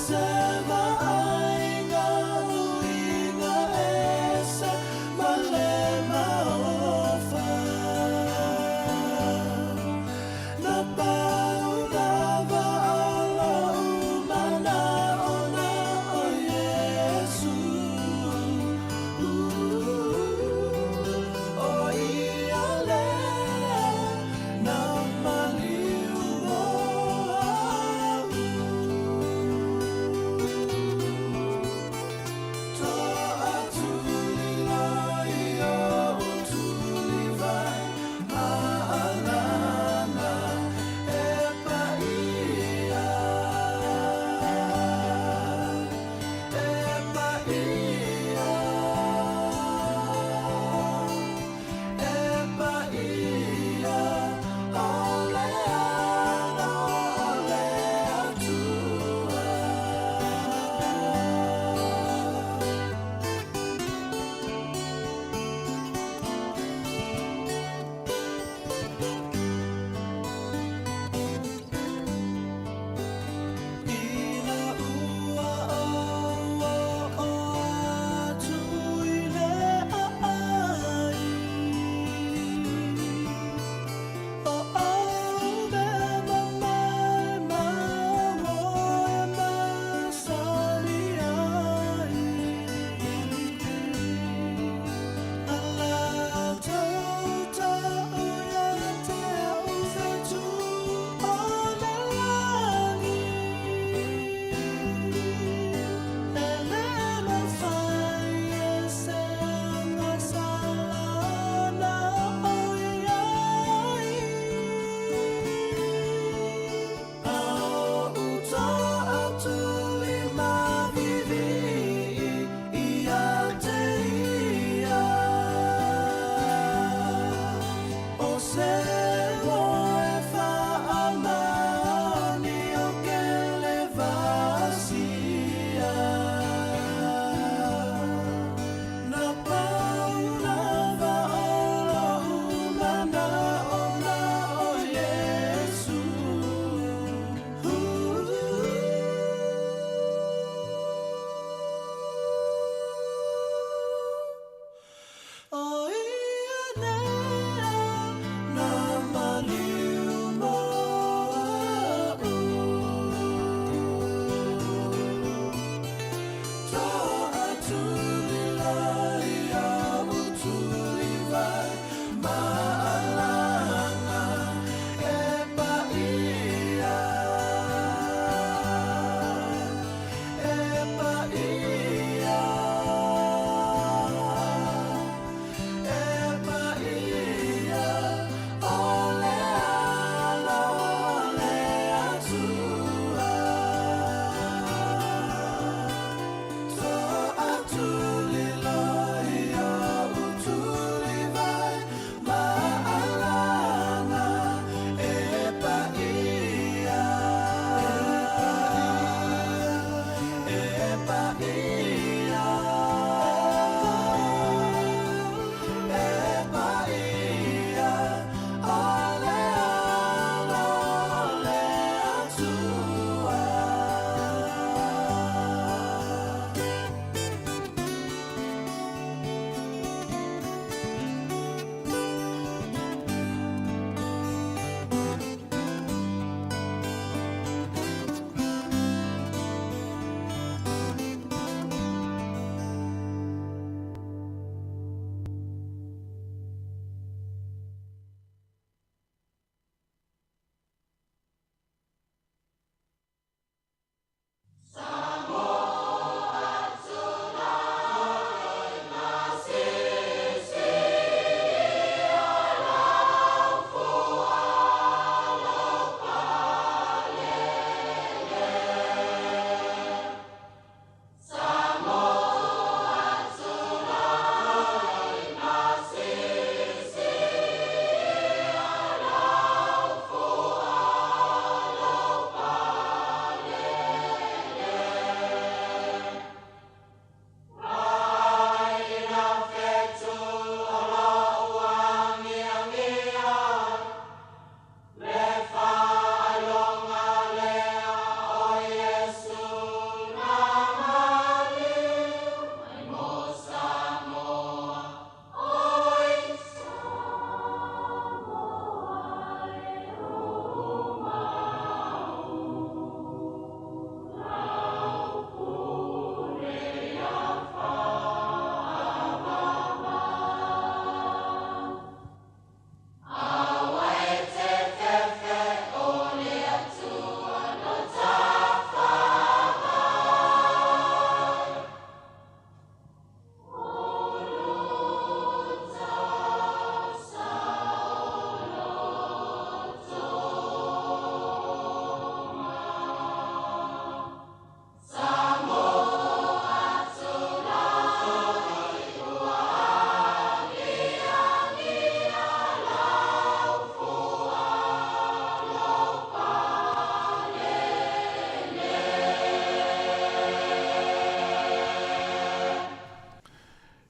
se vaaiga uiga ese ma le maofa. Na pau lava o lo'u mana'o na o Iesu. O ia lea na maliu mo a'u.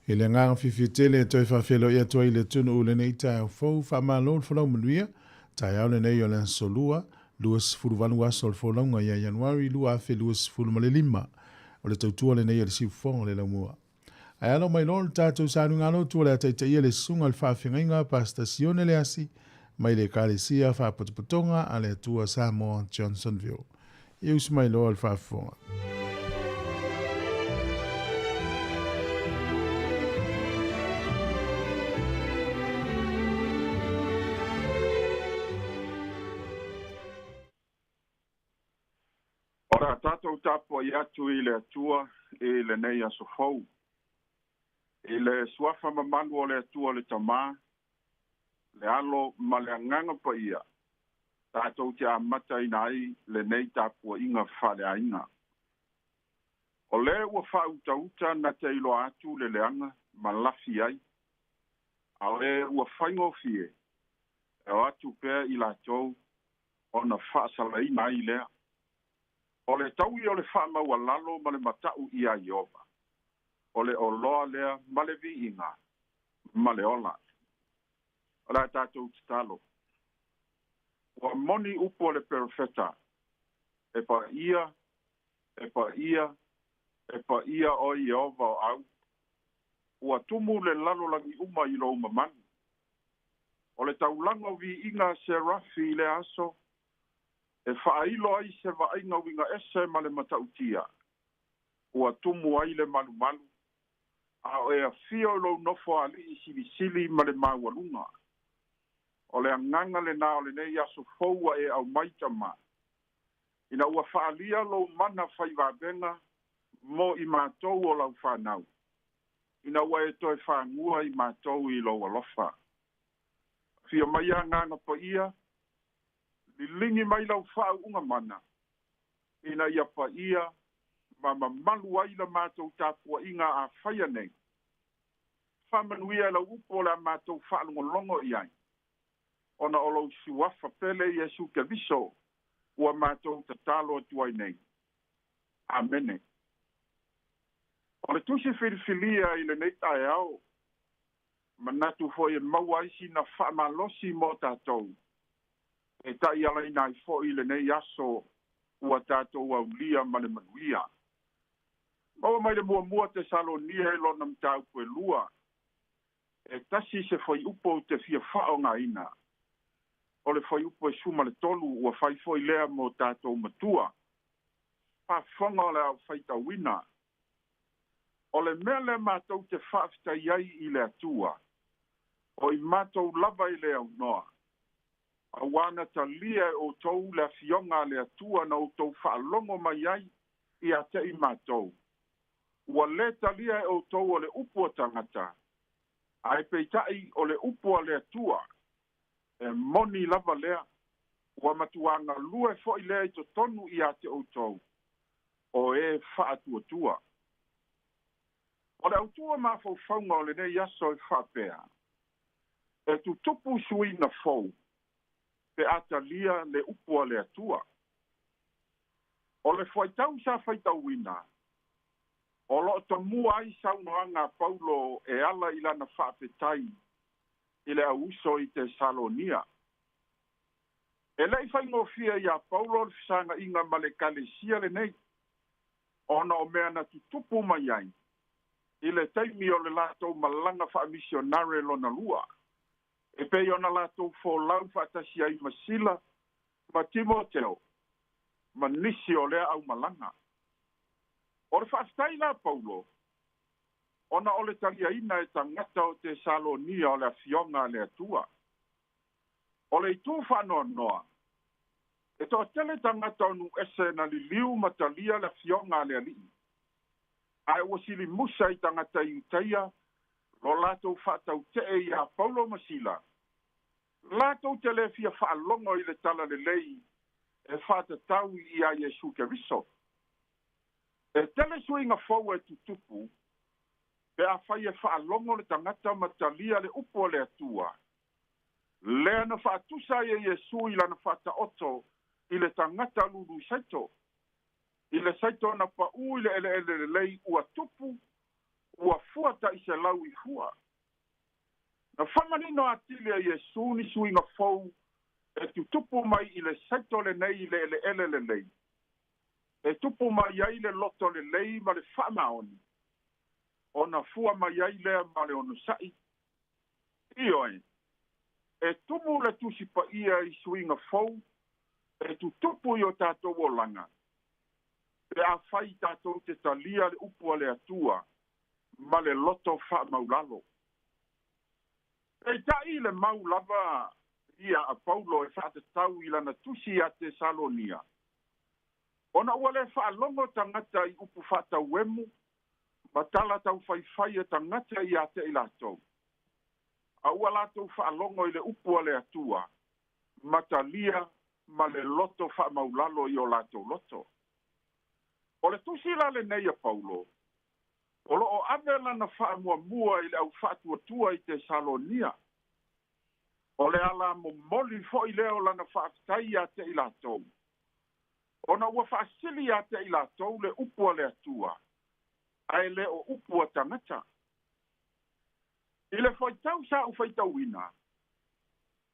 I le agaga fiafia tele e toe faafeiloai atu ai i le atunuu i lenei taeao fou, faamalo le folau manuia, taeao lenei o le Aso Lua, 28 aso o le folauga ia Ianuari 2025. O le tautua lenei a le Siufofoga o le Laumua. Ae alo mai loa le tatou sanuiga lotu o le a taitaia le susuga i le faafeagaiga Pastor Sione Leasi mai le Ekalesia Faapotopotoga a le Atua Samoa Johnsonville. Ia usu mai loa le faafofoga. O le a tatou tapuai atu i le Atua i lenei aso fou. I le suafa mamalu o le Atua le Tamā, le Alo ma le Agaga Paia, tatou te amataina ai lenei tapuaiga faaleaiga. O le ua faautauta na te iloa atu le leaga ma lafi ai, a o e ua faigofie e o atu pea i latou ona faasalaina ai lea. O le taui o le faamaualalo ma le mata'u iā Ieova, o le oloa lea ma le viiga ma le ola. O le a tatou tatalo. Ua moni upu o le perofeta, e paia, e paia, e paia oe Ieova o au, ua tumu le lalolagi uma i lou mamalu. O le taulaga o viiga a Serafi i lea aso, e faailo ai se vaaiga uiga ese ma le matautia, ua tumu ai le malumalu, a o e afio i lou nofo alii silisili ma le maualuga. O le agaga lenā o lenei aso fou ua e aumai Tamā, ina ua faaalia lou mana fai vavega mo i matou o lau fanau, ina ua e toe fagua i matou i lou alofa. Afio mai Agaga Paia, liligi mai lau faauuga mana, ina ia paia ma mamalu ai la matou tapuaiga a faia nei. Faamanuia i lau upu o le a matou faalogologo i ai, ona o lou suafa pele Iesu Keriso ua matou tatalo atu ai nei. Amene. O le tusi filifilia i lenei taeao, manatu foi e maua ai sina faamalosi mo tatou, e taialaina ai foi lenei aso ua tatou aulia ma le manuia. Maua mai le muamua Tesalonia i lona mataupu e lua, e tasi se fuaiupu ou te fia faaaogaina, o le fuaiupu e 13 ua fai foi lea mo tatou matua. Faafofoga o le a ou faitauina. O le mea lea matou te faafetai ai i le Atua, o i matou lava i le aunoa, auā na talia e outou le afioga a le Atua na outou faalogo mai ai ia te i matou. Ua lē talia e outou o le upu a tagata, ae peitai o le upu a le Atua, e moni lava lea, ua matuā galue foi lea i totonu ia te outou, o e faatuatua. O le autu o mafaufauga o lenei aso e faapea, e tutupu suiga fou pe a talia le upu a le Atua. O le fuaitau sa faitauina, o lo o tomua ai saunoaga a Paulo e ala i lana faafetai i le au uso i Tesalonia. E le i faigofie iā Paulo le fesaga'iga ma le ekalesia lenei, ona o mea na tutupu mai ai i le taimi o le latou malaga faamisionare lona lua, e pei ona latou folau faatasi ai ma Sila ma Timoteo ma nisi o lea aumalaga. O le faafetai la a Paulo, ona o le taliaina e tagata o Tesalonia o le afioga a le Atua. O le itu faanoanoa, e toatele tagata o nuu ese na liliu ma talia le afioga a le Alii, ae ua silimusa i tagata Iutaia lo latou faatautee iā Paulo ma Sila, latou te lē fia faalogo i le talalelei e faatatau iā Iesu Keriso. E tele suiga fou e tutupu pe afai e faalogo le tagata ma talia le upu a le Atua, lea na faatusa ai e Iesu i lana faataoto i le tagata lulu saito. I le saito na paʻū i le eleele lelei ua tupu, Ua fua taʻiselau i fua. Na faamanino atili e Iesu ni suiga fou e tutupu mai i le saito lenei i le eleele lelei. E tupu mai ai le loto lelei ma le faamaoni, ona fua mai ai lea ma le onosaʻi. Ioe, e tumu le Tusi Paia i suiga fou e tutupu i o tatou olaga, pe afai tatou te talia le upu a le Atua ma le loto faamaulalo. Peitaʻi le mau lava ia a Paulo e faatatau i lana tusi iā Tesalonia, ona ua lē faalogo tagata i upu faatauemu ma tala taufaifai e tagata iā te i latou, a ua latou faalogo i le upu a le Atua ma talia ma le loto faamaulalo i o latou loto. O le tusi la lenei a Paulo, o loo ave lana faamuamua i le au faatuatua i Tesalonia. O le ala momoli foʻi lea o lana faafetai iā te i latou, ona ua faasili iā te i latou le upu a le Atua, ae lē o upu a tagata. I le faitau sa ou faitauina,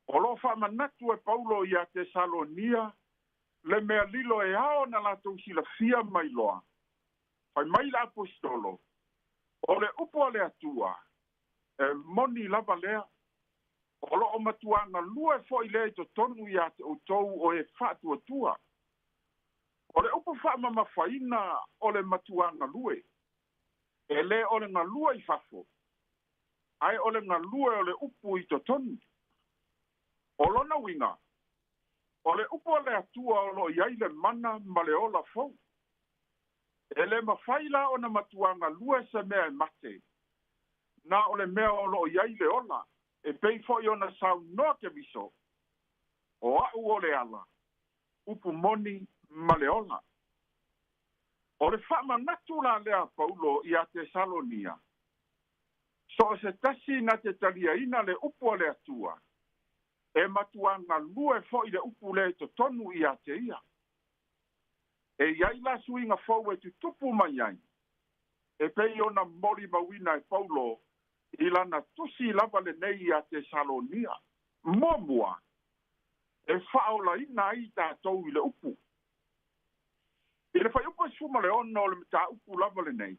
o loo faamanatu e Paulo iā Tesalonia le mea lilo e ao na latou silafia mai loa. Fai mai le aposetolo, o le upu a le Atua e moni lava lea, o loo matuaga lua foʻi lea i totonu iā te outou o e faatuatua. O le upu faamamafaina o le matuaga lue, e lē o le galue i fafo, ae o le galue o le upu i totonu. O lona uiga, o le upu a le Atua o loo i ai le mana ma le ola fou. E lē mafai la ona matuaga lue se mea e mate, na o le mea o loo i ai le ola, e pei foʻi ona saunoa Keriso, o aʻu o le ala, upu moni ma le ola. O le faamanatu la lea a Paulo iā Tesalonia, so o se tasi na te taliaina le upu a le Atua, e matuaga lue foʻi le upu lea i totonu iā te ia. E iai la suiga fou e tutupu mai ai, e pei ona molimauina e Paulo i lana tusi lava lenei iā Tesalonia. Muamua, e faaolaina ai tatou i le upu. I le fuaiupu e 16 o le mataupu lava lenei,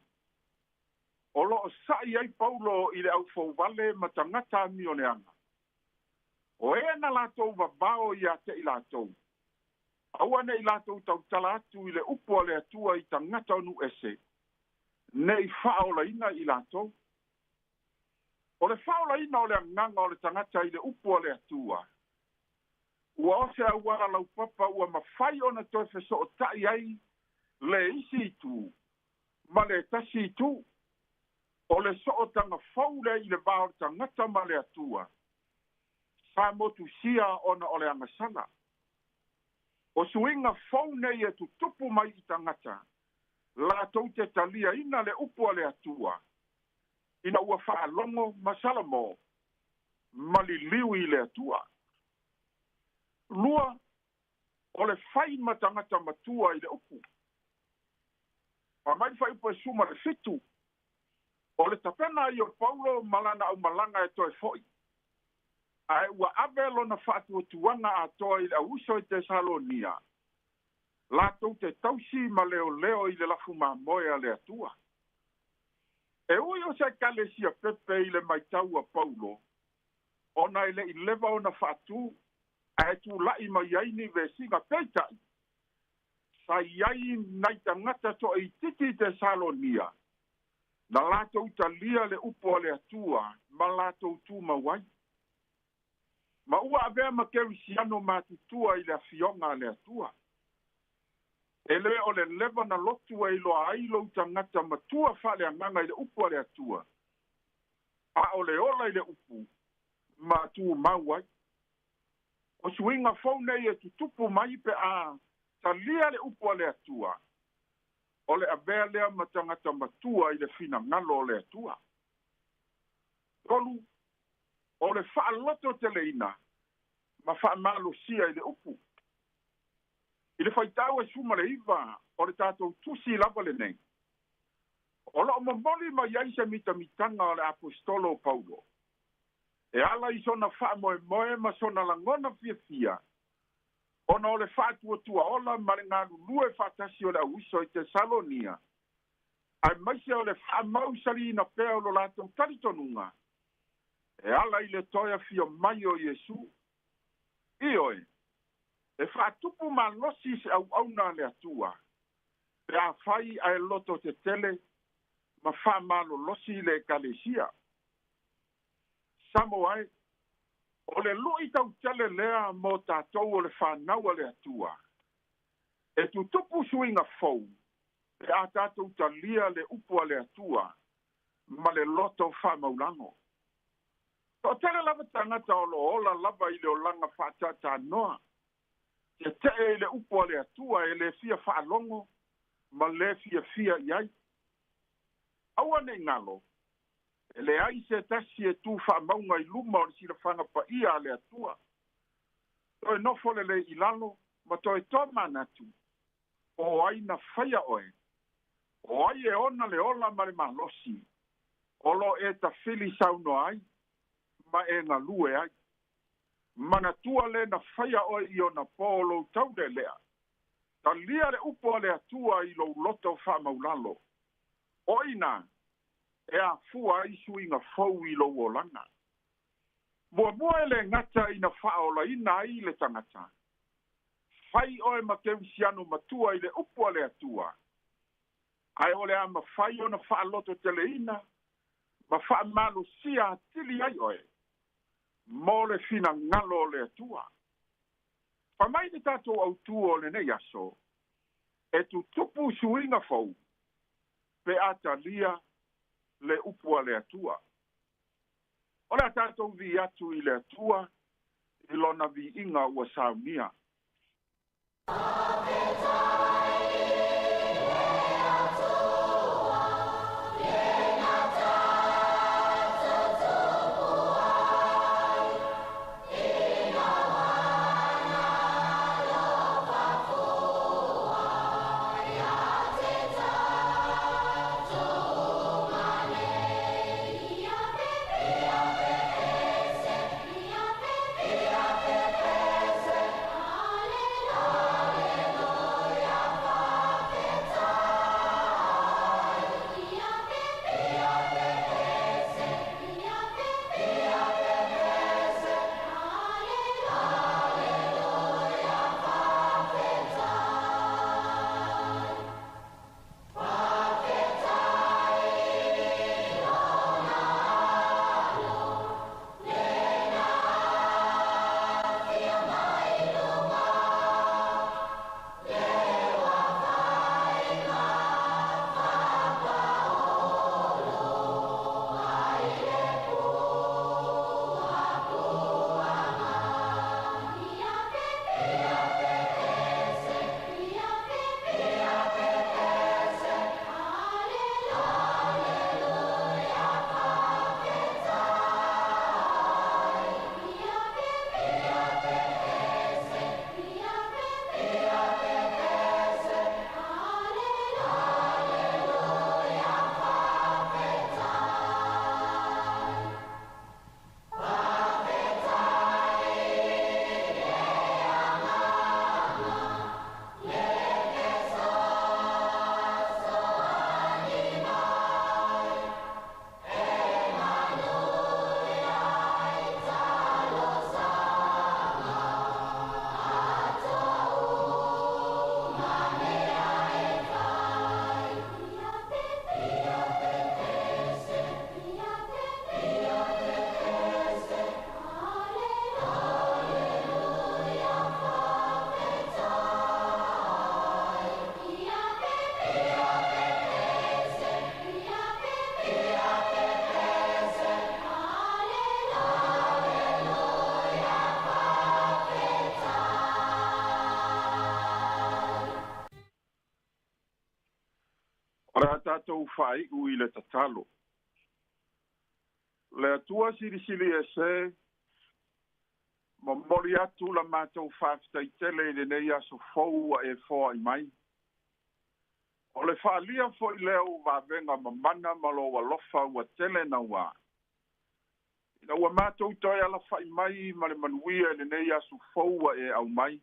o loo saʻi ai Paulo i le aufouvale ma tagata amioleaga, o e na latou vavao iā te i latou, aua neʻi latou tautala atu i le upu a le Atua i tagata o nuu ese, neʻi faaolaina i latou. O le faaolaina o le agaga o le tagata i le upu a le Atua, ua o se auala laupapa ua mafai ona toe fesootaʻi ai le isi itu ma le tasi itu. O le sootaga fou lea i le va o le tagata ma le Atua, sa motusia ona o le agasala. O suiga fou nei e tutupu mai i tagata latou te taliaina le upu a le Atua, ina ua faalogo ma Salamo ma liliu i le Atua. Lua, o le fai ma tagata matua i le upu. Faamai le fuaiupu e 17, o le tapena ai o Paulo ma lana aumalaga e toe foʻi, ae ua ave lona faatuatuaga atoa i le auuso i Tesalonia, latou te tausi ma leoleo i le lafu mamoe a le Atua. E ui o se ekalesia pepe i le maitau a Paulo, ona e leʻi leva ona faatū, ae tulaʻi mai ai ni vesiga, peitaʻi sa iai nai tagata toaititi i Tesalonia na latou talia le upu a le Atua ma latou tumau ai, ma ua avea ma kerisiano matutua i le afioga a le Atua. E lē o le leva na lotu e iloa ai lou tagata matua faaleagaga i le upu a le Atua, a o le ola i le upu ma tumau ai. O suiga fou nei e tutupu mai pe a talia le upu a le Atua, o le avea lea ma tagata matua i le finagalo o le Atua. Tolu, o le faaloto teleina ma faamalosia i le upu. I le faitau e 19 o le tatou tusi lava lenei, O loo momoli mai ai se mitamitaga o le aposetolo o Paulo e ala i sona faamoemoe ma sona lagona fiafia ona o le faatuatuaola ma le galulue faatasi o le auiso i Tesalonia, aemaise o le faamausaliina pea o lo latou talitonuga e ala i le toe afio mai o Iesu. Ioe, e faatupu malosi se auauna a le Atua pe afai ae loto tetele ma faamalolosi le ekalesia. Samo ai, o le lui tautele lea mo tatou o le fanau a le Atua. E tutupu suiga fou pe a tatou talia le upu a le Atua ma le loto faamaulano. Toatele lava tagata o loo ola lava i le olaga faatatanoa, tetee i le upu a le Atua e le fia faalogo ma le fiafia i ai. Aua nei galo, e leai se tasi e tu faamauga i luma o le silafaga paia a le Atua. Toe nofo lelei i lalo ma toe tomanatu, o ai na faia oe, o ai e ona le ola ma le malosi, o lo e tafili saunoa ai, ma e galue ai. Manatua le na faia oe i ona pō lou taulelea. Talia le upu a le Atua i lou loto faamaulalo. O ina e afua ai suiga fou i lou olaga. Muamua e le gata ina faaolaina ai le tagata. Fai oe ma kerisiano matua i le upu a le Atua. Ae o le a mafai ona faalototeleina ma faamalosia atili ai oe mo le finagalo o le Atua. Fai mai le tatou autū o lenei aso, e tutupu suiga fou pe a talia le upu a le Atua. O le a tatou vi'i atu i le Atua i lona viiga ua saunia. O le a tatou faai'u i le tatalo. Le Atua silisili ese, momoli atu la matou faafetaitele i lenei aso fou ua e foa'i mai. O le faalia foʻi lea o vavega mamana ma lou alofa ua tele nauā, ina ua matou toe alafaʻi mai ma le manuia i lenei aso fou ua e aumai,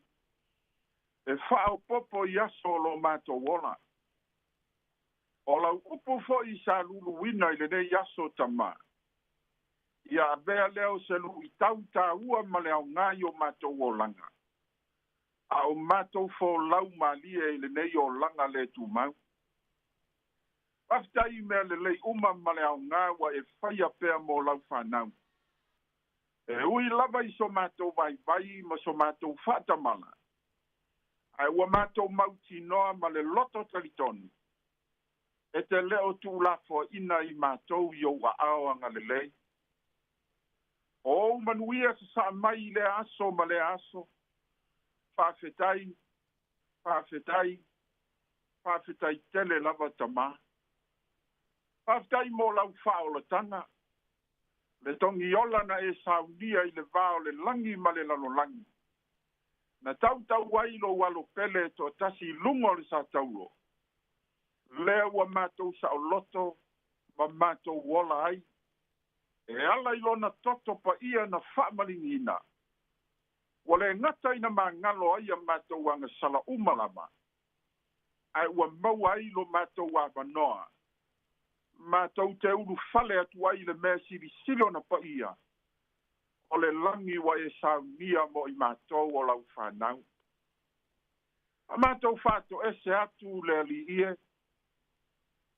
e faaopopo i aso o lo matou ola. O lau upu foʻi sa luluina i lenei aso tamā, ia avea lea o se luʻitau tāua ma le aogā i o matou olaga, a o matou folau malie i lenei olaga le tumau. Faafetai i mea lelei uma ma le aogā ua e faia pea mo lau fanau. E ui lava i so matou vaivai ma so matou faatamala, ae ua matou mautinoa ma le loto talitonu, e te le o tuulafoaina i matou i ou aao agalelei. O ou manuia sasaa mai i lea aso ma lea aso, faafetai, faafetai, faafetai tele lava tamā. Faafetai mo lau faaolataga, le togiola na e saunia i le va o le lagi ma le lalolagi, na tautau ai lou alo pele e toatasi i luga o le sataulo, lea ua matou saoloto ma matou ola ai, e ala i lona toto paia na faamaligiina, ua le gata ina magalo ai a matou agasala uma lava, ae ua maua ai lo matou avanoa, matou te ulufale atu ai i le mea silisili ona paia, o le lagi ua e saunia mo i matou o lau fanau. A matou faatoese atu le Alii e,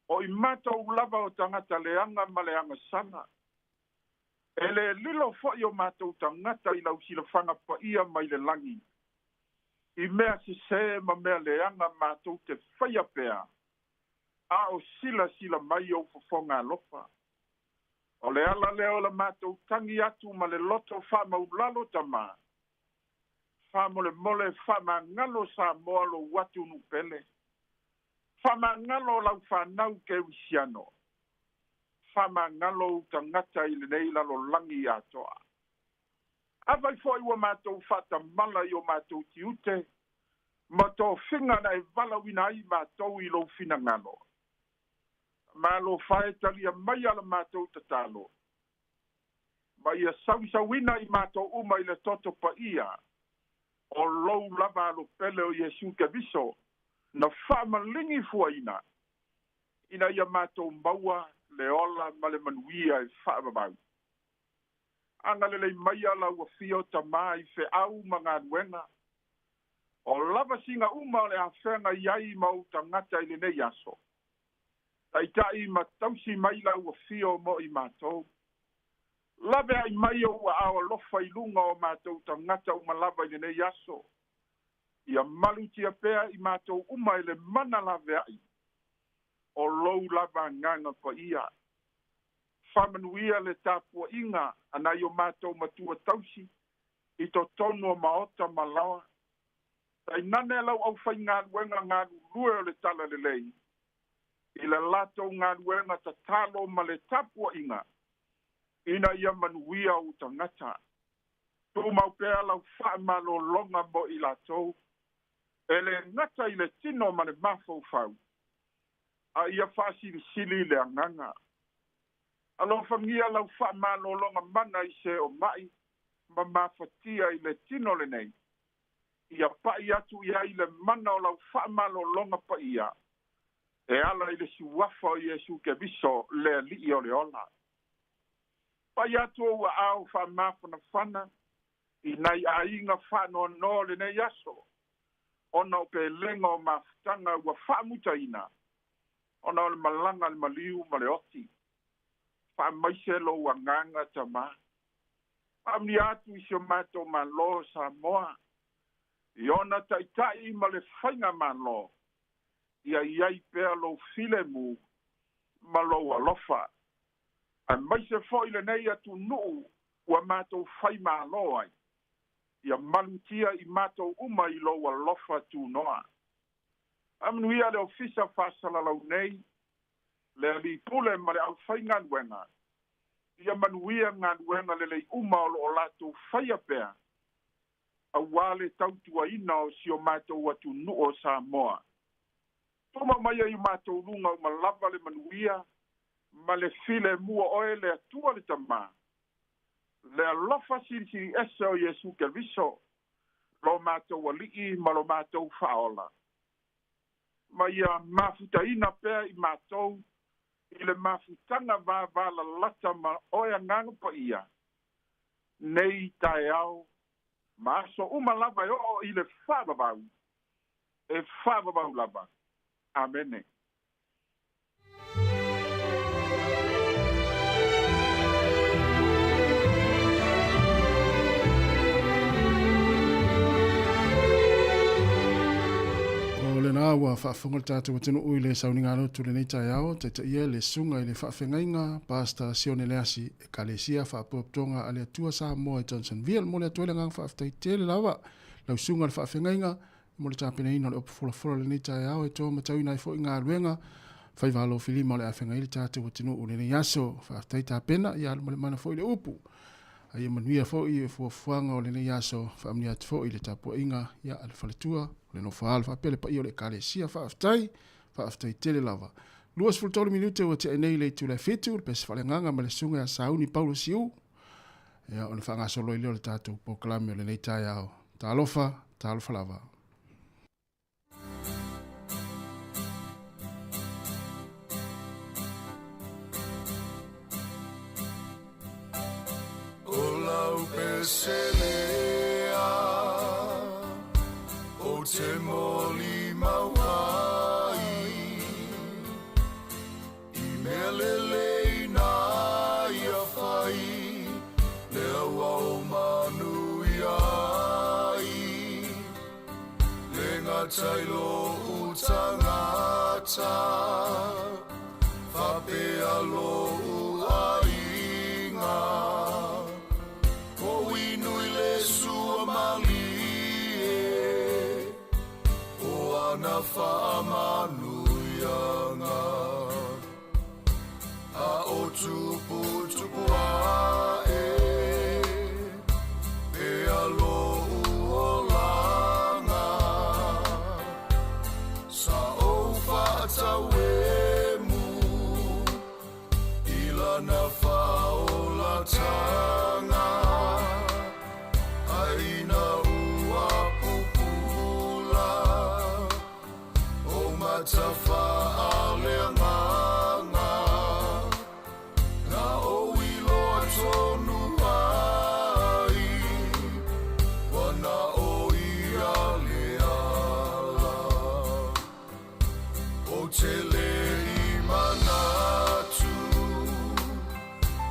o i matou lava o tagata leaga ma le agasala, e le lilo foʻi o matou tagata i lau silafaga paia mai le lagi, i mea sesē ma mea leaga matou te faia pea, a o silasila mai ou fofoga alofa. O le ala lea o la matou tagi atu ma le loto faamaulalo tamā, faamolemole faamagalo Samoa lou atunuu pele, faamagalo lau fanau kerisiano, faamagalo ou tagata i lenei lalolagi atoa. Afai foʻi ua matou faatamala i o matou tiute ma tofiga na e valaauina ai matou i lou finagalo, malofa e talia mai ala matou tatalo, ma ia sauisauina i matou uma i le toto paia o lou lava alo pele o Iesu Keriso na faamaligi fuaina, ina ia matou maua le ola ma le manuia e faavavau. Agalelei maia lau afio tamā i feau ma galuega, o lava siga uma o le afega i ai ma ou tagata i lenei aso. Taitai ma tausi mai lau afio mo i matou. Laveai mai ou aao alofa i luga o matou tagata uma lava i lenei aso. Ia malutia pea i matou uma i le mana laveai, o lou lava agaga paia. Faamanuia le tapuaiga a nai o matou matua tausi i totonu o maota ma laoa. Tainane lau aufaigaluega galulue o le talalelei, i le latou galuega tatalo ma le tapuaiga, ina ia manuia ou tagata. Tumau pea lau faamalologa mo i latou, e le gata i le tino ma le mafaufau, a ia faasilisili le agaga. Alofagia lau faamalologa mana i se o mai ma mafatia i le tino lenei, ia pai atu i ai le mana o lau faamalologa paia, e ala i le suafa o Iesu Keriso le Alii o le ola. Pai atu ou aao faamafanafana i nai aiga faanoanoa lenei aso, ona o pelega o mafutaga ua faamutaina, ona o le malaga le maliu ma le oti. Faamaise lou agaga tamā. Faamanuia atu i si o matou Malo Samoa, i ona taitai ma le faigamalo, ia i ai pea lou filemu ma lou alofa. Aemaise foʻi lenei atunuu ua matou faimalo ai, ia malutia i matou uma i lou alofa tunoa. Faamanuia le ofisa faasalalau nei, le alii pule ma le aufaigaluega, ia manuia galuega lelei uma o loo latou faia pea, auā le tautuaina o si o matou atunuu o Samoa. Uma mai ai matou luga uma lava le manuia ma le filemu o oe le Atua le Tamā, le alofa silisili ese o Iesu Keriso, lo matou Alii ma lo matou Faaola. Ma ia mafutaina pea i matou i le mafutaga vavalalata ma oe Agaga Paia, nei taeao ma aso uma lava e oo i le faavavau, e faavavau lava. Amene. O lena ua faafofoga le tatou atunuu i le sauniga lotu lenei taeao, taitaia le susuga i le faafegaiga Pastor Sione Leasi, Ekalesia Faapotopotoga a le Atua Samoa i Johnsonville. Momoli atu ai le agaga faafetai tele lava lau susuga i le faafegaiga mo le tapenaina o le upu folafola i lenei taeao e toa matauina ai foi galuega faiva alofilima o le a feagai le tatou atunuu i lenei aso. Faafetai tapena, ia alu ma le mana foi le upu. A ia manuia foi fuafuaga o lenei aso, faamanuia atu foi le tapuaiga ia a le faletua, o le nofoaalo faapea le paia o le Ekalesia. Faafetai, faafetai tele lava. 23 minute ua tea nei le itula e 7, le pese faaleagaga ma le susuga ia Sauni Paulo Siu. Ia, ona faagasolo ai lea o le tatou polokalame o lenei taeao. Talofa, talofa lava. O lau peselea o te molimau ai I mea lelei na ia fai Lea ua ou manuia ai Le gata i lou tagata Faapea lou aiga Ko inui le sua malie O ana faamanuiaga A o tuputupu ae Pea lou olaga Sa ou faatauemu I lana faaolatanga Ai ina ua pupula O matafaaleagaga Na ou iloa tonu ai Ua na o ia le ala Ou te le i manatu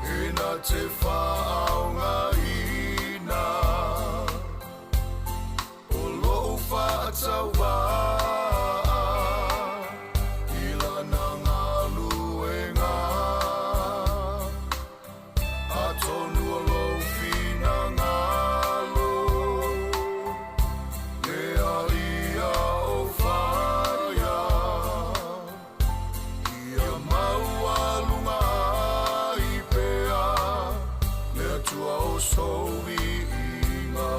E na te faaaogaina O lou faatauvaa I lana galuega Atonu o lou finagalo Lea ia o faia Ia maualuga ai pea Le Atua o sou viiga.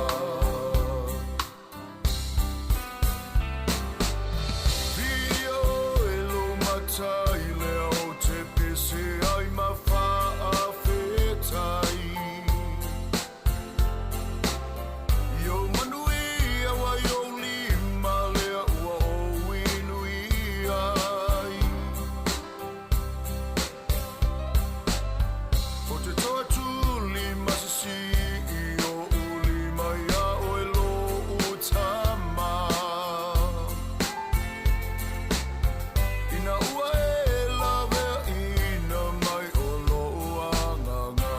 Viia oe lou matai lea o te pese ai ma faafetai. I ou manuia ua i ou lima lea ua ou inuia ai. O te toatuli masisi i oʻu lima iā oe loʻu tama. Ina ua e laweaʻina mai o loʻu agaga.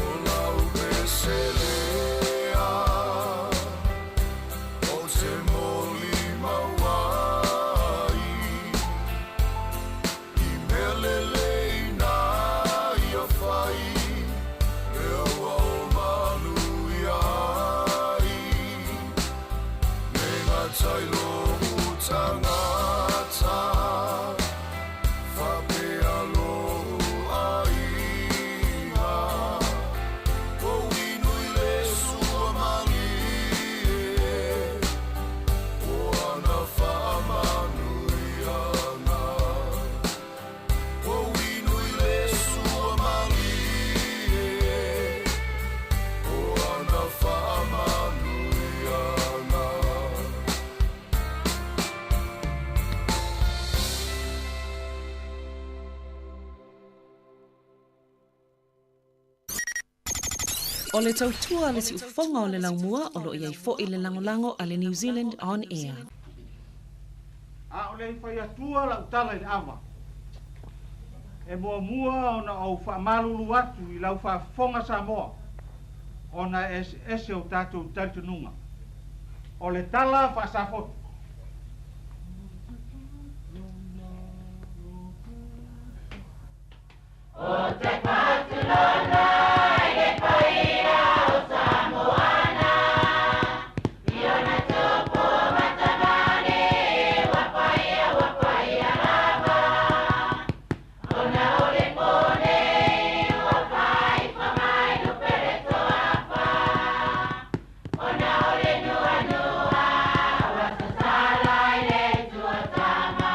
O lau pese lea, o te molimau ai. I mea lelei na ia fai, lea ua o manuia ai. Me gata i loʻu tagata, faapea loʻu aiga. Ua inu i le sua malie, o O le tautua a le siufofoga o le laumua o lo o i ai foi le lagolago a le New Zealand On Air. A o le i fai atua lau tala i le ava, e muamua ona ou faamalulu atu i lau faafofoga Samoa ona e eseese o tatou talitonuga. O le tala faasafotu. O te patulona i le paia o Samoana, i ona tupu ma tamani, ua paia, ua paia lava. Ona o le po nei ua faifa mai lupe le toafa, ona o le nuanua ua sasala i le tuatama.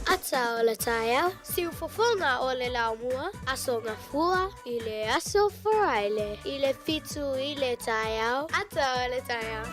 Ata o le taeao, siufofoga o le laumua, Aso Gafua i le aso Faraile i le 7 i le taeao, ata o le taeao.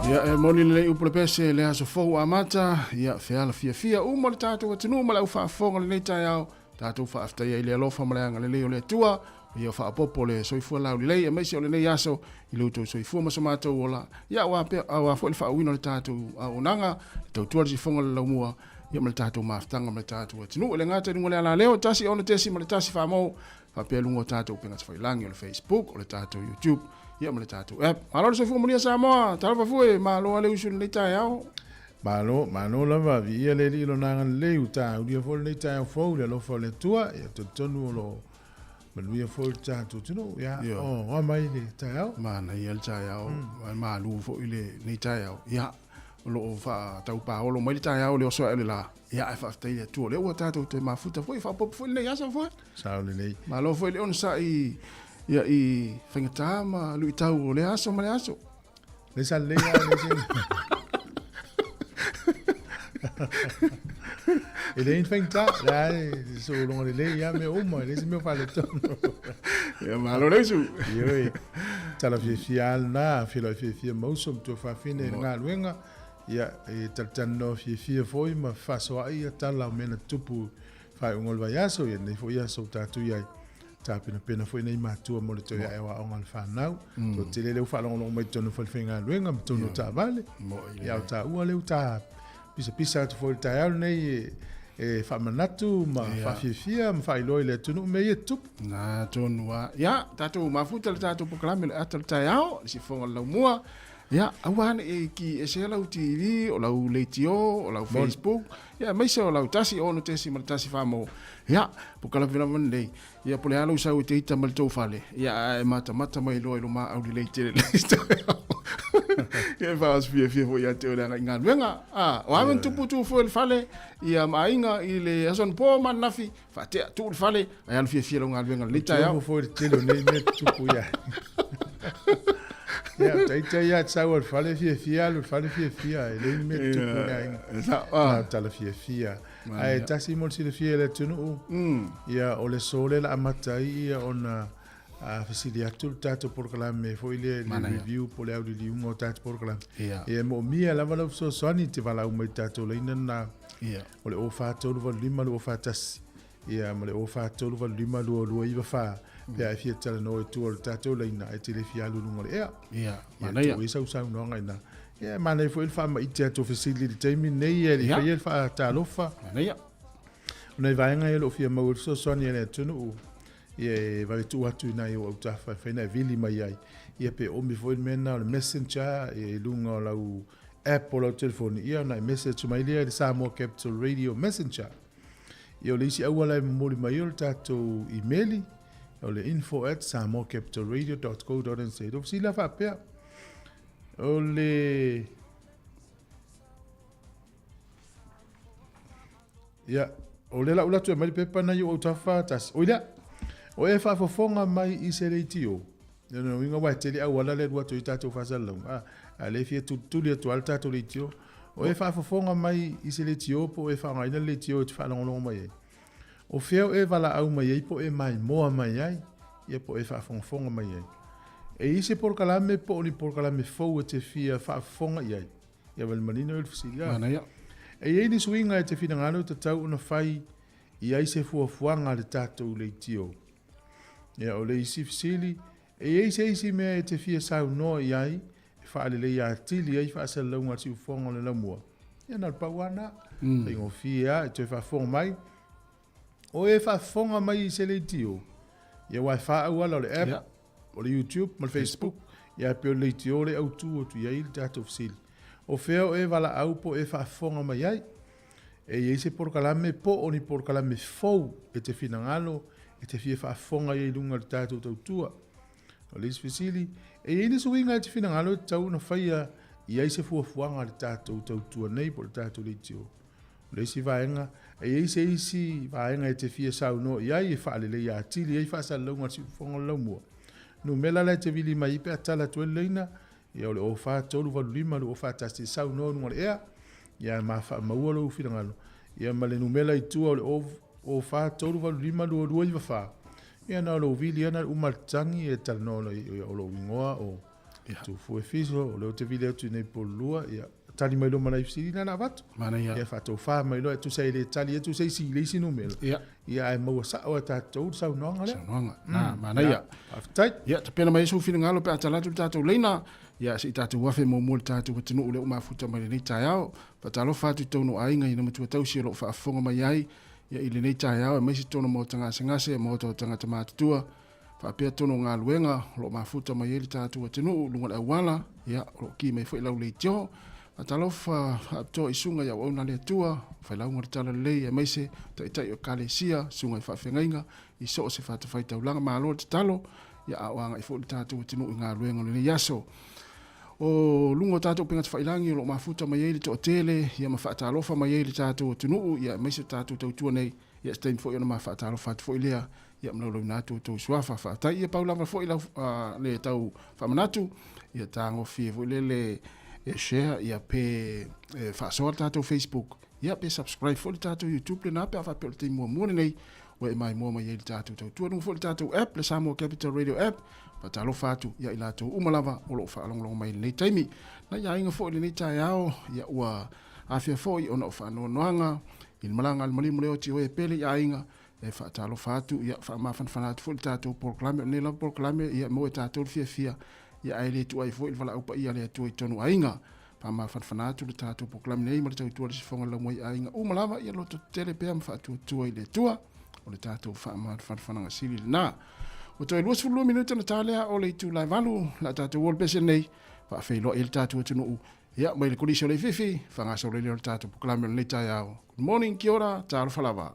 Ia e moni lelei upu le pese le aso fou amata, ia feala fiafia uma le tatou atunuu ma le au faafofoga lenei taeao, tatou faafetaia i le alofa ma le agalelei o le Atua, ia faaopoopo le soifua laulelei aemaise o lenei aso i lo outou soifua ma so matou ola, ia aua pea aua foi le faauuina o le tatou auaunaga, le tautua le sifoga o le laumua, ia ma le tatou mafutaga ma le tatou atunuu. E le gata i luga o le alaleo, 1 6 ma le 1 4 faapea luga o tatou upega tafailagi o le Facebook, o le tatou YouTube. ia ma le tatou app. Malo le soifua manuia Samoa, talofa fue, malo lava le usu i lenei taeao. Malo, malo lava, viia le Alii i Lona agalelei ua taulia foi lenei taeao fou i le alofa o le Atua. Ia talitonu o lo o manuia foi le tatou atunuu. Ia, o a mai le taeao. Manaia le taeao, malu foi lenei taeao. Ia, o lo o faataupaolo mai le taeao i le oso ae o le la. Ia, ae faafetai i le Atua o lea ua tatou toe mafuta foi, faaopoopo foi lenei aso foi. Sao lelei. Malo foi le onosai ia i faigata ma luitau o lea aso ma lea aso. Le sa lelei lava le se. E leai ni faigata, la e sologa lelei lava mea uma, e leai se mea o faaletonu. Ia malo le usu. Ioe, tala fiafia lava lena, feiloai fiafia ma uso ma tuafafine i le galuega. Ia, e talatalanoa fiafia foi ma fefaasoaai ia tala o mea na tutupu i faaiuga o le vaiaso, ia lenei foi aso ua tatou i ai. Tapenapena foi nei matua mo le toe ae o aoga a le fanau. Mm. Toatele lea ua faalogologo mai totonu o falefaigaluega ma totonu o taavale. Ia o taua lea ua ta pisapisa atu foi i le taeao lenei e, e faamanatu ma yeah. faafiafia ma faailoa i le atunuu mea ia tutupu. Na tonu a. Ia, tatou mafuta le tatou polokalame le ata o le taeao, le sifoga o le laumua. Ia, aua ne i ki ese lau TV, o lau leitio, o lau Facebook, ia, aemaise o lau 1 6.1 famo. Ia, po kalafi lava lenei. Ia, po le a lou sau e te ita ma le tou fale, ia, ae matamata mai loa i lo maau lelei tele le Ia, e faaoso fiafia foi ia te oe le agai i galuega. A, o a mea na tupu tu foi i le fale, ia, ma aiga i le aso anapo ma ananafi, faatea, tuu le fale, ae alu fiafia lau galuega lenei taeao. Foi le tele o nei mea tutupu ia. Ia, taita ia te sau o le fale fiafia, alu le fale fiafia, e leai ni mea tutupu le aiga. Na tala fiafia. Ae tasi mo le silafia e le atunuu, ia, o le aso lea o le a amata ai ia ona fesili atu le tatou polokalame foi lea i le review po o le auliliuga o tatou polokalame. Ia, e moomia lava lau fesoasoani te valaau mai i le tatou laina lena. O le 04385 241 ia ma le 04385 2294 pe a e fia talanoa i tua o le tatou laina ae te le fia alu i luga o le ea. Ia, manaia. Tuu ai sau saunoaga i ina. Ia, e manaia foi le faamaite atu o fesili i le taimi lenei e le i faia le faatalofa. Manaia. O nai vaega ia o lo o fia maua ai le fesoasoani a le atunuu, ia e vave tuu atu i nai ou autafa e fai ona e vili mai ai. Ia pe oomi foi le mea lena o le messenger i luga o lau app o lau telefoni, ia ona e message mai lea i le Samoa Capital Radio Messenger. Ia o le isi auala e momoli mai ai o le tatou imeli, o le info@samoacapitalradio.co.nz. O fesili la faapea, o le... Ia, o lea la ula atu e mai le pepa na i ou autafa tasi. Oi lea, o e faafofoga mai i se leitio, Ia lona uiga aua e tele auala lea e alu atu ai tatou faasalalauga, a o lea e fia tulituli atu lava le tatou leitio. O e faafofoga mai i se leitio po o e faaaogaina le leitio e te faalogologo mai ai, o fea o e valaau mai ai po o e maimoa mai ai, ia po o e faafogafoga mai ai. E i ai se polokalame po o ni polokalame fou e te fia faafofoga i ai? Ia vale manino ai le fesili a. Manaia. E i ai ni suiga e te finagalo e tatau ona fai i ai se fuafuaga a le tatou leitio? Ia, o le isi fesili, e i ai se isi mea e te fia saunoa i ai e faaleleia atili ai faasalalauga a le siufofoga o le laumua? Ia, na o le pau lava lena. Mm. Faigofie lava e toe faafofoga mai. O e faafofoga mai i se leitio, ia aua e fa auala o le app, yeah. o le YouTube ma le Facebook, ia e pei o le leitio le autu atu i ai le tatou fesili. O fea o e valaau po o e faafofoga mai ai? E i ai se polokalame po o ni polokalame fou e te finagalo e te fia faafofoga ai i luga o le tatou tautua? O le isi fesili, e i ai ni suiga e te finagalo e tatau ona faia i ai se fuafuaga a le tatou tautua nei po o le tatou leitio? O le isi vaega, e i ai se isi vaega e te fia saunoa i ai e faaleleia atili ai faasalalauga a le Siufofoga o le Laumua? Numela la e te vili mai ai pe a tala atu ai le laina, Ia o le 04 385 241 e saunoa i luga o le ea, ia ma faamaua lou finagalo. Ia ma le numera i tua o le 04 385 2294. Ia na o lou vili lava na o le uma le tagi e talanoa ia o lou igoa o Tufue Fiso, o lea ou te vili atu i nei po o le lua, ia tali mai loa ma nai fesili na na avatu. Manaia. Ia faatofa mai loa e tusa e le tali atu se isi i le isi numera. Ia. Ia ae maua sao e tatou le saunoaga lea. Saunoaga. Na, manaia. Faafetai. Ia, tapena mai sou finagalo pe a tala atu le tatou laina. Ia, se i tatou afe muamua le tatou atunuu lea ua mafuta mai lenei taeao. Faatalofa atu i tonu aiga i na matua tausi o lo o faafofoga mai ai ia i lenei taeao aemaise tonu maota gasegase, maota o tagata matutua. Faapea tonu o galuega o lo o mafuta mai ai le tatou atunuu i luga o le auala, ia, o lo o ki mai foi lau leitio. Faatalofa faapitoa i susuga i auauna a le Atua, failauga o le Talalelei aemaise taitai o Ekalesia, susuga i faafeagaiga i so o se fatafaitaulaga. Malo le tatalo, ia a o agai foi le tatou atunuu i galuega o lenei aso. O luga o tatou upega tafailagi o lo o mafuta mai ai le toatele, ia ma faatalofa mai ai le tatou atunuu, ia aemaise o tatou tautua nei, ia se taimi foi ona ma faatalofa atu foi lea, ia ma laulauina atu outou suafa. Faafetai, ia pau lava foi lau, le tau faamanatu, ia tagofie foi lele e share, ia pe e faasoa le tatou Facebook, ia pe subscribe foi le tatou YouTube lena pe a faapea o le taimi muamua lenei ua e maimoa mai ai le tatou tautua. Luga foi le tatou app, le Samoa Capital Radio app, faatalofa atu ia i latou uma lava o lo o faalogologo mai i lenei taimi. Nai aiga foi i lenei taeao, ia ua afea foi ona o faanoanoaga i le malaga a le maliu ma le oti o e pele i aiga, e faatalofa atu, ia faamafanafana atu foi le tatou polokalame. O lenei lava polokalame, ia maua e tatou le fiafia, ia ae le tuuai foi le valaau paia a le Atua i totonu o aiga. Faamafanafana atu le tatou polokalame nei ma le tautua le sifoga le laumua i aiga uma lava, ia loto tetele pea ma faatuatua i le Atua. O le tatou faamafanafanaga sili lena. Ua toe 22 minute na ta lea o le itula e 8, la tatou o le pese nei, faafeiloai ai le tatou atunuu. Ia, mai le kolisi o Leififi, faagasolo ai lea o le tatou polokalame o lenei taeao. Good morning, kia ora, talofa lava.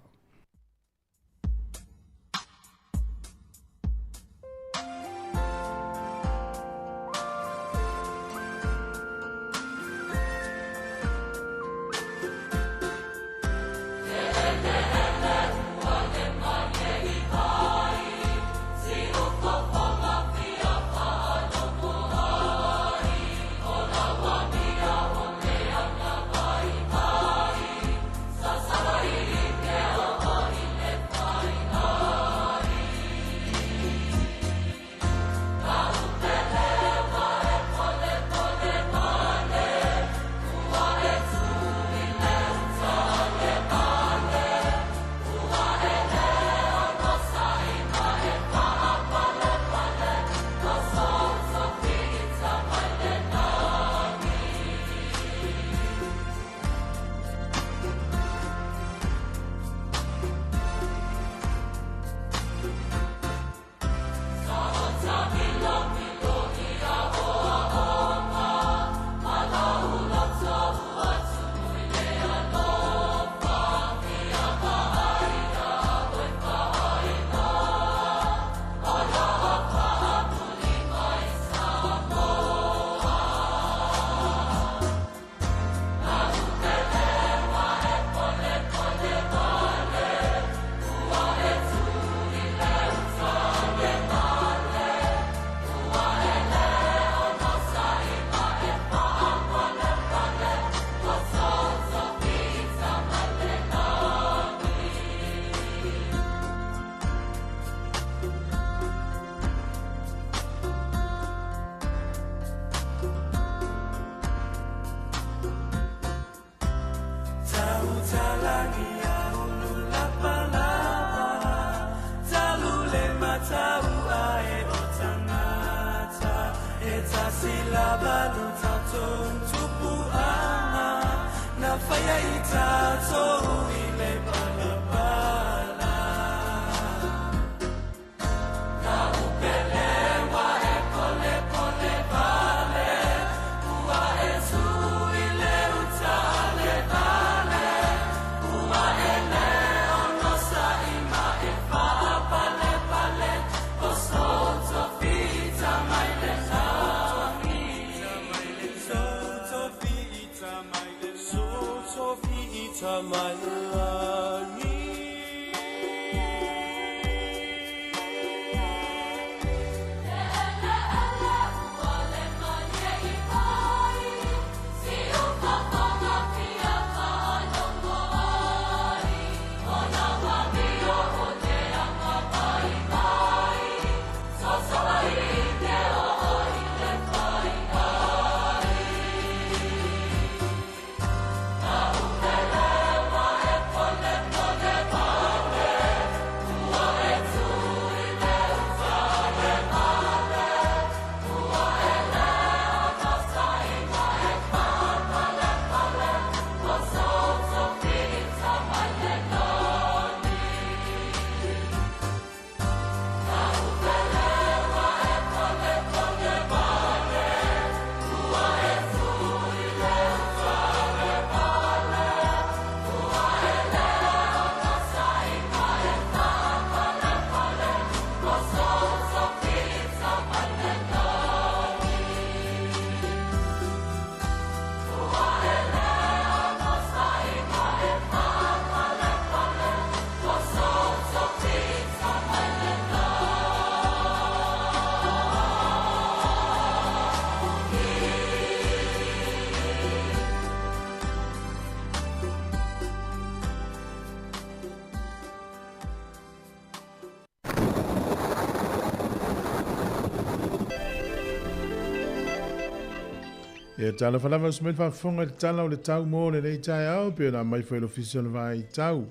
E talofa lava uso mai le faafofoga i le tala o le tau mo lenei taeao pei ona aumai foi e le Ofisa o le Vaai Tau.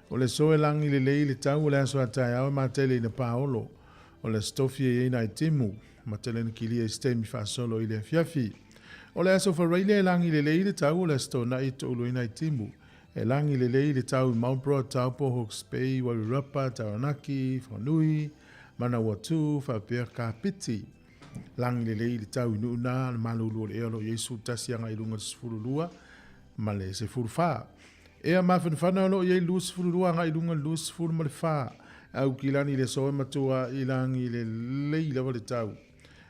O le aso e lagi lelei le tau o le aso a taeao e matele ina paolo. O le aso tofi e i ai nai timu, matele ina kilia i se taimi faasolo i le afiafi. O le aso Faraile e lagi lelei le tau o le aso Toonai e toulu ai nai timu. E lagi lelei le tau i Marlborough, Taupo, Hawke's Bay, Wairarapa, Taranaki, Whanganui, Manawatu, faapea Kapiti. Lagi lelei le tau i Nuunā, le malulu o le ea o lo o i ai 11 agai i luga i le 12 ma le 14. Ea mafanafana o lo o i ai 22 agai i luga i le 24. Aukilani i le aso e matua i lagi lelei lava le tau.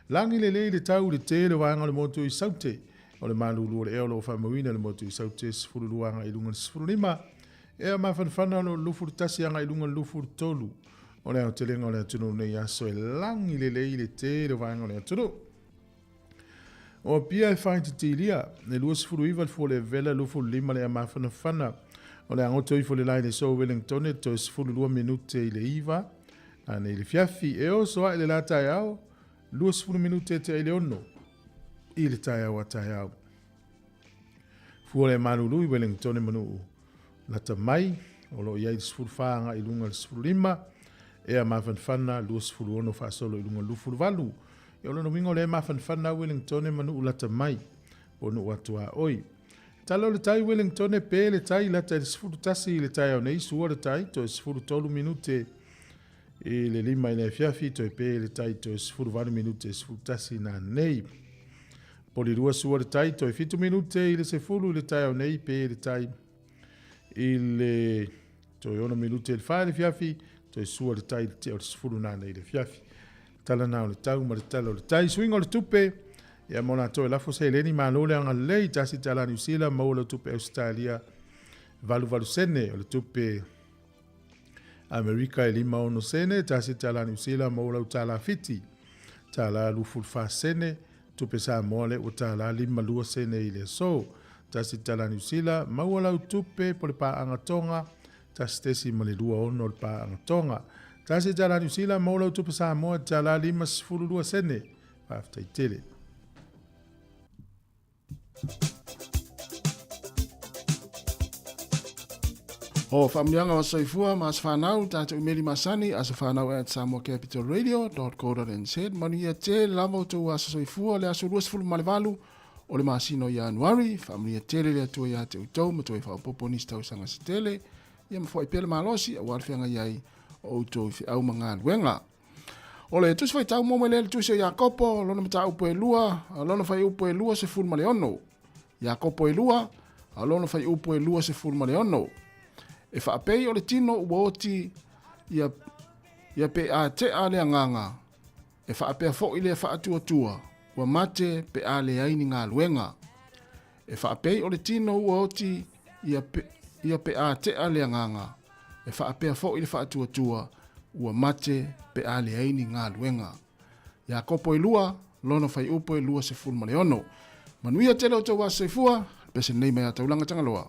Lagi lelei le tau i le tele o vaega o le motu i Saute. O le malulu o le ea o lo o faamauina i le motu i Saute 12 agai i luga i le 15. Ea mafanafana o lo o 21 agai i luga i le 23. O le aotelega o le atunuu nei aso e lagi lelei le tele o vaega o le atunuu. O Apia e faaititilia, e 29 le fua o le vela, 25 le ea mafanafana. O le agoto ifo i le la i le aso o Wellington e toe 12 minute i le 9 anei le fiafi. E oso ae le la taeao, 20 minute e tea i le 6 i le taeao a taeao. Fua le malulu i Wellington e manuu lata mai, o lo o i ai le 14 agai i luga i le 15, ea mafanafana 26 faasolo i luga i le 28. Ia o lona uiga o lea e mafanafana a Wellington e manuu lata mai, po o nuu atu a oi. Tala o le tai Wellington e pe le tai lata i le 11 i le taeao nei, sua le tai, toe 13 minute i le 5 i le afiafi, toe pe le tai toe 18 minute 11 nanei. Polirua sua le tai, toe 7 minute i le 10 i le taeao nei, pe le tai i le toe 6 minute i le 4 i le afiafi, toe sua le tai i le tea o le 10 nanei i le afiafi. Tala na o le tau ma le tala o le tai. Suiga o le tupe, ia mo latou e lafo seleni, malo le agalelei, $1 Niu Sila, maua lau tupe Ausetalia 88 sene, o le tupe Amerika e 56 sene, $1 Niu Sila, maua lau tala Fiti, $24 sene, tupe Samoa le ua $52 sene i le aso. $1 Niu Sila, maua lau tupe po le paaga Tonga, 1.26 le paaga Tonga. $1 Niu Sila, maua lau tupe Samoa, $52 sene. Faafetai tele. O faamanuiaga o soifua ma aso fanau tatou imeli masani asofanau at samoacapitalradio.co.nz. Manuia tele lava outou aso soifua le aso 28 o le masina o Ianuari. Faamanuia tele le Atua ia te outou ma toe faaopoopo nisi tausaga se tele. Ia ma foai pea le malosi aua le feagai ai o outou i feau ma galuega. O le tusi faitau mua mai lea i le tusi o Iakopo, lona mataupu e lua, lona fuaiupu e 26. Iakopo e lua, lona fuaiupu e 26. E faapei o le tino ua oti ia, ia pe a tea le agaga, e faapea foi le faatuatua, ua mate pe a leai ni galuega. E faapei o le tino ua oti ia, pe, ia pe a tea le agaga, e faapea foi le faatuatua, ua mate pe a leai ni galuega. Iakopo e lua, lona fuaiupu e 26. Manuia tele outou aso soifua, le pese lenei mai a Taulaga Tagaloa.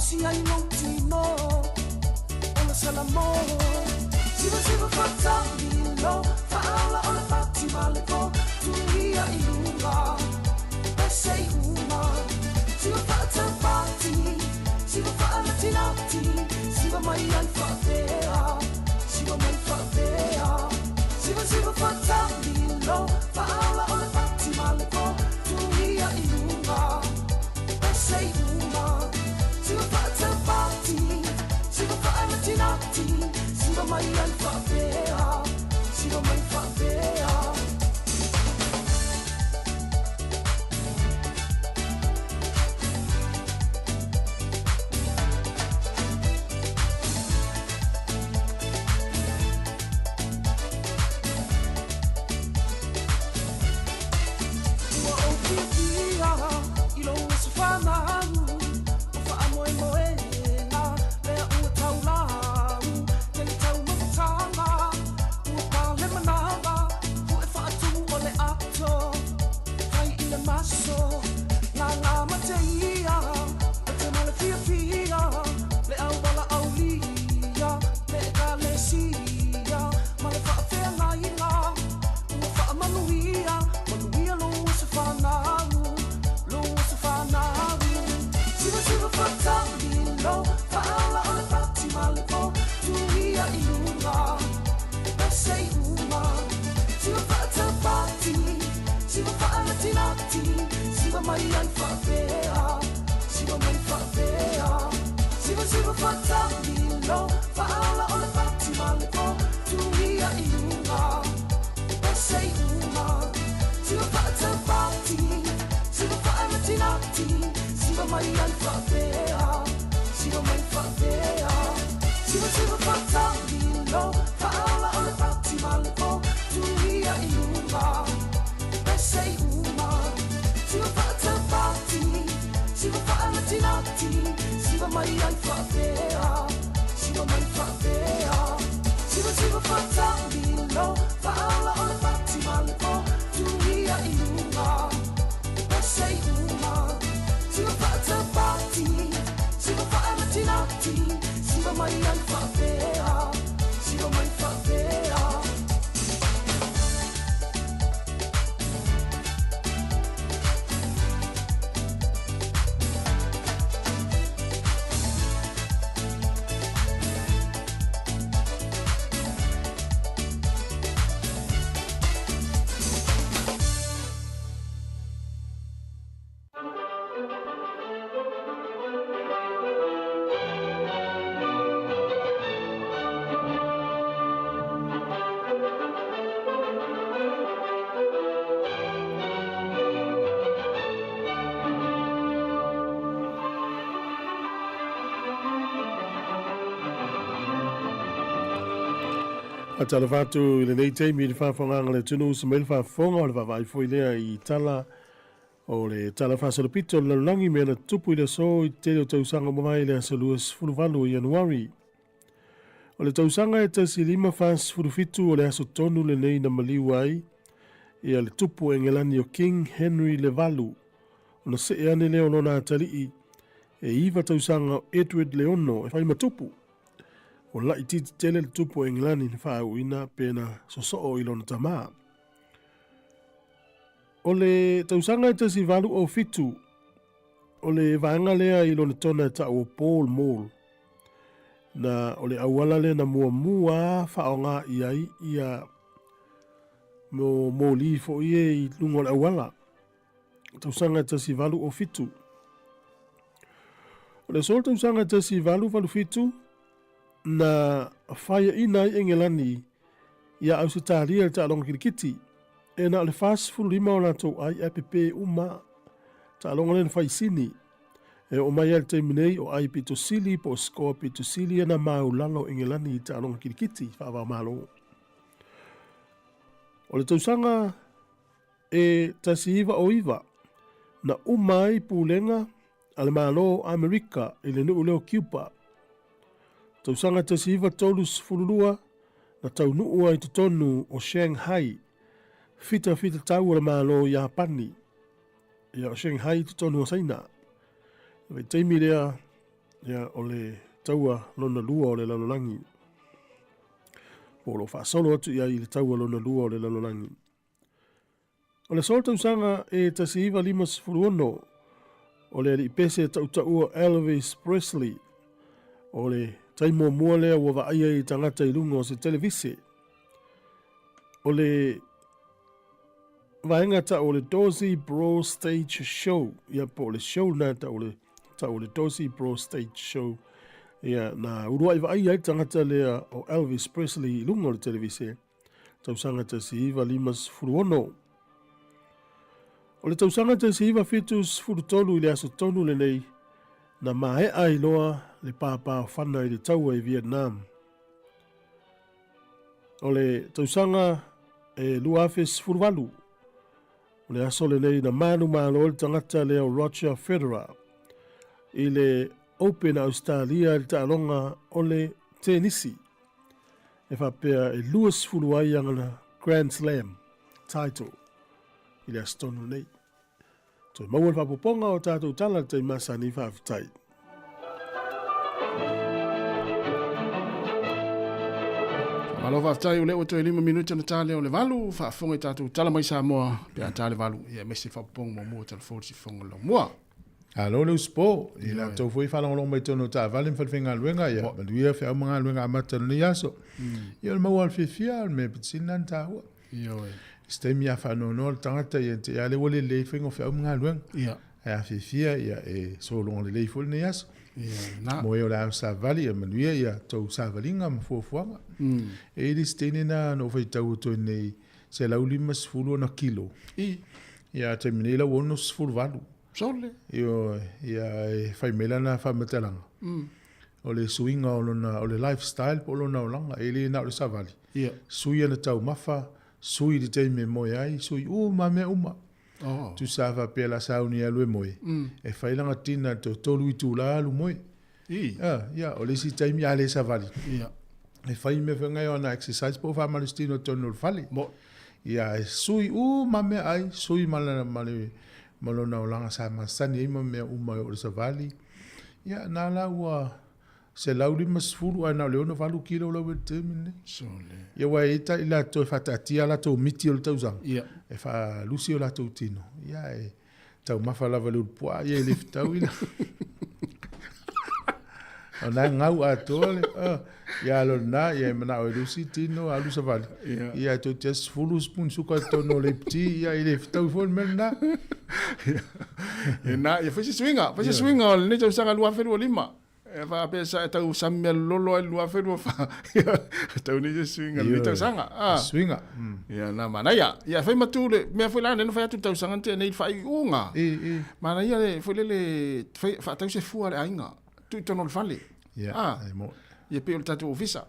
faatasi ai lou tino o le salamo. Sivasiva faatamilo faaola o le pati ma le po tuia i luga pese i uma. Siva faataupati, siva faanatinati, siva mai ai faapea, siva mai faapea. Sivasiva faatamilo faaola o le pati ma le po tuia i luga pese i uma. Siva faataupati, siva faanatinati, siva mai ai faapea, siva mai faapea. Ua ou fiafia i lou aso fanau o faamoemoega lea ua taulau tele taumafataga ua pale manava puʻe faatumu o le ato fai i le maso gagā mateia mate ma le fiafia le auala aulia le ekalesia ma le faafeagaiga ua faamanuia manuia lou aso fanau lou aso fanau. Sivasiva faatamilo faaola o le pati ma le po tuia i luga pese i uma. Siva faataupati, siva faanatinati, siva mai ai faapea, siva mai faapea. Sivasiva faatamilo faaola o le pati ma le po tuia i luga pese i uma. Siva faataupati, siva faanatinati, siva mai ai faapea, siva mai faapea. Sivasiva faatamilo faaola o le pati ma le po tuia i luga pese i uma. Siva faataupati, siva faanatinati, siva mai ai faapea, siva mai faapea. Sivasiva faatamilo faaola o le pati ma le po tuia i luga pese i uma. Siva faataupati, siva faanatinati, siva mai ai faapea, siva mai faapea. Faatalofa atu i lenei taimi i le faafofogaaga a le atunuu sa mai le faafofoga o le vaavaai foi lea i tala o le Tala Faasolopito o le Lalolagi mea na tutupu i le aso i tele o tausaga ua mavae i le aso 28 o Ianuari. O le tausaga e 1547 o le aso tonu lenei na maliu ai ia le tupu o Engelani o King Henry le Valu ona see ane lea o lona atalii e iva tausaga o Edward le Ono e fai ma tupu. Ua laitiiti tele le tupu o Engelani na faaauina pe na sosoo i lona tamā. O le tausaga e 1807, o le vaega lea i Lonetona e ta'u o Pall Mall, na o le auala lea na muamua faaaoga i ai ia mo moli foi e i luga o le auala. Tausaga e 1807. O le aso tausaga e 1887, na faiaina ai Engelani iā Ausetalia i le taaloga kirikiti, e na o le 45 o latou ai ae pepē uma. Taaloga lea na fai i Sini. E oo mai lava i le taimi nei o ai pito sili po o score pito sili ia na maulalo o Engelani i taaloga kirikiti faava-o-Malo. O le tausaga e 1909 na uma ai pulega a le Malo o Amerika i le nuu lea o Cuba. Tausaga 1932 na taunuu ai i totonu o Shanghai fitafitatau o le Malo o Iapani. Ia o Shanghai i totonu o Saina. I le vaitaimi lea, Ia, o le taua lona lua o le lalolagi. Po o lo o faasolo atu i ai i le taua lona lua o le lalolagi. O le aso tausaga e 1956, o le alii pese tautaua Elvis Presley, o le taimi muamua lea ua vaaia ai tagata i luga o se televise. O le vaega tau o le Dorsey Bros Stage Show, ia po o le show lena tau o le tau o le Dorsey Bros Stage Show, ia na uluai vaaia ai le tagata lea o Elvis Presley i luga o le televise, tausaga 1956. O le tausaga 1973 i le aso tonu lenei, na maea ai loa le pāpāofana i le taua i Vietnam. O le tausaga e 2018, o le aso lenei na manumalo ai le tagata lea o Roger Federer i le Open a Australia i le taaloga o le tenisi. E faapea e 20 ai ana Grand Slam title i le aso tonu nei. Toe maua le faapopoga o tatou tala le taimi masani faafetai. Malo faafetai o lea ua toe 5 minute ona ta lea o le 8, faafofoga i tatou tala mai Samoa pe a ta le 8, ia aemaise faapopoga muamua o Talafou le Sifofoga o le Laumua. Malo le usupo i la outou foi faalogologo mai totonu o taavale ma falefaigaluega, ia manuia feau ma galuega amata o lenei aso. Ia o le maua o le fiafia o le mea pito sili lena ona taua. Ioe. I se taimi a faanoanoa le tagata ia te ia lea ua lelei le faiga o feau ma galuega. Ia. Ae a fiafia ia e sologa lelei foi lenei aso. Ia, na. Mo e o le a savali ia manuia ia tou savaliga ma fuafuaga. E i le isi teine na na ou faitau atu ai nei, 150 ona kilo. I. Ia a taimi nei la ua 68. Sole. Ioe, ia e fai mai lana faamatalaga. O le suiga o lona, o le lifestyle po o lona olaga, e le na o le savali. Ia. Sui ana taumafa, sui le taimi e moe ai, sui uma mea uma. Oh. Tusa a faapea la sauni e alu e moe, e fai lana dinner i le toatolu itula alu moe. I. Ah, ia, o le isi taimi a le savali. Ia. E fai mea foi ngai ona exercise po o faamalositino i totonu o le fale. Mo. Ia, e sui uma mea ai, sui ma lana, ma le, ma lona olaga sa masani ai ma mea uma e oo i le savali. Ia, na la ua 150 ae na o le 68 kilo lau i le taimi lenei. Sole. Ia, aua e i ai ta i latou e faataatia a latou miti o le tausaga. Ia. E faalusi o latou tino. Ia, e taumafa lava le ulupuaa, ia e le fetaui la. O na gau atoa le, ia alo lena, ia e manao e lusi tino, alu savali. Ia. Ia e toe tia 10 spoon suka i totonu o le ipiti, ia e le fetaui foi le mea lena. Ia na, ia fai se suiga, fai se suiga o lenei tausaga 2025. E faapea sa e tau sami mea lolo ai le 2024. Ia, tau nei se suiga o lenei tausaga. Ah. Suiga. Ia na manaia. Ia fai matu le mea foi la lea na fai atu le tausaga na tea nei i le faaiuiuga. I, i. Manaia le foi lele fai faatau se fua a le aiga. Tuu i totonu o le fale. Ia, Ah. e mo. Ia pei o le tatou ofisa.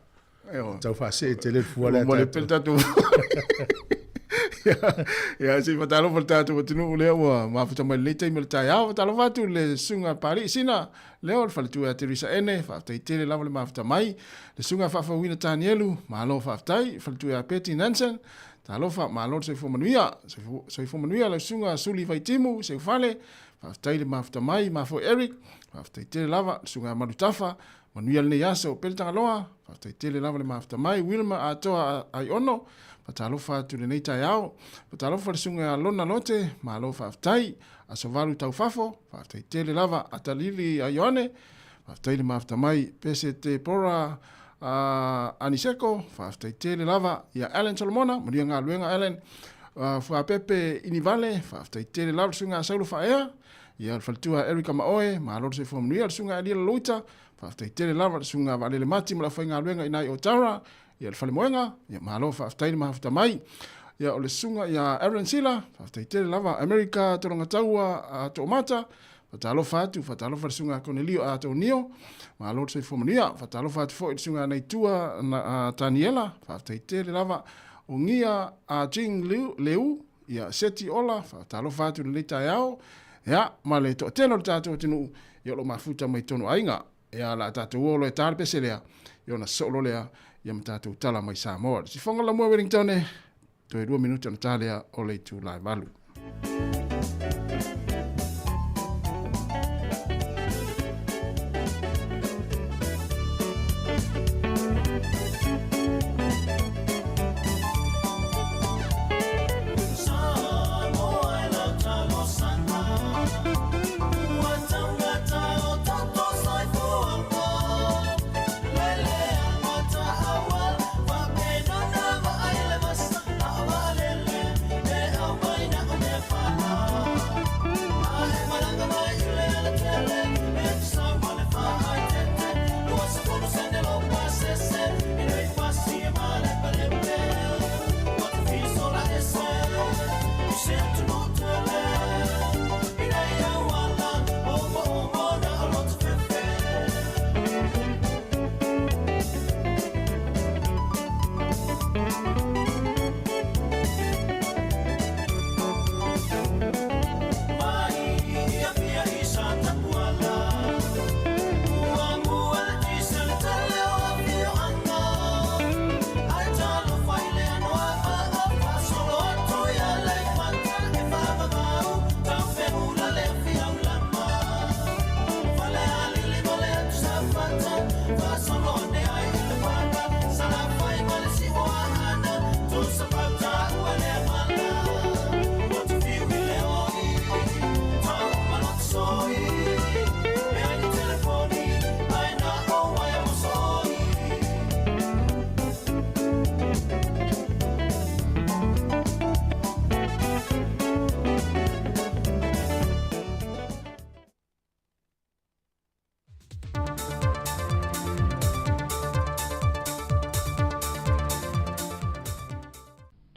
Ioe. Tau faasee tele le fua lea Mo le tatou. pele tatou. Ia, se i faatalofa le tatou atunuu lea ua mafuta mai lenei taimi o le taeao. Faatalofa atu i le susuga Papalii Sina, lea o le faletua ia Teresa Ene, faafetai tele lava le mafuta mai. Le susuga Faafouina Tanielu, malo faafetai. Faletua ia Betty Nansen, talofa, malo le soifua manuia. Soifua manuia lau susuga Suli Vaitimu, Seufale, faafetai le mafuta mai. Mafoe Eric, faafetai tele lava. Le susuga Malutafa, Manuia lenei aso, Pele Tagaloa, faafetai tele lava le mafuta mai. Wilma Atoa Aiono, faatalofa atu lenei taeao. Faatalofa le susuga ia Lona Lote, malo faafetai. Aso Valu Taufafo, faafetai tele lava. Atalili Aioane, faafetai le mafuta mai. Pese Te Pora Aniseko, faafetai tele lava. Ia Allen Solomona, manuia galuega Allen. Fuapepe Inivale, faafetai tele lava le susuga ia Saulo Faaea. Ia, le faletua Erica Maoe, malo le soifua manuia, le susuga Elia Loloita, faafetai tele lava, le susuga Vaalele Mati ma le aufaigaluega i ina i Otara, ia le falemoega, ia malo faafetai le mafuta mai. Ia, o le susuga ia Aaron Sila, faafetai tele lava, America Tologataua a Toomata, faatalofa atu, faatalofa le susuga Konelio a Tonio, malo le soifua manuia, faatalofa atu foi le susuga Naitua na, Taniela, faafetai tele lava, o Gia a Jing Liu, Leu, Ia, Seti Ola, faatalofa atu i lenei taeao, ia, ma le toatele o le tatou atunuu, ia o lo o mafuta mai totonu o aiga. Ia, o le a tatou o loa e ta le pese lea, ia ona sosoo loa lea, ia ma tatou tala mai Samoa. Le sifoga lamua Wellington e, toe 2 minute ona ta lea o le itula e 8.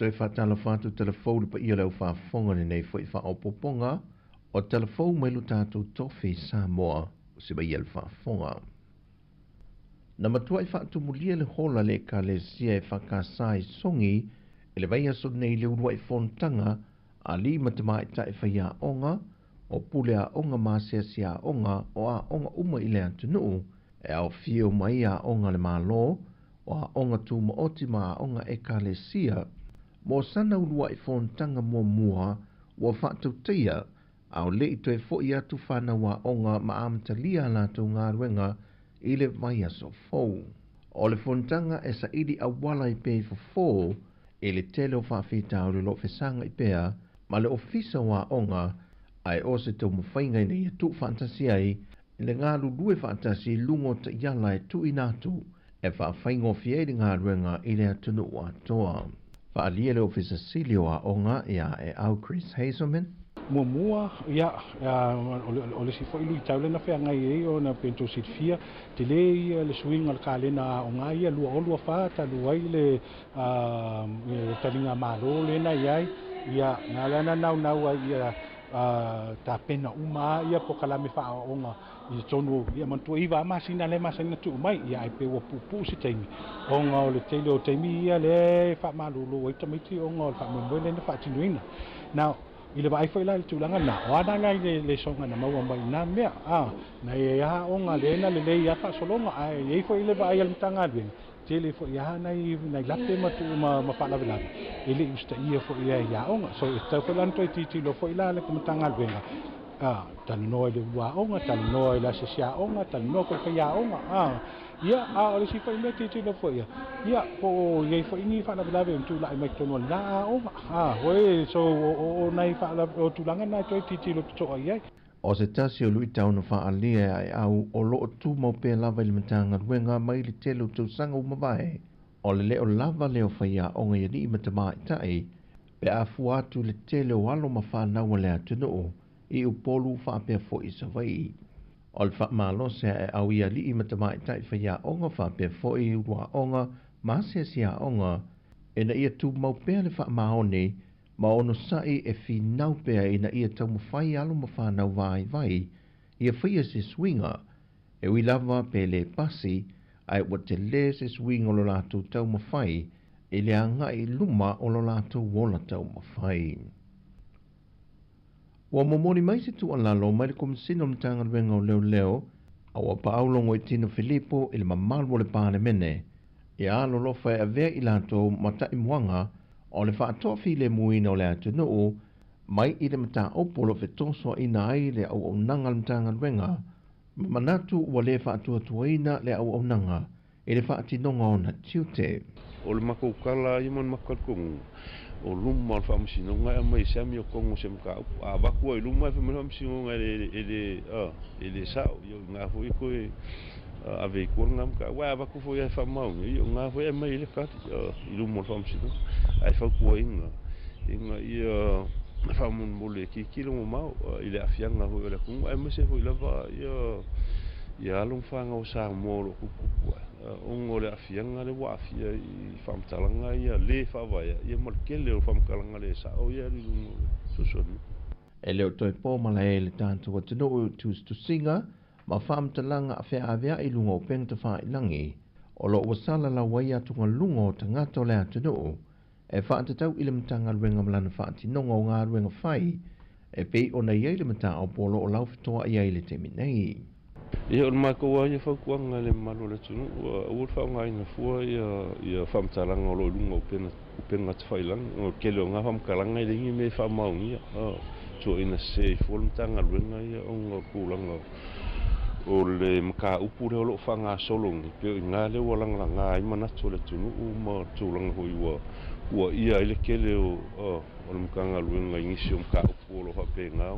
Toe faatalofa atu Tala Fou i le paia o le aufaafofoga i lenei foi faaopoopoga o Tala Fou mai lo tatou tofi Samoa o se maia le faafofoga. Na matuai faatumulia le hola le Ekalesia EFKS i Sogi i le vaiaso nei i le uluai fonotaga a alii ma tamaitai faiaoga o pule aoga ma asiasi aoga o aoga uma i le atunuu e aofia uma ai aoga a le Malo, o aoga tumaoti ma aoga ekalesia. Mo sana uluai fonotaga muamua ua faatautaia a o le i toe foi atu fanau aoga ma amatalia a latou galuega i le vaiaso fou. O le fonotaga e saili auala ai pea i fofo i le tele o faafitauli o lo o fesagai pea ma le Ofisa o Aoga ae o se taumafaiga ina ia tuufaatasi ai le galulue faatasi i luga o taiala e tuuina atu e faafaigofie ai le galuega i le atunuu atoa. Faaalia le Ofisa Sili o Aoga ia Aeau Chris Hazelman. Muamua, ia, o le isi foi luitau lea na feagai ai ona pei ona tou silafia, tele ia le suiga o le kalena aoga ia 2024 talu ai le taliga malo lea na i ai, ia, na ala ona naunau ai ia tapena uma lava ia polokalame faaaoaoga i totonu o, ia manatua 9 lava masina lea e masani ona tuu mai, ia ae pei ua puupuu se taimi ona o le tele o taimi ia lea e faamalulu ai tamaiti ona o le faamoemoe lea na faatinoina. Now, i le vaai foi la i le tulaga lena, o a la nai lesoga na maua mai i na mea, a, na i ai lava aoga lea na lelei lava faasologa, ae i ai foi le vaai a le Matagaluega, tele foi lava nai nai lape ma tuu ma ma faalavelave e le i usitaia foi i aoga. So e tatau foi la ona toe tilotilo foi la le Matagaluega, a, talanoa i le ulu aoga, talanoa i le asiasi aoga, talanoa foi i le faiaoga, a, ia, a o le isi foi mea tilotilo foi ia, ia, po o i ai foi ni faalavelave e tulai mai totonu o lena aoga, a, oi, so o nai faalavelave, o tulaga na e toe tilotilo totoa i ai. O se tasi o luitau na faaalia e Aeau o lo o tumau pea lava i le Matagaluega mai le tele o tausaga ua mavae, o le le o lava lea o faiaoga i alii ma tamaitai pe a fua atu i le tele o alo ma fanau a le atunuu i Upolu faapea foi i Savaii. O le faamalosi a Aeau i alii ma tamaitai faiaoga faapea foi i uluaoga ma asiasiaoga ina ia tumau pea le faamaoni ma onosai e finau pea ina ia taumafai alo ma fanau vaivai ia faia se suiga, e ui lava pe le pasi, ae ua tele se suiga o lo latou taumafai i le agai i luma o lo latou ola taumafai. Ua momoli mai se tuualalo mai le Komesina o le Matagaluega o Leoleo a ua paau Logoitino Filipo i le mamalu o le Palemene ia alolofa e avea i latou ma taimuaga o le faatoafilemuina o le atunuu mai i le mataupu o lo o fetosoaina ai le auaunaga a le Matagaluega ma manatu ua le faatuatuaina le auaunaga i le faatinoga o ona tiute. O le matou tala ia ma le matou talitonuga, o luma o le Faamasinoga e aumai ai se amiotoga o se mataupu. A avatu ai i luma e fai mai le Faamasinoga e le, e le sao, ia o i ina foi e toe ave i tua lena mataupu. Ae a avatu foi lava e faamaonia, ia o ina foi e aumai ai le tali i luma o le Faamasinoga. Ae fautuaina ina ia faamolemole e tilotilo mamao i le aafiaga foi o le atunuu, aemaise foi lava ia alo ma fanau a Samoa o lo o tuputupu ae, ona o le aafiaga lea ua aafia i faamatalaga ia le faavaea ia ma le tele o faamatalaga le sao ia e alu i luga o le social media. E le o toe po malae i le tatou atunuu i tusitusiga ma faamatalaga a feaveai i luga o upega tafailagi o lo o ua salalau ai atugaluga o tagata o le atunuu e faatatau i le Matagaluega ma lana faatinoga o galuega fai e pei ona i ai le mataupu o lo o laufetoai ai i le taimi nei. Ia, o le matou lava ia fautuaga i le mamalu o le atunuu, aua le faaaogaina fua ia faamatalaga o lo o i luga o upega tafailagi, ona o le tele o na faamatalaga e leai ni mea e faamaonia, tuuaiina sese ai fua le Matagaluega ia ona o le tulaga o le mataupu lea o lo o faagasolo nei, pei o i ina lea ua lagalaga ai manatu o le atunuu ma le tulaga foi ua tuuaia ai le tele o le Matagaluega i nisi o mataupu o lo o faapena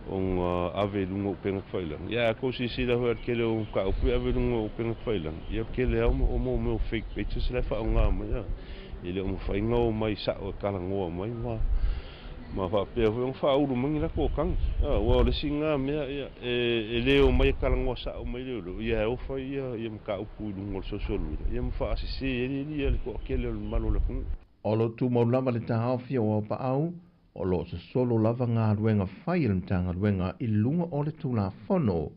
ona ave i luga o upega tafailagi. Ia, a outou silasila foi i le tele o mataupu e ave i luga o upega tafailagi, ia o le tele lava o mea o fake pages la e faaaoga mai, e le o mafai ona omai sao e talanoa mai ma faapea foi ona faaulu mai ni latou tagi. Aua o le isi lena mea, ia, e le omai e talanoa sao mai leoleo, ia e ofa ia mataupu i luga o le social media, ia ma faasese ai le toatele o le mamalu o le atunuu. O lo o tumau lava le taofi o Aupaau, o lo o sosolo lava galuega fai a le Matagaluega i luga o le Tulafono,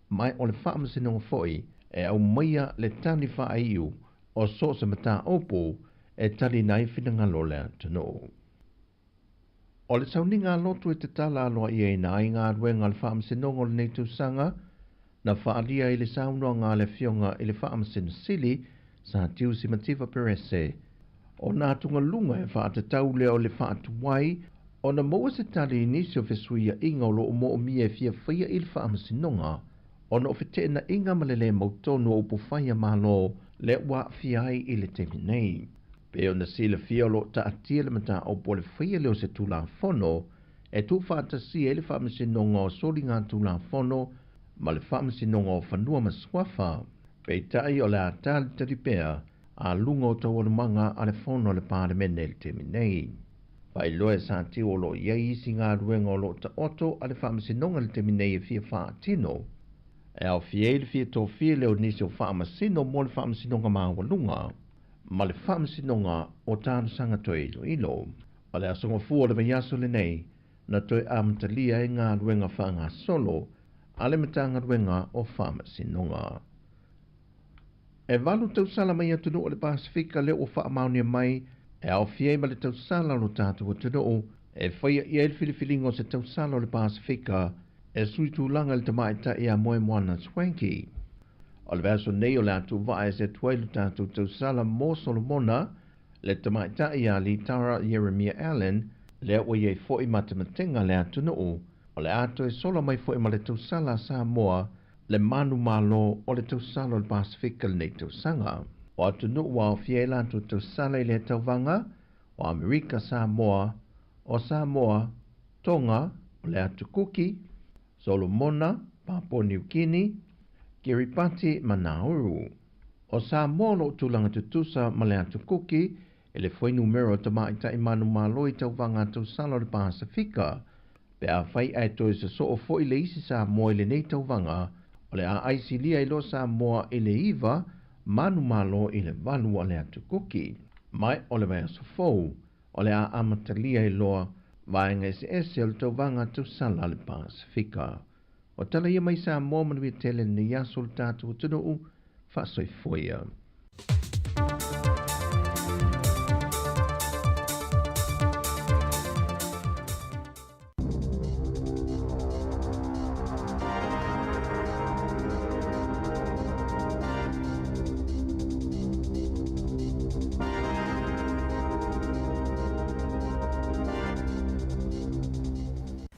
ma o le Faamasinoga foi e aumaia le tali faaiu o so o se mataupu e taliina ai finagalo o le atunuu. O le sauniga lotu e tatala aloaiaina ai galuega a le Faamasinoga o lenei tausaga, na faaalia i le saunoaga a le Afioga i le Faamasino Sili Sā Tiusi Mativa Perese, o nā atugaluga e faatatau lea o le faatuai ona maua se tali i nisi o fesuiaiga o lo o moomia e fia faia i le Faamasinoga ona o feteenaiga ma le lē mautonu o upufai a Malo lea ua aafia ai i le taimi nei. Pei ona silafia o lo o taatia le mataupu o le faia lea o se Tulafono e tuufaatasia ai le Faamasinoga o Soligatulafono ma le Faamasinoga o Fanua ma Suafa. Peitai o le a talitali pea a luga o taualumaga a le Fono a le Palemene i le taimi nei. Faailoa e Sā Tiu o lo o i ai isi galuega o lo o taoto a le Faamasinoga i le taimi nei e fia faatino, e aofia ai le fia tofia lea o nisi o Faamasino mo le Faamasinoga Maualuga ma le Faamasinoga o Talosaga Toe Iloilo. O le aso Gafua o le vaiaso lenei na toe amatalia ai galuega faagasolo a le Matagaluega o Faamasinoga. E 8 tausala mai atunuu o le Pasefika lea ua faamaonia mai e aofia ai ma le tausala o lo tatou atunuu e faia i ai le filifiliga o se tausala o le Pasefika e sui tulaga i le tamaitai ia Moemoana Swanky. O le vaiaso nei o le a tuuvaa ese atu ai lo tatou tausala mo Solomona, le tamaitai ia Litara Ieremia Allen, lea ua i ai foi matematega a le atunuu, o le a toe sola mai foi ma le tausala a Samoa le manumalo o le tausala o le Pasefika i lenei tausaga. O atunuu ua aofia ai latou tausala i lea tauvaga, o Amerika Samoa, o Samoa, Tonga, o le Atu Kuki, Solomona, Papua Niu Kini, Kiribati ma Nauru. O Samoa o lo o tulaga tutusa ma le Atu Kuki i le fuainumera o tamaitai manumalo i tauvaga a tausala o le Pasefika, pe afai ae toe sosoo foi le isi Samoa i lenei tauvaga, o le a aisilia ai loa Samoa i le 9 manumalo i le 8 a le Atu Kuki. Ma o le vaiaso fou, o le a amatalia ai loa vaega eseese o le tauvaga tausala a le Pasefika. O tala ia mai Samoa, manuia tele lenei aso le tatou atunuu, faasoifua ia.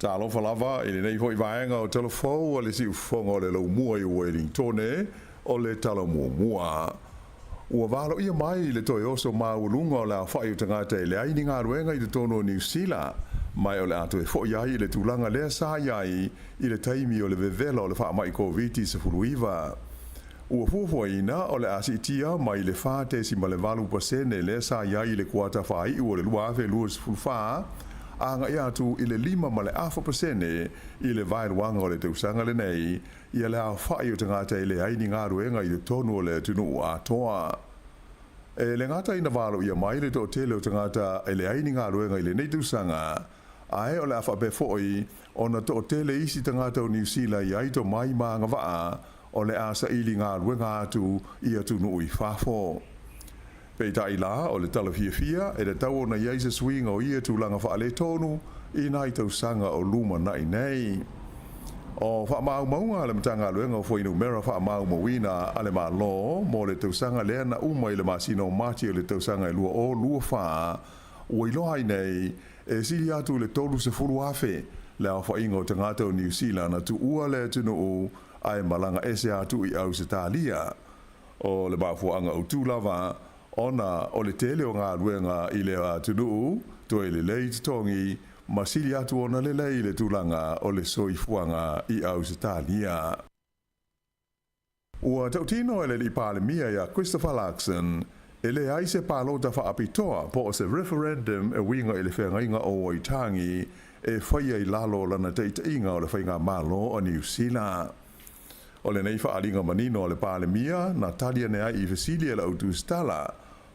Talofa lava i lenei foi vaega o Talafou a le Siufofoga o le Laumua i Uelingtone o le Tala Muamua. Ua valoia mai le toe oso maualuga o le aofai o tagata e leai ni galuega i totonu o Niu Sila, ma o le a toe foi ai i le tulaga lea sa i ai i le taimi o le vevela o le faamai Koviti-19. Ua fuafuaina o le a siitia mai le 4.8% lea sa i ai i le kuata faaiu o le 2024 agai atu i le 5.5% i le vaeluaga o le tausaga lenei ia le aofai o tagata e leai ni galuega i totonu o le atunuu atoa. E le gata ina valoia mai le toatele o tagata e leai ni galuega i lenei tausaga, ae o le a faapea foi ona toatele isi tagata o Niu Sila i ai tomai ma agavaa o le a saili galuega atu i atunuu i fafo. Peitai la, o le tala fiafia, e tatau ona i ai se suiga o ia tulaga faaletonu i nai tausaga o lumanai nei. O faamaumauga a le Matagaluega o Fuainumera Faamaumauina a le Malo mo le tausaga lea na uma i le masina o Mati o le tausaga e 2024, ua iloa ai nei, e sili atu i le 30,000 le aofaiga o tagata o Niu Sila na tuua le atunuu ae malaga ese atu i Ausetalia. O le mafuaaga autū lava, ona o le tele o galuega i lea atunuu, toe lelei totogi, ma sili atu ona lelei le tulaga o le soifuaga i Ausetalia. Ua tautino e le alii Palemia ia Christopher Luxon, e leai se palota faapitoa po o se referendum e uiga i le feagaiga o Waitangi e faia i lalo o lana taitaiga o le faigamalo a Niu Sila. O lenei faaaliga manino a le Palemia na tali ane ai i fesili a le au tusitala,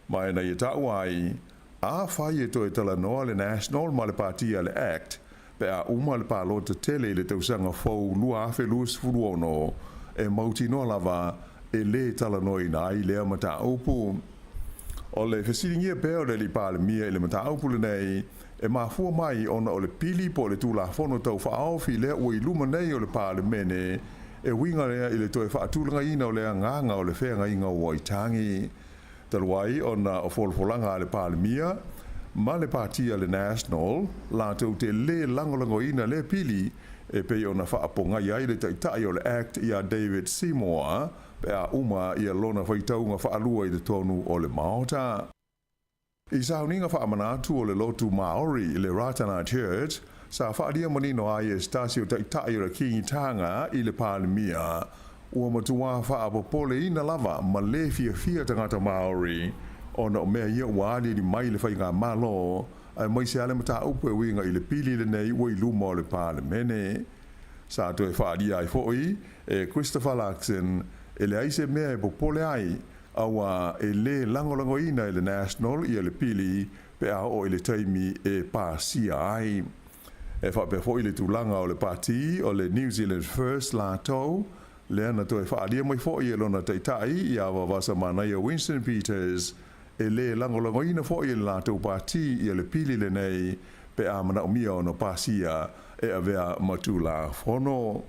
ma e na ia taua ai, Afai e toe talanoa le National ma le Pati a le act, pe a uma le palota tele i le tausaga fou 2026, e mautinoa lava e lē talanoaina ai lea mataupu. O le fesiligia pea o le Alii Palemia i le mataupu lenei, e mafua mai ona o le pili po o le Tulafono Tau Faaofi lea ua i luma nei o le Palemene, e uiga lea i le toe faatulagaina o le agaga o le feagaiga o Waitangi. Talu ai ona o folafolaga a le Palemia ma le Pati a le National, latou te lē lagolagoina lea pili e pei ona faapogai ai le Taitai o le act iā David Seymour pe a uma ia lona faitauga faalua i totonu o le Maota. I sauniga faamanatu o le lotu Maori i le Ratana Church, sa faaalia manino ai e se tasi o Taitai o le Kīngitanga i le Palemia, ua matuā faapopoleina lava ma lē fiafia tagata Maori ona o mea ia ua aliali mai i le faigamalo, aemaise lava le mataupu e uiga i le pili lenei ua i luma o le Palemene. Sa toe faaalia ai foi e Christopher Luxon e leai se mea e popole ai auā e lē lagolagoina e le National ia le pili pe a oo i le taimi e pasia ai. E faapea foi le tulaga o le pati o le New Zealand First latou, lea na toe faaalia mai foi e lona taitai iā Vaavasamanaia Winston Peters, e lē lagolagoina foi e le latou pati ia le pili lenei pe a manaomia ona pasia e avea ma Tulafono.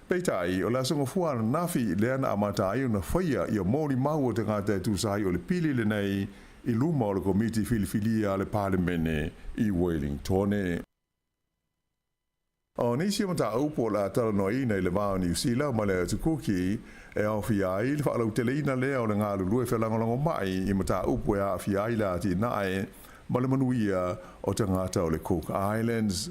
Peitai, o le Aso Gafua ananafi lea na amata ai ona faia ia molimau o tagata e tusa ai o le pili lenei i luma o le Komiti Filifilia a le Palemene i Wellingtone. O nisi o mataupu o le a talanoaina i le va o Niu Sila ma le Atu Kuki e aofia ai le faalauteleina lea o le galulue felagolagomai i mataupu e aafia ai le atinae ma le manuia o tagata o le Cook Islands.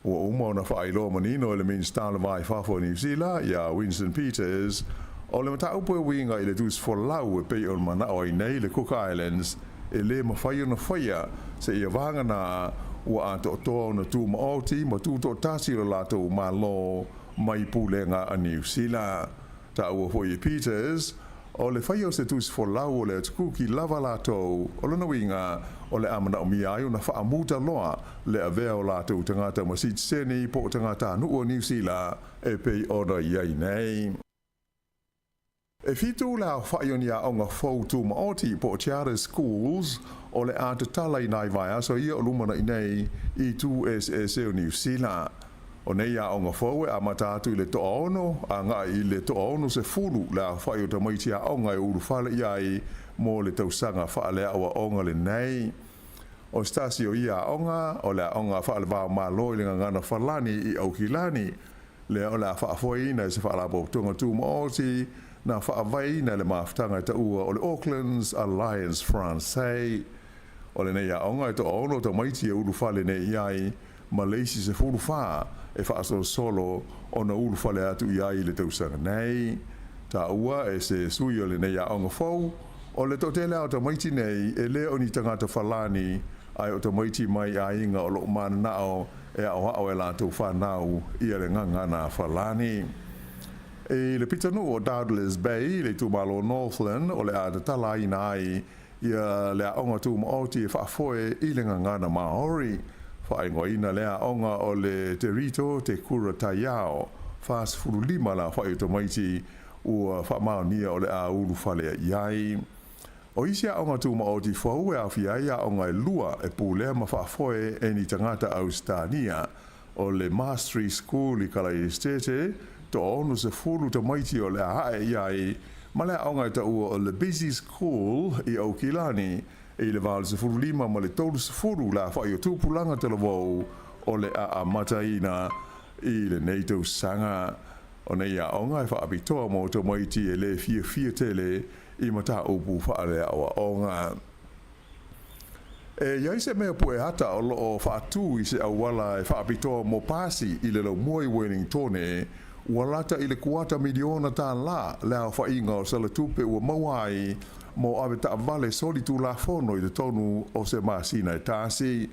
Ua uma ona faailoa manino e le Minisita o le Va i Fafo o Niu Sila, iā Winston Peters, o le mataupu e uiga i le tusi folau e pei ona manao ai nei le Cook Islands e lē mafai ona faia seia vagana ua atoatoa ona tumaoti ma tutoatasi lo latou Malo mai pulega a Niu Sila. Taua foi e Peters, o le faia o se tusi folau o le atukuki lava latou, o lona uiga, o le a manaomia ai ona faamuta loa le avea o latou tagata ma sitiseni po o tagatanuu o Niu Sila e pei ona i ai nei. E fitu le aofa'i o ni aoga fou tumaoti po o charter schools o le a tatala i nai vaiaso ia o lumana'i nei i itu eseese o Niu Sila. O nei aoga fou e amata atu i le toaono aga'i i le toaonosefulu le aofa'i o tamaiti aoga e ulufale i ai mo le tausaga faaleaoaoga lenei. O se tasi o ia aoga, o le aoga faale-va-o-Malo i le Gagana Falani i Aukilani, lea o le a faafoeina e se Faalapotopotoga Tumaoti na faavaeina e le mafutaga e taua o le Auckland's Alliance Française. O lenei aoga e toaono tamaiti e ulufale nei i ai, ma le isi 14 e faasolosolo ona ulufale atu i ai i le tausaga nei. Taua e se sui o lenei aoga fou, o le toatele lava o tamaiti nei e le o ni tagata falani, ae o tamaiti mai aiga o loo mananao e aoao e latou fanau ia le gagana falani. I le pitonuu o Douglas Bay i le itumalo o Northland o le a tatalaina ai ia le aoga tumaoti e faafoe i le gagana Maori. Faaigoaina lea aoga o le Te Rito Te Kura Taiao, 45 le aofai o tamaiti ua faamaonia o le a ulufale i ai. O isi aoga tumaoti fou e aofia ai aoga e lua e pulea ma faafoe e ni tagata Ausetania, o le Mastery School i Kalaesetete, toaonosefulu tamaiti o le a ae i ai, ma le aoga e taua o le Busy School i Aukilani, i le 85 ma le 30 le aofai o tupulaga talavou o le a amataina i lenei tausaga. O nei aoga e faapitoa mo tamaiti e lē fiafia tele i mataupu faaleaoaoga. E i ai se mea pue ata o loo faatū i se auala e faapitoa mo pasi i le laumua i Wellingtone, ua lata i le kuata miliona tālā le aofaiga o salatupe ua maua ai mo avetaavale solitulafono i totonu o se masina e tasi.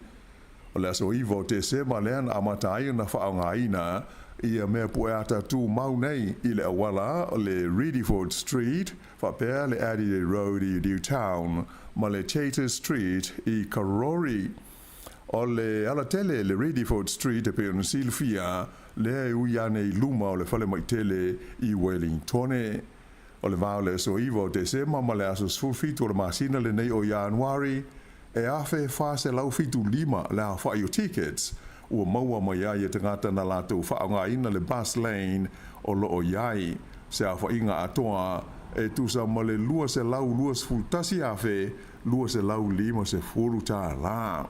O le aso 9 o Tesema lea na amata ai ona faaaogaina ia mea pueata tumau nei i le auala o le Riddiford Street faapea le Adelaide Road i Newtown ma le Chater Street i Karori. O le alatele le Riddiford Street e pei ona silafia, lea e ui ane i luma o le falemai tele i Wellingtone. O le va o le aso 9 o Tesema ma le aso 17 o le masina lenei o Ianuari, e 1,475 le aofai o tickets ua maua mai ai e tagata na latou faaaogaina le bus lane o lo o i ai, se aofaiga atoa e tusa ma le $221,250.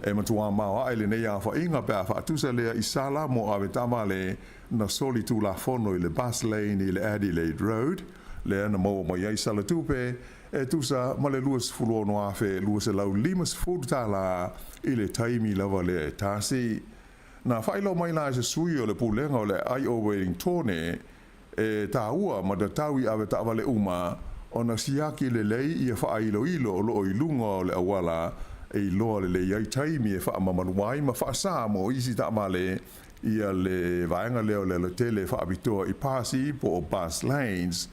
E matua maoae lenei aofaiga pe a faatusa lea i sala mo avetaavale na soli tulafono i le bus lane i le Adelaide Road, lea na maua mai ai sala tupe e tusa ma le $26,250 i le taimi lava lea e tasi. Na faailoa mai la e se sui o le Pulega o le Aai o Wellingtone, e taua ma tatau i avetaavale uma ona siaki lelei ia faailoilo o lo o i luga o le auala e iloa lelei ai taimi e faamamalu ai ma faasā mo isi taavale ia le vaega lea o le alatele faapitoa i pasi po o bus lanes,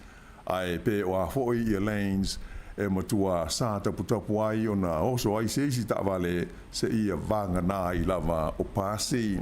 ae pe o a foi ia lanes e matua sā taputapu ai ona oso ai se isi taavale seia vagana ai lava o pasi.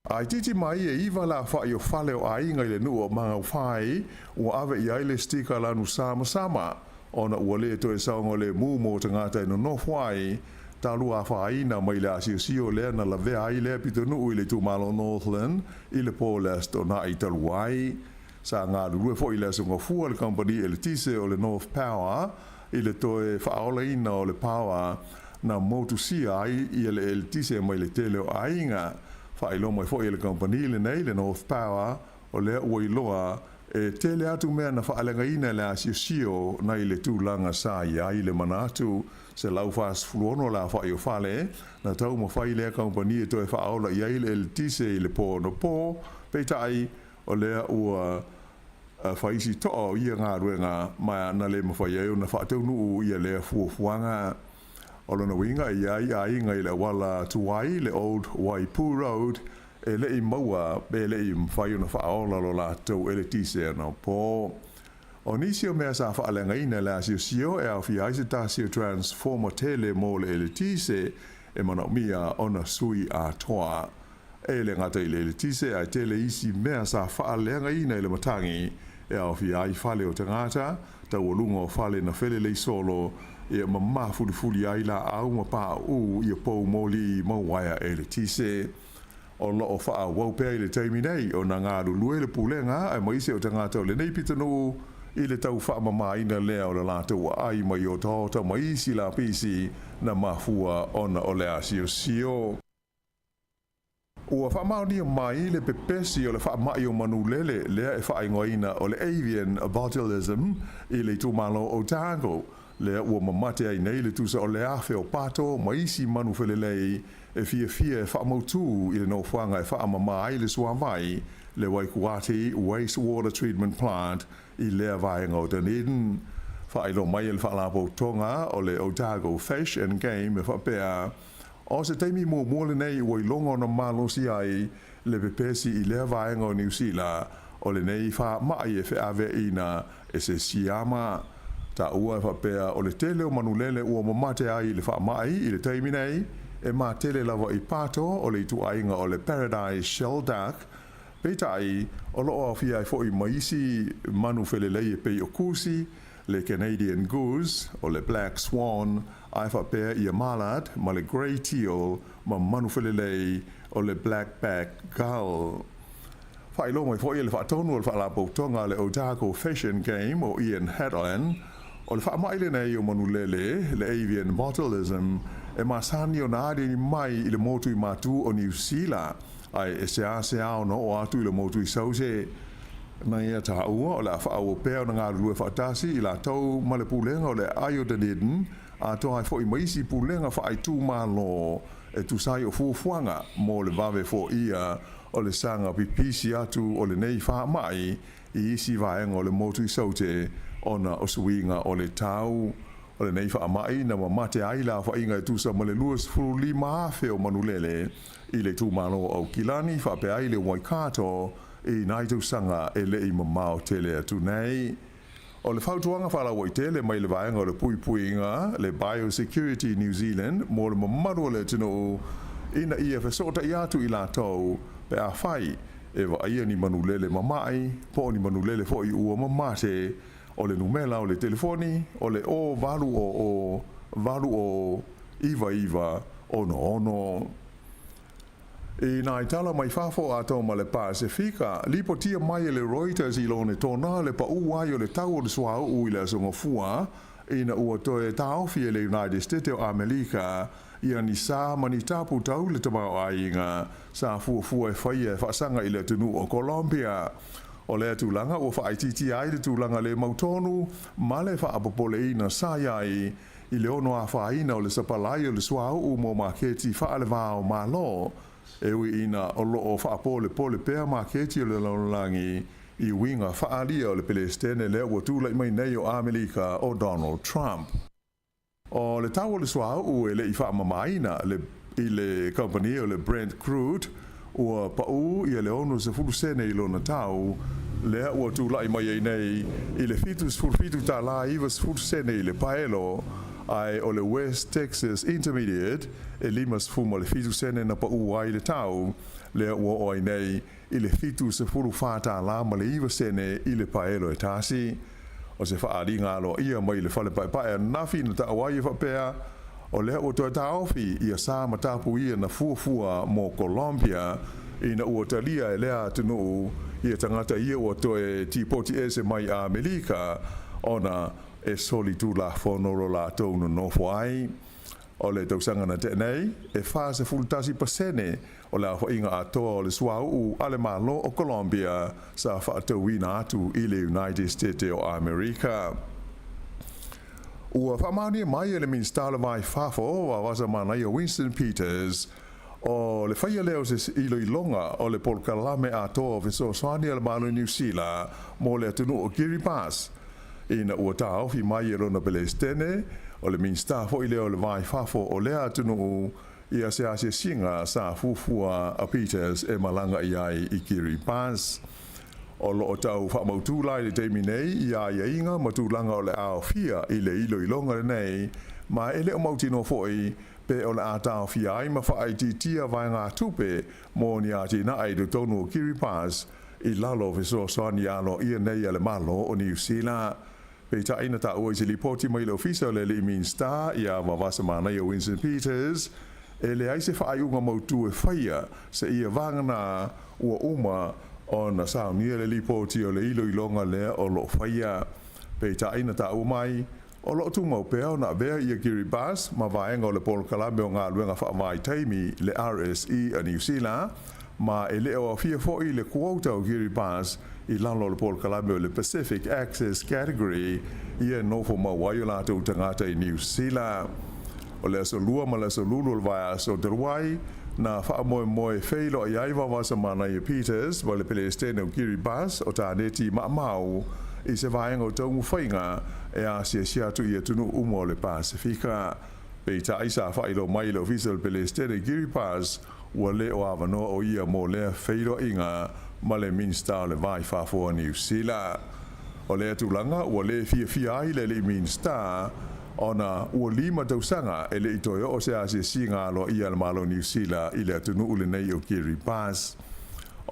A itiiti mai e 9 le aofai o fale o aiga i le nuu o Magaufai ua ave i ai le stika lanu samasama ona ua le toe saogalemu mo tagata e nonofo ai talu afaina mai le asiosio lea na lavea ai lea pitonuu i le itumalo Northland i le po o le Aso Toonai talu ai. Sa galulue foi le Aso Gafua le kamupani eletise o le North Power i le toe faaolaina o le power na motusia ai ia le eletise mai le tele o aiga. Faailoa mai foi e le kamupani lenei, le North Power, o lea ua iloa e tele atu mea na faaleagaina e le asiosio nai le tulaga sa i ai le manatu. 146 le aofai o fale na taumafai lea kamupani e toe faaola i ai le eletise i le po anapo, peitai o lea ua fai si toa o ia galuega ma na le mafai ai ona faataunuu ia lea fuafuaga. O lona uiga e i ai aiga i le auala tuai, le Old Waipu Road, e le i maua pe le i mafai ona faaola lo latou eletise anapo. O nisi o mea sa faaleagaina e le asiosio e aofia ai se tasi o transformer tele mo le eletise e manaomia ona sui atoa. E le gata i le eletise ae tele isi mea sa faaleagaina i le matagi e aofia ai fale o tagata, taualuga o fale na felelei solo, ia ma mafulifuli ai laau ma pauu ia pou moli ma uaea eletise. O lo o faaauau pea i le taimi nei ona galulue le pulega aemaise o tagata o lenei pitonuu i le tau faamamaina lea o le latou aai mai otaota ma isi lapisi na mafua ona o le asiosio. Ua faamaonia mai le pepesi o le faamai o manulele lea e faaigoaina o le avian botulism i le itumalo o Otago, lea ua mamate ai nei le tusa o le 1,000 o pato ma isi manu felelei e fiafia e faamautū i le nofoaga e faamama ai le suavai, le Waikuati Wastewater Treatment Plant i lea vaega o Dunedin. Faailoa mai e le Faalapotopotoga o le Otago Fish and Game e faapea, O se taimi muamua lenei ua iloga ona malosi ai le pepesi i lea vaega o Niu Sila o lenei faamai e feaveaiina e se siama. Taua e faapea o le tele o manulele ua mamate ai i le faamai i le taimi nei, e matele lava i pato o le ituaiga o le Paradise Shelduck, peitai o lo o aofia ai foi ma isi manu felelei e pei o kusi, le Canadian Goose, o le Black Swan, ae faapea ia Mallard ma le Grey Teal ma manu felelei o le Black Back Gull. Faailoa mai foi e le faatonu o le Faalapotopotoga a le Otago Fish and Game o Ian Hadland, o le faamai lenei o manulele, le avian botulism, e masani ona aliali mai i le motu i matu o Niu Sila, ae e seasea ona oo atu i le motu i Saute. Na ia taua o le a faaauau pea ona galulue faatasi i latou ma le Pulega o le Aai o Dunedin, atoa ai foi ma isi pulega faaitumalo e tusa ai o fuafuaga mo le vave foia o le saga pipisi atu o lenei faamai i isi vaega o le motu i Saute ona o suiga o le tau. O lenei faamai na mamate ai le aofaiga e tusa ma le 25,000 o manulele i le itumalo o Aukilani faapea ai le Waikato i nai tausaga e le i mamao tele atu nei. O le fautuaga faalauaitele mai le Vaega o le Puipuiga, le Biosecurity New Zealand, mo le mamalu o le atunuu ina ia fesootai atu i latou pe afai e vaaia ni manulele mama'i po o ni manulele foi ua mamate. O le numela o le telefoni o le 0800 80 99 66. I nai tala mai fafo atoa ma le Pasefika, lipotia mai e le Reuters i lona tona le paʻū ai o le tau o le suauu i le Aso Gafua ina ua toe taofi e le United Stete o Amelika ia ni sa ma ni tapu tau le tamaoaiga sa fuafua e faia e faasaga i le atunuu o Colombia. O lea tulaga ua faaitiitia ai le tulaga le mautonu ma le faapopoleina sa i ai i le ono afaina o le sapalai o le suauu mo maketi faaleva o Malo, e ui ina o lo o faapolepole pea maketi o le lalolagi i uiga faaalia o le Pelesitene lea ua tulai mai nei o Amelika o Donald Trump. O le tau o le suauu e le i faamamaina le i le kamupani o le Brent Crude ua paʻū ia le 60 sene i lona tau, lea ua tulai mai ai nei i le $77 tālā 90 sene i le paelo, ae o le West Texas Intermediate e 57 sene na paʻū ai le tau, lea ua oo ai nei i le $74 tālā ma le 9 sene i le paelo e tasi. O se faaaliga aloaia mai le fale paepae ananafi na taua ai e faapea, o lea ua toe taofi ia sa ma tapu ia na fuafua mo Colombia ina ua talia e lea atunuu ia tagata ia ua toe tipoti ese mai Amelika ona e solitulafono lo latou nonofo ai. O le tausaga na tea nei, e 41% o le aofaiga atoa o le suauu a le Malo o Colombia sa faatauina atu i le United Stete o Amerika. Ua faamaonia mai e le Minisita o le Va i Fafo o Vavasa Manaia Winston Peters, o le faia lea o se iloiloga o le polokalame atoa o fesoasoani a le Malo Niu Sila mo le atunuu o Kiribati, Ina ua taofi mai e lona Pelesitene, o le Minisita foi lea o le Va i Fafo o lea atunuu, ia se asiasiga sa fuafua a Peters e malaga i ai i Kiribati. O lo o tau faamautū la i le taimi nei i aiaiga ma tulaga o le aofia i le iloiloga lenei, ma e le o mautinoa foi pe o le a taofia ai ma faaitiitia vaegatupe mo ni atinae i totonu o Kiribati i lalo o fesoasoani aloaia nei a le Malo o Niu Sila. Peitai na taua i se lipoti mai le Ofisa o le Alii Minisita ia Vavasamanaia Winston Peters, e leai se faaiuga mautū e faia seia vagana ua uma ona saunia le lipoti o le iloiloga lea o lo o faia. Peitai na taua mai, o lo o tumau pea ona avea ia Kiribati ma vaega o le Polokalame o Galuega Faavaitaimi, le RSE a Niu Sila, ma e le o aofia foi le quota o Kiribati i lalo o le polokalame o le Pacific Access Category ia e nofo mau ai o latou tagata i Niu Sila. O le aso Lua ma le aso Lulu o le vaiaso talu ai, na faamoemoe feiloai ai Vaovasamanaia Peters ma le Pelesitene o Kiribati o Taneti Maamau i se vaega o taumafaiga e asiasi atu i atunuu uma o le Pasefika. Peitai sa faailoa mai e le Ofisa o le Pelesitene i Kiribati Ua le o avanoa o ia mo lea feiloaiga ma le Minisita o le Va i Fafo a Niu Sila. O lea tulaga ua le fiafia ai le alii Minisita ona ua 5 tausaga e le i toe oo se asiasiga aloaia a le Malo o Niu Sila i le atunuu lenei o Kiribati.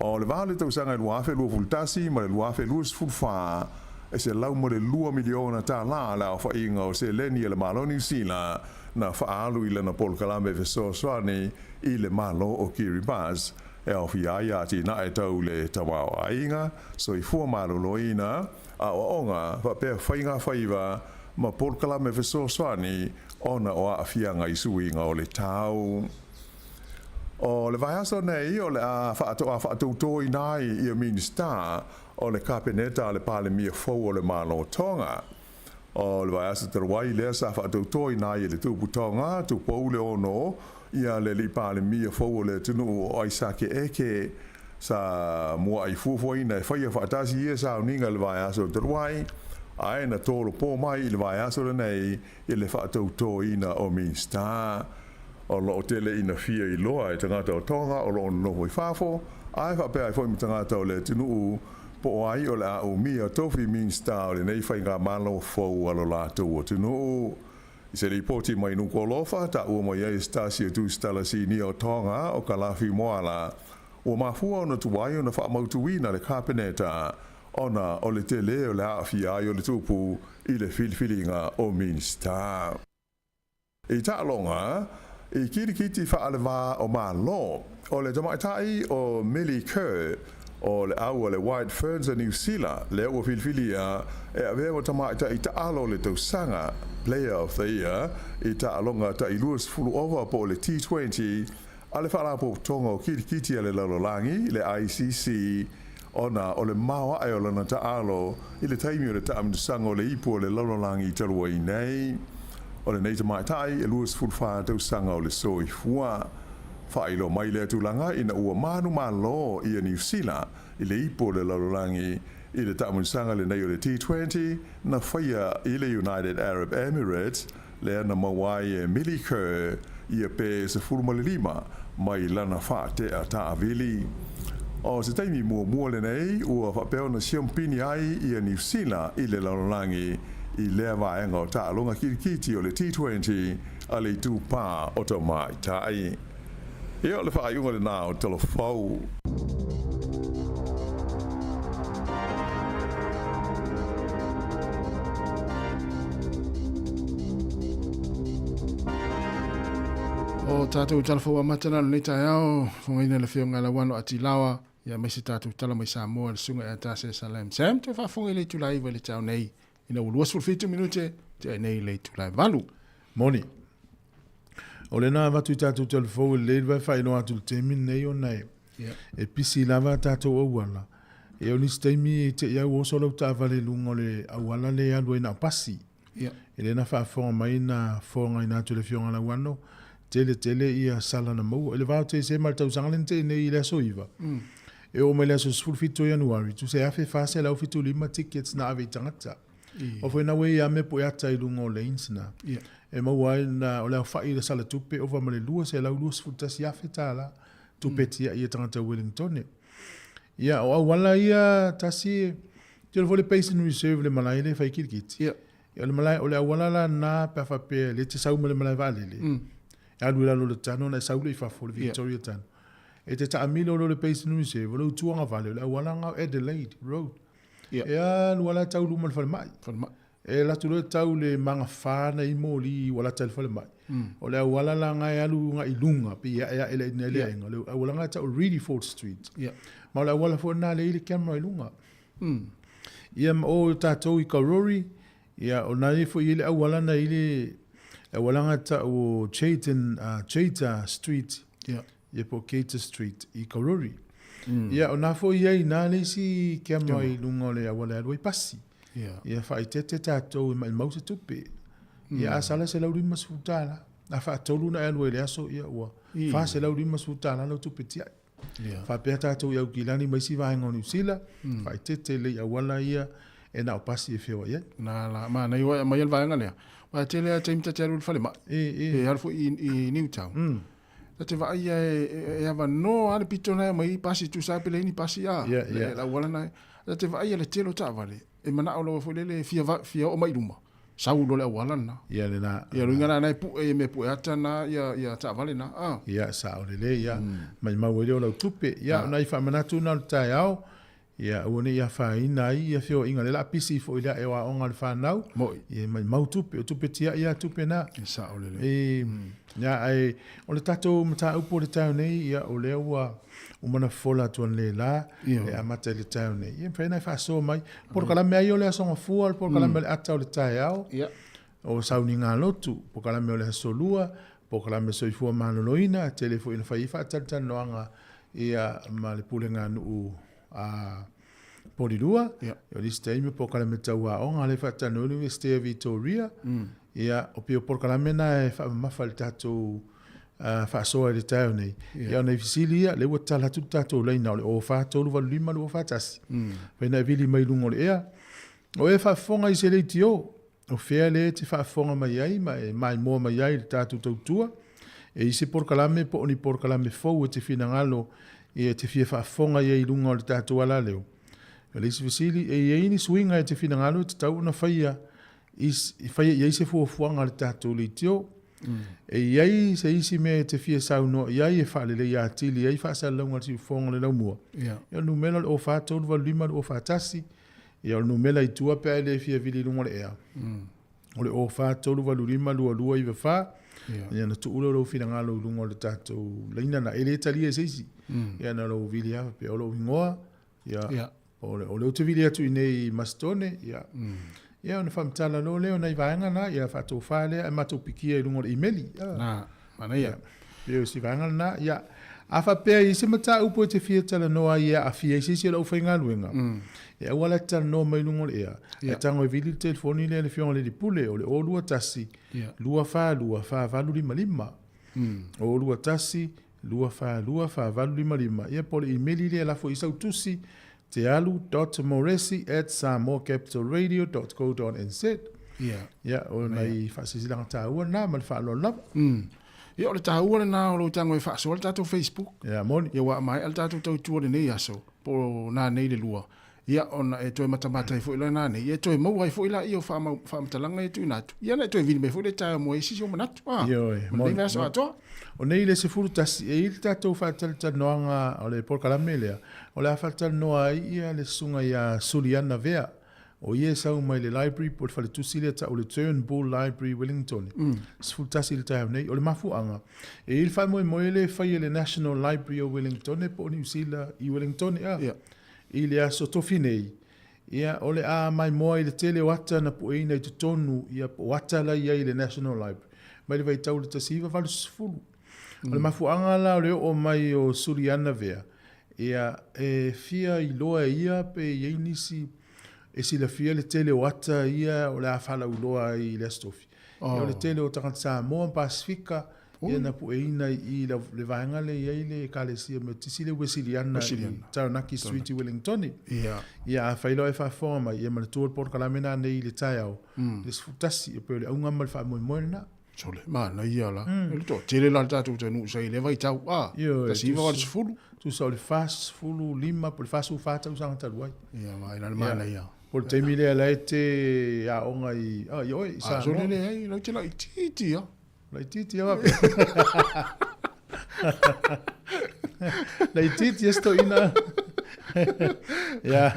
O le va o le tausaga e 2021 ma le 2024, e $102 miliona tālā le aofaiga o seleni a le Malo o Niu Sila na faaalu i lana polokalame fesoasoani i le Malo o Kiribati e aofia ai atinae tau le tamaoaiga, soifua maloloina, aoaoga faapea faiga faiva ma polokalame fesoasoani ona o aafiaga i suiga o le tau. O le vaiaso nei o le a faatoa faatoutoina ai ia Minisita o le Kapeneta a le Palemia fou o le Malo Tonga. O le vaiaso talu ai lea sa faatautoina ai e le Tupu Tonga, Tupou le Ono, ia le alii Palemia fou o le atunuu o Aisake Eke. Sa mua'i fuafuaina e faia faatasi ia sauniga i le vaiaso talu ai, Ae na tolopo mai i le vaiaso lenei i le faatautoina o Minisita. O lo o tele ina fia iloa e tagata o Tonga o lo o nonofo i fafo, ae faapea ai foi ma tagata o le atunuu, po o ai o le a umia tofi Minisita o lenei faigamalo fou a lo latou atunuu. I se lipoti mai Nukuʻalofa, taua mai ai e se tasi o tusitala sinia o Tonga o Kalafi Moala, ua mafua ona tuai ona faamautuina le Kapeneta ona o le tele o le aafia ai o le tupu i le filifiliga o Minisita. I taaloga, i kilikiti faale-va o Malo, o le tamaitai o Millie Kerr o le au a le White Ferns a Niu Sila lea ua filifilia e avea ma tamaitai taalo o le tausaga, Player of the Year, i taaloga tai 20 ova po o le T20 a le Faalapotopotoga o Kilikiti a le Lalolagi, le ICC, ona o le maoae o lana taalo i le taimi o le taamilosaga o le Ipu o le Lalolagi talu ai nei. O lenei tamaitai e 24 tausaga o le soifua. Faailoa mai lea tulaga ina ua manumalo ia Niu Sila i le Ipu o le Lalolagi i le taamilosaga lenei o le T20 na faia i le United Arab Emirates lea na maua ai e Millie Kerr ia pe 15 mai lana faatea taavili. O se taimi muamua lenei ua faapea ona siamupini ai ia Niu Sila i le lalolagi i lea vaega o taaloga kilikiti o le T20 a le Itupā o Tamaitai. Ia, o le faaiuga lenā o Talafou. O tātou talafou amata na lenei taeao, fogaina le afioga ia Lauano Atilawa, ia aemaise tātou tala mai Samoa le susuga ia Tase Salem. Sam, toe faafofoga i le itula 9 i le taeao nei, ina ua 27 minute, tea nei i le itula e 8. Moni. O lena avatu i tatou talafou e lelei le vae faailoa atu i le taimi lenei ona e e pisi lava a tatou auala. E o nisi taimi e te i au oso lau taavale i luga o le auala lea e alu ai na o pasi. E le na faafofoga mai na fofogaina atu e le Afioga Lauano, tele tele ia sala na maua. I le va o Tesema i le tausaga lea na tea nei i le aso 9, e oo mai i le aso 17 o Ianuari, tusa e 1475 tickets na ave i tagata. O foi na ua i a mea pueata i luga o lanes na. E maua ai na o le aofai i le sala tupe ova ma le $221,000 tala tupe tiai e tagata Wellingtone. Ia, o auala ia tasi, tele foi le Basin Reserve le malae lea e fai kilikiti. Ia, o le malae, o le auala la na pe a faapea le te sau ma le malae vaalele. E alu i lalo o le tano ona e sau lea i fafo, le Victoria Tano. E te taamilo loa i le Basin Reserve, o le utuaga vale, o le auala na o Adelaide Road. E alu lava la tau i luma o le falemai. E alu atu loa tau i le magafa na i moli ua lata i le falemai. O le auala la na e alu agai i luga pei e aeae laiti ai le aiga. O le auala na e tau o Readyford Street. Ma o le auala foi lena lea e i ai le camera i luga. Ia ma o tatou i Karori, ia o na foi e i ai le auala na i ai le auala na e tau o Chayton, Chaytor Street. Ia po o Cater Street i Karori. Ia, o na foi i ai na le isi camera i luga o le auala e alu ai pasi. Ia faaeteete tatou e maimau se tupe. Ia a sala $150, a faatolu ona e alu ai i le aso, ia ua $450 lau tupe tiai. Faapea tatou i Aukilani ma isi vaega o Niu Sila, faaeteete lelei i auala ia e na o pasi e feoai ai. Na la, manaia ua e aumaia le vaega lea. Aua e tele lava taimi ta te alu i le falemai, pe alu foi i Newtown. Ta te vaai ia e avanoa lava le pito na e aumai ai pasi, tusa lava pe leai ni pasi a, le auala na. Ta te vaai ia le tele o taavale, e manao lava foi lele e fia, fia oo mai i luma, sau loa le auala lena. Ia lena. Ia lona uiga la na e pue ia mea pue ata na ia, ia taavale na. A. Ia, sao lelei, ia. Maimau ai lea o lau tupe. Ia, o nai faamanatu na o le taeao, Ia aua ne i afaina ai ia feoaiga, lea o le a pisi foi i le ae o aoga a le fanau. Moi. Ia maimau tupe, o tupe tiai lava tupe na. E sao lelei. E, ia, ae o le tatou mataupu o le taeao nei, ia o lea ua uma ona fofola atu analeila, e amata i le taeao nei. Ia mafai ona e faasoa mai. Polokalame lava ia o le Aso Gafua, o le polokalame o le ata o le taeao, o sauniga lotu, polokalame o le Aso Lua, polokalame soifua maloloina, tele foi ina fai ai faatalatalanoaga ia ma le pulega a nuu a Polilua, Ia. o le isi taimi o polokalame tau aoga lea e faatalanoa ai le Iunivesite o Vitoria. Ia, o pei o polokalame na e faamamafa i le tatou faasoa i le taeao nei. Ia, o nai fesili ia, lea ua tatala atu le tatou laina o le 04385 241. Fai na e vili mai i luga o le ea. O e faafofoga i se leitio, o fea lea e te faafofoga mai ai ma e maimoa mai ai i le tatou tautua, e i se polokalame po o ni polokalame fou e te finagalo e te fia faafofoga i ai i luga o le tatou alaleo. O le isi fesili, e i ai ni suiga e te finagalo e tatau ona faia i, faia i ai se fuafuaga a le tatou leitio? E i ai se isi mea e te fia saunoa i ai e faaleleia atili ai faasalalauga a le siufofoga o le laumua? Ia, o le numera o le 04 385 241. Ia, o le numera i tua pe a e le fia vili i luga o le ea. O le 04 385 2294. Ia, ona tuu lea o lou finagalo i luga o le tatou laina na. E le talia e se isi. Ia, na lou vili lava faapea o lou igoa. Ia, o le o lea ou te vili atu i inei i Masitone. Ia, ia ona faamatala loa lea o nai vaega na, ia faatofa lea ae matou pikia i luga o le imeli. Na, manaia. Ia, o si vaega lena. Ia, a faapea i se mataupu e te fia talanoa ai e aafia ai se isi o le aufaigaluega, e aua la e te talanoa mai i luga o le ea, ae tago e vili le telefoni lea i le Afioga i le Alii Pule, o le 021 242 4855. 021 242 4855. Ia, po o le imeli lea e lafo i sau tusi, tealu.moresi@samoacapitalradio.co.nz. Ia, o nai faasilasilaga taua lena ma le faaaloalo lava. Ia, o le taua lena o lou tago e faasoa le tatou Facebook. Ia, moni. Ia, ua maea le tatou tautua lenei aso, po o nanei le lua. Ia, ona e toe matamata ai foi la nanei, ia e toe maua ai foi laia o faamatalaga ia tuuina atu. Ia, na e toe vili mai foi le taeao mo ai sisi o manatu. Ah, Ioe, mo lenei vaiaso atoa. O nei le 11, e i ai le tatou faatalatalanoaga o le polokalame lea, o le a faatalanoa ai ia le susuga ia Suliana Vea, o ia e sau mai le library po o le faletusi lea tau o le Turnbull Library Wellington, 11 i le taeao nei. O le mafuaaga, e i ai le faamoemoe lea e fai e le National Library o Wellington po o Niu Sila i Wellington, a, i le aso tofi nei, ia, o le a maimoa i le tele o ata na pueina i totonu, ia, po o ata la i ai i le National Library, mai le vaitau i le 1980. O le mafuaaga la o le oo mai o Suliana Vea, ia, e fia iloa e ia pe i ai nisi e silafia le tele o ata ia o le a faalauiloa ai i le Aso Tofi. Ia, o le tele o tagata Samoa ma Pasefika, ia na pueina i le vaega lea e i ai le Ekalesia Metotisi le Uesiliana i Taranaki Street i Wellingtone. Ia, afai loa e faafofoga mai, ia manatua le polokalame nanei i le taeao, le 11, e pei o le auga ma le faamoemoe lena. Sole, manaia la. E le toatele la le tatou atunuu sa i lea vaitau, a, 1980. Tusa o le 45 po o le 44 tausaga talu ai. Ia, vaai la le manaia. Po o le taimi lea la e te aoga i, i oe, i Samoa. Sole, leai, lau te laitiiti lava. Laitiiti lava faapea. Laitiiti e se toeaina. Ia,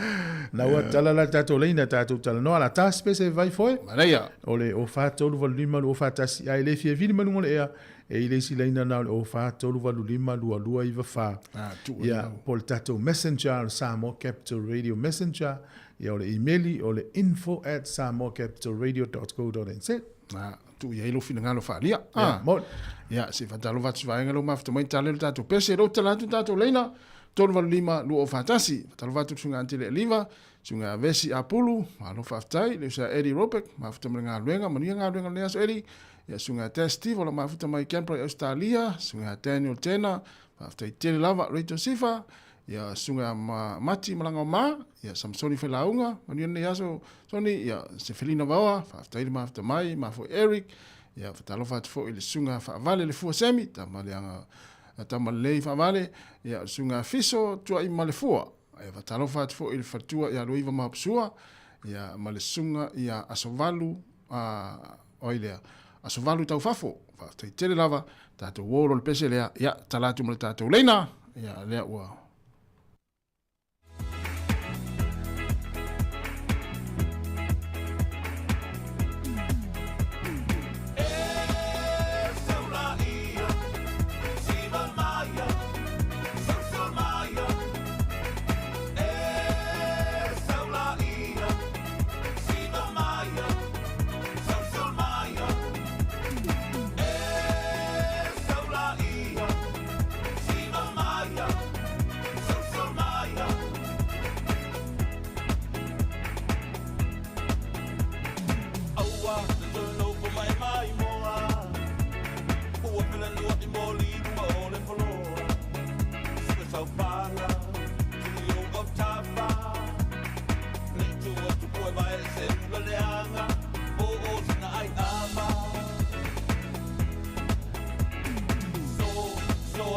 na ua tala la tatou laina tatou talanoa la ta spese vai foe. Manaia. O le 04 385 241 a e le fia vili mai luga o le ea e i le isi laina na o le 04 385 2294. Ah, tuu Ia, po o le tatou messenger o le Samoa Capital Radio Messenger, ia o le imeli o le info@samoacapitalradio.co.nz. Ah, tuu i ai lou finagalo faaalia. Ia, moni. Ia, se i faatalofa atu i vaega lea ua mafuta mai, tala le tatou pese, lea ua tala atu le tatou laina, 385 241. Faatalofa atu i le susuga Antele Aliva, susuga Vesi Apulu, malo faafetai, le uso ia Eddie Robeck, mafuta ma le galuega, manuia galuega o lenei aso Eddie. Ia, susuga Des Steve, o lo o mafuta mai Canberra i Ausetalia, susuga Daniel Tena, faafetai tele lava, Rachel Sifa, ia susuga ma Mati Malagaoma, ia Samsoni Failauga, manuia lenei aso Soni, ia Sefelina Vaoa, faafetai le mafuta mai, ma foi Eric, ia faatalofa atu foi i le susuga Faavale le Fua Semi, tama leaga tama lelei Faavale, ia le susuga Fiso Tuai ma le Fua, ia faatalofa atu foi i le faletua ia Luaiva Maopusua, ia ma le susuga ia Asovalu, a oi lea, Asovalu Taufafo, faafetai tele lava, tatou uo loa le pese lea, ia tala atu ma le tatou leina, ia lea ua.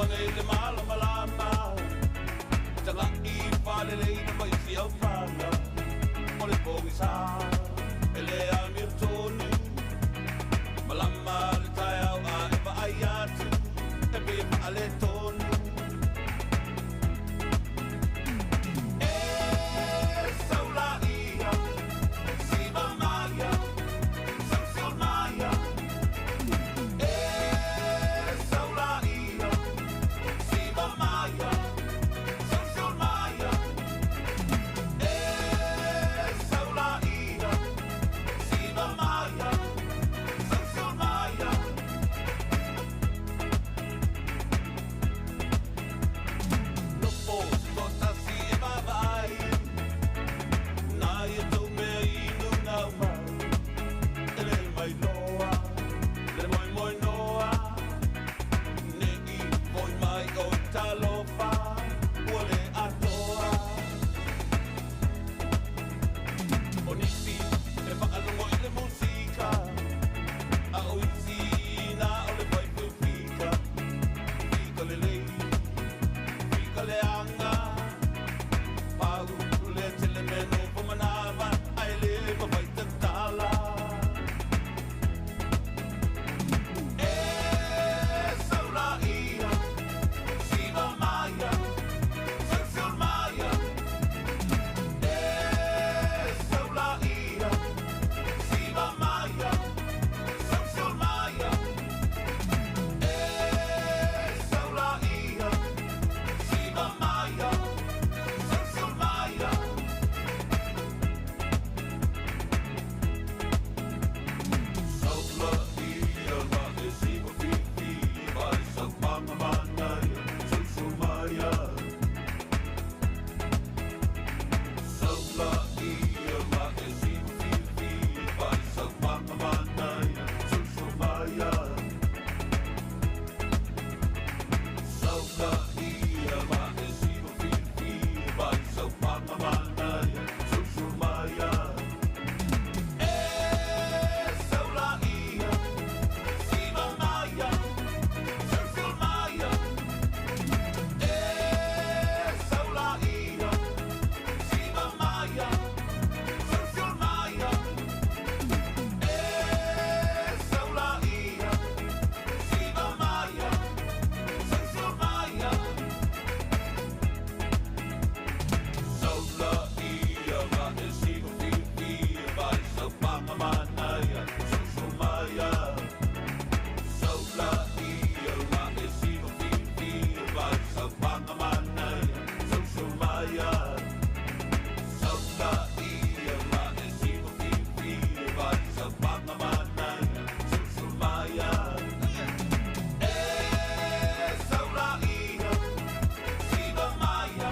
Nei le malamalama Taga'i faaleleina mai siaufaga O le pogisā E lē amiotonu Malama le taeao a e vaai atu E pei e faaletonu E saulaia Siva maia Sausiol maia E saulaia Siva maia Sausiol maia E saulaia Siva maia Sausiol maia Nofo toatasi e vaavaai Nai e tou mea inu naumau E le mailoa Le moemoenoa Nei foi mai o talofa Ua le atoa O nisi e faalogo i le musika A o isi na o le faifai fika Fika lelei Fika leaga Pau le tele mea nofo manava Ae lē mafai tatala E saulaia Siva maia Sausiol maia E saulaia Siva maia Sausiol maia E saulaia Siva maia Sausiol maia Saulaia ma e siva fifi Vai saupanga manaia Sausiol maia Saulaia ma e siva fifi Vai saupanga manaia Sausiol maia Saulaia ma e siva fifi Vai saupanga manaia Sausiol maia E saulaia Siva maia Sausiol maia E saulaia Siva maia Sausiol maia E saulaia Siva maia Sausiol maia Saulaia ma e siva fifi Vai saupanga manaia Sausiol maia Saulaia ma e siva fifi Vai saupanga manaia Sausiol maia Saulaia ma e siva fifi Vai saupanga manaia Sausiol maia E saulaia Siva maia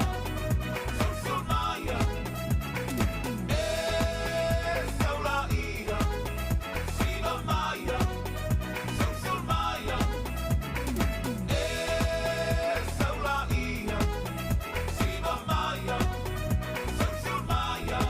Sausiol maia E saulaia Siva maia Sausiol maia E saulaia Siva maia Sausiol maia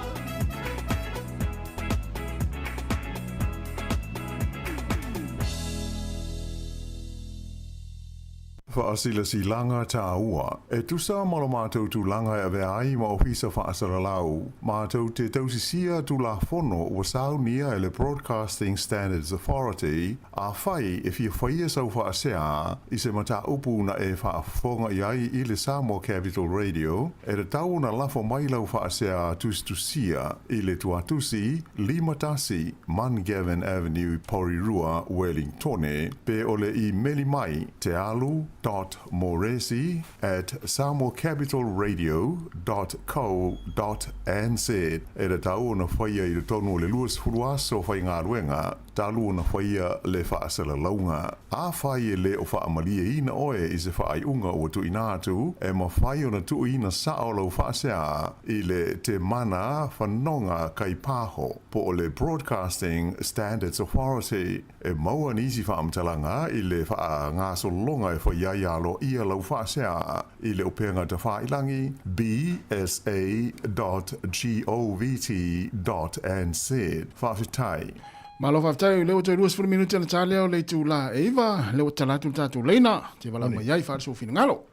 Fa'asilasilāga tāua. E tusa ma lo mātou tulaga e avea ai ma ofisa fa'asalalau, matou te tausisia tulafono ua saunia e le Broadcasting Standards Authority. Afai e fia faia sau fa'asea i se matāupu na e fa'afofoga i ai i le Samoa Capital Radio, e tatau ona lafo mai lau fa'asea tusitusia i le tuatusi 51 Mungavin Avenue, Porirua, Wellingtone, pe o le imeli mai tealu.moresi@samoacapitalradio.co.nz. E tatau ona faia i totonu o le 20 aso faigaluega talu ona faia le faasalalauga. Afai e lē o faamalieina oe i se faaiuga ua tuuina atu, e mafai ona tuuina sao lau faasea i le Temana Fanoga Kaipaho po o le Broadcasting Standards Authority. E maua nisi faamatalaga i le faagasologa e faia ai aloaia lau faasea i le upega tafailagi bsa.govt.nz. Faafetai. Malo faafetai lea ua toe 20 minute ona ta lea o le itula e 9, lea ua tatala atu le tatou leina, te valaau mai ai faaali sou finagalo.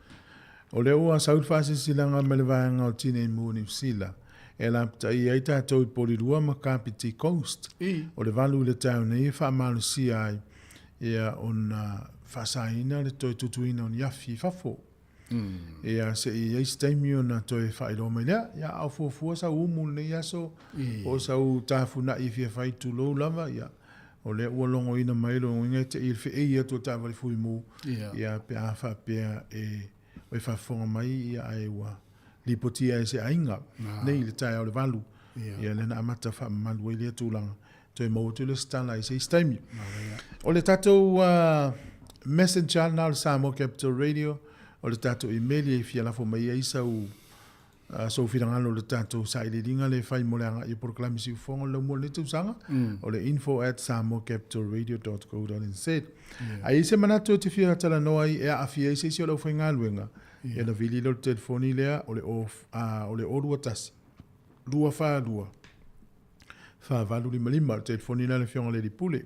O lea ua sau le faasilasilaga mai le vaega o Tinei Mu Niu Sila e lapataia ai tatou i Polilua ma Kapiti Coast. O le 8 i le taeao nei e faamalosia ai ia ona faasaina le toe tutuina o ni afi i fafo. Ia se i ai se taimi ona toe faailoa mai lea. Ia a o fuafua sau umu i lenei aso po o sau tafunai e fia fai tulou lava, ia o lea ua logoina mai logoina e te i le feei atu o taavale fuimu, ia pe a faapea e o e faafofoga mai ia ae ua lipotia e se aiga nei i le taeao i le 8. Ia lea na amata faamamalu ai lea tulaga. Toe maua atu le isi tala i se isi taimi. O le tatou messenger lena o le Samoa Capital Radio, o le tatou email e fia lafo mai ai sau sou finagalo i le tatou sailiiliga lea e fai mo le agai o polokalame siufofoga o le laumua o lenei tausaga, o le info@samoacapitalradio.co.nz. A i ai se manatu e te fia talanoa ai e aafia ai se isi o le aufaigaluega, ia ona vili lea o le telefoni lea o le 021 242 4855. O le telefoni lea a le Afioga i le Alii Pule,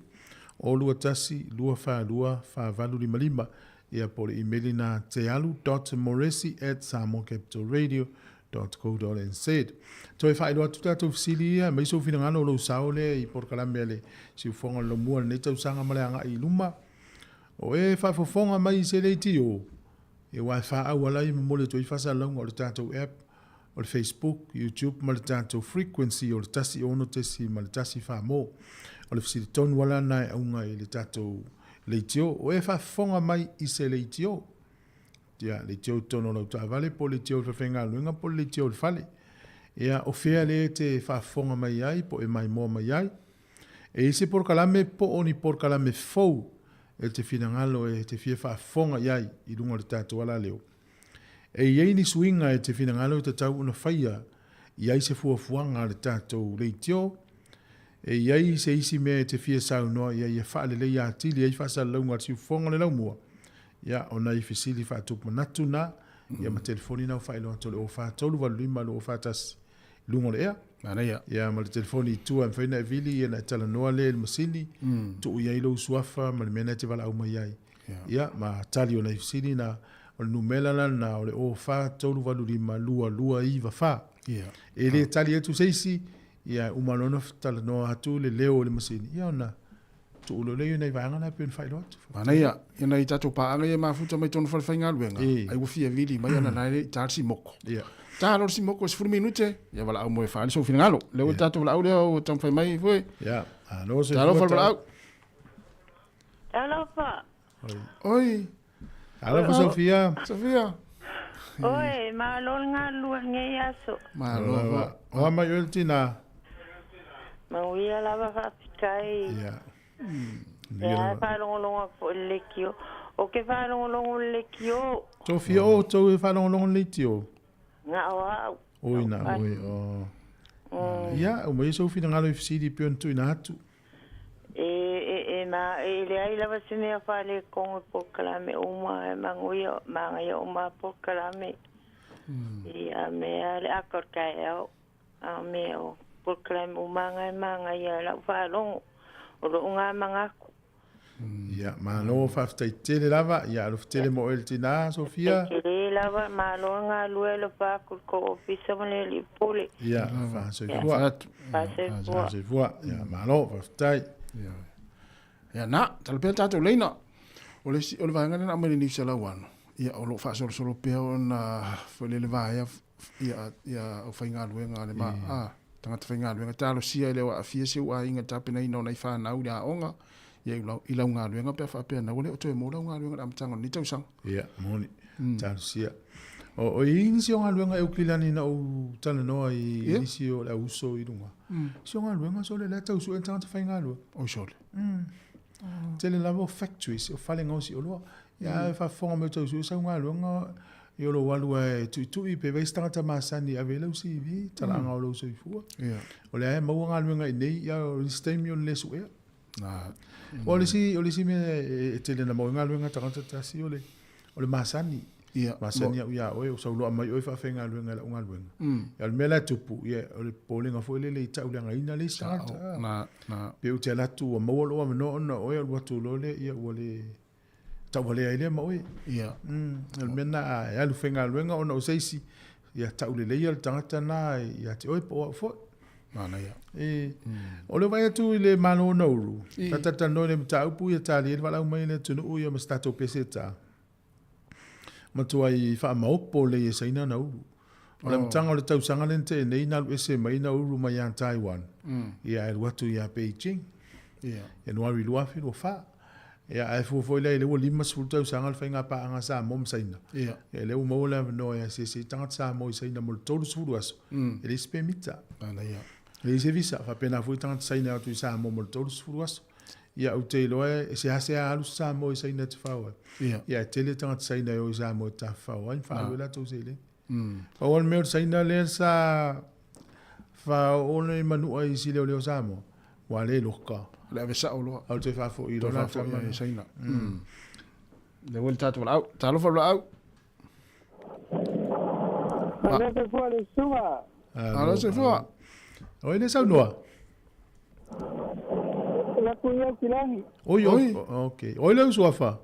021 242 4855, ia po o le imeli lena tealu dot moresi at samoacapitalradio dot co dot nz. Toe faailoa atu tatou fesili ia, aemaise ou finagalo o lou sao lea i polokalame a le Siufofoga o le Laumua i lenei tausaga ma le agai i luma. O e faafofoga mai i se leitio, aua e faaauala ai e momoli atu ai faasalalauga o le tatou app, o le Facebook, YouTube ma le tatou frequency o le 106.1 Samoa. O le fesili tonu lava lena e auga i le tatou leitio. O e faafofoga mai i se leitio? Ia, leitio i totonu o lau taavale po o leitio i le falefaigaluega po o le leitio i le fale. Ia, o fea lea e te faafofoga mai ai po o e maimoa mai ai? E i ai se polokalame po o ni polokalame fou e te finagalo e te fia faafofoga i ai i luga o le tatou alaleo? E i ai ni suiga e te finagalo e tatau ona faia i ai se fuafuaga a le tatou leitio? E i ai se isi mea e te fia saunoa i ai e faaleleia atili ai faasalalauga a le siufofoga o le laumua? Ia, o nai fesili faatupu manatu na, ia ma telefoni na ua faailoa atu o le 04 385 241 i luga o le ea. Manaia. Ia, ma le telefoni i tua e mafai ona e vili, ia ona e talanoa lea i le masini, tuu i ai lou suafa ma le mea na e te valaau mai ai. Ia, ma tali o nai fesili na, o le numera la lena o le 04 385 2294. E le tali atu se isi, ia, e uma loa ona talanoa atu le leo o le masini, ia ona tuu loa lea i nai vaega na e pei ona faailoa atu. Manaia, ia nai tatou paaga ia e mafuta mai totonu o falefaigaluega, ai ua fia vili mai ona la e le i ta le simoko. Ta loa le simoko e 10 minute, ia valaau mo e faaali sou finagalo. Lea ua tatou valaau lea ua taumafai mai foi. Ia, alo se Talofa le valaau. Talofa. Oi. Talofa Sofia. Sofia. Oi, malo le galulue lenei aso. Malo lava. Oa mai oe le tina. Manuia lava faafetai. Ia. Ia e faalogologo atu foi i le leitio. Ou te faalogologo i le leitio. Sofia, o outou e faalogologo i le leitio? Na o au. Oi, na oe, o. Ia, aumai sou finagalo i fesili pei ona tuuina atu. E, e, e, ma, e leai lava se mea faaletonu i polokalame uma, e manuia, manaia uma polokalame. Ia mea le ata o le taeao, a mea o polokalame uma na e manaia i lau faalogo, o lou na manatu. Ia, malo, faafetai tele lava. Ia, alofa tele mo oe le tina, Sofia. Faafetai tele lava, malo le galue, alofa atu i le tou ofisa ma le alii pule. Ia, faasoifua. Faasoifua. Faasoifua. Ia, malo, faafetai. Ia, na, tala pea le tatou leina. O le isi, o le vaega lea na aumai i le Niu Salauano, ia, o lo o faasolosolo pea ona foi lele vaea ia, ia aufaigaluega a le ma, a, tagata faigaluega, talosia e le o aafia si ou aiga i le tapenaina o nai fanau i le aoga, ia i lau, i lau galuega pe a faapea na ua le o toe maua lau galuega i le amataga o lenei tausaga. Ia, moni, talosia. O, o i ai nisi o galuega e ukilani na ou talanoa i Ia. nisi o le au uso i luga. Nisi o galuega sole la e tau sue tagata faigaluega. Oi sole. Tele lava o factories, o fale gaosi oloa. Ia, e faafofoga mai o tau sue sau galuega, i o lou alu e tuitui pe vai se tagata masani e ave ai lau CV, talaaga o lou soifua. O lea e maua galuega i inei, ia o nisi taimi o le le suea. O le isi, o le isi mea e tele na maua ai galuega a tagata tasi o le, o le masani. Ia, Masani au iā oe, o sauloa mai oe faafaigaluega i lau galuega. Ia, o le mea la e tupu, ia, o le popolega foi lele i tauleagaina le isi tagata. Na, na. Pe ou te alu atu ua maua lou avanoa ona o oe, alu atu loa lea, ia, ua le tauvalea ai lea ma oe. Ia. O le mea lena, a e alu faigaluega ona o se isi, ia tauleleia le tagata lena ia te oe po o au foi. Manaia. E, o le vaai atu i le Malo o Nauru, talatalanoa i le mataupu ia talia ai le valaau mai a le atunuu ia ma se tatou peseta. Matuai faamaopo lelei e Saina Nauru. O le amataga o le tausaga lea na tea nei na alu ese mai Nauru mai ia Taiwan, ia ae alu atu ia Beijing. Ianuari 2024. Ia ae fua foi lea i lea ua 50 tausaga le faiga paaga a Samoa ma Saina. Ia lea ua maua le avanoa e asiasi ai tagata Samoa i Saina mo le 30 aso, e leai se pemita. E leai se visa, faapena foi tagata Saina e o atu i Samoa mo le 30 aso. Ia ou te iloa e seasea alu se Samoa i Saina e tafao ai. Ia e tele tagata Saina e o i Samoa e tafafao ai ma faaalu ai latou seleni. Pau lava le mea o le Saina lea sa faaoo nei manua i isi leoleo Samoa, ua le loka. Le ave sao loa. A o le toe faafoi loa la tama. I Saina. Lea ua i le tatou valaau. Talofa le valaau. Malo soifua le susuga. Malo soifua. Oi le saunoa. La kuia kilani. Oi oi. Okay. Oi le usuafa.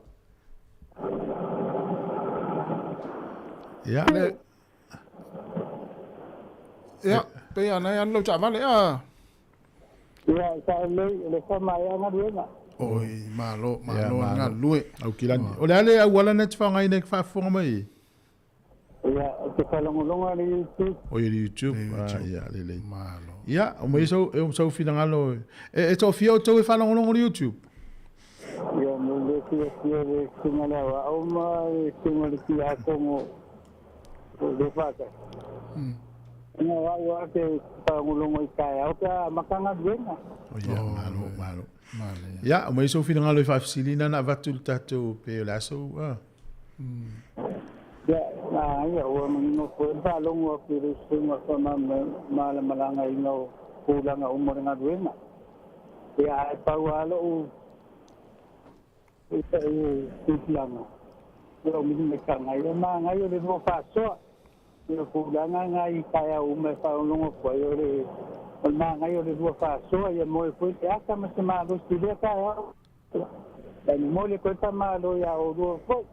Ia. Le Ia, pe ia nai anu lau taavale a. Ia, sa le le fa mai anga luenga. Oi, malo, malo nga lue. Au kilani. O le ale au ala na te whangai nei whaafonga mai. Ia, te whalongolonga le YouTube. Oi le YouTube. Ah, ia, lelei. Malo. Ia, o mai sau, e o sau finagalo. E, e toafia outou e faalogologo i le YouTube? Ia, mo le fiafia le susuga le aoao ma le susuga le tiakono o le faatasi. Ona o au lava te faalogologo i taeao pe a amata galuega. O ia, malo, malo. Ia, o mai sau finagalo e faafesili na avatu i le tatou pe o le a sau, ah. Ia, manaia, ua manino foi le faalogo atu i le susuga faamalamalamaina o tulaga uma o le galuega. Ia, ae pau lava lou tulaga, lou milimetaga, ia manaia o le lua faasoa. O tulaga na i taeao uma e faalogologo atu ai, o le manaia o le lua faasoa, ia moe foi le ata ma se malosi i lea taeao. Ia momoli atu ai le faamalo iā oulua foi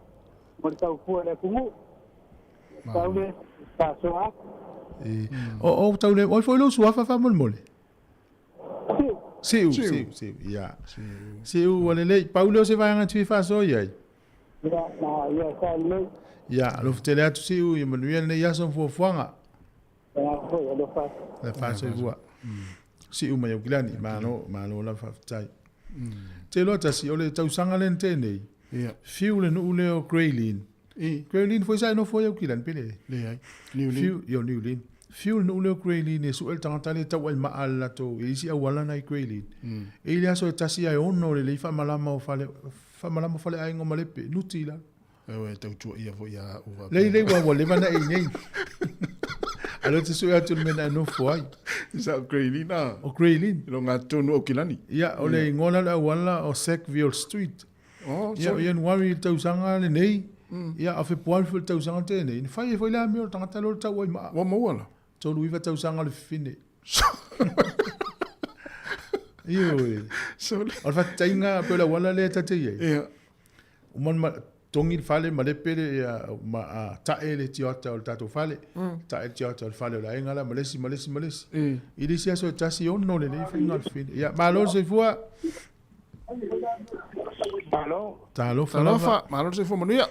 mo le taufua i le atunuu. Tau le faasoa atu. O o tau le oi foi lou suafa faamolemole. Siu. Siu, siu, siu. Ia. Siu ua lelei. Pau lea o se vaega e te fia faasoa i ai. Ia, na, ia, sa lelei. Ia, alofa tele atu Siu, ia manuia lenei aso ma fuafuaga. Ia foi, alofa. Alofa soifua. Siu mai Aukilani, malo, malo lava faafetai. Te iloa tasi, o le tausaga lea na tea nei, fiu le nuu lea o Greylin. Greylin foi sa e nofo ai Aukilani, pe leai? Leai. Niulin. Fiu, ia o Niulin. Fiu le nuu lea o Greylin e sue le tagata lea e tauai maa le latou, e isi auala na i Greylin. E i le aso e tasi ae ono lelei faamalama o fale, faamalama o faleaiga o Malepe, nuti i lalo. Ewe tautua ia foi ia au faapea. Lei lei ua ua leva na e nei. Alo te sue atu le mea na e nofo ai. Sa o Greylin a. O Greylin. Lo ngā tonu o Kilani. Ia, o le ingoa la le auala o Sackville Street. Oh, Ia, o Ianuari i le tausaga lenei. Ia, a Fepuari foi i le tausaga tēnei. Na fai ai foi le amio o le tagata lea o le tau ai maa. Ua maua la. 39 tausaga o le fifine. Ioe. Sole. O le fatetaiga pei o le auala lea ta te i ai. Ia. Uma ona togi le fale ma lepe le ma tae le tioata o le tatou fale, tae le tioata o le fale o le aiga la ma le isi ma le isi ma le isi. I le isi aso e tasi ono lelei faiga o le fili. Ia, malo le soifua. Malo. Talofa lava. Talofa, malo le soifua manuia.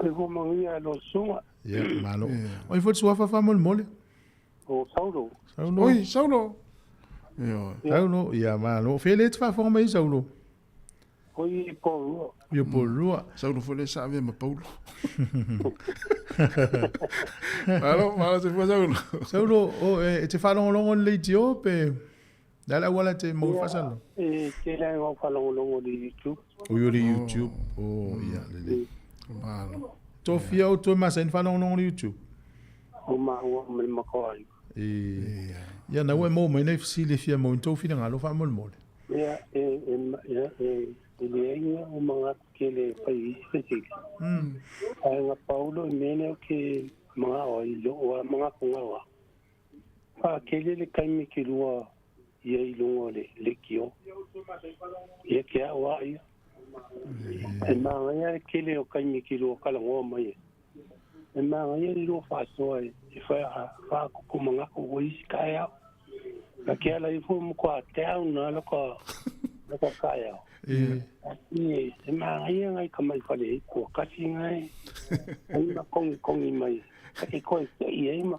Soifua manuia i lau susuga. Ia, malo. O ai foi le suafa faamolemole? O Saulo. Saulo. Oi, Saulo. Ioe. Saulo, ia malo. Fea le te faafofoga mai ai Saulo? Oi i Porirua. I Porirua. Saulo foi le sa avea ma Paulo. Malo, malo soifua Saulo. Saulo, o e te faalogologo i le leitio pe le a le auala e te maua ai faasalalau? E tele ai wau faalogologo i le YouTube. Oi o le YouTube. Oh, ia, lelei. Malo. Tofia outou e masani faalogologo i le YouTube? O maua ma le makaoai. E, ia na ua e maua mai nai fesili e fia maua i tou finagalo faamolemole. Ia, e, e, e, e, e leai ni a'u manatu tele e fai i isi fesili. Ae na pau lo'u mea lea ou te maga'o ai i lo'u a manatu gau a. Fa'atele le taimi e te lua i ai i luga o le leitio. Ia te a'u a ia. E magaia le tele o taimi e te lua talanoa mai ai. E magaia le lua fa'asoa e fa'atupu manatu ua isi taeao. Na ke ala ifo mo ko teau na lo ko lo ko taeao. E e magaia ngai ka mai fale i ko kasi ngai. Ai ma kongi kongi mai. E ko e i e ma.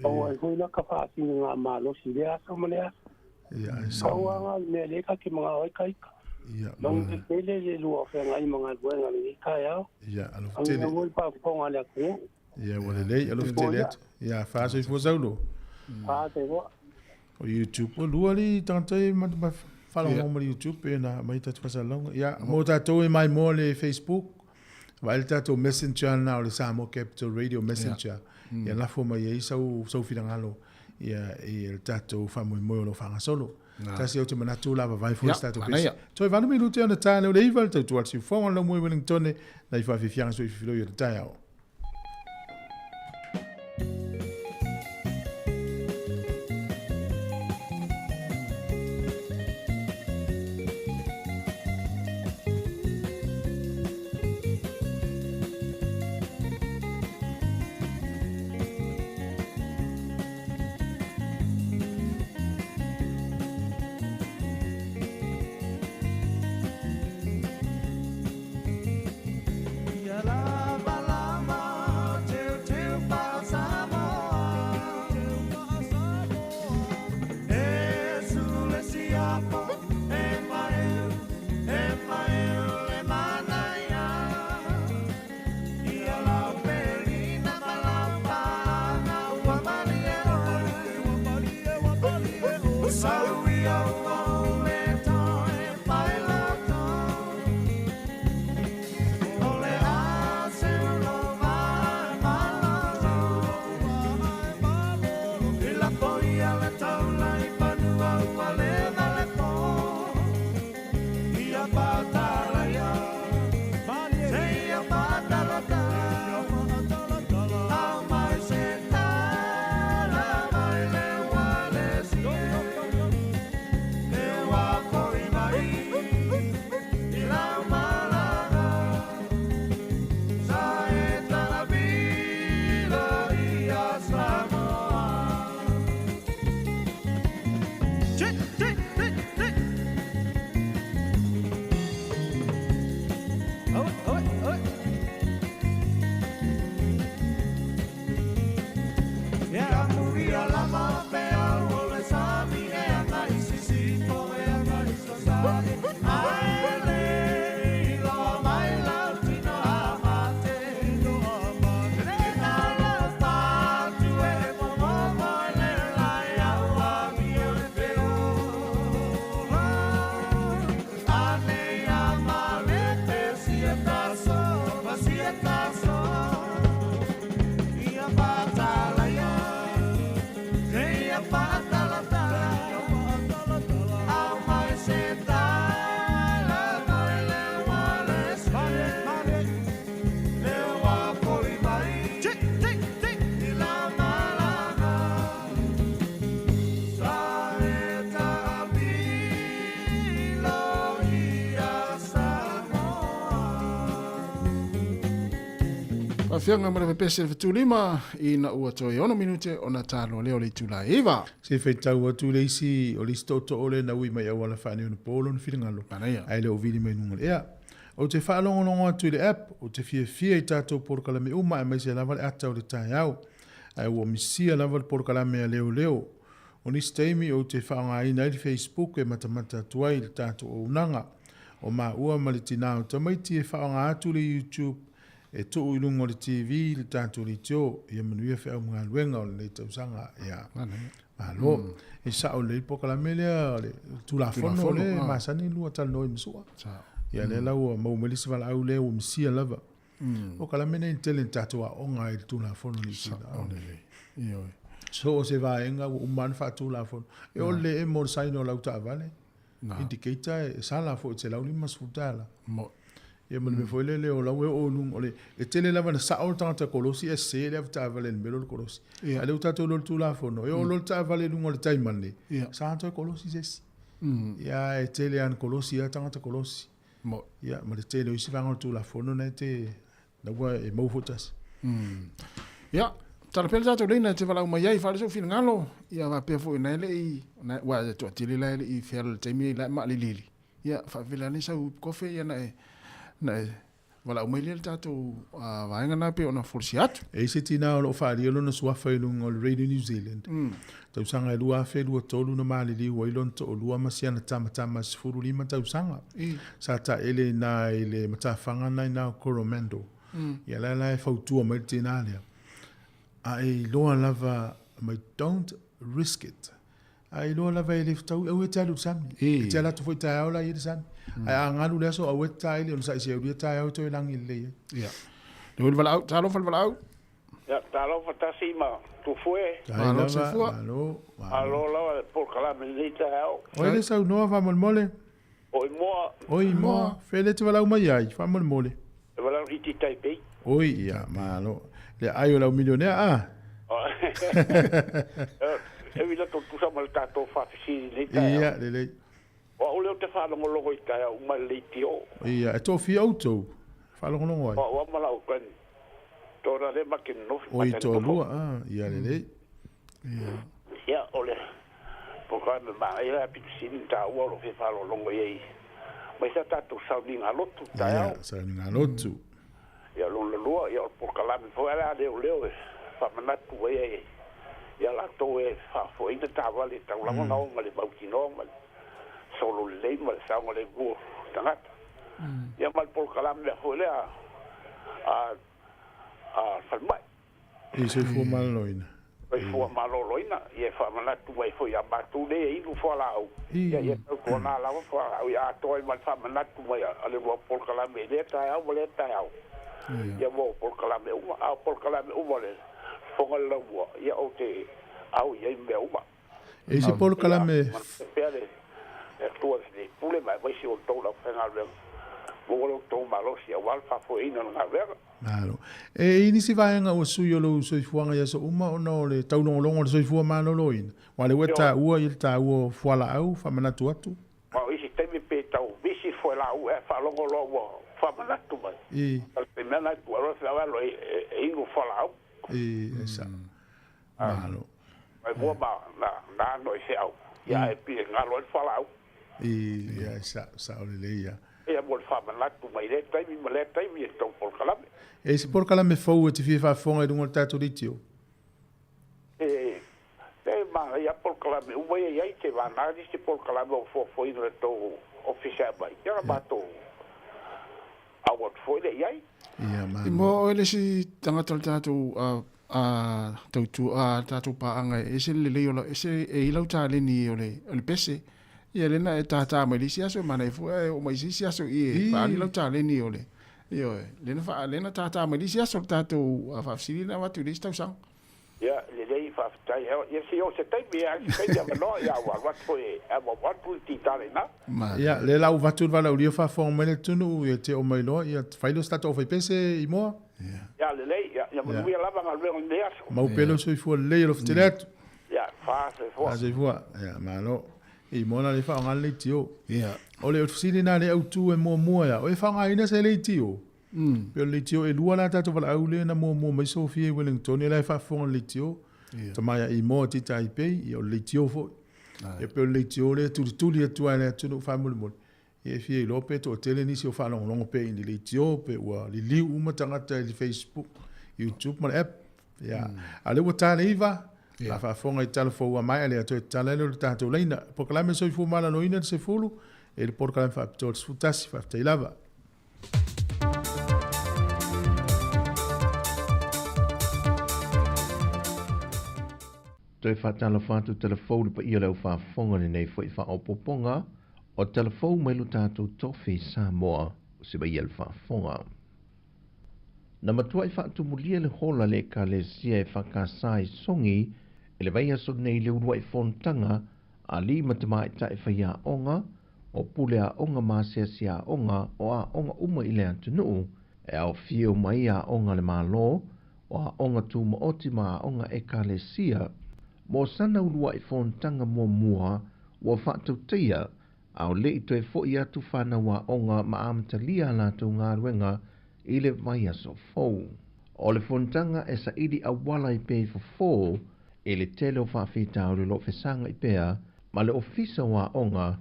O ai hoi la ka whaasina ngā malosi le aso ma le aso. Ia, ai sa. Pau a ngā mea le ka ke mga oi ka ika. Ia, Mangu te tele le lua whengai mga luenga le i kai au. Ia, alofa Ang tele. ngā pa ponga le aku. Ia, ua lelei, alofa tele atu. Ia, faasoifua saulo. Wha te hoa. O YouTube, ua lua le tagata e ma faalogologo ma le YouTube pe na mai tatou faasalalauga. Ia, mo tatou e maimoa le Facebook, vaai le tatou Messenger lena o le Samoa Capital Radio Messenger. Ia lafo mai ai sau sau finagalo ia i le tatou faamoemoe o lo o faagasolo. Tasi ou te manatu o le a vavae foi se tatou pese. Toe 8 minute ona ta lea o le 9 le tautua a le siufofoga o le laumua i Wellingtone nai faafiafiaga soififiloi o le taeao. Afioga ma le pepese le fetulima ina ua toe 6 minute ona taloa lea o le itula e 9. Se faitau atu le isi o le isi tootoo lea na ui mai auala faaneionapo lona finagalo, ae le o vili mai luga o le ea. Ou te faalogologo atu i le app, ou te fiafia i tatou polokalame uma aemaise lava le ata o le taeao. Ae ua misia lava le polokalame a leoleo. O nisi taimi ou te faaaogaina ai le Facebook e matamata atu ai i le tatou auaunaga. O maua ma le tinā o tamaiti e faaaoga atu le YouTube e tuu i luga o le TV le tatou leitio. Ia manuia feau ma galuega o lenei tausaga. Ia. Malo. E sao lelei le polokalame lea o le Tulafono lea e masani lua talanoa i masua. Ia lea la ua maua mai le isi valaau lea ua misia lava. Polokalame nei e tele ina tatou aoga ai i le Tulafono a Niu Sila. Sao lelei. Ioe. So o se vaega ua uma ona faatulafono. E ole e mo le saina o lau taavale. Indicator e sala foi $150. Ia ma le mea foi lele o lau e oo i luga o le e tele lava ina sao le tagata kolosi ae sese le avetaavale i le mea lea o le kolosi. A o lea ua tatou iloa i le Tulafono, e oo loa le taavale i luga o le taimane, sa toe kolosi se isi. Ia ae tele lava ina kolosi lava tagata kolosi. Ia ma le tele o isi vaega o le Tulafono na e te na ua e maua foi tasi. Ia, tala pea le tatou laina e te valaau mai ai, faaali sou finagalo, ia faapea foi na e le i, aua e toatele la e le i feala i le taimi lenei la e maaliliili. Ia, faavela ane sau kofe ia na e, na e valaau mai lea le tatou vaega na pei ona folasia atu. E i ai se tina o lo o faaalia lona suafa i luga o le Radio New Zealand, tausaga e 2023 na maliliu ai lona toalua ma si ana tamatama e 15 tausaga. Sa taele i ina i le matafaga na i ina o Coromandel. Ia la la e fautua mai le tina lea, A e iloa lava mai don't risk it. A iloa lava e le fetaui, aua e te alu i le sami. E te alu atu foi i taeao la e i ai le sami. Ae a galu le aso, aua e te taele ona sa i seulia taeao e toe lagi lelei ai. Ia. Le oi le valaau, talofa le valaau. Ia, talofa tasi ma Tufue. Malo lava, malo. Malo lava le polokalame i lenei taeao. Oi le saunoa faamolemole. Oi moa. Oi moa. Fea le te valaau mai ai, faamolemole. E valaau i ti Taipei. Oi, ia, malo. Le aai o le au milionea, a? E ui la tou tusa ma le tatou faafesili i lenei taeao. Ia, lelei. O au lea ou te faalogologo i taeao uma i le leitio. Ia, e toafia outou e faalogologo ai? O au lava ma lau grand daughter lea ma te nonofo. Oi, toalua, a, ia, lelei. Ia, o le polokalame manaia la pito sili na taua o lo o fia faalogologo i ai mai sa tatou sauniga lotu i taeao. Ia, sauniga lotu. Ia, lona lua, ia o le polokalame foi a leoleo e faamanatu ai ai ia latou e faafoeina taavale e tau lava ona o ma le mautinoa ma le solo lelei ma le saogalemu o tagata. Ia ma le polokalame mea foi lea a a falemai. I soifua maloloina. Soifua maloloina, ia e faamanatu mai foi ia matou nei e inu fualaau, ia ia tautuana lava fualaau ia atoa ai ma le faamanatu mai a le lua polokalame i lea taeao ma lea taeao. Ia mo polokalame uma, a o polokalame uma le fofoga o le laumua, ia ou te au i ai mea uma. E i se polokalame. Ia manuia pea le Atua i pule ma aemaise outou le aufaigaluega maua lo outou malosi aua le faafoeina o le galuega. Malo. E i ai nisi vaega ua sui o lou soifuaga i aso uma ona o le taulogologo o le soifua maloloina? Aua o lea ua e taua i le taua o fualaau, faamanatu atu. Aua o isi taimi pe tau misi fualaau ae faalogo loa ua faamanatu mai. O le taimi lava lena e tuuai loa le feau e e inu fualaau. I, e sao. Malo. Mai mua ma na na ano i feau, ia e pi e galo ai le fualaau. I, ia e sao, sao lelei ia. Ia mo le faamanatu mai lea taimi ma lea taimi e tou polokalame. E i se polokalame fou e te fia faafofoga i luga o le tatou leitio? E, e manaia polokalame uma ia i ai, te vana nisi polokalame o fuafuaina e le tou ofisa e aumai, ia na matou au atu foi lea i ai. Ia, malo. I mua oe le isi tagata o le tatou a tautua a tatou paaga e ese le lelei o lau ese e i lau taleni o le o le pese ia lena e tātā mai le isi aso e manaia foi ae oo mai se isi aso i e faaali lau taleni o le ioe lena faa lena tātā mai le isi aso le tatou faafesili lena avatu i le isi tausaga. Ia, lelei, faafetai. Ia, se i oo se taimi, a se taimi avanoa, ia ua alu atu foi e amoamo atu le titale i ina. Ia, lea la ua avatu le valaaulia faafofoga mai le atunuu, ia te oo mai loa, ia fai lea o se tatou aufaipese i moa. Ia, lelei, ia, ia manuia lava galuega i lenei aso. Mau pea lou soifua lelei, alofa tele atu. Ia, fa soifua. Fa soifua. Ia, malo. I moa la le faaaoga le leitio. Ia. O le fesili lena le autu e muamua ia, o e faaaogaina se leitio? Pei o le leitio e lua la tatou valaau lea na muamua mai Sofia i Wellington, ia la e faafofoga le leitio. Tama ia i moa ti Taipei, ia o le leitio foi. Ia pei o le leitio lea e tulituli atu ai le atunuu faamolemole. Ia e fia iloa pe toatele nisi o faalogologo pea i ni leitio, pe ua liliu uma tagata i le Facebook, YouTube ma le app. Ia, a o lea ua ta le 9, la faafofoga i tala fou a maea lea toe tatala ai lea o le tatou laina. Polokalame Soifua Maloloina le 10, e le polokalame faapitoa le 11, faafetai lava. Toe faatalofa atu telefou le paia o le au faafofoga i lenei foi faaopoopoga o telefou mai lo tatou tofi Samoa o se vaia le faafofoga. Na matuai faatumulia le hola le Ekalesia e whakasa i Songi e le vaiaso nei le uluai fonotaga a alii ma tamaitai faiaoga o pule aoga ma asiasi aoga o aoga uma i le atunuu e aofia uma ai aoga a le Malo, o aoga tumaoti ma aoga ekalesia. Mo sana ulua'i fonotaga muamua ua fa'atautaia a o le'i toe fo'i atu fanau aoga ma amatalia a latou galuega i le vaiaso fou. O le fonotaga e sa'ili auala ai pea i fofō i le tele o fa'afitauli o lo'o fesaga'i pea ma le Ofisa o Aoga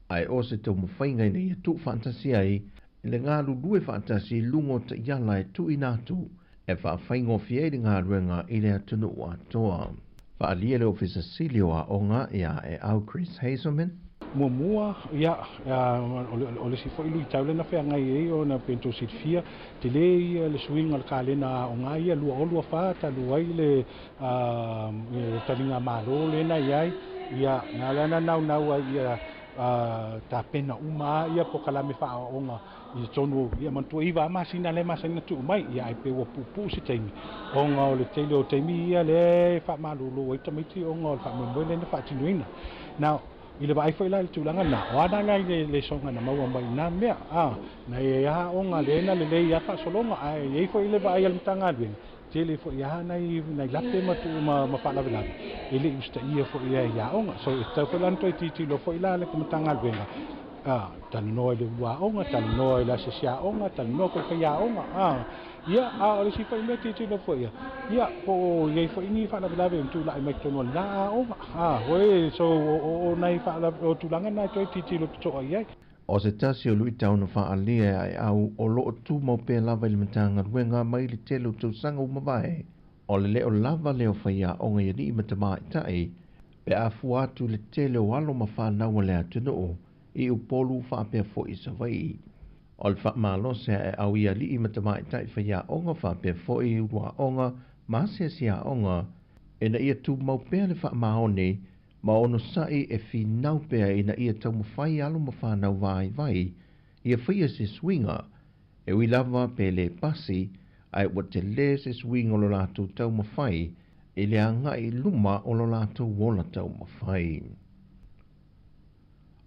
ae o se taumafaiga ina ia tu'ufaatasi ai le galulue fa'atasi i luga o ta'iala e tu'uina atu e fa'afaigofie ai le galuega i le atunu'u atoa. Fa'alia le Ofisa Sili o Aoga iā Aeau Chris Hazelman. Muamua, ia, o le isi foi luitau lea na feagai ai ona pei ona tou silafia, tele ia le suiga o le kalena aoga ia 2024 talu ai le taliga malo lea na i ai, ia, na ala na naunau ai ia tapena uma ia polokalame faaoaoga i totonu ia manatua 9 masina lea e masani ona tuu mai, ia ae pei ua puupuu se taimi ona o le tele o taimi ia lea e faamalulu ai tamaiti ona o le faamoemoe lea na faatinoina. Now, i le vaai foi la i le tulaga lena, o a na nai lesoga na maua mai i na mea, a, na i ai aoga lea na lelei a faasologa, ae i ai foi le vaai a le Matagaluega, tele foi lava nai nai lape ma ma, ma faalavelave e le i usitaia foi e i aoga. So e tatau foi la ona toe tilotilo foi la le Matagaluega, a, talanoa i le ulu aoga, talanoa i le asiasi aoga, talanoa foi i le faiaoga, a, ia, a o le isi foi mea tilotilo foi ia, ia, po o i ai foi ni faalavelave e tulai mai totonu o lena aoga, a, oi, so o nai faalavelave, o tulaga na e toe tilotilo totoa i ai. O se tasi o luitau na fa'aalia e Aeau o lo'o tumau pea lava i le Matagaluega mai le tele o tausaga ua mavae, o le le o lava lea o faiaoga i ali'i ma tamaitai pe a fua atu i le tele o alo ma fanau a le atunuu i Upolu faapea fo'i i Savai'i. O le fa'amalosi a Aeau i ali'i ma tamaitai faiaoga faapea fo'i i uluaoga ma asiasiaoga ina ia tumau pea le fa'amaoni ma onosa'i e finau pea ina ia taumafai alo ma fanau vaivai ia faia se suiga e ui lava pe lē pasi ae ua telē se suiga o lo latou taumafai i le aga'i i luma o lo latou ola taumafai.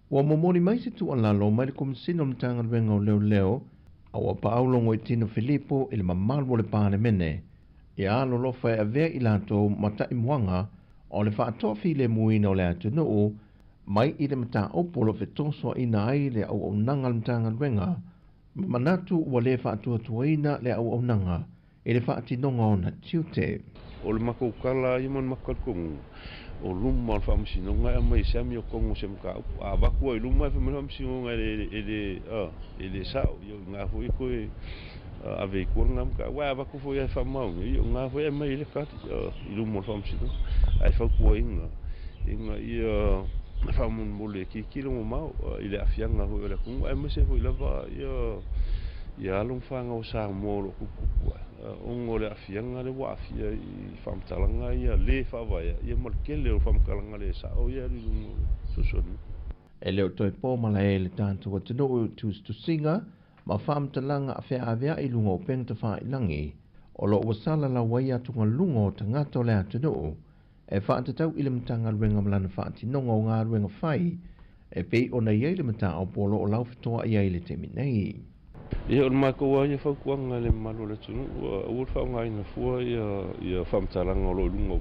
Ua momoli mai se tu'ualalo mai le Komesina o le Matagaluega o Leoleo a ua paau Logoitino Filipo i le mamalu o le Palemene ia alolofa e avea i latou ma ta'imuaga o le fa'atoafilemuina o le atunu'u mai i le mataupu o lo'o fetosoaʻina ai le auaunaga a le Matagaluega ma manatu ua lē fa'atuatuaina le auaunaga i le fa'atinoga o ona tiute. O le matou tala ia ma le matou talitonuga, o luma o le faamasinoga e aumai ai se amiotoga o se mataupu. A avatu ai i luma e fai mai le faamasinoga e le e le e le sao, ia o i ina foi e toe ave i tua lena mataupu. Aua a avatu foi lava e faamaonia, ia o ina foi e aumai ai le tali i luma o le faamasinoga. Ae fautuaina ina ia faamolemole e tilotilo mamao i le aafiaga foi o le atunuu aemaise foi lava ia ia alo ma fanau a Samoa o lo o tuputupu ae ona o le aafiaga lea ua aafia i faamatalaga ia le faavaea ia ma le tele o faamatalaga le sao ia e alu i luga o le social media. E le o toe po malae i le tatou atunuu i tusitusiga ma faamatalaga feavea'i i luga o upega tafā'ilagi o lo'o ua salalau ai atugaluga o tagata o le atunuu e fa'atatau i le Matagaluega ma lana fa'atinoga o galuega fai e pei ona i ai le mataupu o lo'o laufetoa'i ai i le taimi nei. Ia, o le matou lava ia fautuaga i le mamalu o le atunuu, aua le faaaogaina fua ia faamatalaga o lo o i luga o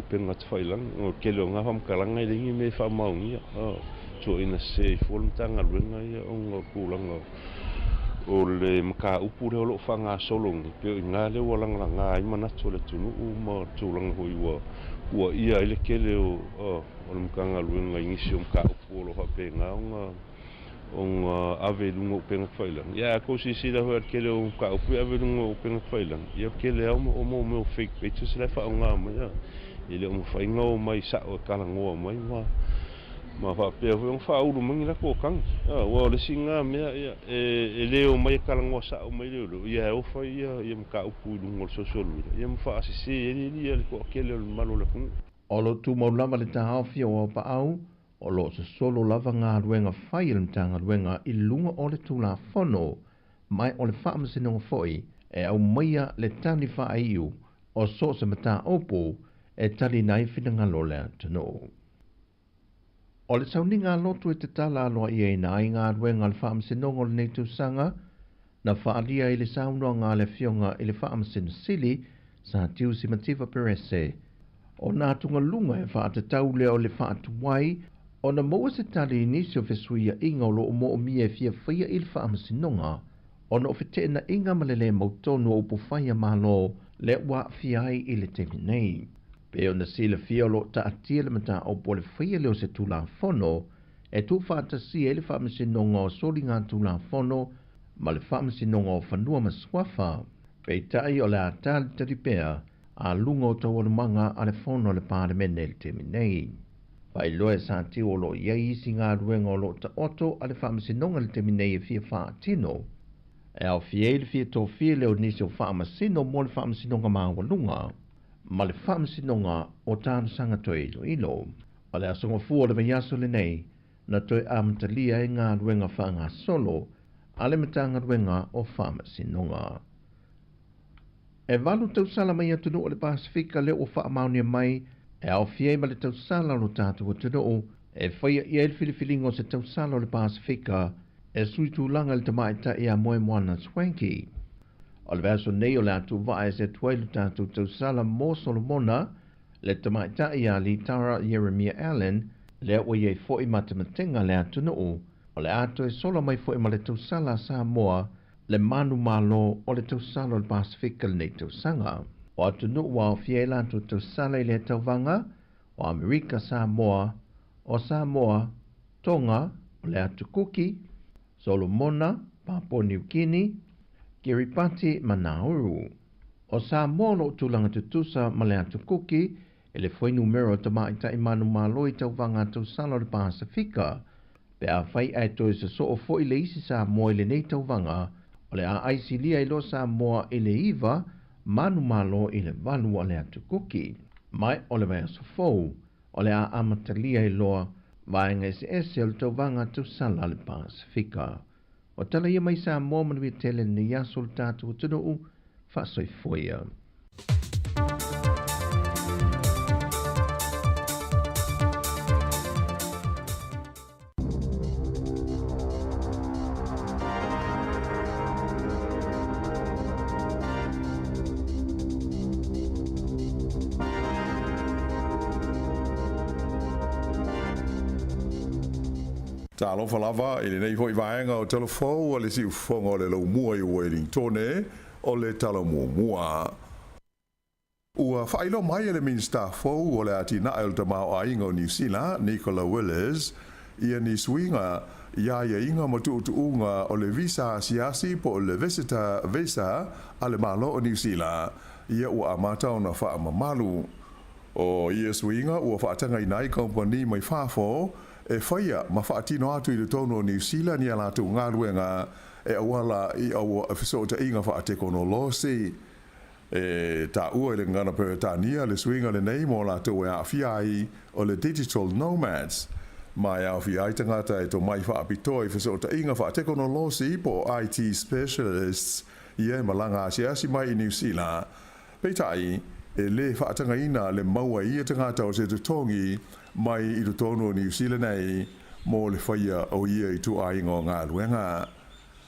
upega tafailagi, ona o le tele o na faamatalaga e leai ni mea e faamaonia. Tuuaiina sese ai fua le Matagaluega ia ona o le tulaga o le mataupu lea o lo o faagasolo nei, pei o i ina lea ua lagalaga ai manatu o le atunuu ma le tulaga foi ua tuuaia ai le tele o le Matagaluega i nisi o mataupu o lo o faapena ona ave i luga o upega tafailagi. Ia, a outou silasila foi i le tele o mataupu e ave i luga o upega tafailagi, ia o le tele lava o mea o fake pages la e faaaoga mai, e le o mafai ona omai sao e talanoa mai ma faapea foi ona faaulu mai ni latou atagi. Aua o le isi lena mea, ia, e le omai e talanoa sao mai leoleo, ia e ofa ia mataupu i luga o le social media, ia ma faasese ai le toatele o le mamalu o le atunuu. O lo o tumau lava le taofi o Aupaau, o lo o sosolo lava galuega fai a le Matagaluega i luga o le Tulafono, ma o le faamasinoga foi e aumaia le tali faaiu o so o se mataupu e taliina ai finagalo o le atunuu. O le sauniga lotu e tatala aloa'iaina ai galuega a le Faamasinoga o lenei tausaga na faalia i le saunoaga a le Afioga i le Faamasino Sili Sa Tiusi Mativa Perese ona atugaluga e faatatau lea o le faatuai ona maua se tali i nisi o fesuia'iga o loo moomia e fiafaia i le Faamasinoga ona o feteena'iga ma le lē mautonu o upufai a Malo lea ua aafia ai i le taimi nei. Pei ona silafia o loo taatia le mataupu o le faia lea o se Tulafono e tuufaatasia ai le Faamasinoga o Soligatulafono ma le Faamasinoga o Fanua ma Suafa. Peitai o le a talitali pea a luga o taualumaga a le Fono a le Palemene i le taimi nei. Faailoa e Sa Tiu o loo i ai isi galuega o loo taoto a le Faamasinoga i le taimi nei e fia faatino e aofia ai le fia tofia lea o nisi o faamasino mo le Faamasinoga Maualuga ma le Faamasinoga o Talosaga Toe Iloilo. O le aso Gafua o le vaiaso lenei na toe amatalia ai galuega faagasolo a le Matagaluega o Faamasinoga. E 8 tausala mai atunuu o le Pasefika lea ua faamaonia mai e aofia ai ma le tausala o lo tatou atunuu e faia i ai le filifiliga o se tausala o le Pasefika e sui tulaga i le tamaitai ia Moemoana Swanky. O le vaiaso nei o le a tuuvaa ese atu ai lo tatou tausala mo Solomona le tamaitai ia Litara Ieremia Allen lea ua i ai fo'i matematega le atunuu o le a toe sola mai fo'i ma le tausala a Samoa le manumalo o le tausala o le Pasefika lenei tausaga. O atunuu ua aofia ai latou tausala i lea tauvaga, o Amerika Samoa, o Samoa, Tonga, o le Atu Kuki, Solomona, Papua Niu Kini, Kiribati ma Nauru. O Samoa o loo tulaga tutusa ma le Atu Kuki i le fuainumera o tamaitai manumalo i tauvaga tausala o le Pasefika, pe afai ae toe sosoo fo'i le isi Samoa i lenei tauvaga, o le a aisilia ai loa Samoa i le 9 manumalo i le 8 a le Atu Kuki. Ma o le vaiaso fou, o le a amatalia ai loa vaega eseese o le tauvaga tausala a le Pasefika. O tala ia mai Samoa manuia tele lenei aso o le tatou atunuu, faasoifua ia. Talofa lava i lenei foi vaega o Tala Fou a le Siufofoga o le Laumua i Uelingtone o le Tala Muamua. Ua faailoa mai e le Minisita fou o le Atinae o le Tamaoaiga o Niu Sila, Nicola Willis, ia ni suiga i aiaiga ma tuutuuga o le visa asiasi po o le Visitor Visa a le Malo o Niu Sila, ia ua amata ona faamamalu. O ia suiga ua faatagaina ai kamupani mai fafo e faia ma faatino atu i totonu o Niu Sila ni a latou galuega e auala i fesootaiga faatekonolosi. E taua i le gagana Peretania le suiga lenei mo latou e aafia ai o le digital nomads, ma e aofia ai tagata e tomai faapitoa i fesootaiga faatekonolosi po o IT specialists ia e malaga asiasi mai i Niu Sila. Peitai, e lē faatagaina le maua e ia tagata o se totogi mai i totonu o Niu Sila nei mo le faia o ia ituaiga o galuega.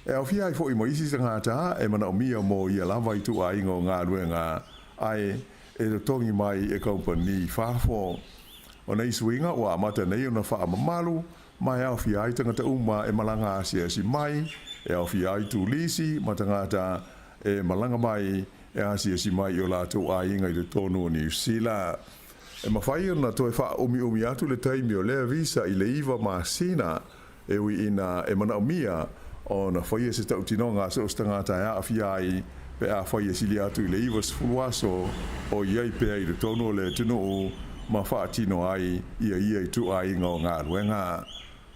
E aofia ai fo'i ma isi tagata e manaomia mo ia lava ituaiga o galuega ae e totogi mai e kamupani i fafo. O nei suiga ua amata nei ona faamamalu ma e aofia ai tagata uma e malaga asiasi mai, e aofia ai turisi ma tagata e malaga mai e asiasi mai i o latou aiga i totonu o Niu Sila. E mafai ona toe faaumiumi atu le taimi o lea visa i le 9 masina E ui ina e manaomia ona faia se tautinoga a so o se tagata e aafia ai pe afai e sili atu i le 90 aso o i ai pea i totonu o le atunuu ma faatino ai ia ia ituaiga o galuega.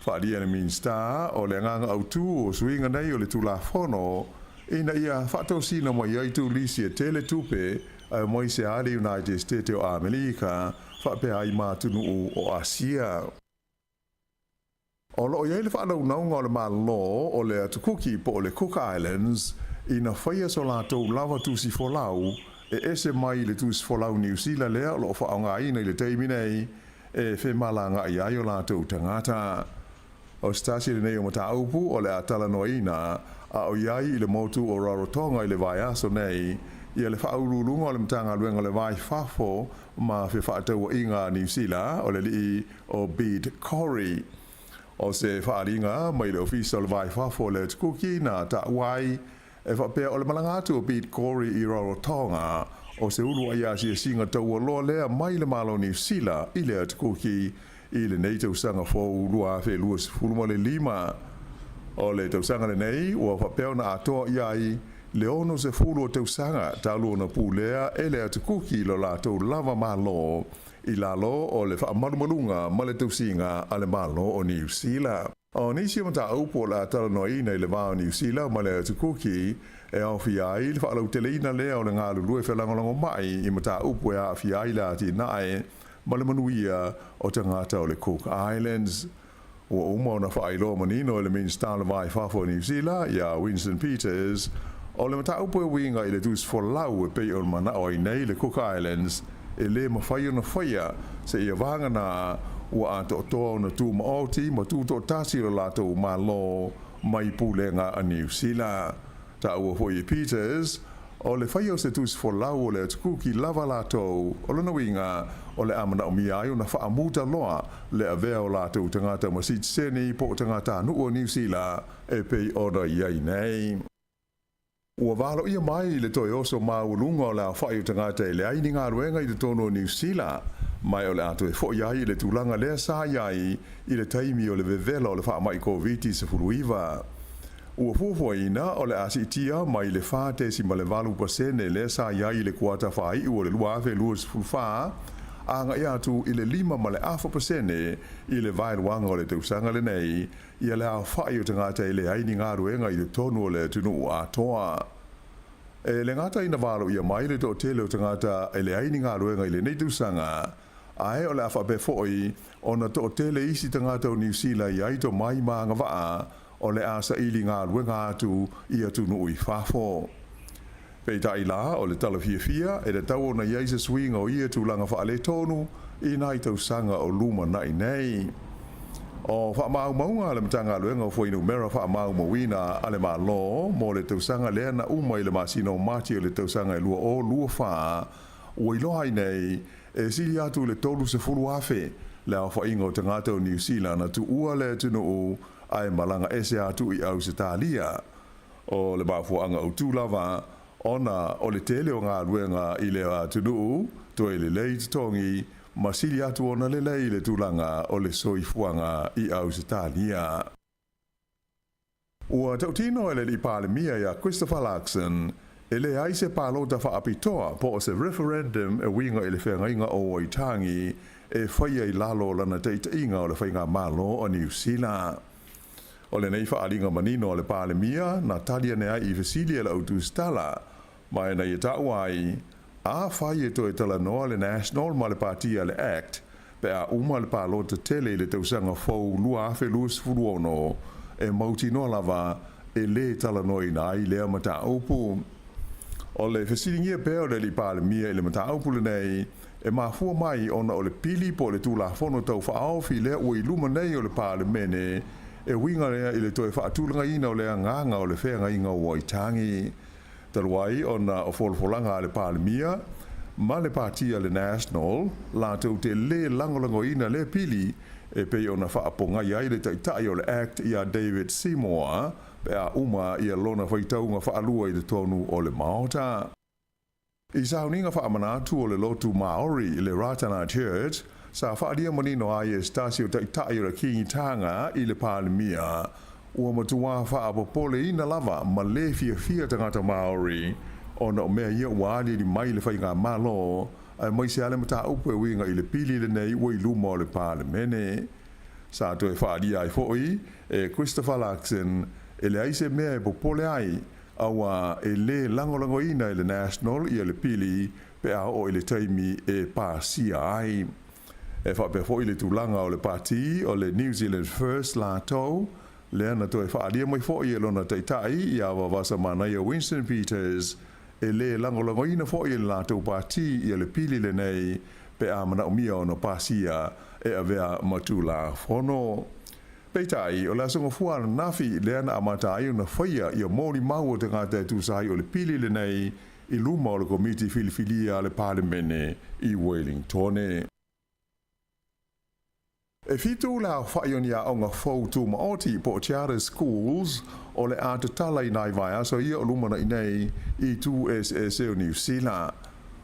Faaalia le Minisita o le agaga autū o suiga nei o le Tulafono ina ia faatosina mai ai turisi e tele tupe ae aemaise lava le United States o Amerika faapea ai ma atunuu o Asia. O loo i ai le faanaunauga o le Malo o le Atu Kuki po o le Cook Islands ina faia so latou lava tusi folau e ese mai i le tusi folau Niu Sila lea o loo faaaogaina i le taimi nei. e femalagaai ai o latou tagata. O se tasi lenei o mataupu o le a talanoaina a o i ai i le motu o Rarotonga i le vaiaso nei, ia le Faauluuluga o le Matagaluega o le Va i Fafo ma Fefaatauaiga a Niu Sila, o le alii o Bede Corry. O se faaaliga mai le Ofisa o le Va i Fafo o le Atu Kuki na taua ai e faapea o le malaga atu o Bede Corry i Rarotonga o se uluai asiasiga taualoa lea mai le Malo o Niu Sila i le Atu Kuki i lenei tausaga fou 2025. O le tausaga lenei ua faapea ona atoa i ai le 60 o tausaga talu ona pulea e le Atu Kuki lo latou lava Malo i lalo o le faamalumaluga ma le tausiga a le Malo o Niu Sila. O nisi o mataupu o le a talanoaina i le va o Niu Sila ma le Atu Kuki e aofia ai le faalauteleina lea o le galulue felagolagomai i mataupu e aafia ai le atinae ma le manuia o tagata o le Cook Islands. Ua uma ona faailoa manino e le Minisita o le Va i Fafo o Niu Sila, iā Winston Peters, o le mataupu e uiga i le tusi folau e pei ona manao ai nei le Cook Islands e lē mafai ona faia seia vagana ua atoatoa ona tumaoti ma tutoatasi lo latou Malo mai pulega a Niu Sila. Taua foi e Peters, o le faia o se tusi folau o le Atukuki lava latou, o lona uiga, o le a manaomia ai ona faamuta loa le avea o latou tagata ma sitiseni po o tagatanuu o Niu Sila e pei ona i ai nei. Ua valoia mai le toe oso maualuga o le aofai o tagata e leai ni galuega i totonu o Niu Sila, ma o le a toe foi ai i le tulaga lea sa i ai i le taimi o le vevela o le faamai Koviti-19. Ua fuafuaina o le a siitia mai le 4.8% lea sa i ai i le kuata faaiu o le 2024 agai atu i le 5.5% i le vaeluaga o le tausaga lenei ia le aofai o tagata e leai ni galuega i totonu o le atunuu atoa. E le gata ina valoia mai le toatele o tagata e leai ni galuega i lenei tausaga, ae o le a faapea foi ona toatele isi tagata o Niu Sila i ai tomai ma agavaa o le a saili galuega atu i atunuu i fafo. Peitai la, o le tala fiafia, e tatau ona i ai se suiga o ia tulaga faaletonu i nai tausaga o lumanai nei. O faamaumauga a le Matagaluega o Fuainumera Faamaumauina a le Malo mo le tausaga lea na uma i le masina o Mati o le tausaga e 2024, ua iloa ai nei, e sili atu i le 30,000 le aofaiga o tagata o Niu Sila na tuua le atunuu ae malaga ese atu i Ausetalia. O le mafuaaga autu lava ona o le tele o galuega i lea atunuu, toe lelei totogi ma sili atu ona lelei le tulaga o le soifuaga i Ausetalia. Ua tautino e le Alii Palemia iā Christopher Luxon e leai se palota faapitoa po o se referendum e uiga i le feagaiga o Waitangi e faia i lalo o lana taitaiga o le Faigamalo a Niu Sila. O lenei faaaliga manino a le Palemia na tali ane ai i fesili a le au tusitala ma e na ia taua ai, afai e toe talanoa le National ma le Pati a le Act pe a uma le palota tele i le tausaga fou 2026, e mautinoa lava e lē talanoaina ai lea mataupu. O le fesiligia pea o le Alii Palemia i le mataupu lenei e mafua mai ona o le pili po o le Tulafono Tau Faaofi lea ua i luma nei o le Palemene e uiga lea i le toe faatulagaina o le agaga o le feagaiga o Waitangi. Talu ai ona o folafolaga a le Palemia ma le Pati a le National latou te lē lagolagoina lea pili e pei ona faapogai ai le Taitai o le Act iā David Seymour pe a uma ia lona faitauga faalua i totonu o le Maota. I sauniga faamanatu o le lotu Maori i le Ratana Church, sa faaalia manino ai e se tasi o taitai o le Kīngitanga i le Palemia, ua matuā faapopoleina lava ma lē fiafia tagata Maori ona o mea ia ua aliali mai i le faigamalo, aemaise lava le mataupu e uiga i le pili lenei ua i luma o le Palemene. Sa toe faaalia ai foi e Christopher Luxon e leai se mea e popole ai auā e lē lagolagoina e le National ia le pili pe a oo i le taimi e pasia ai. E faapea foi le tulaga o le pati o le New Zealand First latou, lea na toe faaalia mai foi e lona taitai iā Vavasamanaia Winston Peters, e lē lagolagoina foi e le latou pati ia le pili lenei pe a manaomia ona pasia. e avea ma tulafono. Peitai, o le Aso Gafua ananafi lea na amata ai ona faia ia molimau o tagata e tusa ai o le pili lenei i luma o le Komiti Filifilia a le Palemene i Wellingtone. E fitu le aofa'i o ni aoga fou tumaoti po o charter schools o le a tatala i nai vaiaso ia o lumana'i nei i itu eseese o Niu Sila.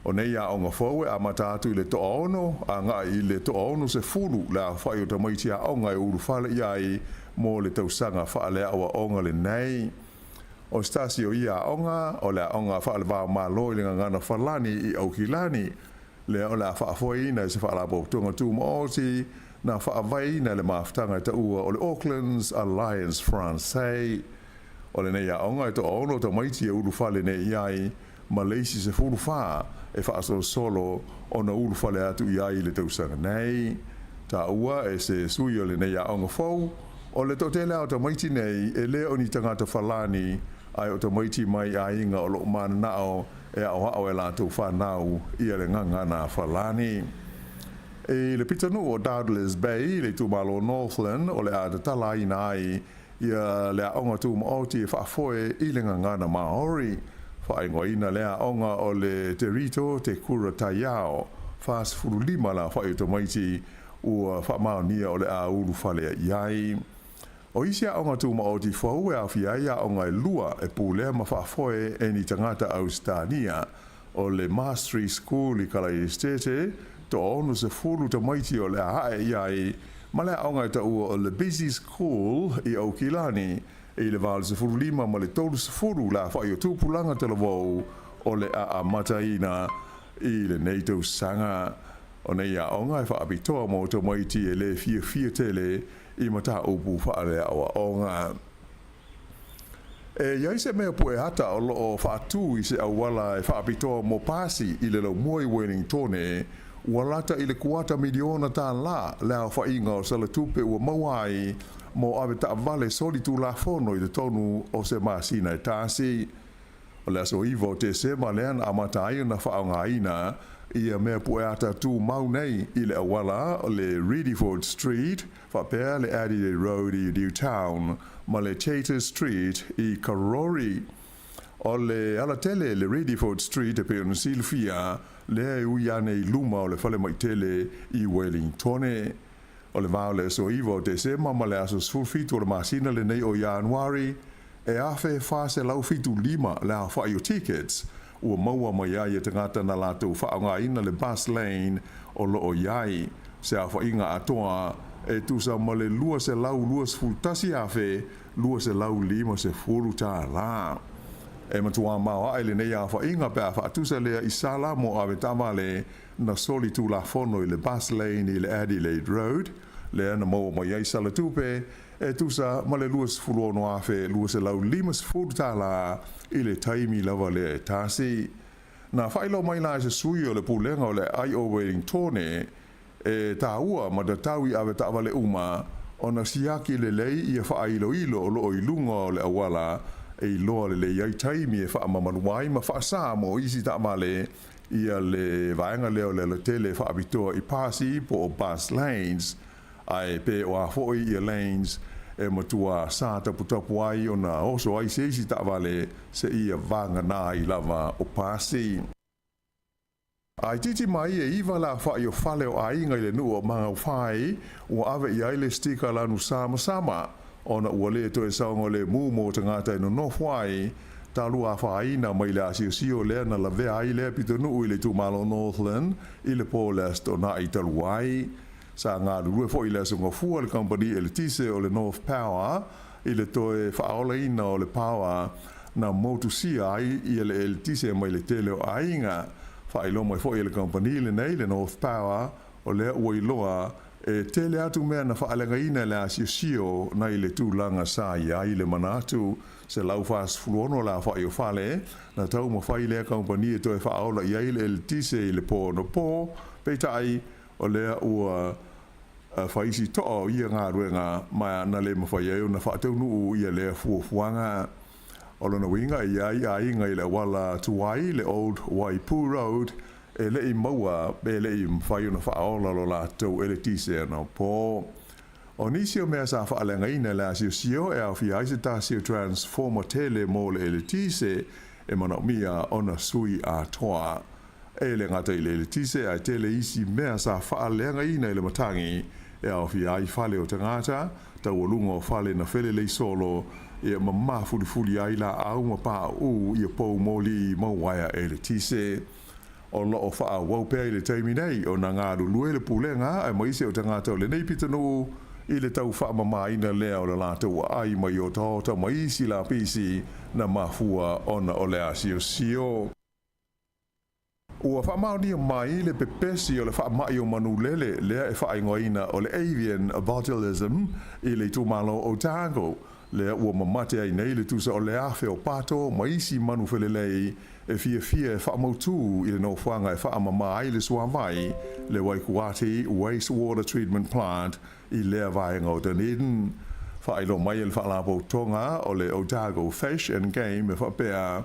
O nei aoga fou e amata atu i le toaono aga'i i le 60 le aofa'i o tamaiti aoga e ulufale i ai mo le tausaga faaleaoaoga lenei. O se tasi o ia aoga, o le aoga faale-va-o-Malo i le gagana Falani i Aukilani, lea o le a faafoeina e se faalapotopotoga tumaoti na faavaeina e le mafutaga e taua o le Auckland's Alliance Française. O lenei aoga e toaono tamaiti e ulufale nei i ai, ma le isi 14 e faasolosolo ona ulufale atu i ai i le tausaga nei. Taua e se sui o lenei aoga fou, o le toatele lava o tamaiti nei e le o ni tagata falani, ae o tamaiti mai aiga o loo mananao e aoao e latou fanau ia le gagana falani. I le pitonuu o Douglas Bay i le itumalo Northland o le a tatalaina ai ia le aoga tumaoti e faafoe i le gagana Maori. Faaigoaina lea aoga o le Te Rito Te Kura Taiao, 45 le aofai o tamaiti ua faamaonia o le a ulufale i ai. O isi aoga tumaoti fou e aofia ai aoga e lua e pulea ma faafoe e ni tagata Ausetania, o le Mastery School i Kalaesetete, 60 tamaiti o le a ae i ai, ma le aoga e taua o le Busy School i Aukilani, i le 85 ma le 30 le aofai o tupulaga talavou o le a amataina i lenei tausaga. O nei aoga e faapitoa mo tamaiti e le fiafia tele i mataupu faaleaoaoga. E i ai se mea pue ata o loo faatu i se auala e faapitoa mo pasi i le laumua i Wellingtone, ua lata i le kuata miliona tālā le aofaiga o salatupe ua maua ai mo avetaavale solitulafono i totonu o se masina e tasi. O le aso 9 o Tesema lea na amata ai ona faaaogaina ia mea pueata tumau nei i le auala o le Riddiford Street faapea le Adelaide Road i Newtown ma le Chater Street i Karori. O le alatele le Riddiford Street e pei ona silafia lea e ui ane i luma o le falemai tele i Wellingtone. O le va o le aso 9 o Tesema ma le aso 17 o le masina lenei o Ianuari, e 1475 le aofai o tickets ua maua mai ai e tagata na latou faaaogaina le bus lane o loo i ai se aofaiga atoa e tusa ma le $221,250 tālā. E matuā maoaʻe lenei aofaiga pe a faatusa lea i sala mo avetaavale na solitulafono i le bus lane i le Adelaide Road, lea na maua mai ai salatupe e tusa ma le $26,250 tālā i le taimi lava lea e tasi. Na faailoa mai la e se sui o le pulega o le aai o Wellingtone, e taua ma tatau i avetaavale uma ona siaki lelei ia faailoilo o loo i luga o le auala e iloa lelei ai taimi e faamamalu ai ma faasā mo isi taavale ia le vaega lea o le alatele faapitoa i pasi po o bus lanes, ae pe o a foi ia lanes e matua sā taputapu ai ona oso ai se isi taavale seia vagana ai lava o pasi. A itiiti mai e iva le aofa'i o fale o aiga i le nuu o Magaufai ua ave i ai le stika lanu samasama ona ua le toe saogalemu mo tagata e nonofo ai talu afaina mai le asiosio lea na lavea ai lea pitonuu i le itumalo Northland i le po o le Aso Toonai talu ai. Sa galulue foi i le Aso Gafua le kamupani eletise o le North Power i le toe faaolaina o le paoa na motusia ai ia le eletise mai le tele o aiga. Faailoa mai foi e le kamupani lenei le North Power o lea ua iloa e tele atu mea na faaleagaina e le asiosio nai le tulaga sa i ai le manatu. 146 le aofa'i o fale na taumafai lea kamupani e toe faaola i ai le eletise i le po anapo, peitai o lea ua fai si toa o ia galuega ma na le mafai ai ona faataunuu ia lea fuafuaga. O lona uiga e i ai aiga i le auala tuai, le Old Waipu Road, e leʻi maua pe leʻi mafai ona faaola lo latou eletise anapo. O nisi o mea sa faaleagaina e le asiosio e aofia ai se tasi o transformer tele mo le eletise e manaomia ona sui atoa. E le gata i le eletise ae tele isi mea sa faaleagaina i le matagi e aofia ai fale o tagata, taualuga o fale na felelei solo, ia ma mafulifuli ai laau ma pauu ia pou moli ma uaea eletise. O lo o faaauau pea i le taimi nei ona galulue le pulega aemaise o tagata o lenei pitonuu i le tau faamamaina lea o le latou aai mai otaota ma isi lapisi na mafua ona o le asiosio. Ua faamaonia mai le pepesi o le faamai o manulele lea e faaigoaina o le avian botulism i le itumalo o Otago, lea ua mamate ai nei le tusa o le 1,000 o pato ma isi manu felelei e fiafia e faamautū i le nofoaga e faamamā ai le suavai, le Waikuati Wastewater Treatment Plant i lea vaega o Dunedin. Faailoa mai e le Faalapotopotoga o le Otago Fish and Game e faapea,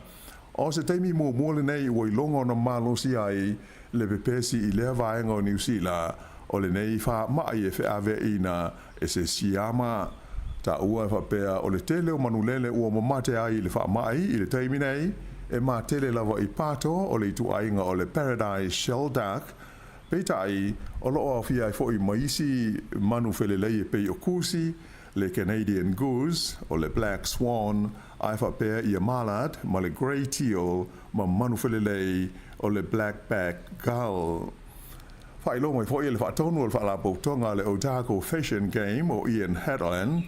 O se taimi muamua lenei ua iloga ona malosi ai le pepesi i lea vaega o Niu Sila o lenei faamai e feaveaiina e se siama. Taua e faapea o le tele o manulele ua mamate ai i le faamai i le taimi nei, e matele lava i pato o le ituaiga o le Paradise Shelduck, peitai o lo o aofia ai foi ma isi manu felelei e pei o kusi, le Canadian Goose, o le Black Swan, ae faapea ia Mallard ma le Grey Teal ma manu felelei o le Black Back Gull. Faailoa mai foi e le faatonu o le Faalapotopotoga a le Otago Fish and Game o Ian Hadland,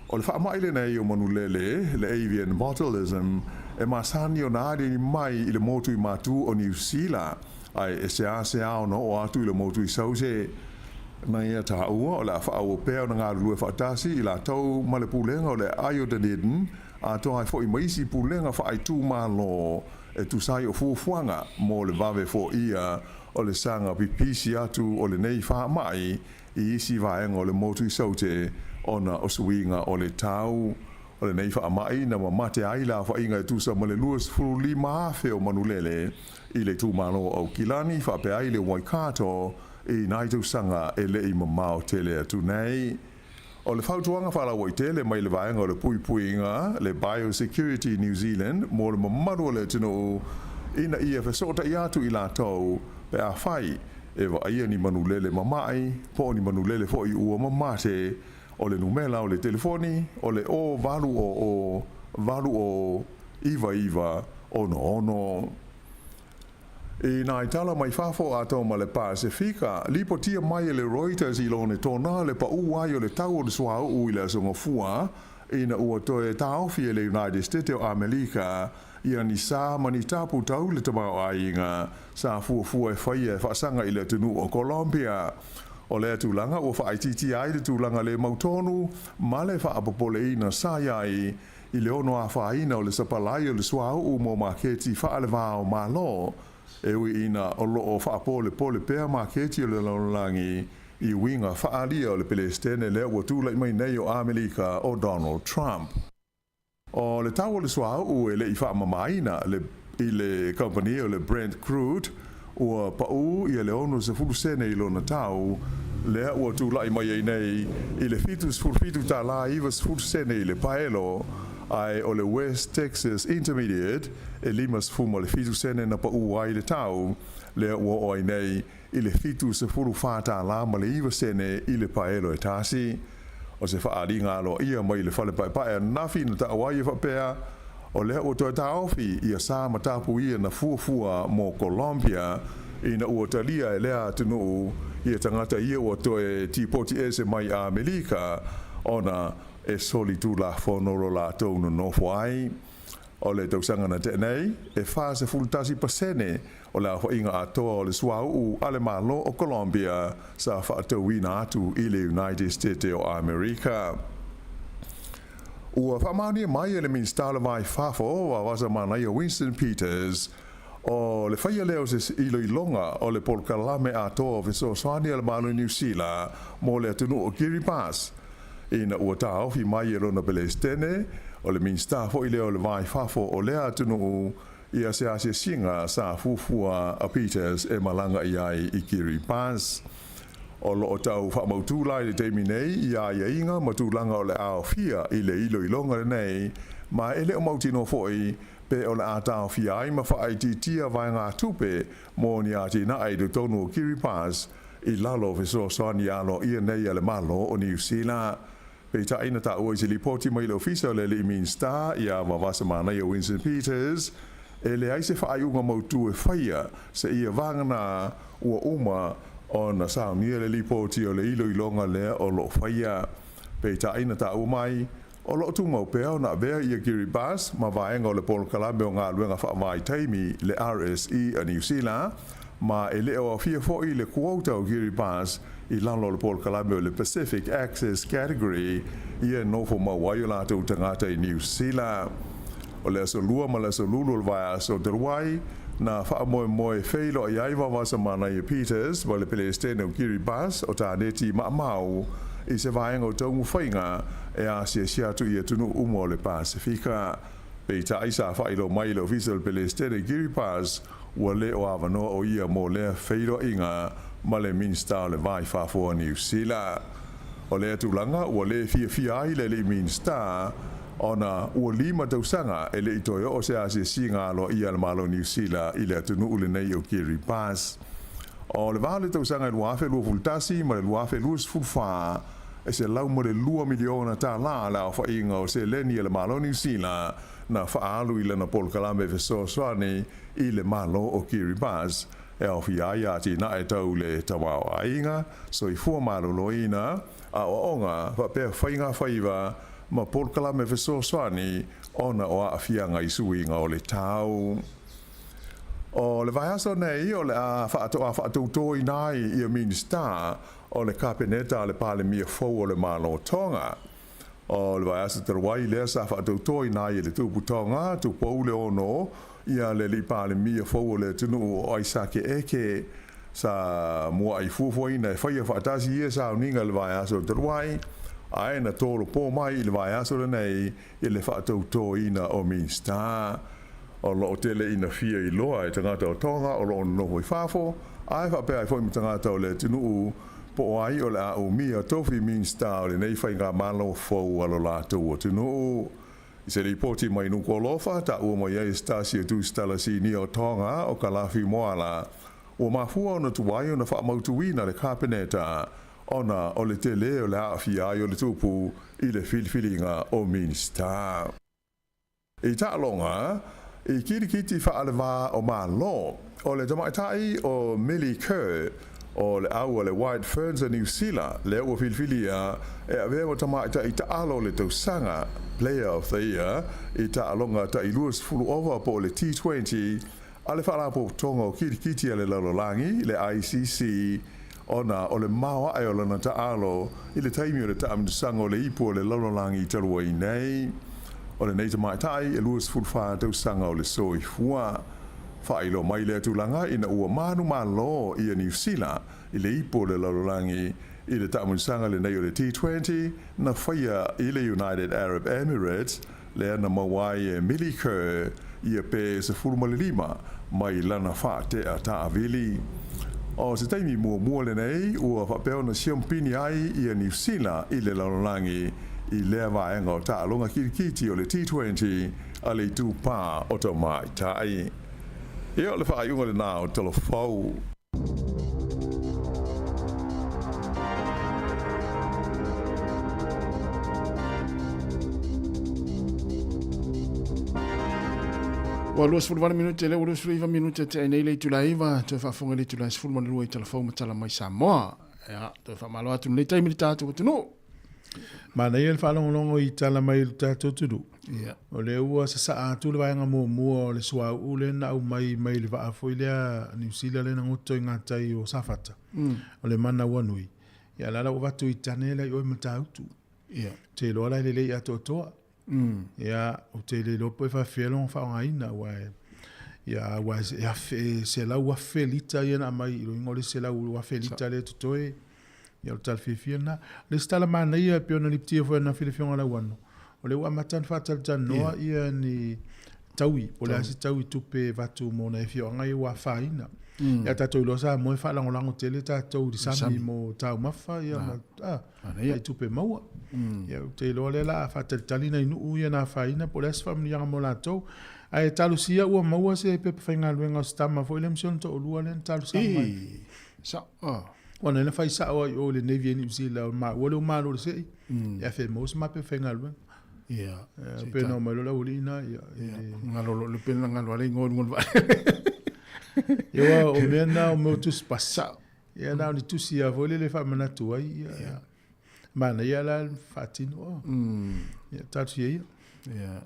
o le faamai lenei o manulele, le avian botulism, e masani ona aliali mai i le motu i matū o Niu Sila, ae e seasea ona oo atu i le motu i Saute. Na ia taua o le a faaauau pea ona galulue faatasi i latou ma le Pulega o le Aai o Dunedin, atoa ai foi ma isi pulega faaitumalo e tusa ai o fuafuaga mo le vave foia o le saga pipisi atu o lenei faamai i isi vaega o le motu i Saute ona o suiga o le tau. O lenei faamai na mamate ai le aofaiga e tusa ma le 25,000 o manulele i le itumalo o Aukilani faapea ai le Waikato i nai tausaga e le i mamao tele atu nei. O le fautuaga faalauaitele mai le vaega o le puipuiga, le Biosecurity New Zealand, mo le mamalu o le atunuu ina ia fesootai atu i latou pe afai e vaaia ni manulele mama'i po o ni manulele foi ua mamate. O le numela o le telefoni o le 0800 80 99 66. I nai tala mai fafo atoa ma le Pasefika, lipotia mai e le Reuters i lona tona le paʻū ai o le tau o le suauu i le Aso Gafua ina ua toe taofi e le United Stete o Amelika ia ni sa ma ni tapu tau le tamaoaiga sa fuafua e faia e faasaga i le atunuu o Colombia. O lea tulaga ua faaitiitia ai le tulaga le mautonu ma le faapopoleina sa i ai i le ono afaina o le sapalai o le suauu mo maketi faalevao Malo, e ui ina o lo o faapolepole pea maketi o le lalolagi i uiga faaalia o le Pelesitene lea ua tulai mai nei o Amelika o Donald Trump. O le tau o le suauu e le i faamamaina le i le kamupani o le Brent Crude ua paʻū ia le 60 sene i lona tau, lea ua tulai mai ai nei i le $77 tala 90 sene i le paelo, ae o le West Texas Intermediate e 57 sene na paʻū ai le tau, lea ua oo ai nei i le $74 tala ma le 9 sene i le paelo e tasi. O se faaaliga aloaia mai le fale paepae ananafi na taua ai e faapea, o lea ua toe taofi ia sa ma tapu ia na fuafua mo Colombia ina ua talia e lea atunuu ia tagata ia ua toe tipoti ese mai Amelika ona e solitulafono lo latou nonofo ai. O le tausaga na tea nei, e 41% o le aofaiga atoa o le suauu a le Malo o Colombia sa faatauina atu i le United Stete o Amerika. Ua faamaonia mai e le Minisita o le Va i Fafo, Vavasa Manaia Winston Peters, o le faia lea o se iloiloga o le polokalame atoa o fesoasoani a le Malo o Niu Sila mo le atunuu o Kiribati ina ua taofi mai e lona Pelesitene, o le Minisita foi lea o le Va i Fafo o lea atunuu. Ia se asiasiga sa fuafua a Peters e malaga i ai i Kiribati. O lo o tau faamautū la i le taimi nei i aiaiga ma tulaga o le a aofia i le iloiloga lenei, ma e le o mautinoa foi pe o le a taofia ai ma faaitiitia vaegatupe mo ni atinae i totonu o Kiribati i lalo o fesoasoani aloaia nei a le Malo o Niu Sila. Peitai na taua i se lipoti mai le Ofisa o le Alii Minisita ia Vaavasamanaia Winston Peters, e leai se faaiuga mautū e faia seia vagana ua uma ona saunia le lipoti o le iloiloga lea o lo o faia. Peitai na taua mai, o lo o tumau pea ona avea ia Kiribati ma vaega o le polokalame o galuega faavaitaimi le RSE a Niu Sila, ma e le o aofia foi le quota o Kiribati i lalo o le polokalame o le Pacific Access Category ia e nofo mau ai o latou tagata i Niu Sila. O le aso Lua ma le aso Lulu o le vaiaso talu ai, na faamoemoe feiloai ai Vaovasamanaia Peters ma le Pelesitene o Kiribati o Taneti Maamau i se vaega o taumafaiga e asiasi atu i atunuu uma o le Pasefika. Peitai sa faailoa mai e le Ofisa o le Pelesitene i Kiribati ua le o avanoa o ia mo lea feiloaiga ma le Minisita o le Va i Fafo o Niu Sila. O lea tulaga ua le fiafia ai le alii Minisita ona ua 5 tausaga e le i toe oo se asiasiga aloaia a le Malo o Niu Sila i le atunuu lenei o Kiribati. O le va o le tausaga e 2021 ma le 2024, e $102 miliona tālā le aofaiga o seleni a le Malo o Niu Sila na faaalu i lana polokalame fesoasoani i le Malo o Kiribati e aofia ai atinae tau le tamaoaiga, soifua maloloina, aoaoga faapea faiga faiva ma polokalame fesoasoani ona o aafiaga i suiga o le tau. O le vaiaso nei o le a faatoa faatoutoina ai ia Minisita o le Kapeneta a le Palemia fou o le Malo Tonga. O le vaiaso talu ai lea sa faatoutoina ai e le Tupu Tonga, Tupou le Ono, ia le Alii Palemia fou o le atunuu o Aisake Eke. Sa mua'i fuafuaina e faia faatasi ia sauniga i le vaiaso talu ai, ae na tolopo mai i le vaiaso lenei i le faatoutoina o Minisita. O lo o tele ina fia iloa e tagata o Tonga o lo o nonofo i fafo, ae faapea ai foi ma tagata o le atunuu po o ai o le a umia tofi Minisita o lenei faigamalo fou a lo latou atunuu. I se lipoti mai Nukuʻalofa, taua mai ai e se tasi o tusitala sinia o Tonga o Kalafi Moala, ua mafua ona tuai ona faamautuina le Kapeneta ona o le tele o le aafia ai o le tupu i le filifiliga o Minisita. I taaloga i kilikiti faalevā o Malo, o le tamaitai o Millie Kerr o le au a le White Ferns a Niu Sila lea ua filifilia e avea ma tamaitai taalo o le tausaga, Player of the Year, i taaloga ta'i 20 ova po o le T20 a le Faalapotopotoga o Kilikiti a le Lalolagi, le ICC, ona o le maoae o lana taalo i le taimi o le taamilosaga o le ipu o le lalolagi talu ai nei. O lenei tamaitai e 24 tausaga o le soifua. Faailoa mai lea tulaga ina ua manumalo ia Niu Sila i le ipu o le lalolagi i le taamilosaga lenei o le T20 na faia i le United Arab Emirates lea na maua ai e Millie Kerr ia pe 15 mai lana faatea taavili. O se taimi muamua lenei ua faapea ona siompini ai ia Niu Sila i le lalolagi i lea vaega o taaloga kilikiti o le T20 a le itupā o tamaitai. Ia o le faaiuga lenā o Talafou. Ua 28 minute lea ua 29 minute te nei le itula 9 toe faafofoga i le itula 12 i Talafou ma Tala mai Samoa. Ia, toe faamalo atu lenei taimi i le tatou atunuu. Manaia le faalogologo i tala mai i le tatou atunuu. Ia. O lea ua sasaa atu le vaega muamua o le suauu lea na aumai mai le vaa foi lea Niu Sila lea na goto i gatai o Safata. O le Manauanui. Ia la la ua avatu i tane la i o i Matautu. Ia. Ou te iloa la e lelei atoatoa. Ia, ou te le iloa po e faafefea lona faaaogaina aua e ia aua e afe, e 100,000 lita ia na aumai i loiga o le 100,000 lita lea e totoe. Ia o le tala fiafia lena. O le isi tala manaia e pei ona lipitia foi ananafi i le Afioga ia Lauano, o lea ua amata ona faatalatalanoa ia ni taui, po o le a se tau i tupe e avatu mo nai afioaga ia ua afaina. Ia tatou iloa Samoa e faalagolago tele tatou i le sami mo taumafa ia ma nai tupe maua. Ia ou te iloa lea o le a faatalitali nai nuu ia na afaina po o le a se faamanuiaga mo latou. Ae talosia ua maua se pepa faigaluega o se tama foi lea ma si ona toalua lea na talosaga mai. I, sao. Aua na fai sao ai i o i le Navy a Niu Sila o maua lea ua malo i le sei, e afe maua se ma pepa faigaluega. Ia. Pe na omai loa le aualii na, ia. Ia, galo loa le pena galo ale ingoa i luga o le vaalele. Ia aua o mea na o mea o tusi pasi. Ia na o ni tusi lava foi lele e faamanatu ai, ia. Ia. Manaia la le faatino. Ia, talosia ia. Ia.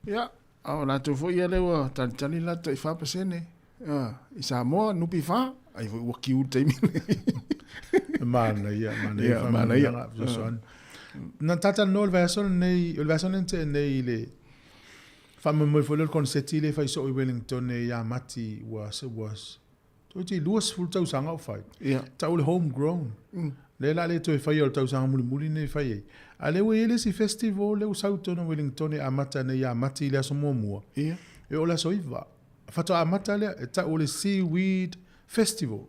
Ia, a o latou foi ia lea ua talitali le latou tai 4% i Samoa, NPF, ai foi ua kiu i le taimi lenei. Manaia, manaia Ia, manaia. faamanuiaga fesoasoani. Na talatalanoa i le vaiaso lenei, o le vaiaso lea na tea nei i le faamoemoe foi lea o le koneseti lea e fai soo i Wellington ia Mati ua ua toeitiiti 20 tausaga o fai. Ia. Tau o le home grown. Lea o le a le toe faia o le tausaga mulimuli lenei e fai ai. A o lea ua i ai le isi festival lea ua sau i totonu o Wellington e amata nei ia Mati i le aso muamua. Ia. E oo i le aso 9. Faatoa amata lea, e tau o le Seaweed Festival.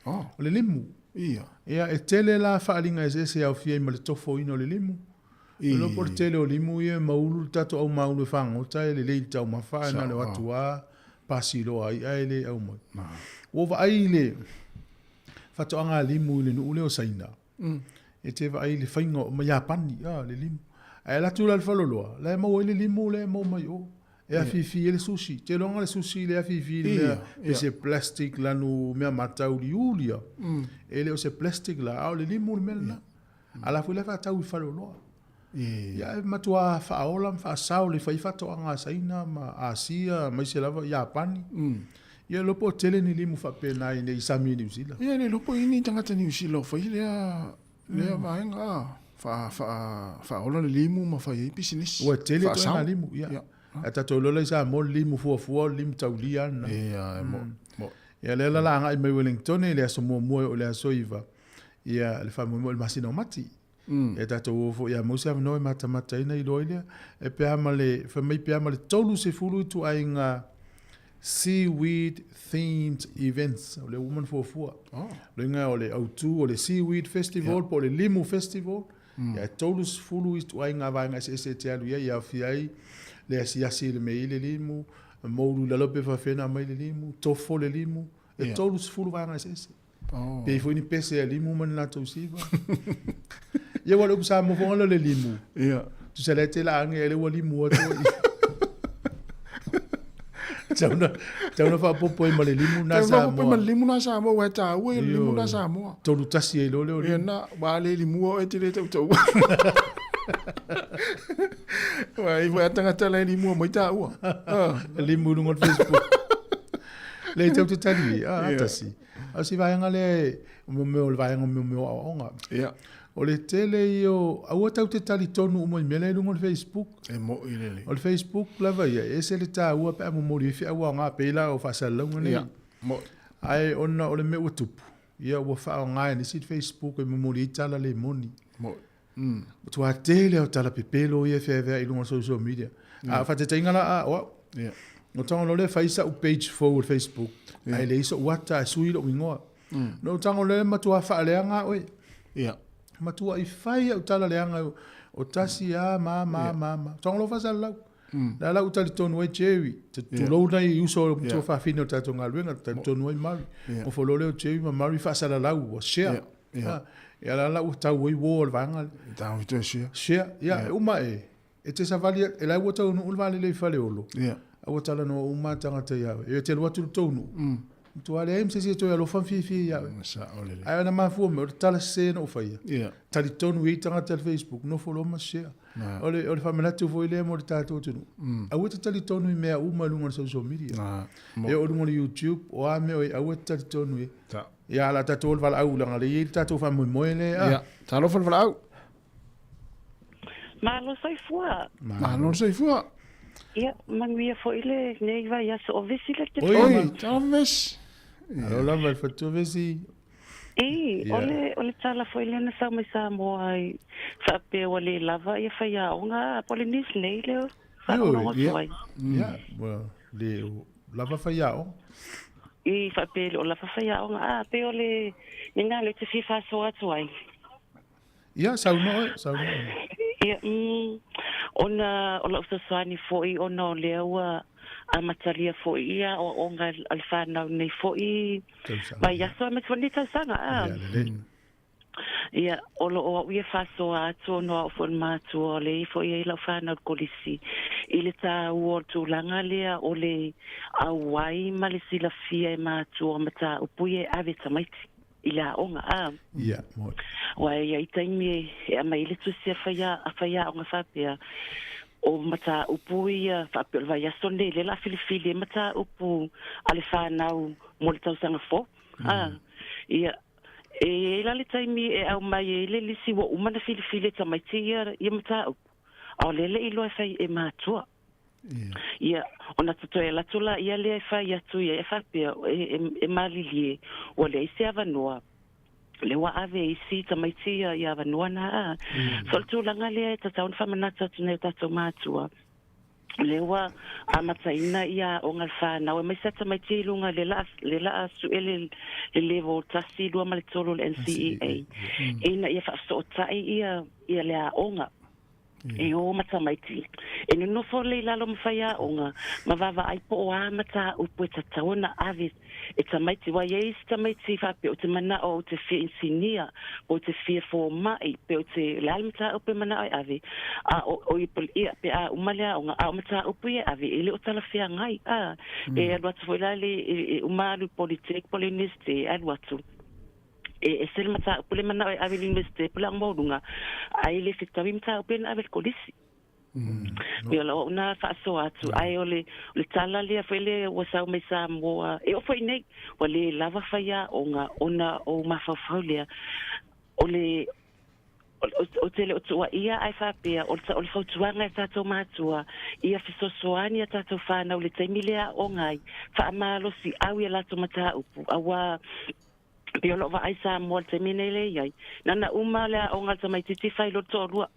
Oh. O le limu. Ia. Ia, e tele la faaaliga eseese e aofia ai ma le tofoina o le limu. I. Iloa po o le tele o limu ia e maulu le tatou au maulu e fagota e lelei i le taumafa ae na o le o atu lava pasi loa ai ae le aumai. Ua ou vaai i le faatoaga limu i le nuu lea o Saina. E te vaai i le faiga o, ma Iapani, a, le limu. Ae alu atu la i le faleoloa, la e maua ai le limu lea e maua mai o. E afifi ai le sushi. Te iloga le sushi le afifi i le mea, pe se plastic lanu mea matauliuli ia. E le o se plastic la, a o le limu le mea lena. A la foi la e faatau i faleoloa. Ia e matua faaola ma faasao le fai faatoaga a Saina ma Asia, aemaise lava Iapani. Ia iloa po o tele ni limu faapena i nei sami i Niu Sila. Ia le iloa po o i ai ni tagata Niu Sila o fai lea lea vaega a faa faa faaola le limu ma fai ai pisinisi. Ua tele ituaiga limu, ia. Ae tatou iloa la i Samoa le limu fuafua o le limu taulia lena. Ia, mo mo. Ia lea la la agai mai Wellington i le aso muamua e oo i le aso 9, ia le faamoemoe i le masina o Mati. Ia tatou o foi ia maua se avanoa e matamata ai ona iloa ai lea. E pe a ma le, fai mai pe a ma le 30 ituaiga seaweed themed events, o lea ua uma ona fuafua. Oh. Loiga o le autu o le Seaweed Festival po o le Limu Festival, ia e 30 ituaiga vaega eseese e te alu i ai, e aofia ai le asiasi i le mea e i ai le limu, moulu i lalo pe faafefea ona aumai le limu, tofo le limu, e 30 vaega eseese. Oh. Pe i ai foi ni pese a limu ma ni latou siva. Ia ua le upu Samoa foi le limu. Ia. Tusa lea te laage ai le ua limu atu ai. Tau na faapopo ai ma le limu na Tau na faapopo Samoa. ma le limu na Samoa, ua e taua ia le limu na Samoa. Tolu tasi ai loa lea o limu. Ia na, ua le limua oe te le tautau. Ua i foi a tagata la e limua mai taua. Limu i luga o le Facebook. Le tau te tali e, a, tasi. A o si vaega lea e, o mea o le vaega o mea o aoaoga. Ia. O le tele ia o, aua tau te talitonu uma i mea la i luga o le Facebook. E moi lelei. O le Facebook lava ia, e ese le taua pe a momoli ai feau aoga pei la o faasalalauga nei. Ia, moi. Ae ona o le mea ua tupu, ia ua faaaoga e nisi le Facebook e momoli ai tala le moni. Moi. Matua tele o tala pepelo ia e feaveai i luga o social media. A o faataitaiga la a o au. Ia. O tago loa lea fai sa'u page fou o le Facebook, ae leai so'u ata ae sui lo'u igoa. Na ou tago loa lea matua faaleaga au e. Ia. Matua'i fai a'u tala leaga o tasi a ma ma ma ma. Tago loa faasalalau. La la ua talitonu ai Jerry, tulou nai uso o matua fafine o le tatou galuega, talitonu ai Murray. Nofo loa lea o Jerry ma Murray faasalalau ua share. Ia la la ua tau ai uo o le vaega lea. Tau i toe share. Share, ia, e uma e. E te savali, e la ua taunuu le vaalele i Faleolo. A ua talanoa uma tagata ia oe. E te alu atu i le tou nuu. Matua leai ma se isi e toe alofa ma fiafia ia oe. Ae ona mafua mai, o le tala sese na ou faia. Talitonu i ai tagata i le Facebook, nofo loa ma share. O le, o le faamanatu foi lea mo le tatou atunuu. Aua e te talitonu i mea uma i luga o le social media. E oo i luga o le YouTube, o a mea o i ai, aua e te talitonu i ai. Ia, o le a tatou o i le valaau, leaga o lea e i ai le tatou faamoemoe lea. Ia, talofa le valaau. Malo soifua. Malo le soifua. Ia, manuia foi lenei vaiaso o Vesi le te Oi, talofa Vesi. Alo lava le faletua Vesi. I, o le, o le tala foi lea na sau mai Samoa i faapea ua le lava ia faiaoga a Polenisi nei lea. Faalogologo atu ai. Ia, ua le lava faiaoga. I faapea e le o lava faiaoga. A, pei o le mea lena lea ou te fia faasoa atu ai. Ia, saunoa oe, saunoa oe. Ia, mm, ona o lau fesoasoani foi ona o lea ua amatalia foi ia aoaoga a le fanau nei foi vaiaso aemaise foi lenei tausaga. A. Ia, lelei. Ia, o lo o au ia faasoa atu ona o au foi o le matua, o lea foi e i ai lau fanau i le kolisi, i le tāua o le tulaga lea o le auai ma le silafia e matua o mataupu ia e ave tamaiti i le aoga. A. Ia, moni. Aua e i ai taimi e aumai ai le tusi a faiaoga faapea, o mataupu ia faapea o le vaiaso lenei lea o le a filifili ai mataupu a le fanau mo le tausaga fou. A. Ia, E i ai la le taimi e aumai ai le lisi ua uma ona filifili e tamaiti ia, ia mataupu, a o lea le iloa e fai e matua. Ia, ona toe alu atu laia lea e fai atu i ai e faapea, e, e, e malilie, ua leai se avanoa, lea ua ave e isi tamaiti ia, ia avanoa na. So, o le tulaga lea e tatau ona faamanatu atu nei o tatou matua, lea ua amataina ia aoga a le fanau aemaise a tamaiti i luga lea la lea la a sue le le level 1, 2 ma le 3 o le NCEA ina ia faafesootai ia ia le aoga e o ma tamaiti e nonofo lelei i lalo ma faiaoga ma vaavaai po o a mataupu e tatau ona ave e tamaiti aua e i ai isi tamaiti faapea ou te manao ou te fia inisinia pe ou te fia fomai pe ou te o le a le mataupu e manao e ave a o o ia pe a uma le aoga a o mataupu ia e ave e le o talafeagai a e alu atu foi la le e uma alu i le Polytech po o le Universite e alu atu e ese le mataupu le manao e ave i le Universite po o le aoga maualuga ae le fetaui mataupu ia na ave i le Kolisi. Ia o lau na faasoa atu, ae o le, o le tala lea foi lea ua sau mai Samoa, e oo foi i nei, ua le lava faiaoga ona o mafaufau lea. O le, ou te le o tuuaia ae faapea, o le, o le fautuaga i tatou matua, ia fesoasoani a tatou fanau i le taimi lea e aooga ai, faamalosiau i a latou mataupu, aua pei o lau vaai Samoa i le taimi nei lea e i ai, na ona uma le aoga a le tamaitiiti fai loa le toalua.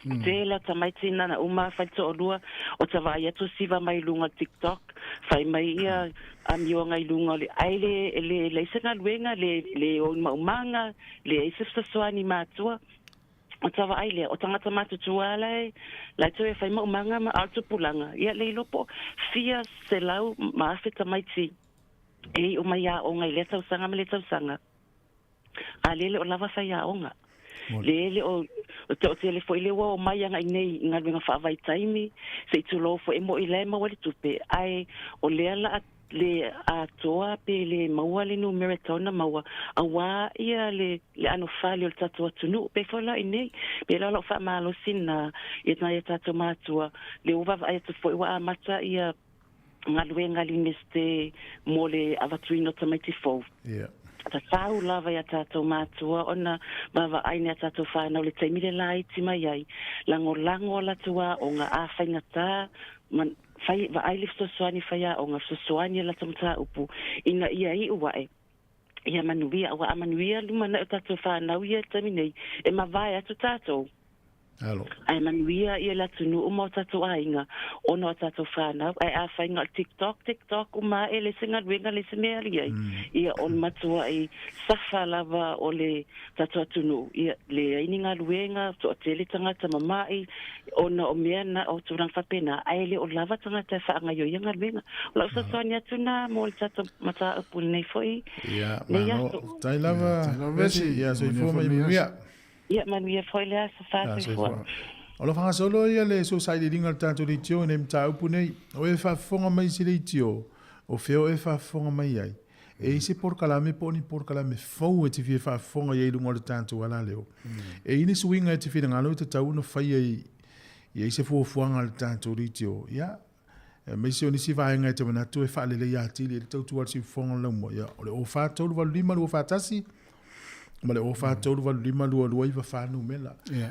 Tele o tamaiti nana uma fai toalua o ta vaai atu siva mai luga o le tiktok fai mai ia amioga i luga o le ai le le leai se galuega le le o maumaga leai se fesoasoani matua o ta vaai lea o tagata matutua la e la e toe fai maumaga ma a o le tupulaga ia le iloa po o fia selau ma afe tamaiti e iu mai aoga i lea tausaga ma lea tausaga. A lea e le o lava faiaoga. Lea e le o, o te toatele foi lea ua omai agai nei i galuega faavaitaimi, se i tulou foi e moi la e maua le tupe, ae o lea la a le atoa pe le maua le numera e tatau ona maua, aua ia le, le anofale o le tatou atunuu. Pei foi la i inei, pei la o lau faamalosi lena i nai o tatou matua, lea ua vaavaai atu foi ua amata ia galuega a le Iunivesite mo le avatuina o tamaiti fou. Yeah. Tatau lava i a tatou matua ona vaavaai ni a tatou whanau le taimi le laiti mai ai, lagolago a latou aoga, a faigata, ma, fai, vaai le fesoasoani faiaoga, fesoasoani a latou mataupu, ina ia iu ae, ia manuia, aua a manuia lumanai o tatou whanau ia i le taimi nei, e mavae atu tatou. Alo. Ae manuia ia le atunuu ma o tatou aiga ona o tatou fanau. Ae afai na o le TikTok, TikTok uma ae leai se galuega leai se mea e alu i ai, ia o le matuai safa lava o le tatou atunuu. Ia leai ni galuega, toatele tagata mamai ona o mea na o tulaga faapena, ae le o lava tagata e faagaioia galuega. O lau fesoasoani atu na mo le tatou mataupu i lenei foi Ia, nei malo. aso. Faafetai lava, Vesi. Ia, soifua ma ia manuia. Ia manuia foi le aso faatoifoa. O lo faagasolo ia le so sailiiliga o le tatou leitio i nei mataupu nei. O e faafofoga mai i se leitio, o fea o e faafofoga mai ai? E i se polokalame po o ni polokalame fou e te fia faafofoga i ai i luga o le tatou alaleo? E i ni suiga e te finagalo e tatau ona faia i i ai se fuafuaga a le tatou leitio? Ia, aemaise o nisi vaega e te manatu e faaleleia atili ai le tautua a le siufofoga o le laumua, ia, o le 04385 241 ma le 04385 2294 numera.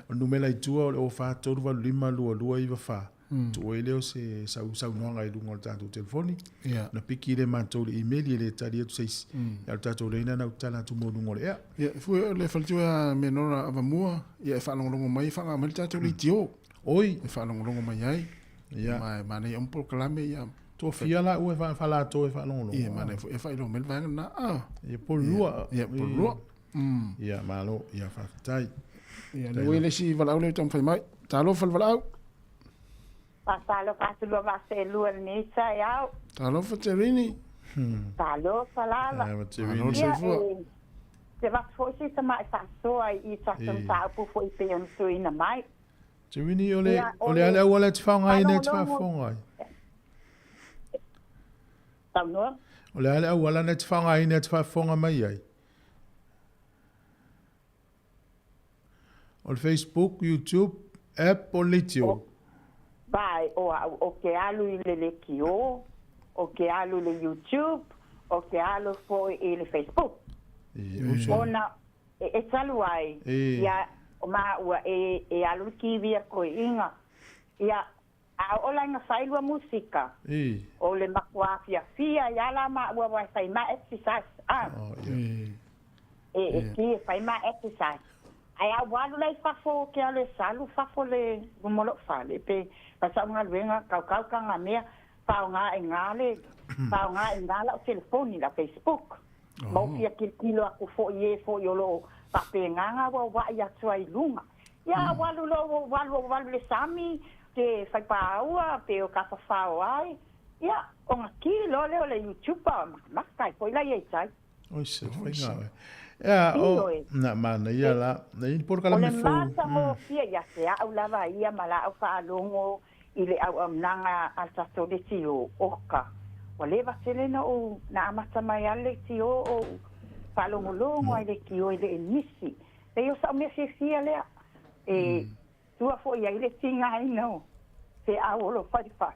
O le numera i tua o le 04385 2294. Tuu ai lea o se saunoaga i luga o le tatou telefoni. Ona piki lea e matou i le email e le tali atu se isi. A o le tatou laina na ou tatala atu mo luga o le ea. Ia, fue o le faletua ia Menora Avamua, ia e faalogologo mai, e faaaoga mai le tatou leitio. Oi! E faalogologo mai ai. Ia. Ma e manaia uma polokalame ia. Toafia la ua e faalato e faalogologo. Ia, manaia foi e faailoa mai le vaega lena. Ah. Ia, po o le lua. Ia, po o le lua. Ia, malo. Ia, faafetai. Ia, lea ua i le isi valaau lea ua taumafai mai. Talofa le valaau. Faatalofa atu lua vaaseelua i lenei taeao. Talofa Terini. Talofa lava. Malo le soifua. Ia, e avatu foi se tamai faasoa i tatou mataupu foi pei ona tuuina mai. Terini, o le, Ia, o le a le auala e te faaaogaina e te faafofoga ai? Saunoa? O le a le auala na e te faaaogaina e te faafofoga mai ai? O le Facebook, YouTube, app po o le leitio? Vai, o au, o ke alu i le lekiō, o ke alu i le YouTube, o ke alu foi i le Facebook. Ona e talu ai, ia, o maua e, e alu le TV a toeaiina, ia, a oo la ina fai lua musika, o le matua fiafia ai lava la maua aua e fai ma exercise, a. E, e ki e fai ma exercise. Ae a ua alu la i fafo ke alu e salu fafo le luma o lou fale pe fai sau galuega kaukau ka mea faaaoga i ina le faaaoga i ina lau telefoni lau Facebook. Ma ou fia tilotilo atu foi i e foi o lo o faapena ona auauai atu ai i luga. Ia a ua alu loa ua alu ua alu i le sami pe fai paua pe o tafafao ai, ia ona ki loa lea o le YouTuber makamaka ai foi la ia i tai. Oi se faiga oe. Ea, o, na manaia la, na i polokalame fou. O le matagofie ia te au lava ia ma la'u faalogo i le auaunaga a le tatou leitio oka. Ua leva tele na ou na amata mai ai le leitio ou faalogologo ai leitio e le nisi. Pei o sa'u mea fiafia lea e tua foi ai le tigaina o feau o lo faifai.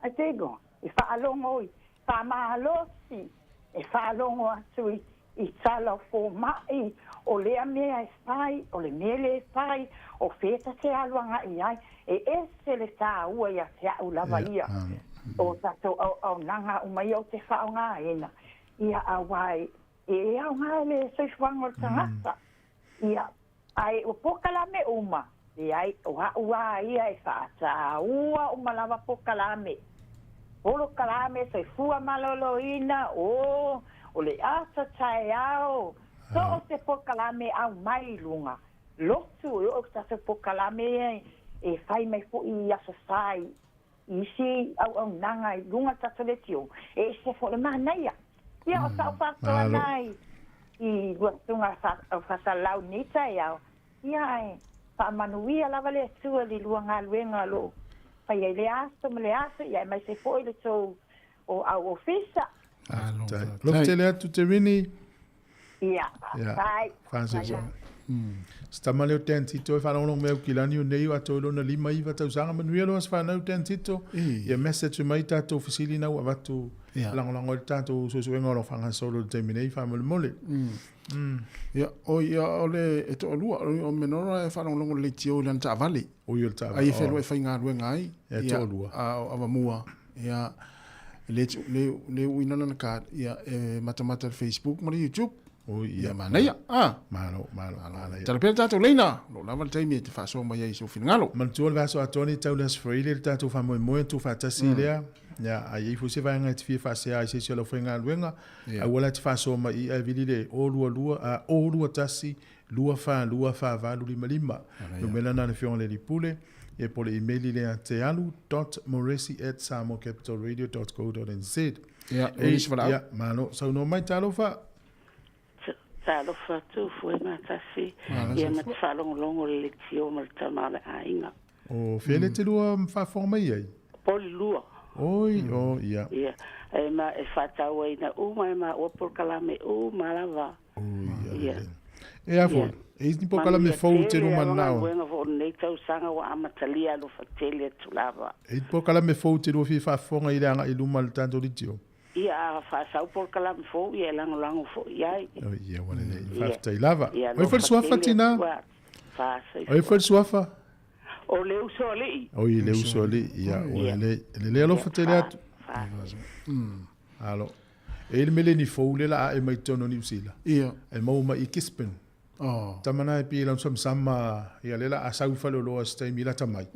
Ai te igoa, e faalogo i faamalosi, e faalogo atu i i tala o fomai, o lea mea e fai, o le mea lea e fai, o fea ta te alu agai ai, e ese le tāua ia te au lava ia, o tatou auaunaga uma ia ou te faaaogaina, ia aua e e aoga le soifuaga o le tagata, ia, ae ua polokalame uma, leai, o a'u a ia e faatāua uma lava polokalame. Polokalame soifua maloloina, o, o le ata taeao, so o se polokalame aumai i luga lotu, e oo i tatou polokalame ia e fai mai foi i Aso Sa i isi auaunaga i luga o le tatou leitio, e ese foi le manaia. Ia, o sa'u faasoa na i luasuga o faasalalau i lenei taeao, ia ae faamanuia lava le Atua i le lua galuega o lo o fai ai lea aso ma le aso, ia aemaise foi le tou o au ofisa. Faafetai. Alofa tele atu Terini. Ia, faafetai. Faafetai. Se tama lea o Dan Tito e faalogologo mai Aukilani o nei o atoa i lona 59 tausaga. Manuia loa se fanau Dan Tito. Ia message mai tatou fesili na ua avatu lagolago ai le tatou suesuega o lo o faagasolo i le taimi nei faamolemole. Ia, o ia o le e toalua, o Menora e faalogologo i le leitio i lana taavale. Oi o le taavale. Ai e feiloai e faigaluega ai. Ia, toalua. A o Avamua, ia, le, le, le uina lana card, ia, e matamata i le Facebook ma le YouTube. Oi, ia. Ia, manaia. Ah. Malo, malo, manaia. Tala pea le tatou leina, o lo o lava le taimi e te faasoa mai ai i sou finagalo. Manatua le vaiaso atoa nei tau le Aso Faraile le tatou faamoemoe tuufaatasi lea. Ia, a i ai foi se vaega e te fia faasea ai i se isi o lau faigaluega, Aua la te faasoa mai i ae vili le 022 a 021 242 4855. Numera na le Afioga i le Alii Pule, ia po o le imeli lea tealu.moresi@samoacapitalradio.co.nz. Ia, o nisi valaau. Ia, malo. Saunoa mai, talofa. Talofa atu, fue matasi, ia ma te faalogologo le leitio ma le tama o le aiga. O fea le te lua faafofoga mai ai? Po le lua. Oi, o, ia. Ia, e ma e faatauaina uma e maua polokalame uma lava. Oi, ia. E a foi, e isi ni polokalame fou te lua manao. Manuia tele lava galuega foi o lenei tausaga ua amatalia alofa tele atu lava. E isi polokalame fou te lua fia faafofoga i le agai i luma o le tatou leitio? Ia, a faasau polokalame fou, ia e lagolago foi i ai. Oi, ia, ua lelei. Faafetai lava. Oi foi le suafa, tina? Oi foi le suafa? O le uso alii. Oi, le uso alii. Ia, ua lelei. Lelei alofa tele atu. Alo. E i le meleni fou le la a e mai totonu o Niu Sila. Ia. E maua mai i Gisborne. Oh. Tama na e pi lau samasama ia le la a sau faleoloa se taimi lata mai.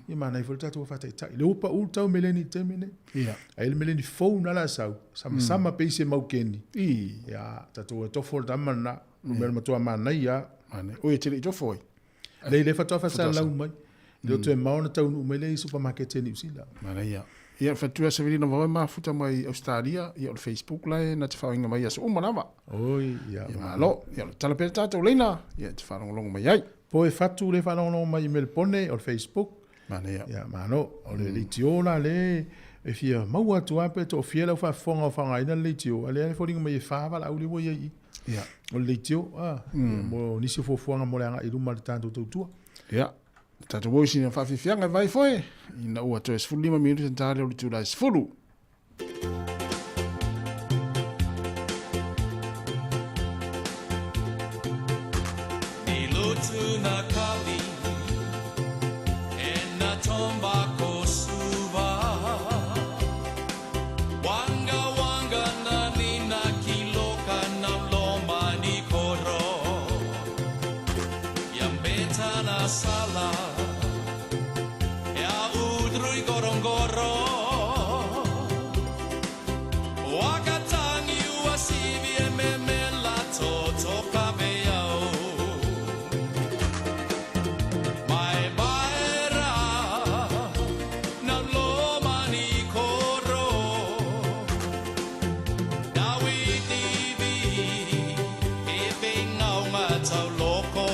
Ia manaia foi le tatou faataitai. Le upa ulu tau meleni i le taimi lenei. Ai le meleni fou na la sau, samasama pei se maukeni. Ia tatou e tofo le tama lena. Mea le matua manaia. Manaia. Oi e te le i tofo ai. Lei le faatoa faasalalau mai. Le o toe mao na taunuu mai lea i supamakete i Niu Sila. Manaia. Ia, fatua Severina Vaoe mafuta mai Australia, ia o le Facebook la e na te whaoinga mai aso uma lava. Oi, ia. Ia malo. Ia, o le tala pea tātou leina, ia te whaalongolongo mai ai. Po e fatu le whaalongolongo mai i Melbourne, o le Facebook. Manaia. Ia, malo. O le leitio la le e fia maua atu a pe toafia lau faafofoga o faaaogaina le leitio, a lea e foliga mai e fa valaau lea ua i ai i. Ia. O le leitio, a, mo nisi o fuafuaga mo le agai i luma o le tatou tautua. Ia. Tatou o i sina faafiafiaga e vai foe, ina ua toe 15 minute na tā lea o le itula e 10. I lutu na kavi e na tomba ko suva Wanga wanga na ni na kiloka na loma ni koro Yambeta na sala e a udrui gorongoro Wakatangi ua sivi e memela toto kaveau Mai mai ra na loma ni koro Dawi divi e vengaunga tau loko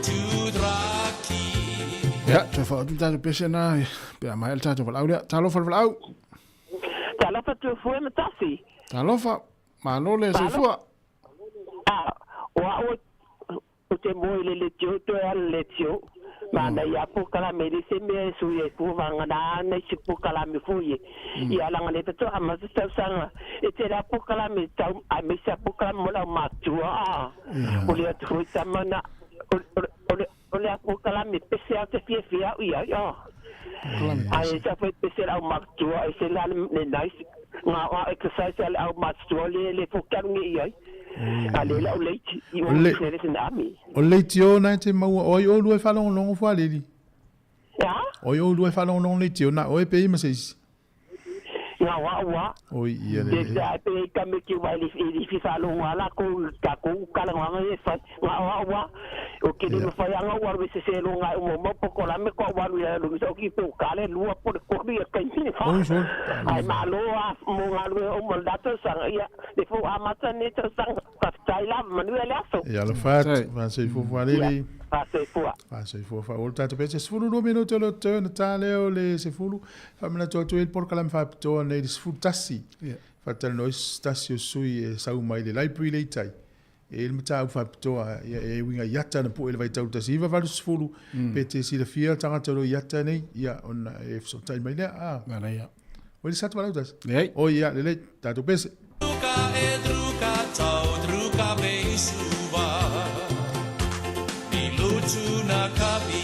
Tudraki. Ia, toe whaotu tātou pese nā, pe a mai le tātou walau lea. Talofa le walau. Talofa tuafua matasi. Talofa, malo le soifua. Ah, o au o te moe le le tio toe ala le tio. Mana ia polokalame le se mea e sui ai fua vanga na ana i se polokalame foi e. Ia langa le tato a masa tausaga e te la polokalame tau a me sa polokalame mo lau matua a. O le atu foi tama na o le a polokalame pese au te fiafia au ia ia. Ai sa foi pese lau matua e se la le nice ngā ngā exercise a le au matua le le fokalunge i ai. A le lau leiti i o Le- le se nami. O le leitio na e te maua, oi o lua e whalongolongo fua leli. Ya? Oi o lua e whalongolongo leitio na oe pe i ma se isi. Ngā wā wā. Oi ia le Te le. te pe i kame ki wai li li fi whalongo ala ko ka ko kala ngā e whai. Ngā wā wā. O ke ni whai anga waru se se lo ngā o mo poko la me ko waru ia lo mi so ki pe o kale lua po le kori e kai ni wha. Oi sol. Ai malo a mo ngā lue o mo dato sanga ia. Le fo amata ne to sanga. Ka tai la manu le aso. Ia le fat, fa se ifo fua leli. Fa se fua. Fa se ifo fa o le tātou pese 12 minute o le tau na tā leo le sefulu. Fa mena atu atu e le polokalame faapitoa nei le 11. Fa talanoa isi tasi o sui e sau mai le library le itai. E le matau faapitoa ia e uiga i ata na pue le vaitau 1980. Pe te silafia le tagata o lo i ata nei, ia ona e fesoatai mai lea. Ah. Manaia. Oi le satu walau tasi. Lelei. Oi ia, lelei, tātou pese. Druka e druka tau druka beisuva I lutu na kavi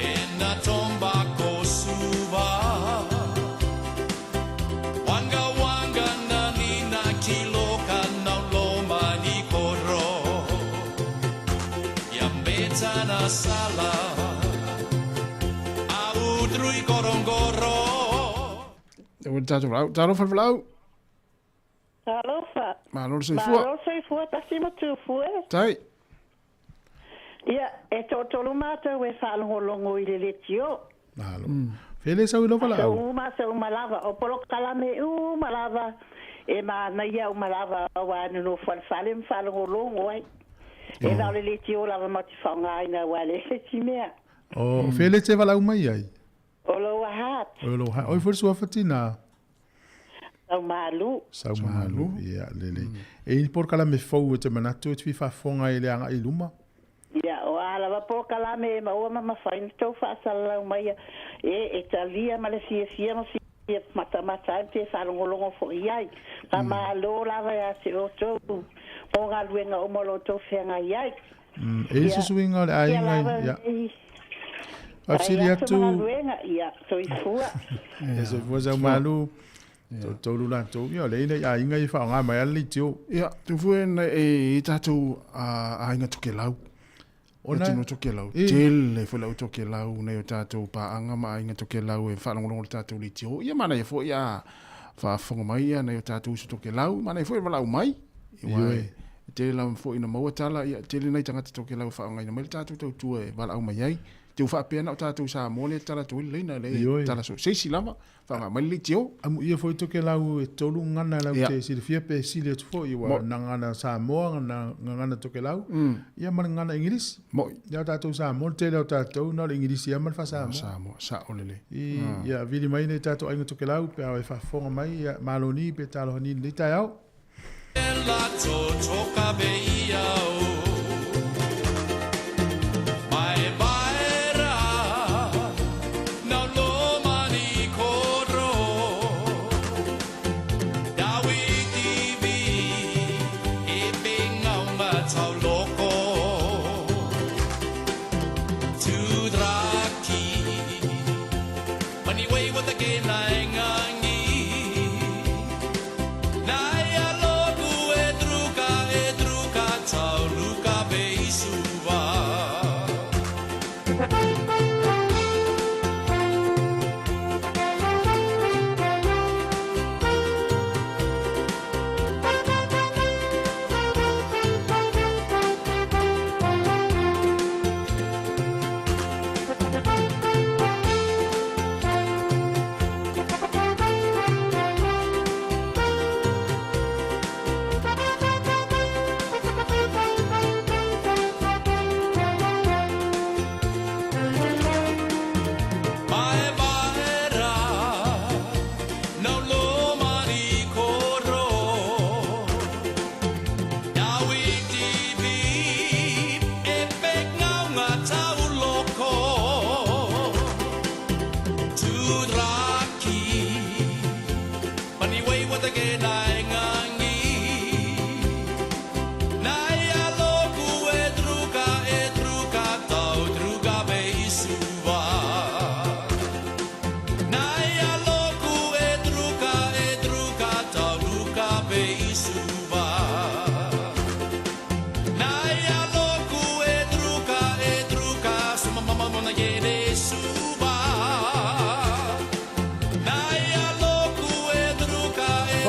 e na tomba ko suva Wanga wanga na ni na kiloka na loma ni koro Yambeta na sala a udrui gorongoro. E ua le tātou walau. Talofa le walau. Talofa. Malo le soifua. Malo soifua, tasi ma tufua. Tai. Ia, e tōtolu mātou e whaalongolongo i le letio. Malo. Fele sau i lo Sa walau. uma, sa uma lava. O polokalame uma lava. E maana ia uma lava o anu no whalewhale mwhaalongolongo ai. E nā o le letio lava ma te whaongaina wa le le timea. O fele te walau mai ai. O loa hat. O lo ha. Oi fo sua fatina. Sau malu. Sau malu. Ia lelei. E i polokalame fou e te manatu e te faafofoga i le agai i luma. Ia, o a lava polokalame e maua ma mawhaina tau whaasalau mai ia. E, e talia ma le fiafia ma fia matamata ai te whaalongolongo fo i ai. Ka malo lava ia te o tau. O ngā luenga o mo lo tau whenga i ai. E i susuinga o le Ia aiga lava ia. nei. Afsili Ai aso atu. ma ngā luenga, ia, soifua. Ia soifua sau malu. Toatolu latou, ia o lea i nai aiga ia e faaaoga mai lava le leitio. Ia, tu foi na e i tatou aiga Tokelau. Ona Atunuu Tokelau. Tele foi lau Tokelau nei o tatou paaga ma aiga Tokelau e faalogologo i le tatou leitio. Ia manaia foi a faafofoga mai ia nai o tatou uso Tokelau, manaia foi e valaau mai. Aua e tele lava foi ina maua tala, ia tele nai tagata Tokelau e faaaogaina mai le tatou tautua e valaau mai ai. Te u faapea na o tatou Samoa lea e tala atu ai le laina, lea e tala so se isi lava. Faaaoga mai le leitio. Amuia foi Tokelau e tolu gagana lau te silafia pe sili atu foi ua gagana Samoa, gagana Tokelau, ia ma le gagana Igilisi. Moi. Ia o tatou Samoa, le tele o tatou na o le Igilisi lava ma le faa-Samoa. Samoa, sao lelei. Ia vili mai nai tatou aiga Tokelau pe a e faafofoga mai, ia malo ni pe talofa ni i lenei taeao.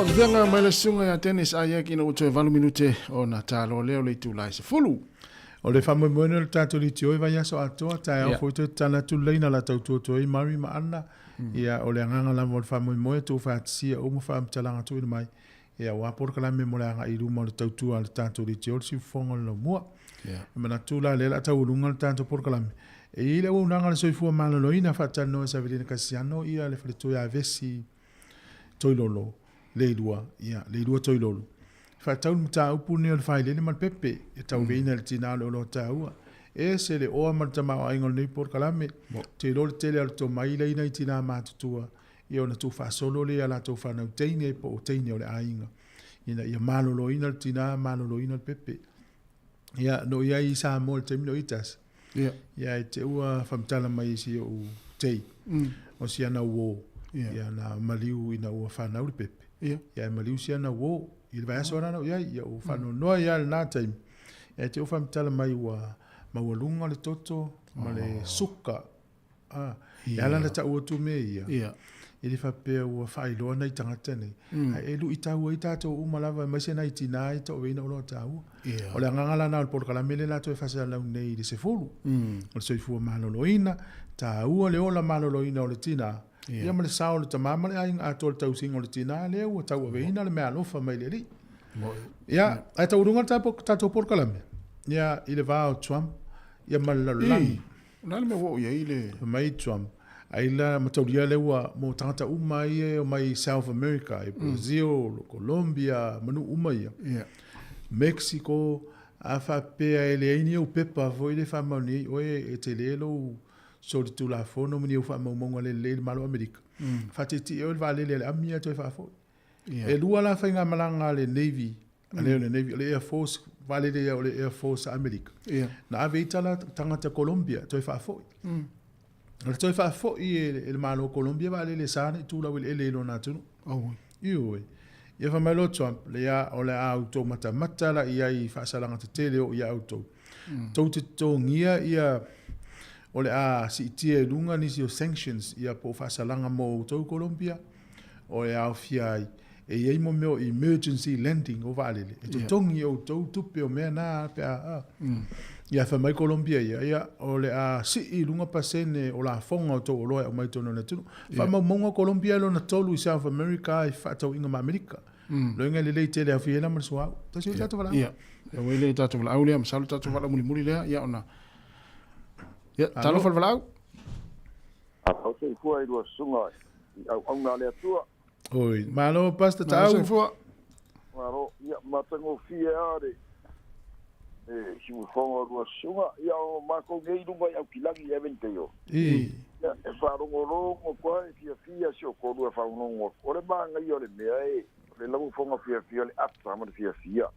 Faafeaga mai le susuga ia Dennis Ayek ina ua toe 8 minute ona talo lea o le itula e 10. O le faamoemoe o le tatou leitio i vaiaso atoa, taeao foi toe tatala atu le laina la tautua atu ai Murray ma Anna. Ia, o le agaga lava o le faamoemoe, tuufaatasia uma faamatalaga tuuina mai, ia, aua polokalame mo le agai i luma o le tautua a le tatou leitio le siufofoga o le laumua. E manatu la lea o le a taualuga le tatou polokalame. E i ai le auaunaga a le soifua maloloina faatalanoa e Savelina Kasiano ia le faletoi Avesi Toilolo, Leilua, ia, Leilua Toilolo. Faatau le mataupu lenei o le failele ma le pepe, e tauveina e le tina o le oloa taua. E ese le oa ma le tamaoaiga o lenei polokalame. Ou te iloa le tele o le tomai lea i nai tina matutua, ia ona tuufaasolo lea i a latou fanau teine po o teine o le aiga, ina ia maloloina le tina, maloloina le pepe. Ia, na ou i ai i Samoa i le taimi na ou i tasi. Ia. Ia, e te ua faamatala mai e si ou tei, o si ana uō, ia, na maliu ina ua fanau le pepe. Ia. Ia, e maliu si ana uō. I le vaiaso lena na ou i ai, ia, ua faanoanoa ai lava i lena taimi. Ia, e te ua faamatala mai ua maualuga le toto ma le suka. A, e ala ona tau atu mea ia, Ia. e le faapea ua faailoa nai tagata nei, ae e luitau ai tatou uma lava, aemaise nai tina e toaveina oloa taua. Ia. O le agaga la lena o le polokalame lea latou e faasalalau nei i le 10, o le soifua maloloina, taua le ola maloloina o le tina, Ia. ia ma le sao o le tama ma le aiga atoa i le tausiga o le tina lea ua tauaveina le meaalofa mai le Alii. Ia, ae taualuga le tatou polokalame, ia, i le va o Trump ia ma le lalolagi. O le a le mea ua oo i ai le. Fai mai Trump, ai la mataulia lea ua mo tagata uma ia e omai i South America, i Brazil, Colombia, ma nuu uma ia. Mexico, a faapea e leai ni ou pepa foi lea e faamaonia ai oe e tele lou solitulafono ma ni ou faamaumauga le lelei i le Malo o Amerika, faatietie oe i le vaalele a le ami ae toe faafoi. E lua la faigamalaga a le Navy, a le o le Navy, o le Air Force, vaalele ia o le Air Force a Amerika. Na ave ai tala tagata Colombia toe faafoi. O le toe faafoi e le Malo o Colombia vaalele e sa ona i tu laueleele i lona atunuu. Ioe. Ia fai mai loa Trump, Lea, o le a outou matamata la i ai i faasalaga tetele o i a outou. Tou te totogia ia o le a siitia i luga nisi o sanctions ia po o faasalaga mo outou Colombia, o le aofia ai e i ai mo mea o emergency landing o vaalele e totogi e outou tupe o mea na pe a Ia fai mai Colombia ia, ia o le a sii i luga pasene o lafoga o tou oloa e aumai i totonu o le atunuu. Faamaumauga o Colombia e lona tolu i South America i fefaatauaiga ma Amerika. Loiga e lelei tele aofia ai la ma le suauu. Tasi o tatou valaau. Ia, ua i le tatou valaau lea, masalo tatou valaau mulimuli lea, ia ona... Ia, talofa le valaau. Alo soifua i lua susuga i auauna a le Atua. Oi, malo Pastor Tau. Soifua. Malo, ia matagofie lava le e siufofoga o lua susuga. Ia o matou nei i luga i Aukilagi i Aventeo. Ia e faalogologo koa e fiafia si o toalua e faalogologo atu. O le manaia o le mea e, o le lauofoga fiafia o le ata ma le fiafia.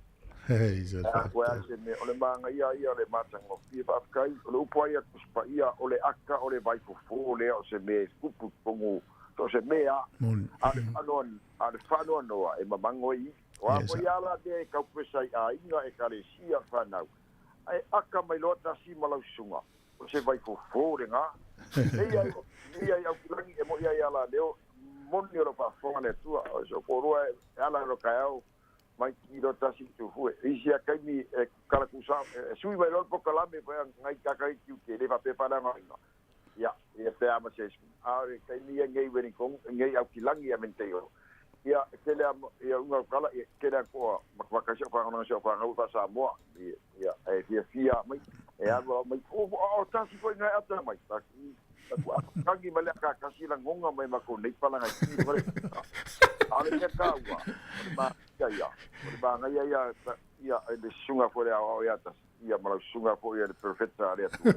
A koe a se mea, o le manaia ia o le matagofie. Faafetai, o le upu lava ia a Tusi Paia, o le ata o le vaifofo lea o se mea e tupu i totonu so o se mea a, a o le faanoanoa e mamago ai i. O a foi a la mea e taupesa i aiga, ekalesia, whanau. Ae aka mai loa tasi ma lau susuga, o se vaifofo lena. Nei ai, nei ai Aukilagi e mo'i ai ala leo, moni o lau faafofoga le Atua. O se toalua e ala i lo taeao mai ki lo tasi i tufue. Isi a kaimi e kala kusa, e sui mai loa le polokalame foi a ngai kaka i tiute, le faapea faaleagaina. Ia, ia pe a ma se isi. A o le taimi ia nei Wellington, nei Aukilagi a Menteo. Ia, e tele a, ia unga o tala, ia, tele a toa, matamata si au whangananga si au whanau i Samoa. Ia, ia, e fiafia mai, e alu au mai, o, o, o tasi foi ngai ata mai. Ta ki, ta ku ata tangi mai le akakasi langonga mai ma ko nei palanga ki, wale. A o le mea kāua, o le māia ia, o le māngaia ia, ta, ia, e le susuga foi le aoao ia tasi. Ia ma lau susuga foi e le perofeta a le Atua.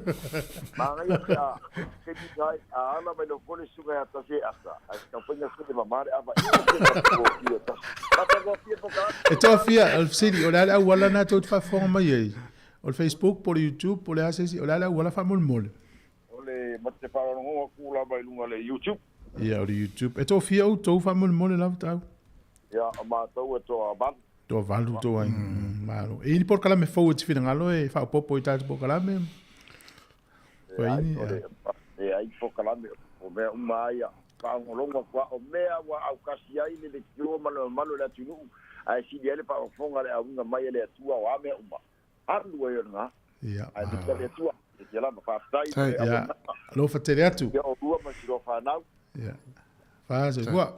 Manaia pe a taimi ai a ala mai lau foi le susuga ia tasi e ata, ae taumafai se le mama le ava i se matagofie tasi. Matagofie po ka E toafia, o le fesili, o le a le auala lena tou te faafofoga mai ai? O le Facebook po o le YouTube po o le a se isi, o le a le auala faamolemole? O le mate faalogologo atu lava i luga o le YouTube. Ia, o le YouTube. E toafia outou faamolemole lava tau? Ia, o matou e toavalu. Toavalu outou ai. Malo. E i ai ni polokalame fou e te finagalo e faaopoopo i tatou polokalame? E ai, o le, e ai polokalame, o mea uma lava ia. Faalogologo atu lava, o mea ua aukasi ai le leitioa ma le mamalu o le atunuu, ae sili ai le faafofoga i le auiga mai a le Atua, o a mea uma. Alu ai o lena. Ia. Ae mita le Atua. E te lava, faafetai i le Ia, auaunaga. alofa tele atu. Ia oulua ma si loa fanau. Ia. Fa soifua.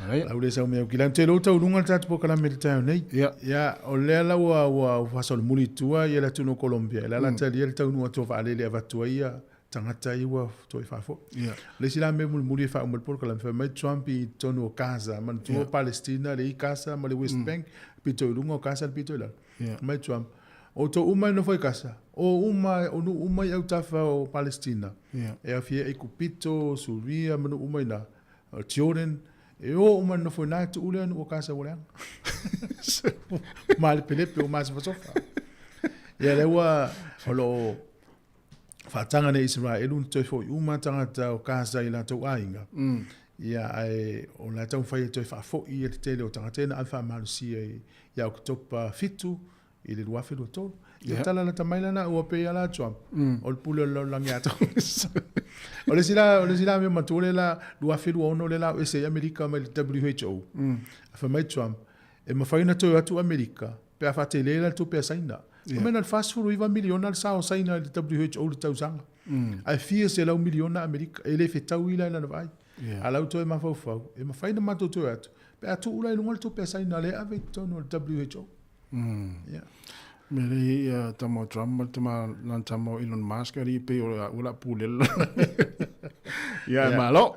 Lau le sau mea kila te lo taunuga le tatou polokalame i le taeao nei. Ia. Ia, o lea la ua ua faasolomuli i tua ia le atunuu o Colombia. E le ala talia le taunuga atu o vaalele e avatu ai ia tagata ia ua toe faafoi. Ia. Le isi la mea mulimuli e faauma le polokalame, fai mai Trump i totonu o Gaza, manatua Palestina le i Gaza ma le West Bank, pito i luga o Gaza le pito i lalo. Ia. Mai Trump, o outou uma e nofo i Gaza, o uma, o nuu uma i autafa o Palestina, Ia. e aofia ai Aikupito, Suria ma nuu uma i ina, o Jordan, e o uma e nofo i ina e tuu lea nuu o Gaza ua leaga. Malepelepe o masofasofa. Ia lea ua o lo o faataga nei Isaraelu ona toe foi uma tagata o Gaza i latou aiga. Ia, ae o le a taumafai e toe faafoi ia le tele o tagata ia na ave faamalosia ia Oketopa 7 i le 2023. Ia tala lata mai lana ua pei ala Trump. O le pule o le lalolagi atoa. O le isi la, o le isi la mea matua lea la 2026 lea la o ese ai Amerika mai le WHO. Fai mai Trump, e mafai ona toe o atu Amerika pe a faatele la le tupe a Saina. Fai mai na o le 49 miliona le sao o Saina i le WHO i le tausaga. Ae fia selau miliona Amerika, e le fetaui la i lana vaai. A la ua toe mafaufau, e mafai ona matou toe atu, pe a tuu la i luga le tupe a Saina lea e ave i totonu o le WHO. Ia. Mea lea ia tama o Trump ma le tama lana tama o Elon Musk alii pei o le ua la pulela. Ia malo.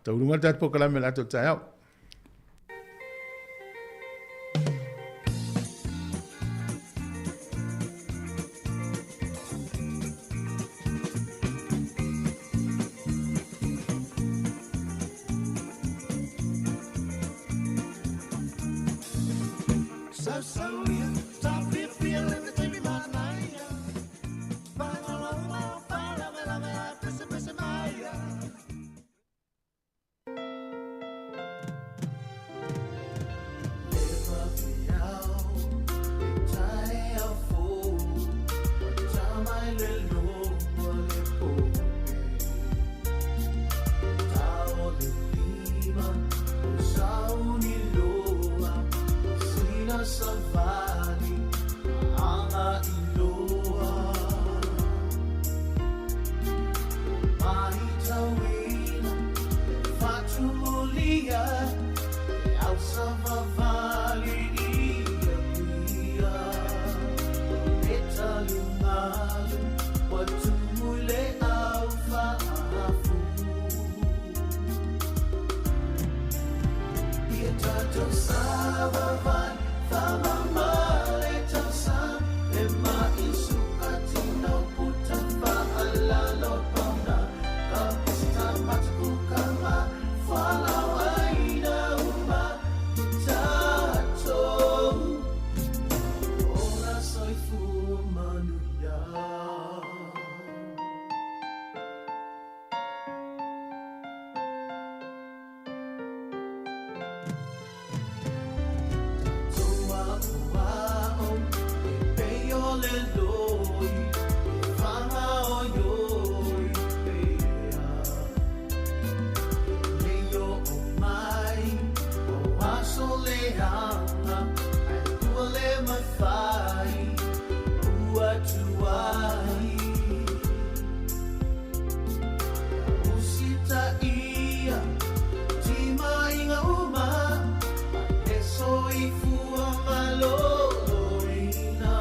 Taunuga le tatou polokalame o le ato taeao. savavali i Apia. O le taligalu ua tumu i le au faafu. Ia tatou savavali, faamama le tausaga, le ma'i sukatino puta faalalo pauna, ka pista matakukama, fualaau uma i tatou. Ola soifua manuia. Tatou aoao e pei o le loi, e fāgaoioi pea. E lei oo mai o aso leaga, ae ua le mafai ua tuai. Usitaia timaiga uma e soifua maloloina.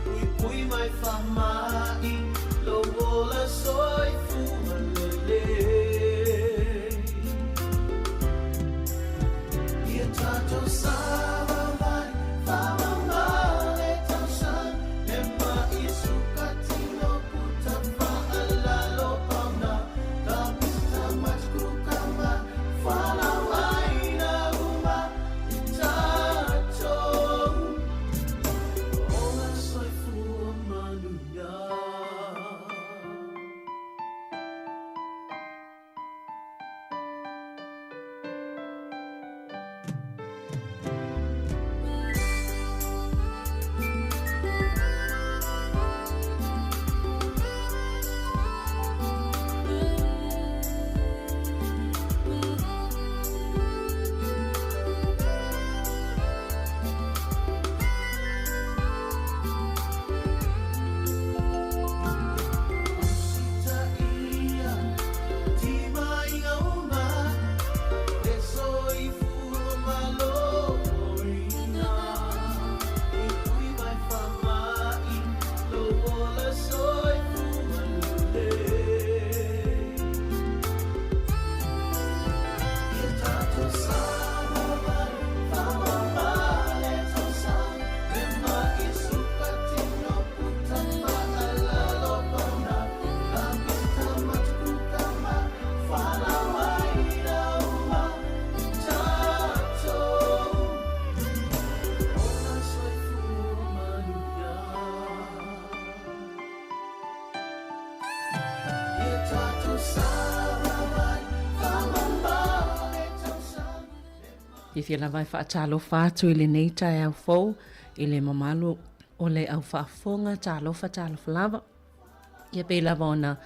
Puipui mai faamai lou ola soifua lelei. Ia tatou savavali, faamama le tausaga, le ma'i sukatino puta faalalo pauna, ka pista matakukama, fualaau uma i tatou. Ola soifua manuia. Usitaia timaiga uma e soifua maloloina. Puipui mai faamai lou ola soifua lelei. Ia tatou savavali, faamama le tausaga, le ma'i sukatino puta faalalo pauna, ka pista matakukama, fualaau uma i tatou. Ola soifua manuia. Ia tatou savavali, faamama le tausaga. Fiafia lava e faatalofa atu i lenei taeao fou i le mamalu o le au faafofoga, talofa talofa lava. Ia pei lava ona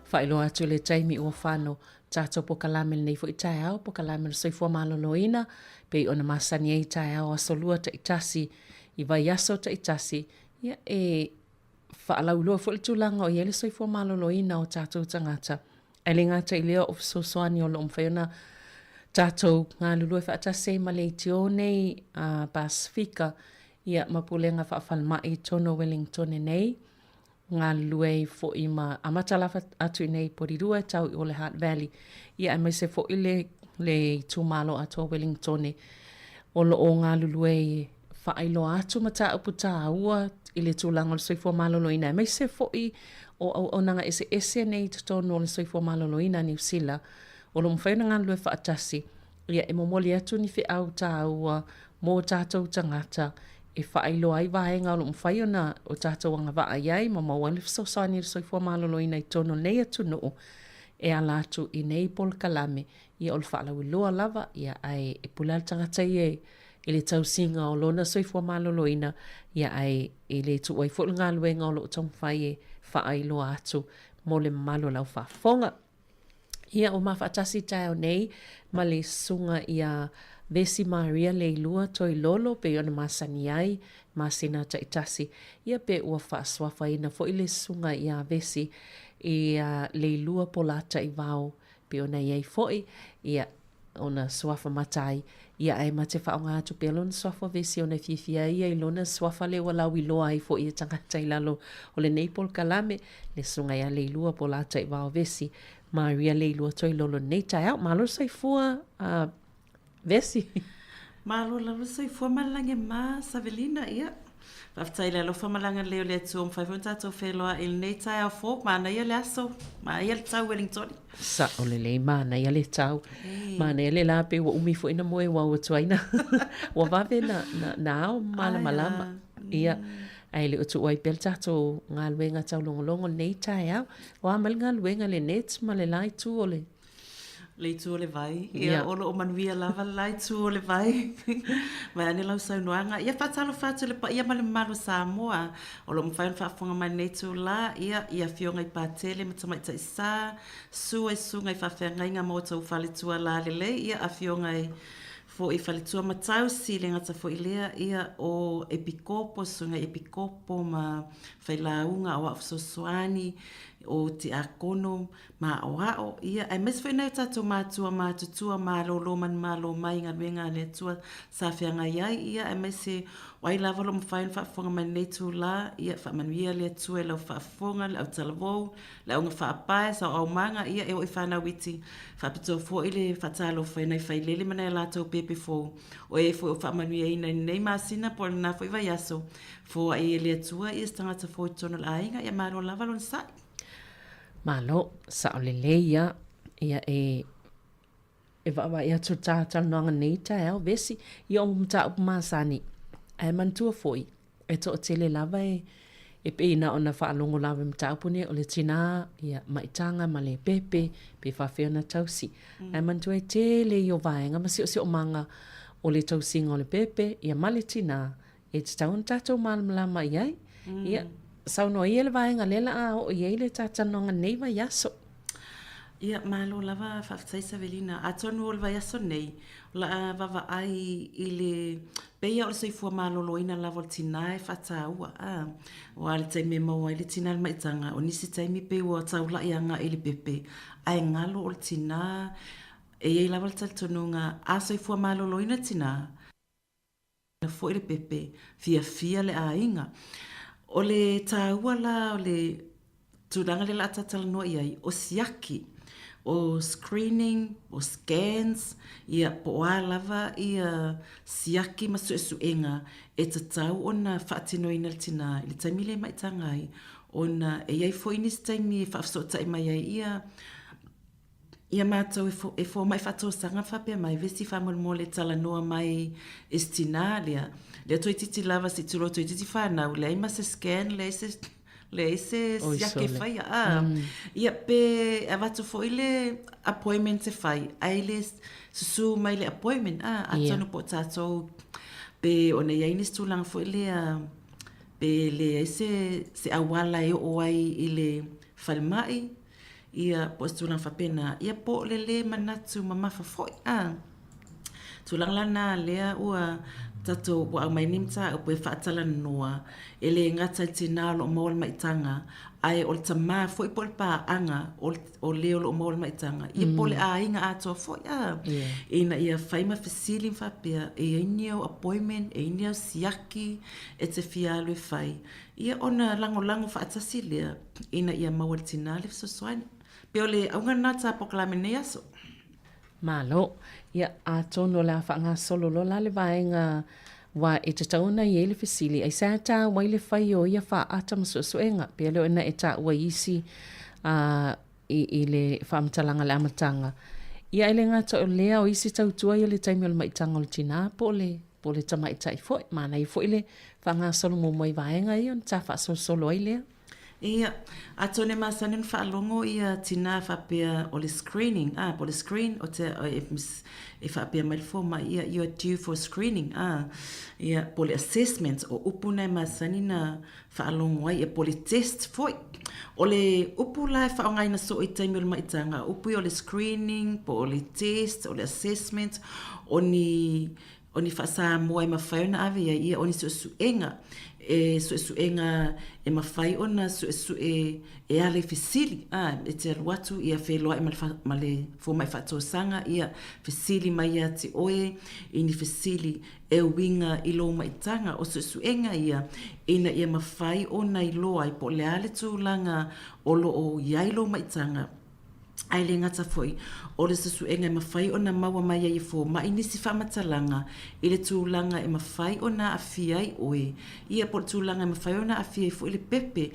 faailoa atu i le taimi ua fano tatou pokalame lenei foi taeao, pokalame o le soifua maloloina, pei ona masani ai taeao aso lua taitasi i vaiaso taitasi, ia e faalauiloa foi le tulaga o i ai le soifua maloloina o tatou tagata. Ae le gata i lea o fesoasoani o lo o mafai ona tatou galulue faatasi ai ma le ATO nei a Pasefika ia ma Pulega Faafalemai i totonu o Wellingtone nei, galulue ai foi ma amata lava atu i nei i Porirua e tau i o le Hutt Valley, ia aemaise foi le le itumalo atoa o Wellingtone o lo o galulue ai faailoa atu mataupu tāua i le tulaga o le soifua maloloina, aemaise foi o auaunaga eseese nei i totonu o le soifua maloloina a Niu Sila, o lo o mafai ona galulue faatasi, ia e momoli atu ni feau tāua mō tātou tagata e faailoa ai vaega o lo o mafai ona o tātou agavaa i ai ma maua ai le fesoasoani i le soifua maloloina i totonu o lenei atunuu e ala atu i nei polokalame. Ia o le faalauiloa lava, ia ae e pule lava le tagata ia e i le tausiga o lona soifua maloloina, ia ae e le tuu ai foi le galuega o lo o taumafai e faailoa atu mo le mamalu o lau faafofoga. Ia, ua mafaatasi taeao nei ma le susuga ia Vesi Maria Leilua Toilolo pei ona masani ai masina taitasi. Ia pe ua faasuafaina foi le susuga ia Vesi i Leilua Polataivao pei ona i ai foi. Ia. ona suafa matai, ia ae ma te faaaoga atu pea lona suafa vesi ona e fiafia ai ia i lona suafa lea ua lauiloa ai foi e tagata i lalo o lenei polokalame, le Susuga ia Leilua po o Lataivao Vesi Maria Leilua Toilolo i lenei taeao. Malo le soifua, a Vesi. Malo lava le soifua ma le lagi e mama Savelina, ia. Faafetai i le alofa ma le agalelei o le Atua ua mafai foi ona tatou feiloai i lenei taeao fou. Manaia le aso, manaia le tau Wellingtoni. Sao lelei, manaia le tau. Manaia le la pei ua umi foi na moe ua atu ai na ua vave na, na, na ao malamalama. Ia, ae le o tuua ai pea le tatou galuega taulogologo i lenei taeao. O a mai le galuega i le net ma le la itu o le Le itu o le vai. Ia, o lo o manuia lava le la itu o le vai. Vaeane lau saunoaga. Ia, faatalofa atu i le paia ma le mamalu o Samoa o lo o mafai ona faafofoga mai i lenei itula, ia, i afioga i Patele ma Tamaitai Sa, Sua i Susuga i Faafeagaiga ma outou faletua lalelei, ia, afioga i foi faletua ma tausi, le gata foi i lea, ia, o Epikopo, Susuga i Epikopo ma Failauga, Aoao Fesoasoani, o Tiakono, Māʻoaʻo, ia, aemaise foi nai o tatou matua matutua malolo manumalo mai i galuega a le Atua sa feagai ai, ia, aemaise o ai lava o lo o mafai ona faafofoga mai i lenei itulā, ia, faamanuia le Atua i lau faafofoga, le autalavou, le auga faapae, saoaomaga, ia, e oo i fanau iti, faapitoa foi le faatalofa i nai failele ma nai a latou pepe fou, o e foi o faamanuiaina i lenei masina po o lena foi vaiaso, foai e le Atua ia se tagata fou i totonu o le aiga, ia malo lava lona sa'i. Malo, sao lelei ia, ia e e vaavaai atu ta talanoaga nei taeao vesi ia o mataupu masani. Ae manatua foi, e toatele lava e e pei na ona faalogo lava i mataupu nei o le tina ia maitaga ma le pepe pe faafefea ona tausi. Ae manatua e tele ia o vaega ma siosiomaga o le tausiga o le pepe ia ma le tina E tatau ona tatou malamalama i ai. Ia, saunoa ia le vaega lea la a oo i ai le talanoaga nei vaiaso. Ia, malo lava, faafetai Savelina. Atonu o le vaiaso nei, o le a vaavaai i le pei lava o le soifua maloloina lava o le tinā e faataua, a. Aua o le taimi e maua ai le tinā i le maitaga, o nisi taimi pei ua taulai agai i le pepe, ae galo o le tinā, e i ai lava le talitonuga, a soifua maloloina le tinā, foi le pepe, fiafia le aiga. O le tāua la o le tulaga lea o le a talatalanoa i ai, o siaki, o screening, o scans, ia po o a lava ia siaki ma suesuega e tatau ona faatinoina e le tinā i le taimi lea e maitaga ai, ona e i ai foi nisi taimi e faafesootai mai ai ia Ia matou e fomai faatosaga ma faapea mai, Vesi faamolemole talanoa mai i si tinā lea, lea toeitiiti lava si tulo toeitiiti whanau, leai ma se scan, leai se, leai se Oi siake sole. whaia. Ah, Ia pe avatu foi le appointment e whai, ai le susu mai le appointment, ah, atonu po o tātou pe ona i ai nisi tulaga foi lea, pe leai se, se auala e oo ai i le falemai, Ia, po o se tulaga faapena, ia po o le lē manatu mamafa foi, a. Tulaga la na lea ua tatou ua aumai nei mataupu e faatalanoa, e le gata i le tinā o lo o maua le maitaga, ae o le tamā foi po o le paaga o le o lo o maua le maitaga, ia po o le aiga atoa foi, a. Ina ia fai ma fesili ma faapea, e i ai ni au appointment, e i ai ni au siaki e te fia alu e fai, ia ona lagolago faatasi lea ina ia maua e le tinā le fesoasoani. Pei o le auga lena ta polokalame i lenei aso. Malo. Ia, atonu o le a faagasolo loa la le vaega wa e tatau ona i ai le fesili, aisea e tāua ai le fai o ia faaata ma suesuega, pea lea ona e taua i isi a, i, i le faamatalaga i le amataga. Ia, e le gata o lea, o isi tautua ia i le taimi o le maitaga o le tinā po o le, po o le tamaitai foi. Manaia foi le faagasolo muamua i vaega ia ona ta faasolosolo ai lea. Ia, atonu e masani ona faalogo ia tinā faapea o le screening, ā, po o le screen, o te, e faapea mai le fomai, ia, you are due for screening, ā, ia, po o le assessment, o upu na e masani na faalogo ai, ia, po o le test foi. O le upu la e faaaogaina soo i taimi o le maitaga, o upu ia o le screening, po o le test, o le assessment, o ni. O ni faa-Samoa e mafai ona ave ai ia, o ni suesuega, e suesuega e mafai ona suesue e ala i fesili, a, e te alu atu ia feiloai ma le, ma le fomai faatausaga, ia fesili mai ia te oe i ni fesili e uiga i lou maitaga. O suesuega ia ina ia mafai ona iloa ai po o le a le tulaga o lo o i ai lou maitaga, Ae le gata foi, o le susuega e mafai ona maua mai ai e fomai nisi faamatalaga i le tulaga e mafai ona aafia ai oe, ia po o le tulaga e mafai ona aafia ai foi le pepe,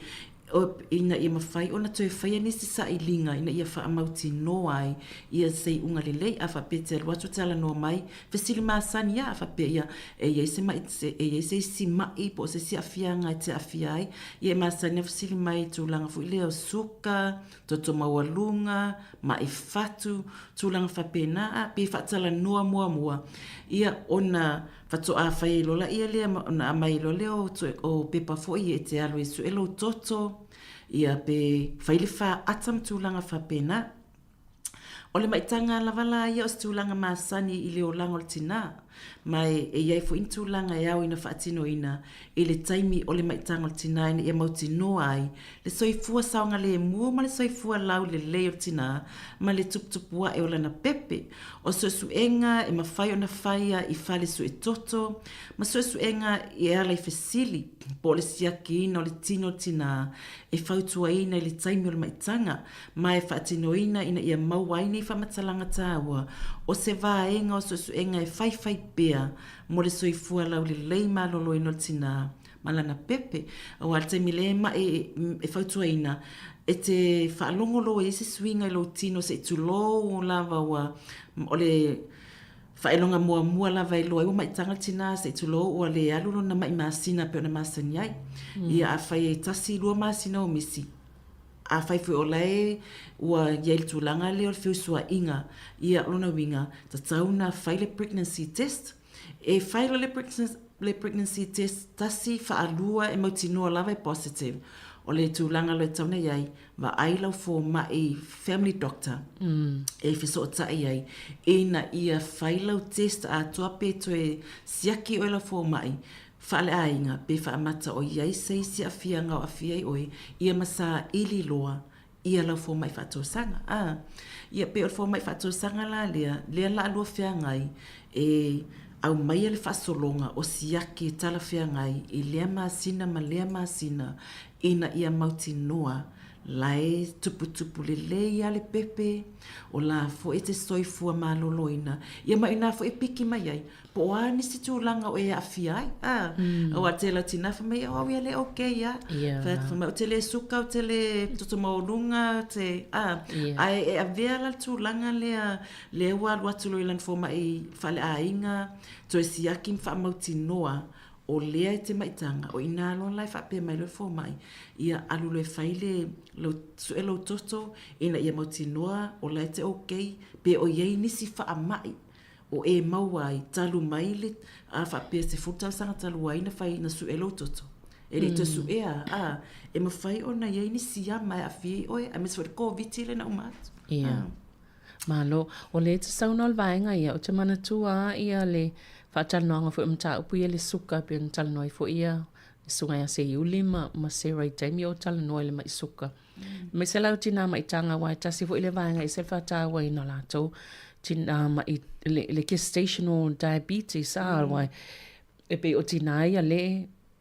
ina ia mafai ona toe faia nisi sailiga ina ia faamautinoa ai ia se iuga lelei. A faapea e te alu atu talanoa mai, fesili masani lava, a faapea ia e i ai se ma'i, e i ai se isi ma'i po o se isi aafiaga e te aafia ai, ia e masani ona fesili mai i tulaga foi lea o suka, toto maualuga, ma'i fatu, tulaga faapena, a pe faatalanoa muamua, ia ona faatoa fai ai loa laia lea ona aumai ai loa lea o, o pepa foi ia e te alu ai e sue lou toto, ia pe fai le faata ma tulaga faapena. O le maitaga lava la ia o se tulaga masani i le olaga o le tinā, ma e i ai foi ni tulaga e ao ina faatinoina i le taimi o le maitaga o le tinā ina ia mautinoa ai le soifua saogalemu ma le soifua laulelei o le tinā ma le tuputupu ae o lana pepe. O suesuega e mafai ona faia i fale suetoto ma suesuega e ala i fesili po o le siakiina o le tino o le tinā e fautuaina i le taimi o le maitaga ma e faatinoina ina ia maua ai nei faamatalaga tāua o se vaega o suesuega e faifai pea mo le soifua laulelei maloloina o le tinā ma lana pepe. Aua i le taimi lea e maʻi e fautuaina, e te faalogo loa i ai se suiga i lou tino se i tulou lava ua o le faailoga muamua lava e iloa ai ua maitaga le tinā se i tulou ua le alu lona maʻi masina e pei ona masani ai. Ia afai e tasi lua masina o misi, Afai foi o la e ua i ai le tulaga lea o le feusuaiga, ia o lona uiga, tatau ona fai le pregnancy test. E fai loa le pregnancy test tasi, faalua e mautinoa lava e positive. O le tulaga loa e tatau ona i ai, vaai lau fomai family doctor e fesootai ai ina ia fai lau test atoa pe toe siaki oe e lau fomai Faaleaiga, pe faamata o i ai se isi aafiaga o aafia ai oe, ia ma saili loa ia lau fomai faatausaga. A, ia pei o le fomai faatausaga la lea, lea la lua feagai e aumaia le faasologa o siaki e talafeagai i lea masina ma lea masina ina ia mautinoa la e tuputupu lelei lava le pepe, o la foi e te soifua maloloina, ia ma i ina foi e piki mai ai Po o a nisi tulaga o e aafia ai, a? Aua tele o tina fai mai, o au ia le okay a. Fai atu fai mai, ou te le suka, ou te le toto maualuga, ou te, a. Ae e avea la le tulaga lea, lea ua alu atu loa i lana fomai faaleaiga, toe siaki ma faamautinoa, o lea e te maitaga, o i ina loa la e faapea mai loa le fomai, ia alu loa e fai le, lou, sue lou toto, ina ia mautinoa o la e te okay, pe o i ai nisi faamai o e maua ai talu mai le a faapea 10 tausaga talu ai na fai na sue lou toto. E le i toe suea, a, e mafai ona i ai ni siama e aafia ai oe, aemaise foi le Koviti lea na uma atu. Ia. Malo. O lea e te saunoa i le vaega ia, ou te manatua lava ia le faatalanoaga foi o mataupu ia le suka pei ona talanoa ai foi ia le Susuga ia Seiuli ma, ma Sarah i taimi o talanoa i le mai suka. Aemaise la o tinā maʻitaga aua e tasi foi lea vaega e ese le faatauaina o latou tinā maʻi le, le gestational diabetes a aua e pei o tinā ia le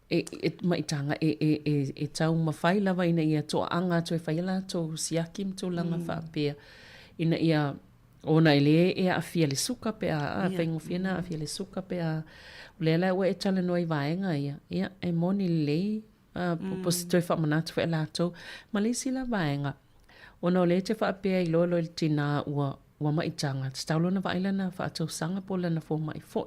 e, e maʻitaga e, e, e, e taumafai lava ina ia toaaga atu e fai a latou siaki ma tulaga faapea ina ia ona e le e aafia le suka pe a, a faigofie na aafia le suka pe a o lea la ua e talanoa i vaega ia, ia e moni lelei po o se toe faamanatu foi a latou. Ma le isi la vaega, ona o lea e te faapea i loa loa i le tinā ua, ua maitaga, tatau loa ona vaai lana faatausaga po o lana fomai foi.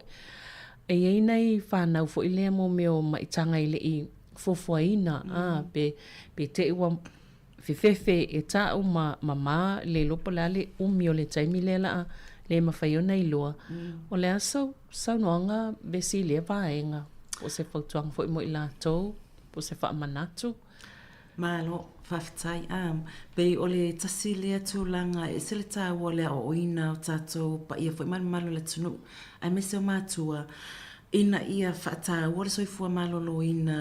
E i ai nai fanau foi lea mo mea o maitaga e le i fuafuaina, a, pe, pe te i ua fefefe e ta'u ma ma le iloa po o le a le umi o le taimi lea la a le mafai ona iloa. O le a sau saunoaga vesi i lea vaega, po o se fautuaga foi mo i latou, po o se faamanatu? Malo, faafetai. A, pei o le tasi lea tulaga e ese le taua o le aoaoina o tatou paia foi ma le mamalu o le atunuu, aemaise o matua, ina ia faataua le soifua maloloina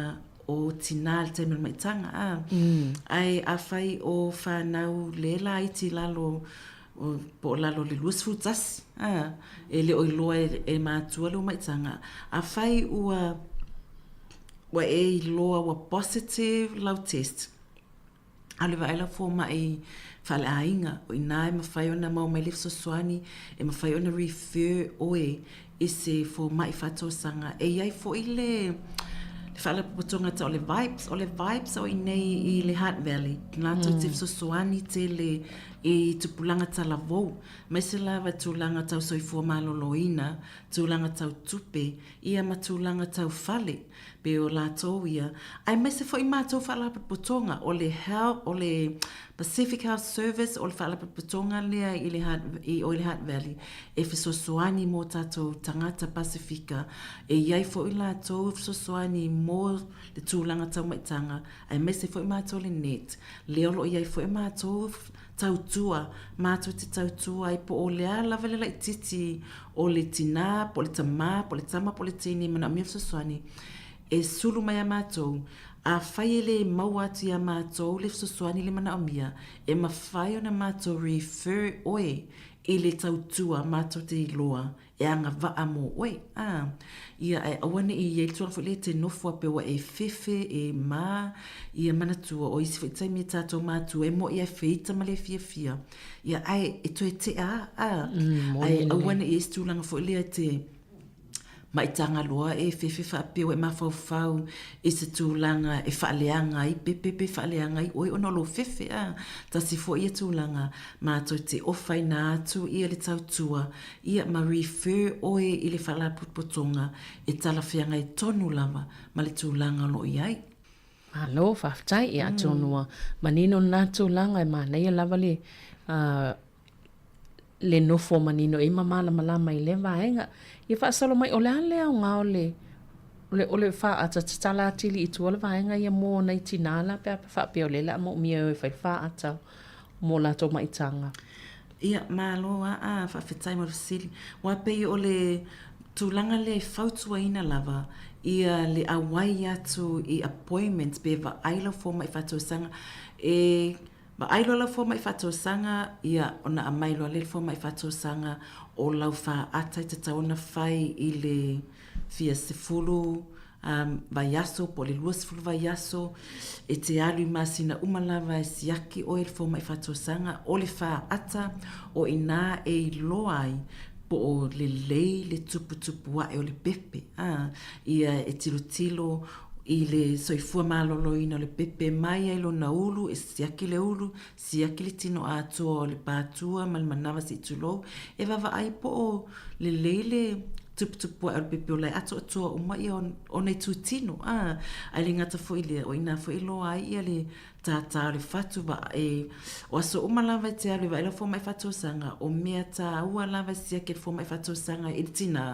o tinā i le taimi o le maitaga, a. Ae afai o fanau le laiti i lalo po o lalo i le 21, a, e le o iloa e matua lou maitaga, afai ua Ua e iloa ua positive lau test, alu e vaai lau fomai faaleaiga, o i ina e mafai ona maua mai le fesoasoani, e mafai ona refer oe i se fomai faatausaga. E i ai foi le faalapotopotoga tau o le Vibes, o le Vibes o i inei i le Hutt Valley, latou te fesoasoani tele i tupulaga talavou, aemaise lava tulaga tau soifua maloloina, tulaga tau tupe, ia ma tulaga tau fale, pei o latou ia, aemaise foi matou faalapotopotoga, o le Health, o le Pacific Health Service, o le faalapotopotoga lea i le Hutt, i o i le Hutt Valley, e fesoasoani mō tātou tagata Pasefika, e i ai foi latou fesoasoani mō le tulaga tau maitaga, aemaise foi matou le net, lea o lo o i ai foi matou tautua, matou te tautua ai po o le a lava le laitiiti o le tinā, po o le tamā, po o le tama, po o le teine e manaomia fesoasoani, e sulu mai ia matou. Afai e le maua atu ia matou le fesoasoani le manaomia, e mafai ona matou refer oe i le tautua matou te iloa e agavaa mō oe, ā, ia, ae aua ne i i ai le tulaga foi lea e te nofo a pei ua e fefe, e mā, ia manatua, o isi foi taimi e tatou matua e moe ai feita ma le fiafia, ia, ae e toe tea a, ā, ae aua ne i i ai se tulaga foi lea e te maitaga loa e fefe faapea ua e mafaufau i se tulaga e faaleaga ai pepe pe faaleaga ai oe ona o lou fefe, ā, tasi foi ia tulaga matou te ofaina atu ia le tautua Ia ma refer oe i le faalapotopotoga e talafeagai tonu lava ma le tulaga o lo o i ai. Malo, faafetai. Ia atonu ua manino lena tulaga e manaia lava le le nofo manino i ai ma malamalama i lea vaega. Ia faasolo mai, o le a le aoga o le o le faata tatala atili i tua le vaega ia mo nai tinā la pe a faapea o lea o le a moomia e o e fai le faata mo latou maitaga? Ia, malo a, a, faafetai mo le fesili. Aua pei o le tulaga lea e fautuaina lava ia le auai atu i appointments pe vaai lau fomai faatausaga. E vaai loa lau fomai faatausaga, ia, ona aumai loa lea i le fomai faatausaga o lau faata e tatau ona fai i le fia 10 vaiaso po o le 20 vaiaso, e te alu i masina uma lava e siaki oe i le fomai faatausaga o le faata o i ina e iloa ai po o lelei le tuputupu ae o le pepe. A, ia e tilotilo i le soifua maloloina o le pepe mai ai lona ulu, e siaki le ulu, siaki le tino atoa o le pātua ma le manava se i tulou, e vaavaai po o lelei le tuputupu ae o le pepe ola e atoatoa uma ia ona itutino, a, ae le gata foi i lea, o i ina foi e iloa ai ia le tātā o le fatu, e, o aso uma lava e te alu e vaai lau fomai faatausaga, o mea tāua lava e siaki e le fomai faatausaga i le tinā,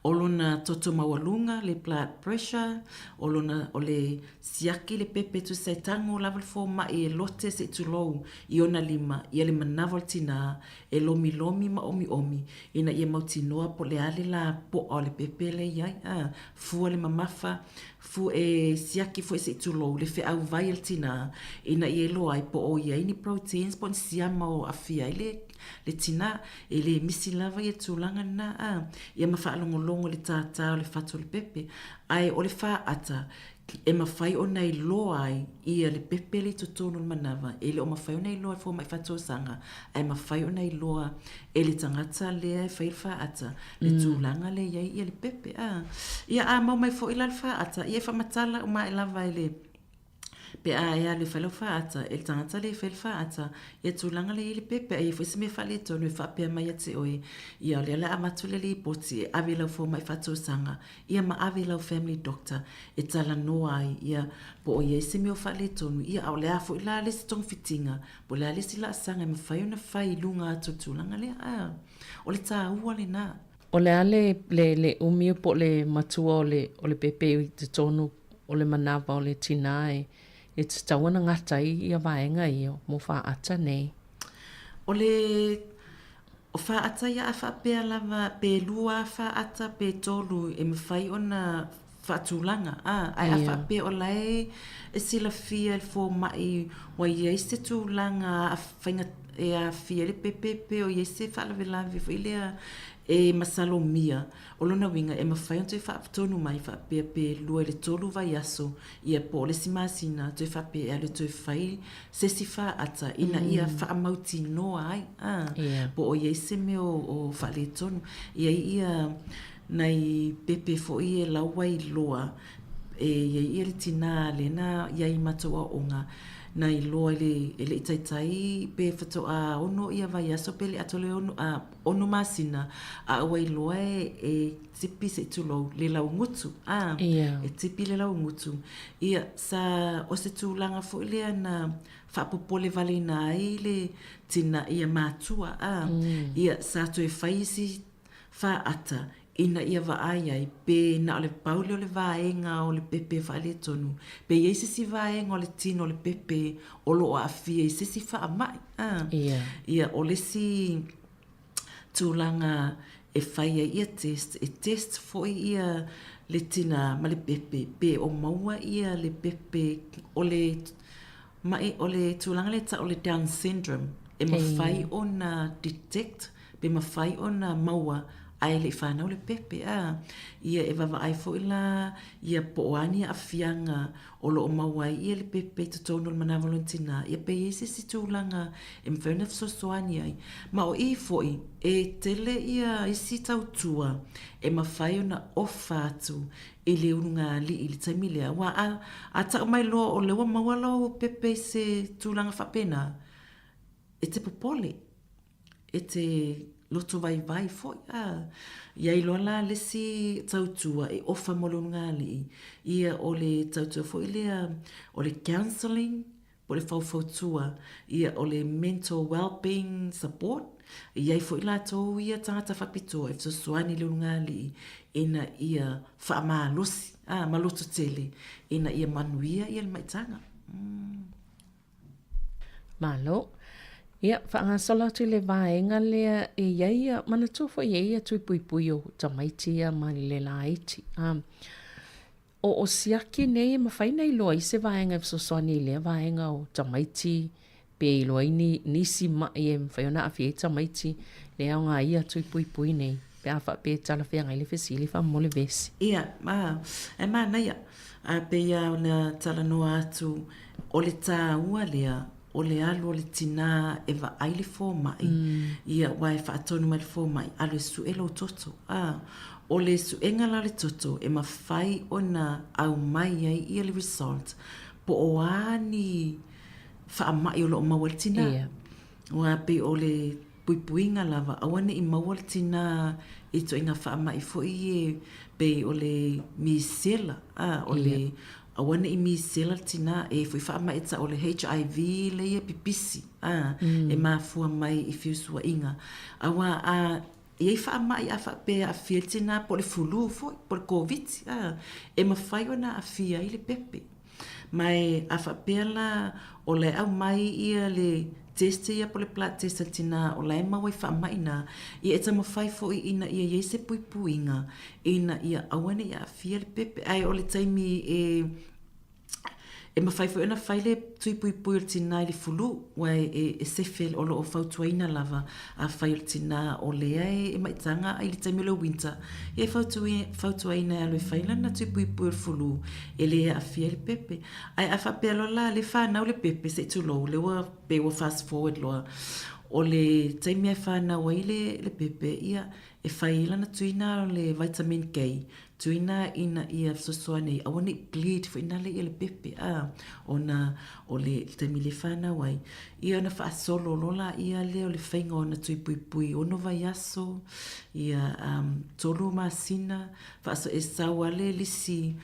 o lona toto maualuga, le blood pressure, o lona, o le siaki le pepe tusa e tago lava le fomai e lote se i tulou i ona lima, ia le manava o le tinā e lomilomi ma omiomi ina ia mautinoa po o le a le lapoa o le pepe lea e i ai, a, fua le mamafa, fu, e siaki foi se i tulou le feau vai a le tinā ina ia iloa ai po o i ai ni proteins po o ni siama o aafia ai le le tinā, e le misi lava ia tulaga lena, a, ia ma faalogologo i le tātā o le fatu o le pepe. Ae o le faata, e mafai ona iloa ai ia le pepe lea i totonu o le manava, e le o mafai ona iloa e le fomai faatausaga, ae mafai ona iloa e le tagata lea e fai le faata, le tulaga lea e i ai ia le pepe, a. Ia a maua mai foi la le faata, ia e faamatala uma ae lava e le Pe a e alu e fai lau faata, e le tagata lea e fai le faata, ia tulaga lea e i ai le pepe, a i ai foi se mea faaletonu e faapea mai ia te oe, ia o lea o le a avatu le lipoti e ave i lau fomai faatausaga, ia ma ave i lau family doctor e talanoa ai, ia, po o i ai se mea o faaletonu, ia a o le a foi la le isi togafitiga, po o le a le isi laasaga e mafai ona fai i luga atu o le tulaga lea. A, o le taua lena. O le a le, le, le umi po o le matua o le, o le pepe i totonu o le manava o le tinā e. e tatau ona gata ai ia vaega ia mo faata nei? O le o faata ia a faapea lava pe lua faata pe tolu e mafai ona faatulaga, a, ae a faapea o la e e silafia e le fomai ua i ai se tulaga faiga e aafia ai le pepe pe o i ai se faalavelave foi lea e masalomia, o lona uiga e mafai ona toe faatonu mai faapea pe 2 i le 3 vaiaso ia po o le isi masina toe faapea e alu e toe fai se isi faata ina ia faamautinoa ai, a, po o i ai se mea o faaletonu. E i ai ia nai pepe foi e lau ai loa e i ai ia le tinā lea na i ai i matou aoaoga na iloa i le e le i taitai pe faatoa ono ia vaiaso pe le atoa le ono a ono masina a ua iloa e e tipi se i tulou le laugutu a e tipi le laugutu ia sa o se tulaga foi lea na faapopole valeina ai le tina ia matua a ia sa toe fai isi faata ina ia vaai ai pe na o le pau lea o le vaega o le pepe faaletonu, pe i ai se isi vaega o le tino o le pepe o lo o aafia i se isi faamai. A. Ia, o le isi tulaga e fai ai ia test, e test foi ia le tina ma le pepe pe o maua ia le pepe o le maʻi, o le tulaga lea e tau o le Down syndrome, e mafai ona detect pe mafai ona maua ae le i fanau le pepe a. Ia e vaavaai foi la ia po o a ni aafiaga o lo o maua ai ia le pepe i totonu o le manava o lona tinā, ia pe i ai se isi tulaga e mafai ona fesoasoani ai. Ma o i foi, e tele ia isi tautua e mafai ona ofa atu i le ulugalii i le taimi lea, aua a, a tau mai loa o lea ua maua lau pepe i se tulaga faapena, e te popole. E te lotovaivai foi, a. I ai loa la le isi tautua e ofa mo le ulugalii, ia o le tautua foi lea o le counselling po o le faufautua, ia o le mental wellbeing support. E i ai foi latou ia tagata faapitoa e fesoasoani i le ulugalii ina ia faamalosi, a, ma lototele ina ia manuia ia le maitaga. Malo. Ia, faagasolo atu i le vaega lea e i ai ia, manatua foi e i ai ia tui puipui o tamaiti ia ma le laiti. Um, o, o siaki nei e mawhai nei loa i se vaega e fesoasoani i lea vaega o tamaiti pe iloa ai ni, nisi maʻi e mafai ona aafia ai tamaiti le aoga ia tui puipui nei pe a faapea e talafeagai le fesili faamolemole vesi. Ia, ma, e manaia, a pei lava ona talanoa atu O le tāua lea, o le alu o le tinā e vaai le fomai, ia, aua e faatonu mai le fomai, alu e sue lou toto. A, o le suega la o le toto e mafai ona aumai ai ia le result po o a ni faamai o lo o maua ai le tinā. Aua pei o le puipuiga lava, aua ne i maua le tinā i ituaiga faamai foi e pei o le misela, a, o le aua ne i misela le tinā, e i ai foi faamai e tau o le HIV lea e pipisi, a, e mafua mai i feusuaiga. Aua a i ai faamai a faapea e aafia ai le tinā po o le fulu foi, po o le Koviti, a, e mafai ona aafia ai le pepe. Ma e a faapea la o la e aumai ia le test ia po o le blood test a le tinā o la e maua i faamai na, ia e taumafai foi ina ia i ai se puipuiga ina ia aua ne i aafia le pepe. Ae o le taimi e e mafai foi ona fai le tui puipui o le tinā i le fulu, aua e e sefe o lo o fautuaina lava afai o le tinā o lea e maitaga i le taimi o le winter, ia e fautuaina e alu e fai lana tui puipui o le fulu e le aafia ai le pepe. Ae a faapea loa la le fanau le pepe se i tulou, lea ua pei ua fast forward loa, o le taimi e fanau ai le, le pepe, ia e fai ai lana tuina o le vitamin K, tuina ina ia fesoasoani ai, aua ne i bleed foi nale ia le pepe, a, ona o le taimi le fanau ai, ia ona faasolo loa laia lea o le faiga o ana tui puipui ono vaiaso, ia tolu masina, faaso e sau lava le lisi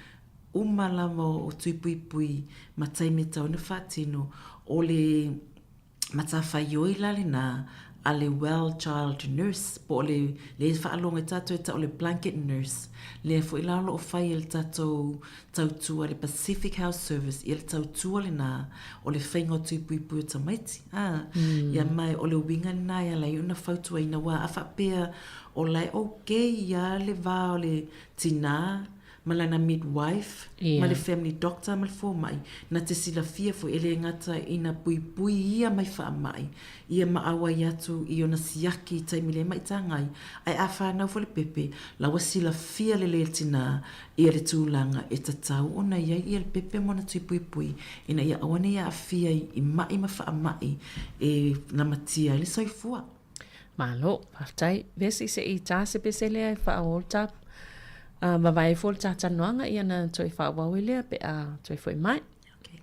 uma lava o tui puipui ma taimi e tatau ona faatino, o le matafaioi la lena a le well child nurse po o le lea e faalogo ai tatou e tau o le blanket nurse, lea foi la o lo o fai e le tatou tautua le Pacific Health Service, ia le tautua lena o le faiga o tui puipui o tamaiti, a. Ia ma o le uiga lena e ala ai ona fautuaina aua a faapea o la e okay lava le va o le tinā ma lana midwife, ma le family doctor ma le fomai, na te silafia foi e le gata ina puipui ia mai faamai, ia ma auai atu i ona siaki i taimi le maitaga ai, ae a fanau foi le pepe, la ua silafia lelei e le tinā ia le tulaga e tatau ona i ai ia le pepe ma ona tui puipui ina ia aua ne i aafia i ma'i ma faamai e lamatia ai le soifua. Malo, faafetai. Vesi se i tā se pese lea e whaao o tā vavae fo le tātanoanga ia na toe whaawau e lea pe a toe foi mai. Okay.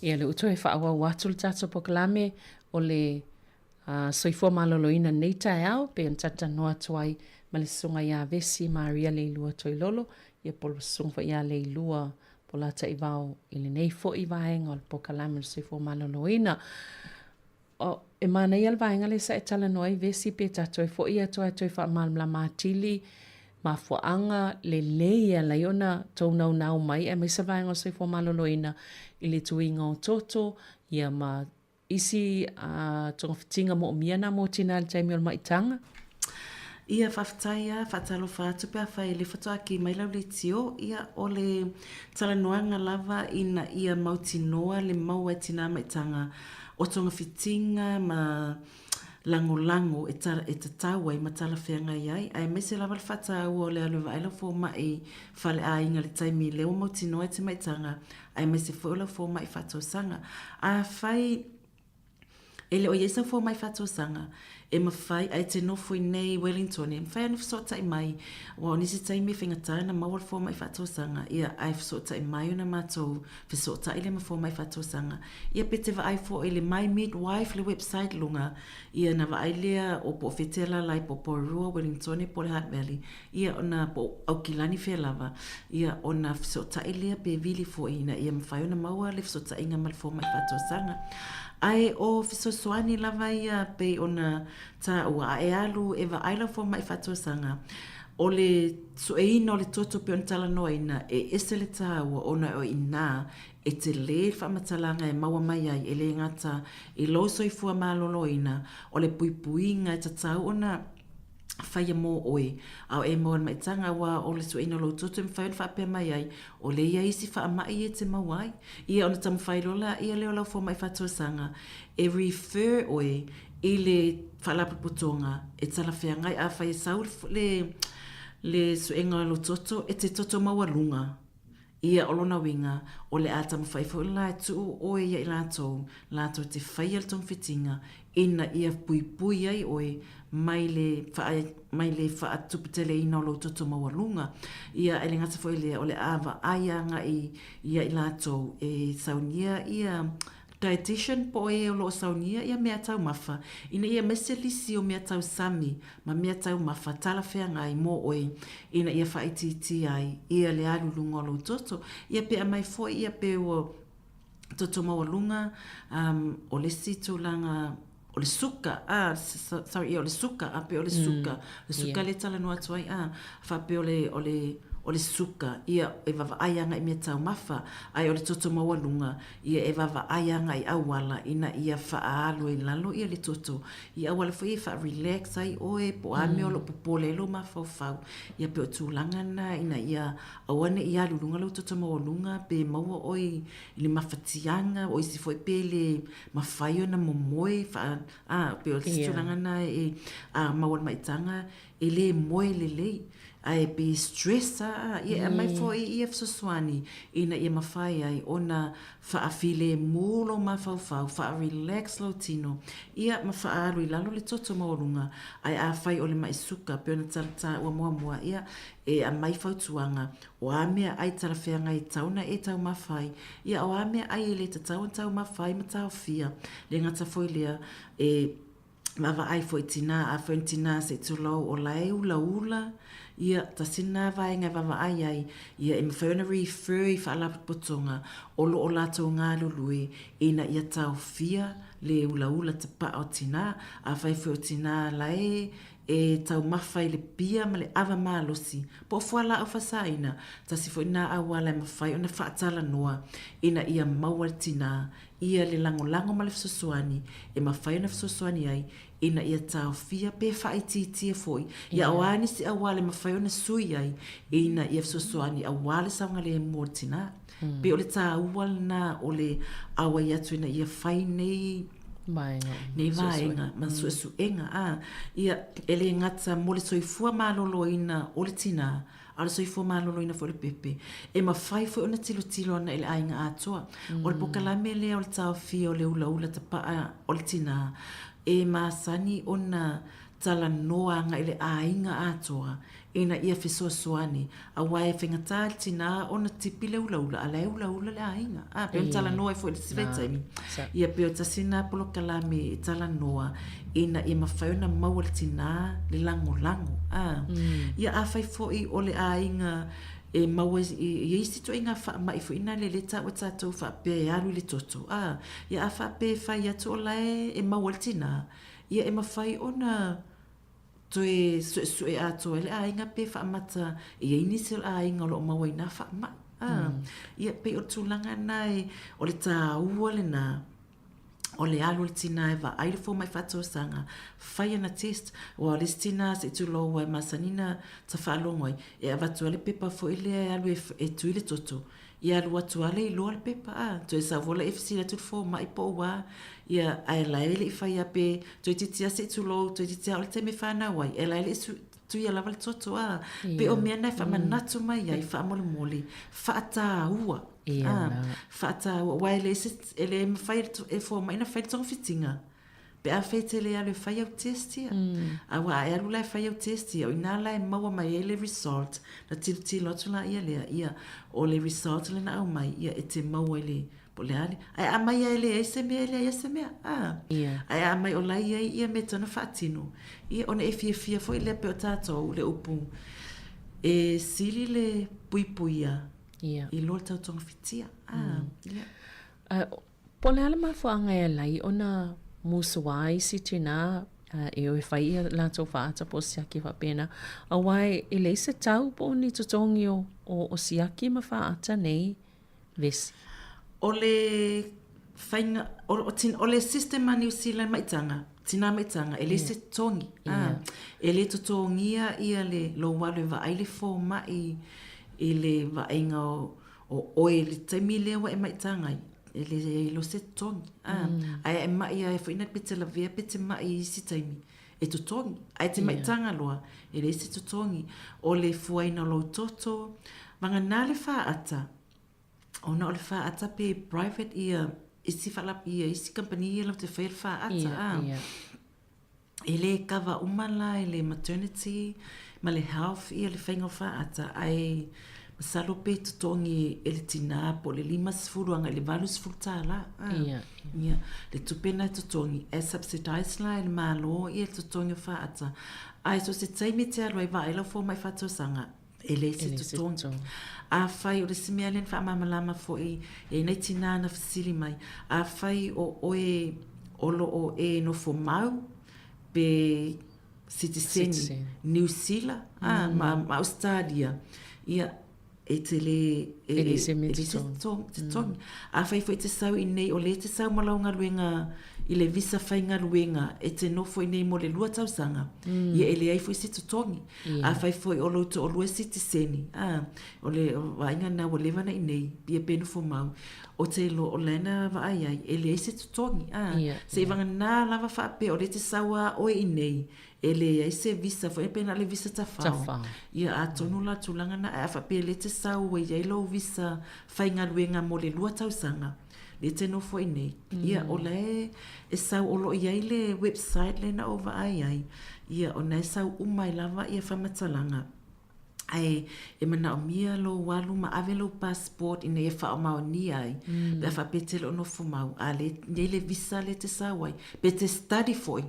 Ia le utu e faaauau atu le tatou polokalame o le uh, soifua maloloina nei taeao pe ona talatalanoa atu ai ma le susuga ia Vesi Maria Leilua Toilolo ia po o le susuga foi ia Leilua. Polataivao i lenei foi vaega o le polokalame o le soifua maloloina. O, e manaia le vaega lea sa e talanoa ai Vesi pe tatou foi atu lava e toe faamalamalama atili mafuaaga lelei e ala ai ona tou naunau mai aemaise vaega o le soifua maloloina i le tuiga o toto ia ma isi togafitiga moomia na mo tina i le taimi o le maitaga. Ia, faafetai a, faatalofa atu pe afai e le faatoa ki mai lau leitio, ia o le talanoaga lava ina ia mautinoa le maua e tina maitaga o togafitiga ma lagolago e e tatau ai ma talafeagai ai, aemaise lava le faataua o le alu e vaai lau fomai faleaiga i le taimi lea ua mautinoa e te maitaga aemaise foi o lau fomai faatausaga. Afai e le o i ai sau fomai faatausaga, e mafai, ae te nofo i nei i Wellington, e mafai ona fesootai mai, aua o nisi taimi e faigata ona maua le fomai faatausaga, ia, ae fesootai mai ona matou fesootai lea ma fomai faatausaga. Ia pe te vaai foi i le My Midwife le website luga, ia ona vaai lea o po o fea te alaala ai, po o Porirua, Wellingtone po o le Hutt Valley, ia ona po o Aukilani fea lava, ia ona fesootai lea pe vili foi ina ia mafai ona maua le fesootaiga ma le fomai faatausaga. Ae o fesoasoani lava ia pei ona taua, a e alu e vaai lau fomai faatausaga, o le sueina o le toto pei ona talanoaina, e ese le taua ona o i ina e tele le faamatalaga e maua mai ai e le gata i lou soifua maloloina, o le puipuiga e tatau ona faia mō oe, a o e maua le maitaga, aua o le sueina o lou toto e mafai ona faapea mai ai, o lea i ai isi faamai e te maua ai. Ia ona taumafai loa laia lea o lau fomai faatuasaga e refer oe i le faalapotopotoga e talafeagai. Afai e sau le, le suega o lou toto, e te toto maualuga. Ia, o lona uiga, o le a taumafai foi la e tuu oe ia i latou, latou te faia le togafitiga, ina ia puipui ai oe mai le faa, mai le faatuputeleina o lou toto maualuga. Ia, e le gata foi i lea, o le a vaai agai ia i latou e saunia ia dietitian po o e o lo o saunia ia meataumafa ina ia aumai se lisi o meatausami ma meataumafa talafeagai mo oe ina ia faaitiitia ai ia le alu i luga o lou toto. Ia pe aumai foi ia pe ua toto maualuga, um, o le isi tulaga o le suka, ah, sorry, ia o le suka, a pe o le suka, le suka yeah. le talanoa atu ai, ah, faapea o le, o le, o le suka, ia, e vaavaai agai i meataumafa, ae o le toto maualuga, Ia e vaavaai agai i auala ina ia faaalu ai i lalo ia le toto, i auala foi ia e faa-relax ai oe po o a mea o lo o popole ai lou mafaufau. Ia pei o tulaga na ina ia aua ne i alu i luga lou toto maualuga pe maua oe i le mafatiaga, o isi foi pe le mafai ona momoe faa, a, pei o se tulaga na e a maua le maitaga e le moe lelei, ae pei e stress a, ia e aumai foi ia fesoasoani ina ia mafai ai ona faafilemu lou mafaufau, faa-relax lou tino, ia ma faaalu i lalo le toto maualuga. Ae afai o le mai suka pei ona talataua muamua, ia e aumai fautuaga, o a meaai talafeagai e tatau ona e taumafa ai, ia o a meaai e le tatau ona taumafa ai ma taofia, le gata foi lea, e Vaavaai foi tinā, afai o ni tinā se i tulou o la e ulaula, ia, tasi lena vaega e vaavaai ai, ia e mafai ona refer i faalapotopotoga o lo o latou galulue ina ia taofia le ulaula tapaa o tinā. Afai foi o tinā la e e taumafa i le pia ma le ava malosi, po o fualaau faasāina, tasi foi lena auala e mafai ona faatalanoa ina ia maua le tinā ia le lagolago ma le fesoasoani e mafai ona fesoasoani ai ina ia taofia pe faaitiitia foi ia o a nisi auala e mafai ona sui ai ina ia fesoasoani aua le saogalemu o le tinā. Pei o le taua lena o le auai atu ina ia fai nei nei vaega ma suesuega, ā, ia, e le gata mo le soifua maloloina o le tinā, a o le soifua maloloina foi o le pepe, e mafai foi ona tilotilo ana i le aiga atoa. O le polokalame lea o le taofia o le ulaula tapaa o le tinā, e masani ona talanoa agai i le aiga atoa ina ia fesoasoani, aua e faigata i le tinā ona tipi le ulaula, a o la e ulaula le aiga. A, pei ona talanoa ai foi i le isi vaitaimi, ia pei o tasi lena polokalame e talanoa ina ia mafai ona maua e le tinā le lagolago. A, ia afai foi o le aiga. e maua i i isi ituaiga faamai foi na le lea e taua e tatou faapea e alu i le toto, a, ia a faapea e fai atu o la e e maua ai le tinā, ia e mafai ona toe suesue atoa ai le aiga pe faamata e i ai nisi o le aiga o lo o maua i na faamai, a. Ia pei o le tulaga lena e, o le taua lena o le alu o le tinā e vaai le fomai faatausaga, fai ana test, aua o le isi tinā se i tulou aua e masani ona ta faalogo ai, e avatu lava le pepa foi lea e alu e tui le toto, ia alu atu lava le iloa le pepa, a, toe sau foi lea fesili atu le fomai po o ua, ia, ae la e le i faia pe toeitiiti lava se i tulou, toeitiiti lava oo i le taimi e fanau ai, ae la e le i tuia lava le toto, a, pei o mea na e faamanatu mai ai faamolemole, faataua. Ia, faataua, aua e leai se, e le mafai e fomai ona fai le togafitiga pe afai e te le alu e fai au test ia. Aua a e alu la e fai au test ia, o i ina la e maua mai ai le result, ona tilotilo atu laia lea, ia, o le result lea na aumai, ia, e te maua i le, po o le a le, ae a aumai lava e leai se mea, e leai lava se mea, a. Ae a aumai o la e i ai ia mea e tatau ona faatino, ia, ona e fiafia foi lea pei o tatou, le upu, e sili le puipuia Ia. I lo le tau togafitia. Ah, ia. Po o le a le mafuaaga e ala ai ona musuā isi tinā e o e fai ia latou faata po o siaki faapena, aua e leai se tau po o ni totogi o siaki ma faata nei vesi. O le faiga, o le system a Niu Sila maitaga, tinā maitaga, e leai se totogi. E le totogia ia le lou alu e vaai le fomai i le vaaiga o oe i le taimi lea ua e maitaga ai, e leai loa se totogi. Ae a e mai lava foi pe te lavea pe te mai i isi taimi, e totogi. Ae te maitaga loa, e leai se totogi. O le fuaina o lou toto, vagana le faata, ona o le faata pe private ia isi faala, ia isi kamupani ia latou te faia le faata. E le kava uma la i le maternity ma le health ia le faiga o faata ae masalo pe totogi e le tinā po o le 50 agai i le 80 tālā. Ia, le tupe lena e totogi e subsidise la e le Malo ia le totogi o faata. Ae so o se taimi e te alu ai vaai lau fomai faatausaga e leai se totogi. Afai o le isi mea lea na faamalamalama foi e nai tinā na fesili mai, afai o oe o lo o e nofo mau pe sitiseni Niu Sila ma Ausetalia, ia e te le, e leai se totogi. Afai foi e te sau i nei, o lea e te sau ma lau galuega i le visa faigaluega e te nofo i nei mo le 2 tausaga, ia e leai foi se totogi. Afai foi o lou toalua sitiseni, a, o le vaaiga lena ua leva ona i nei, ia pe nofo mau, ou te iloa o la e na vaai ai, e leai se totogi, a. Seivagana lava faapea o lea e te sau a oe i nei, e leai se visa foi pe na o le visa tafao. Ia atonu la tulaga na, ae a faapea o lea e te sau ua i ai lou visa faigaluega mo le 2 tausaga, lea e te nofo i nei, ia o la e e sau o lo o i ai le website lea na ou vaai ai, ia o na e sau uma ai lava ia faamatalaga. Ae e manaomia lou alu ma ave lou passport ina ia faamaonia ai, pe a faapea e te le o nofo mau, a lea e i ai le visa lea e te sau ai, pe te study foi,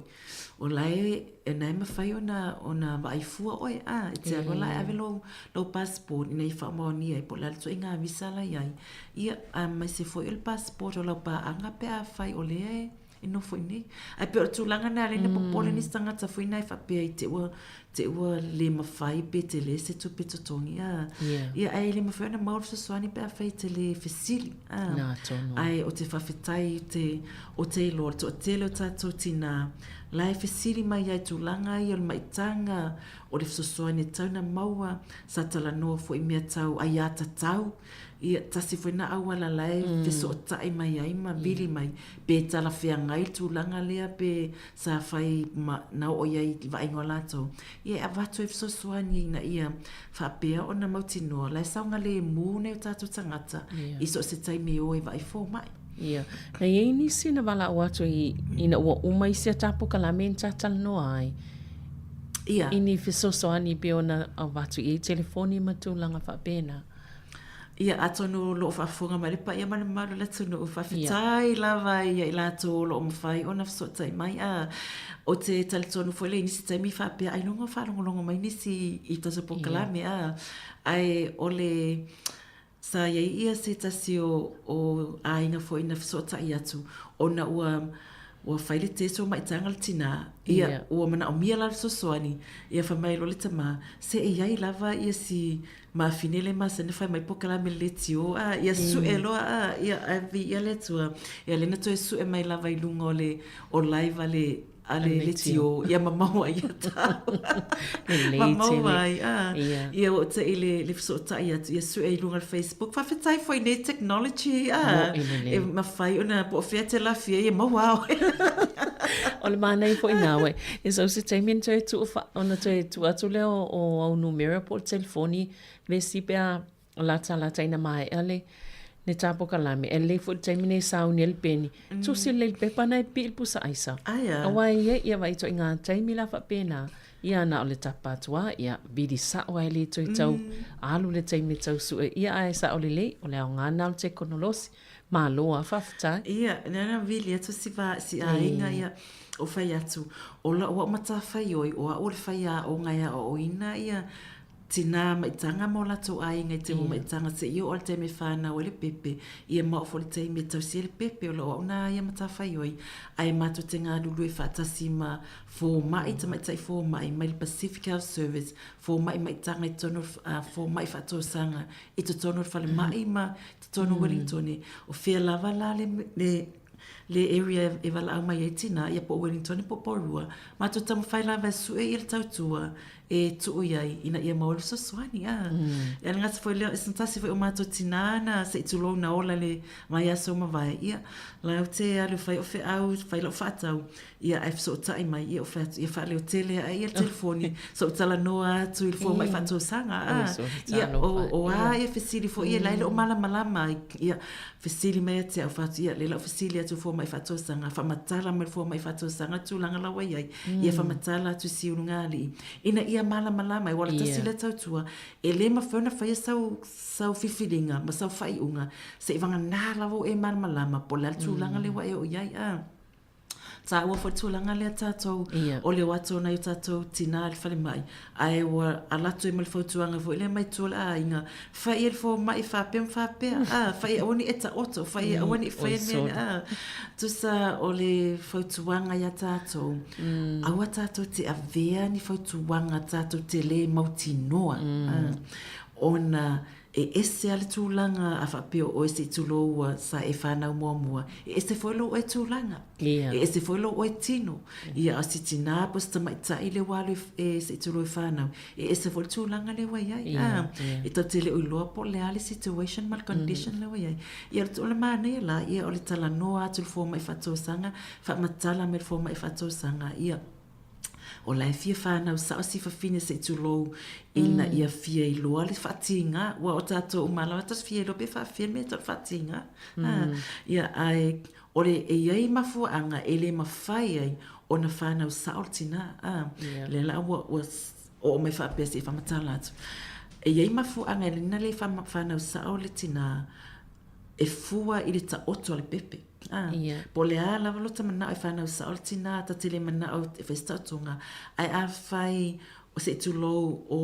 o la e, o na e mafai ona, ona vaai fua oe, a, e te alu la e ave lou, lou passport ina ia faamaonia ai po o le a le ituaiga visa la e i ai. Ia, aemaise foi o le passport o lau paaga pe afai o lea e e nofo i nei. Ae pei o le tulaga lena lea na popole nisi tagata foi na e faapea i te ua, te ua le mafai pe tele se tupe totogi. A. Yeah. Ia, ae le mafai ona maua le fesoasoani pe afai e te le fesili. A. Nā tonu. Ae o te faafetai i te, o te iloa, le toatele o tātou tinā, la e fesili mai ai tulaga ia o le maitaga, o le fesoasoani e tatau ona maua, sa talanoa foi i mea tau aiatatau, Ia, tasi foi na auala la e fesootai mai ai ma vili mai, pe talafeagai le tulaga lea pe sa fai ma na oo i ai i le vaaiga o latou. Ia, e avatu ai fesoasoani ina ia faapea ona mautinoa la e saogalemu nai o tatou tagata i so o se taimi e o ai vaai fomai. Ia. Na i ai nisi na valaau atu i, ina ua uma isi a ta polokalame na talanoa ai. Ia. I ni fesoasoani pei ona avatu i ai telefoni ma tulaga faapena. Ia, atonu o lo o faafofoga mai le paia ma le mamalu o le atunuu, faafetai lava ia i latou o lo o mafai ona fesootai mai. A, ou te talitonu foi lea i nisi taimi faapea ailoga o faalogologo mai nisi i tatou polokalame, a, ae o le, sa i ai ia se tasi o, o aiga foi na fesootai atu ona ua, ua fai le test ua maitaga le tinā, ia, ua manaomia la le fesoasoani, ia fai mai loa le tamā, se e i ai lava ia si Mafine le masani fai mai polokalame le leitio a ia sue loa a ia ae viia le Atua ia lea na toe sue mai lava i luga o le o live a le a le leitio ia ma maua ai ia tāua ma maua ai a ia ua ou te'i i le le fesootai atu ia sue i luga o le Facebook faafetai foi i nei technology a e mafai ona po o fea e te lafi ai e maua lava oe. O le manaia foi lena uē e sau se taimi ona toe tuu ona toe tuu atu lea o au numera po o le telefoni vesi pe a latalata ina maea le le ta polokalame. E lelei foi le taimi nei e sauni ai le peni, tusi lelei i le pepa na e pipii i le pusa aisa. Aua e i ai ia ituaiga taimi la faapena, ia na o le tapa atu lava, ia vili sao lava e le toe tau alu le taimi e tau sue ia ae sao lelei, o le aoga lena o le tekonolosi. Malo lava faafetai. Ia, lea na vili atu si va, si aiga ia, o fai atu, o la'u a'u matafaioi, o a'u o le faiaoga e aoaoina ia tinā maitaga ma o latou aiga i te moe maitaga seia oo i le taimi e fanau ai le pepe, ia ma oo foi i le taimi e tausi ai le pepe, o la'u a'u na ia matafaioi, ae matou te galulue faatasi ma fomai, tamaitai fomai mai le Pacific Health Service, fomai maitaga i totonu o le, fomai faatausaga i totonu o le falemai ma totonu o Wellingtone, o fea lava la le, le, le area e valaau mai ai tinā, ia po o Wellingtone po o Porirua, matou taumafai lava e sue ia le tautua e tuu i ai ina ia maua le fesoasoani. A. E le gata foi lea, se tasi foi o matou tinā na se i tulou na ola i le vaiaso ua mavae, ia, latou te alu e fai o feau, fai lau faatau, Ia ae fesootai mai, ia ou fai atu, ia faaleotele ae ia le telefoni, se i ou talanoa atu i le fomai faatausaga, a. Ia, o, o a ia fesili foi ia, la e le o malamalama ai. Ia, fesili mai ia te au, fai atu, ia, lea la ou fesili atu i le fomai faatausaga, faamatala mai le fomai faatausaga le tulaga la ua i ai, ia faamatala atu i si ulugalii, ina ia malamalama ai, aua o le tasi lea tautua, e le mafai ona faia sau, sau filifiliga ma sau faaiuga, seivagana lava ua e malamalama po o le a le tulaga lea ua e oo i ai, a. Tāua foi le tulaga lea tātou o le o atu o nai o tātou tinā i le falemai, ae ua ala atu ai ma le fautuaga foi lea mai tua o le aiga, fai i le fomai faapea ma faapea, a, fai aua ne i e taoto, fai aua ne i faia le mea lea, a. Tusa o le fautuaga ia tātou, aua tātou te avea ni fautuaga tātou te lē mautinoa, a, ona E ese a le tulaga a faapea o oe se i tulou ua sa e whanau muamua, e ese foi lou oe tulaga. E ese foi lou oe tino. Ia a o si tinā po o si tamaitai lea ua alu e se i tulou e whanau, e ese foi le tulaga lea ua i ai. A, e tatou te le o iloa po o le a le situation ma le condition lea ua i ai. Ia o le manaia la, ia o le talanoa atu i le fomai faatausaga, faamatala mai le fomai faatausaga, ia O la e fia whanau sao si fafine se i tulou ina ia fia iloa le whaatīnga. Ua o tātou uma lava tatou fia iloa pe whaafea le mea tau whaatīnga. Ia, ae, o le e i ai mafuaaga e le mafai ai ona whanau sao le tinā. Lea la ua, ua oo mai faapea se i whaamatala atu. E i ai mafuaaga e na le whanau sao le tinā e fua i le taoto a le pepe. A, po o le a lava lota manao e whanau sao le tinā, ta te le manao e whai se taotoga, ae afai o se i tulou o,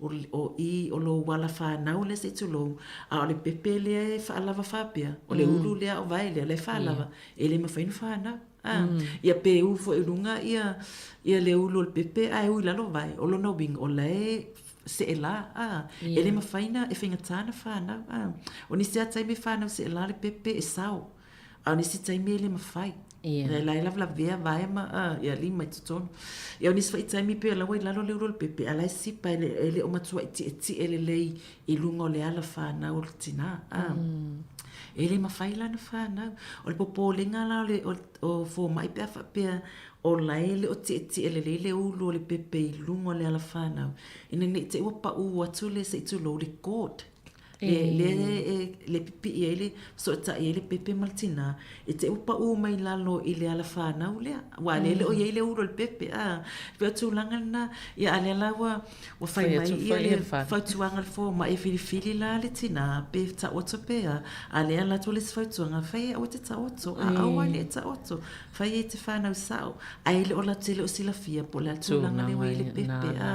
o, o i o lou ala whanau lea se i tulou, a o le pepe lea e whaalava faapea, o le ulu lea o vae lea, lea e whaalava, e le mawhai ona whanau. A, ia pe u foi i luga ia, ia le ulu o le pepe ae u i lalo vae, o lona uiga, o la e seelā, a, e le mafai na, e faigata ona fanau, a. O nisi lava taimi e fanau seelā le pepe e sao, a o nisi taimi e le mafai. Ia. La e lavelavea vae ma, a, ia lima i totonu. Ia o nisi foi taimi pei o la ua i lalo le ulu o le pepe, a o la e sipa e le, e le o matuai tietie lelei i luga o le ala fanau o le tinā, a. E le mafai la ona fanau. O le popolega la o le, o, o fomai pe a faapea O la e le o tietie lelei le ulu o le pepe i luga o le ala whanau, ina ne i te i ua paʻū atu le se i tulou le cord. Le, le, e, le pipii ai le, fesootai ai le pepe ma le tinā, e te ua paʻū mai lalo i le alafanau lea, aua lea e le o i ai le ulu o le pepe, a. E pei o le tulaga lena, ia a lea la ua, ua fai mai ia le fautuaga a le fomai e filifili la le tinā pe taoto pe a, a lea la atu le isi fautuaga, fai e aua e te taoto, a aua le e taoto, fai e te fanau sao, ae le o la te le o silafia po o le a le tulaga lea ua i ai le pepe, a.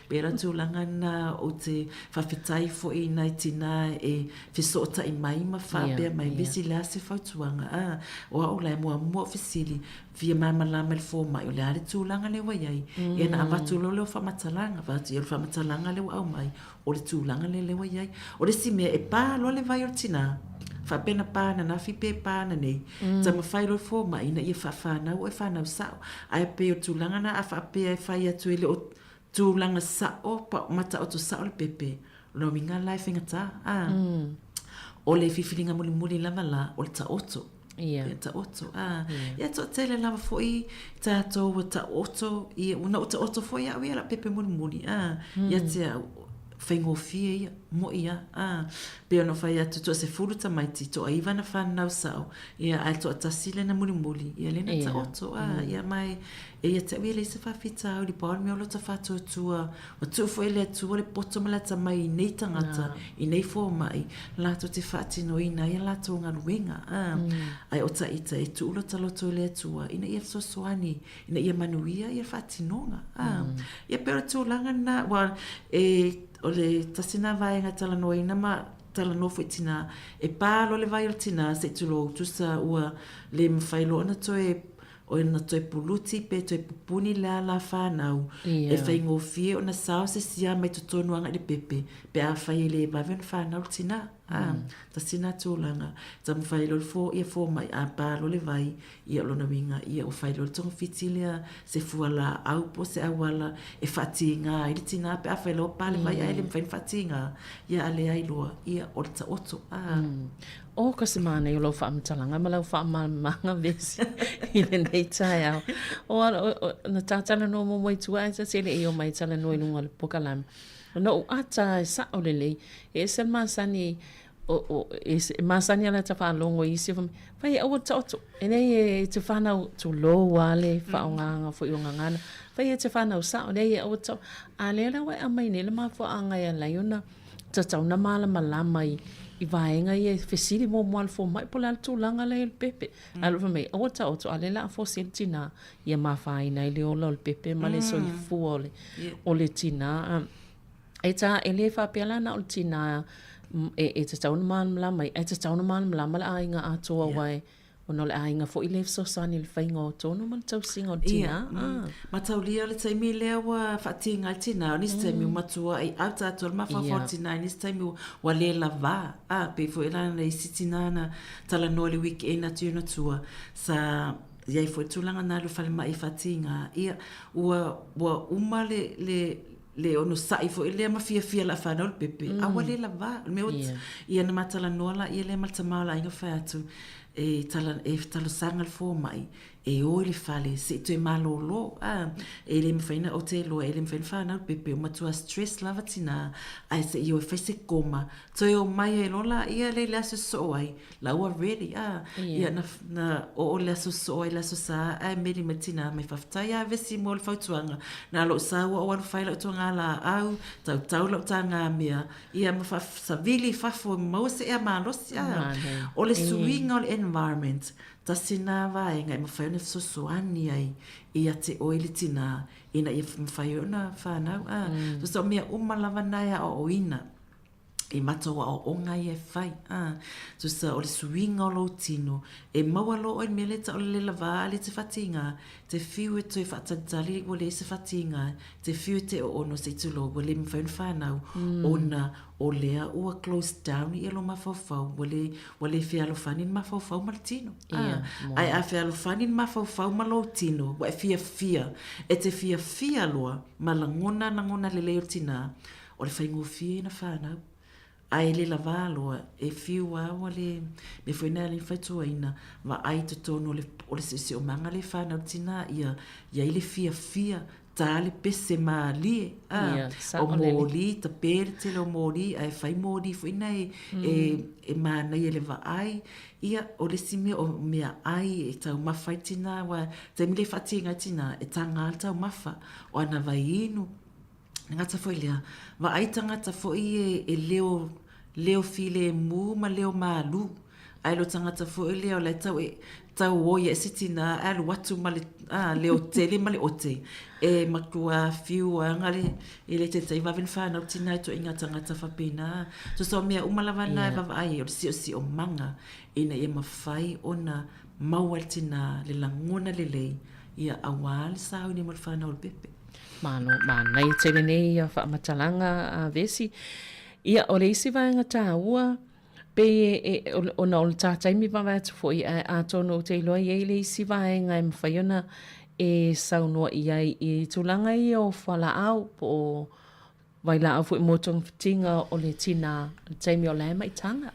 Pei o le tulaga lena ou te faafetai foi i nai tinā e fesootai mai ma faapea mai, vesi le a se fautuaga, a. O au la e muamua ou fesili, fia malamalama i le fomai o le a le tulaga lea ua i ai, ia ona avatu loa lea o faamatalaga, avatu ia o le faamatalaga lea ua aumai, o le tulaga lea lea ua i ai. O le isi mea, e pa loa le vai o le tinā, faapea na pa ananafi pe pa ananei, taumafai loa le fomai ina ia faafanau oe fanau sao. Ae pei o le tulaga lena a faapea e fai atu e le o tulaga sao pa ma taoto sao le pepe, o lona uiga la e faigata, a. O le filifiliga mulimuli lava la, o le taoto. Ia. Ia taoto, a. Ia toatele lava foi tatou ua taoto, ia, na ou taoto foi au ia lau pepe mulimuli, a. Ia te au, faigofie ia, moʻi lava, a. Pei ona ou fai atu, toasefulu tamaiti, toaiva na fanau sao, ia, ae toatasi lea na mulimuli, ia lea na taoto, a. Ia ma e, e ia te au ia e leai se faafitauli, pau le mea o lota faatuatua, Ua tuu foi e le Atua le poto ma le atamai i nei tagata, i nei fomai, latou te faatinoina ai a latou galuega, ā, ae o ta ita e tuu lota loto i le Atua ina ia fesoasoani, ina ia manuia ia faatinoga, ā. Ia pei o le tulaga lena, aua e, o le tasi lena vaega e talanoaina ma talanoa foi i tinā, e pā loa le vai o le tinā se i tulou, tusa ua le mafai loa ona toe O na toe puluti pe toe pupuni le ala whanau, e whaingofie ona sao se sia mai totonu agai le pepe, pe afai e le vave ona whanau le tina. A, tasi na tulaga. Taumafai loa le fo, ia fo mai, a pa loa le vai, ia o lona uiga, ia ua fai loa le togafiti lea, se fualaau po o se auala e faatigā ai le tinā pe afai loa ua pa le vai ae le mafai ona faatigā, ia a leai loa, ia o le taoto. A. Oh ka se mānaia o lau faamatalaga ma lau faamalamalamaga Vesi i lenei taeao. O, o, o, na tā talanoa muamua i tua ae ta te leʻi o mai talanoa i luga o le polokalame. Na ou ata e saʻo lelei, e ese le masani o, o, e, e masani ala ta faalogo i isi o fai e aua taoto. E nei e te whanau tulou a le whaongaanga foi o ngangana. Fai e te whanau sao, nei e aua taoto. A lea la ua e aumai nei le mafuaaga e ala ai ona tatau na malamalama i, i vaega ia e fesili muamua le fomai po o le a le tulaga lea i le pepe. Ae lou fai mai, aua taoto, a o lea o le a fosi ai le tinā, ia mafaina ai le ola o le pepe ma le soifua o le, o le tinā. E tā, e le faapea la na o le tinā e, e tatau ona malamalama ai, ae tatau ona malamalama le aiga atoa aua e, Ona o le aiga foi lea e fesoasoani i le faiga o tonu ma le tausiga o le tinā. Ia, mm. Mataulia o le taimi lea ua faatīga ai le tinā, o nisi taimi ua matua ai au tātou le mafaufau o le tinā, i nisi taimi ua le lavā. Ā, pei foi la na isi tinā na talanoa i le weekend atu i ona tua, sa i ai foi le tulaga na alu i le falemai e faatīga, ia, ua, ua uma le, le, le onosai foi lea ma fiafia la whanau le pepe, a ua le lavā. O le mea ua, ia na ma talanoa la ia lea ma le tama o le aiga fai atu, e, tala, e talosaga le fomai, e o i le fale, se i toe malōlō, a, e le mawhai na, o te loa, e le mawhai na whanau le pepe, o matua stress lava tinā, ae se i o e whai se koma, toe o mai ai loa la ia le i le aso soo ai, la ua ready, a, ia na, na oo le aso soo ai le aso sa, ae meli mai tinā mai faafetai a Vesi mo le fautuaga, na lou sa ua ou alu fai lau tuaga laau, tautau lau tagamea, ia ma faasavili i fafo e maua se ea malosi, a. O le suiga o le environment, tasi na vaega e mafai ona fesoasoani ai ia te oe le tinā, ina ia mafai ai ona fanau, a. Tusa o mea uma lava na e aoaoina. I matou aoaoga ia e fai, a, tusa o le suiga o lou tino, e maua loa oe i le mea lea e tau o le lela vā a le te whatīngā, te whiu e toe whaatalitali ua leai se whatīngā, te whiu e te oono se i tulou ua le mawhai ona whanau, ona o lea ua close down ia lo mafaufau, ua le, ua le fealofani le mafaufau ma le tino. A, ae a fealofani le mafaufau ma lou tino, ua e fiafia, e te fiafia loa ma lagona lagona lelei o le tinā, O le faigofie na whanau. Ae le lavā loa, e whiu a ua le, me foi na le whaituaina, vaai totonu o le, o le seoseomaga le whanau tinā ia, ia i le fiafia, tā le pese mālie, ā, Ia, o saolele. mōlī, tapē le tele o mōlī, ae fai mōlī foi na e, e, e mānaia le vaai. Ia, o le isi mea, o meaai e taumafa ai tinā, aua taimi le faatieina ai tinā, e tagā le taumafa, o ana vaiinu, Le gata foi lea, vaai tagata foi e, e leo, leo filemu ma leo malū. Ae lo tagata foi lea o la e tau e, tau oi ae se tinā ae alu atu ma le, a, leo tele ma le ote. E matua fiu aga le, e le taitai vave ona whanau tinā i toaiga tagata faapena. Tusa o mea uma lava na e vaavaai ai, o le siosiomaga ina ia mafai ona maua e le tinā le lagona lelei, ia auā le sauni mo le whanau o le pepe. Malo, manaia tele nei ia faamatalaga a Vesi. Ia, o le isi vaega tāua, pei e, e, ona o le tā taimi vavae atu foi, ae atonu ou te iloa i ai le isi vaega e mafai ona e saunoa i ai i tulaga ia o fualaau po o Vailaau foi mo togafitiga o le tinā, le taimi o la e maitaga.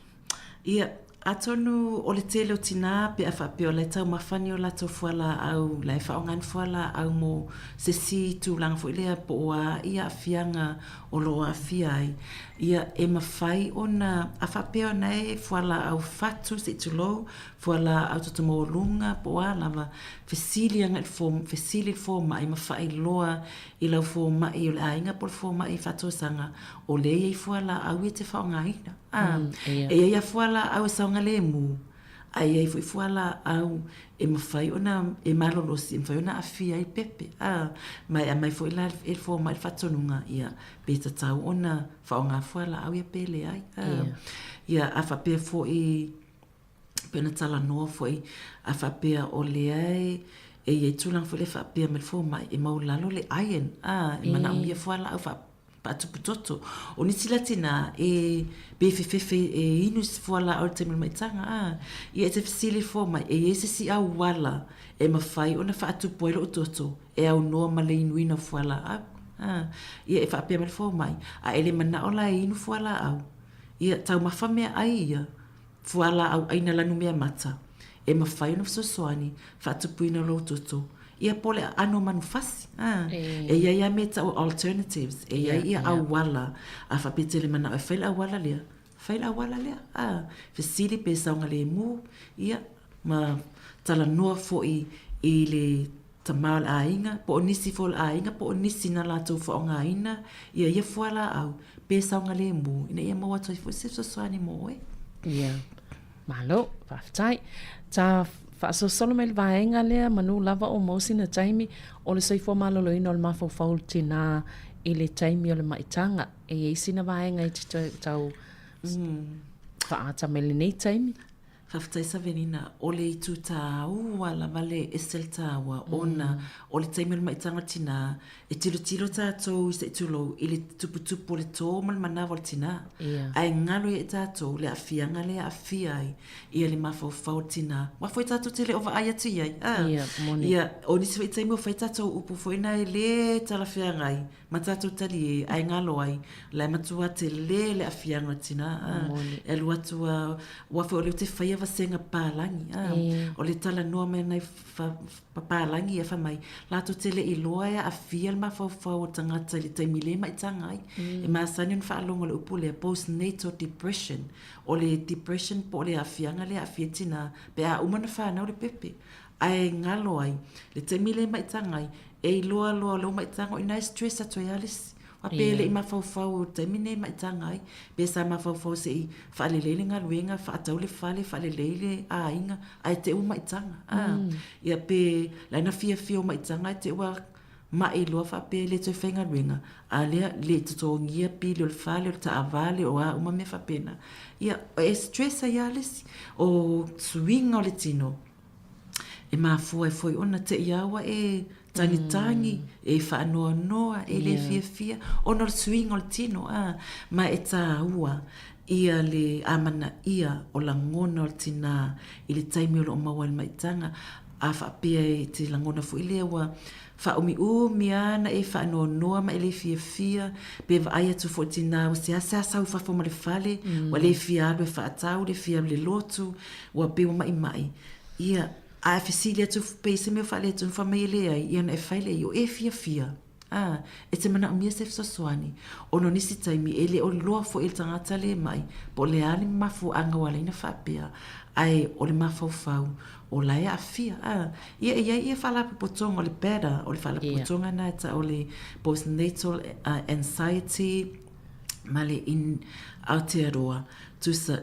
Ia, atonu o le tele o tinā pe a faapea o la e taumafa ni o latou fualaau, la e faaaoga ni fualaau mo se isi tulaga foi lea po o a ia aafiaga o lo o aafia ai. Ia, e mafai ona, a faapea ona e fualaau fatu se i tulou, fualaau toto maualuga po o a lava, fesili agai i le fo, fesili i le fomai ma faailoa I lau fomai o le aiga po o le fomai faatosaga, o lea e i ai fualaau ia e te faaaogaina. A, e i ai a fualaau e saogalemu, a e i ai foi fualaau e mafai ona, e malolosi, e mafai ona aafia ai pepe. A, ma e aumai foi la e le fomai le faatonuga, ia, pe tatau ona faaaoga fualaau ia pe leai. A, ia, a faapea foi pei ona talanoa foi a faapea o lea e e i ai tulaga foi lea faapea mai le fomai e maulalo le iron a e manaomia fualaau faatupu toto. O nisi la tinā e pe fefefe e inu se fualaau i le taimi o le maitaga a ia e te fesili i le fomai e i ai se isi auala e mafai ona faatupu ai lou toto e aunoa ma le inuina o fualaau a ia e faapea mai le fomai a e le manao la e inu fualaau ia taumafa meaai ia Fualaau ʻaina lanumea mata, e mafai ona fesoasoani faatupuina lou toto, ia po o le aano manufasi. A, e i ai a mea e tau o alternatives, e i ai ia auala, a faapea tele manao e fai le auala lea, fai le auala lea. A, fesili pe saogalemu, ia, ma talanoa foi i le tama o le aiga, po o nisi foi o le aiga, po o nisi na latou faaaogaina ia ia fualaau, pe saogalemu, ina ia maua atu ai foi se fesoasoani mo oe. Ia, malo, faafetai. Ta faasolosolo mai le vaega lea, manu lava o maua sina taimi, o le soifua maloloina o le mafaufau o le tinā i le taimi o le maitaga. E i ai sina vaega e te tau faaata mai lenei taimi? Faafetai Savelina, o le itu tāua lava le ese le tāua ona o le taimi o le maitaga o le tinā, e tilotilo tātou i se i tulou i le tuputupu o le tō ma le manawa o le tinā. Ae ngalo ia i tātou le aafiaga lea e aafia ai ia le mafaufau o le tinā. Aua foi tātou te le o vaai atu i ai, ā. Ia, o nisi foi taimi ua fai tātou upu foi na e lē talafeagai Ma tatou tali e, ae ngalo ai, la e matua tele le afiaga o le tina, a, e alu atu a, ua foi o lea ou te faia vasega papalagi, a, o le talanoa mai nai papalagi ia fai mai, latou te le iloa e aafia le mafaufau o tagata i le taimi le maitaga ai. E masani ona faalogo i le upu lea, postnatal depression, o le depression po o le aafiaga lea e aafia ai tina pe a uma ona fanau le pepe. Ae ngalo ai, le taimi le maitaga ai, e iloa loa lou maitaga o ina e stress atu ai lava le isi. Aua pe le i mafaufau i le taimi lenei e maitaga ai, pe sa mafaufau se i faalelei le galuega, faatau le fale, faalelei le aiga, ae te i ua maitaga. A, ia pe la na fiafia o maitaga ae te i ua mai loa faapea e le toe faigaluega, a lea, le i totogia pili o le fale, o le taavale, o a uma mea faapena. Ia, e stress ai lava le isi. O suiga o le tino, E mafua ai foi ona te i aua e tagitagi, e faanoanoa, e le fiafia, ona o le suiga o le tino, a, ma e tāua ia le amanaia o lagona o le tinā i le taimi o lo o maua ai le maitaga, a faapea e te lagona foi lea ua faaumiumi lava ona e faanoanoa ma e le fiafia, pe vaai atu foi i le tinā ua seasea sau i fafo ma le fale, ua le fia alu e faatau, le fia alu i le lotu, Ua pei ua maʻimaʻi, ia, a e fesili atu pei se mea faaletonu, fai mai e leai, ia ona e fai lea i o e fiafia. A, e te manaomia se fesoasoani, ona o nisi taimi e le o iloa foi e le tagata le maʻi po o le a le mafuaaga ua ala ai ona faapea, ae o le mafaufau o la e aafia. A, ia e i ai ia faalapotopotoga o le BADA, o le faalapotopotoga lena e tau o le Postnatal Anxiety ma le in Aotearoa, tusa,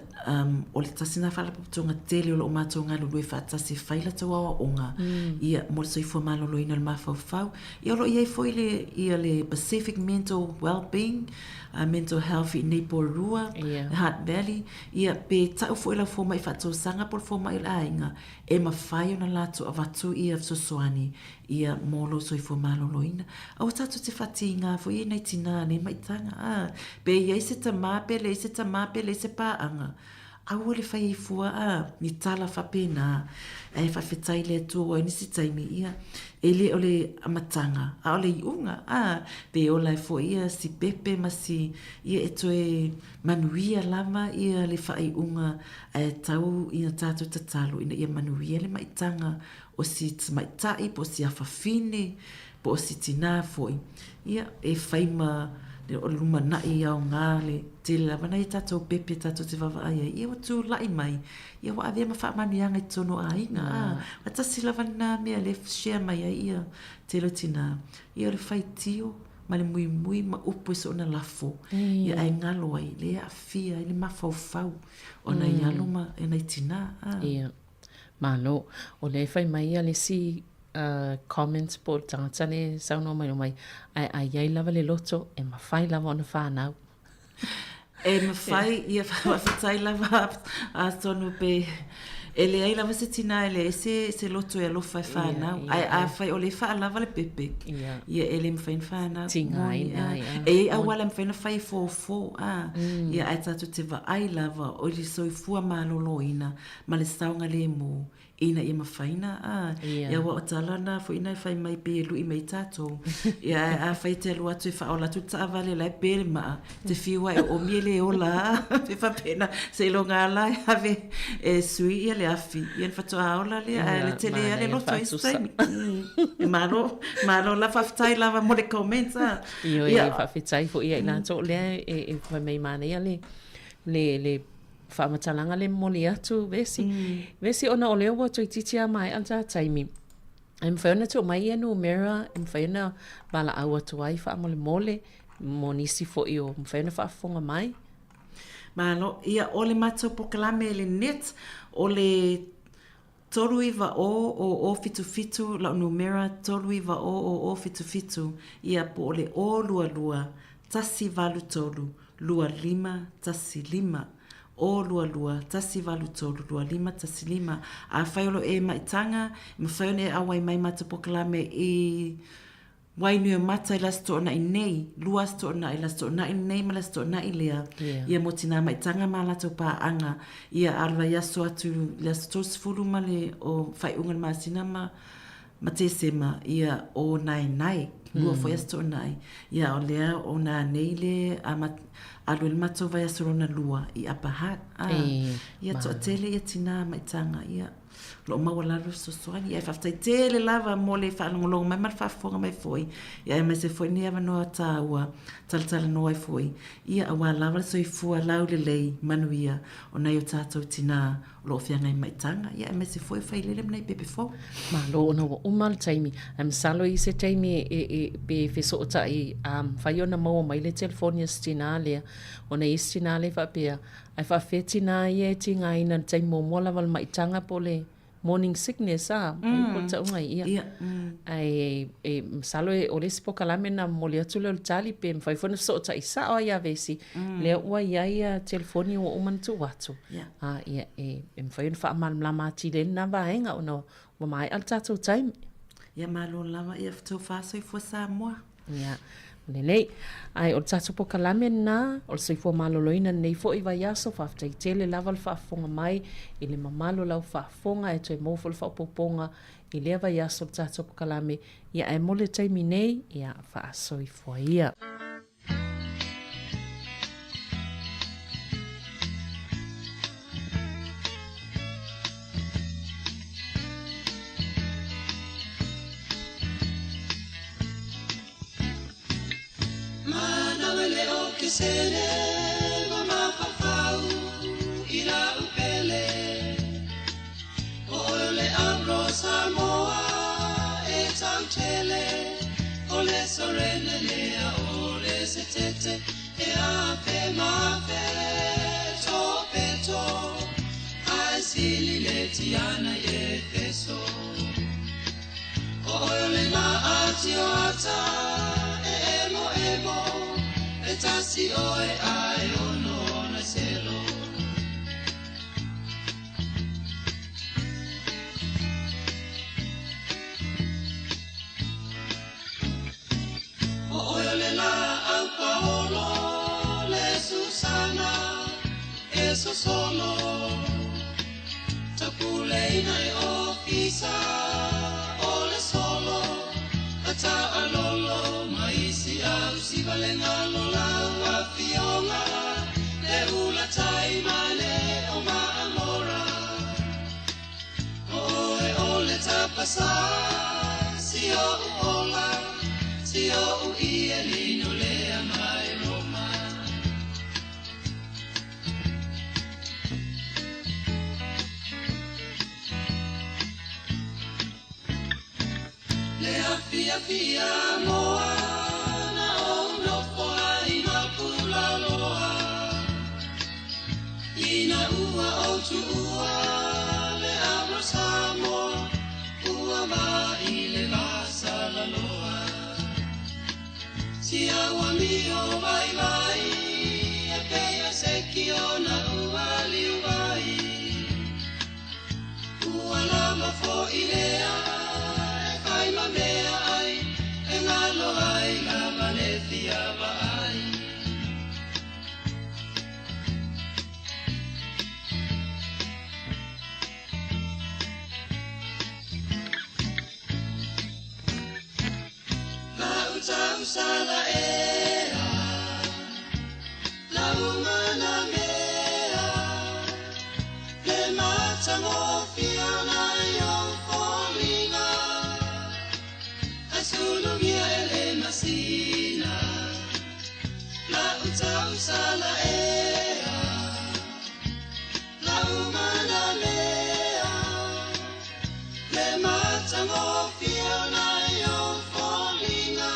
o le tasi lena faalapotopotoga tele o lo o matou galulue faatasi e fai latou aoaoga, ia, mo le soifua maloloina o le mafaufau. Ia, o lo o i ai foi le, ia le Pacific Mental Wellbeing, Mental Health i inei Porirua, Hutt Valley, ia, pe tau foi lau fomai faatausaga po o le fomai o le aiga, e mafai ona latou avatu ia fesoasoani ia mō lou soifua maloloina. Aua tatou te whatīngā foi e nei tinā nei maitaga, ā, pe i ai se tamā, pe leai se tamā, pe leai se pāanga, aua le whai i fua, ā, ni tala whapēnā, ae whawhetai le Atua ua nisi taimi, ia, e le o le amatanga, a o le iuga, ā, pe ola e foi ia si pepe ma si, ia e toe manuia lava ia le whaaiuga ae tau ia tātou tatalo ina ia manuia le maitaga o si tamaitai po o si afafine po o si tinā foi, ia, e whai ma le o le lumanai aoga le tele lava nai a tātou pepe tātou te vaavaai ai, ia ua tūlaʻi mai, ia ua avea ma faamanuiaga i totonu o aiga, ā, ua tasi lava lena mea lea e share mai ai ia tele o tinā, ia o le faitio ma le muimui ma upu e soona lafo, ia ae galo ai, lea e aafia ai le mafaufau o nai alo ma nai tinā, ā. Ia. Malo. O lea e fai mai ia le isi comment po o le tagata lea e saunoa mai mai, ae a i ai lava le loto, e mafai lava ona fanau. E mafai, ia faafetai lava atonu pe e leai lava se tinā e leai se, se loto e alofa e fanau. Ae afai o lea e faalava le pepe, ia e le mafai ona fanau. Tigaina, ia. E i ai auala e mafai ona fai e fofo, a, ia ae tatou te vaai lava o le soifua maloloina ma le saogalēmū ina ia mafai na a ia ua o tala na foi na e fai mai pei e lui mai tatou ia ae afai e te alu atu e faaola atu le taavale la e pe le maa te fiu ae o oomi e le ola a pe faapena seiloga a la e ave e sui ia le afi ia ona faatoa ola lea ae le tele a le loto i isi taimi e malo malo la faafetai lava mo le comment a Ioe, e faafetai foi ia i latou o lea e fai mai manaia le le faamatalaga le momoli atu vesi. Vesi ona o lea ua toeitiiti a maea le ta taimi, e mafai ona tuu mai ia numera e mafai ona valaau atu ai faamolemole mo nisi foi o mafai ona faafofoga mai. Malo, ia o le matou polokalame le net o le 390 0077 lau numera 390 0077 ia po o le 022 183 2515 022 183 2515 Afai o lo e maitaga e mafai ona e auai mai matou polokalame i Wainuiomata i le Aso Toonai nei, lua Aso Toonai, le Aso Toonai lenei ma le Aso Toonai lea, ia mo Tinā Maitaga ma a latou paaga, ia a o le vaiaso atu i le aso 30 ma le o faaiuga o le masina ma ma Tesema, ia o Naenae, lua foi Aso Toonai, ia o lea o nanei le alu ai le matou vaiaso lona lua i Upper Hutt, a, ia toatele ia Tinā Maitaga, ia. O lo o maualalo le fesoasoani. Ae faafetai tele lava mo le faalogologo mai ma le faafofoga mai foi, ia aemaise foi lenei avanoa taua talatalanoa ai foi, ia aua lava le soifua laulelei manuia o nai o tatou tinā o lo o feagai ma maitaga, ia aemaise foi o failele ma nai pepe fou. Malo ona ua uma le taimi. Ae masalo i se taimi e, e, pe fesootai a mafai ona maua mai le telefoni a si tinā lea, ona i si tinā lea faapea, Ae faafefea tinā ia e tigaina i le taimi muamua lava o le maitaga po o le morning sickness a, po o le tauga ia. Ae e masalo e o le isi polokalame na momoli atu lea o le tali pe mafai foi ona fesootai sao ai ia Vesi, lea ua i ai ia telefoni ua uma ona tuu atu. A ia e mafai ona faamalamalama atili ai lena vaega ona ua maea le tatou taimi. Ia malo lava ia tofa soifua Samoa. Ia, lelei. Ae o le tatou polokalame lena, o le soifua maloloina lenei foi vaiaso, faafetai tele lava le faafofoga mai i le mamalu o lau faafofoga e toe maua foi le faaopoopoga i lea vaiaso o le tatou polokalame. Ia, ae mo le taimi nei, ia, faasoifua ia. sele ma mafaufau i lau pele. O oe o le Avro Samoa e tautele, o le Sorene lea o le Setete e afe mafe topeto, ae sili le tiana i Efeso. O oe o le Gaatioata e emo emo, e tasi oe ae ono ona selo. O oe o le laau paolo, le Susana, e sosolo, tapuleina e ofisa, o le solo, ata alolo, maisi au sivalenga lola afioga, le ula tai male o maamora. O oe o le tapasa, si o ola, si o i e lino lea mai Roma. Le afia fia moa, na o nofo ai ma pulaloa. Ina ua o tuua, le Avro Samoa, ua va i le vasalaloa. Si aua mio vai vai, e peia se ki ona ua liu vai. Ua lava fo i lea, e fai ma mea ai, e ngalo ai lava le fia vaai. La utau sala ea, la umana mea, le matangofia na yo folinga, asulungia ele masina. La utau sala ea, la umana mea, le matangofia na yo folinga,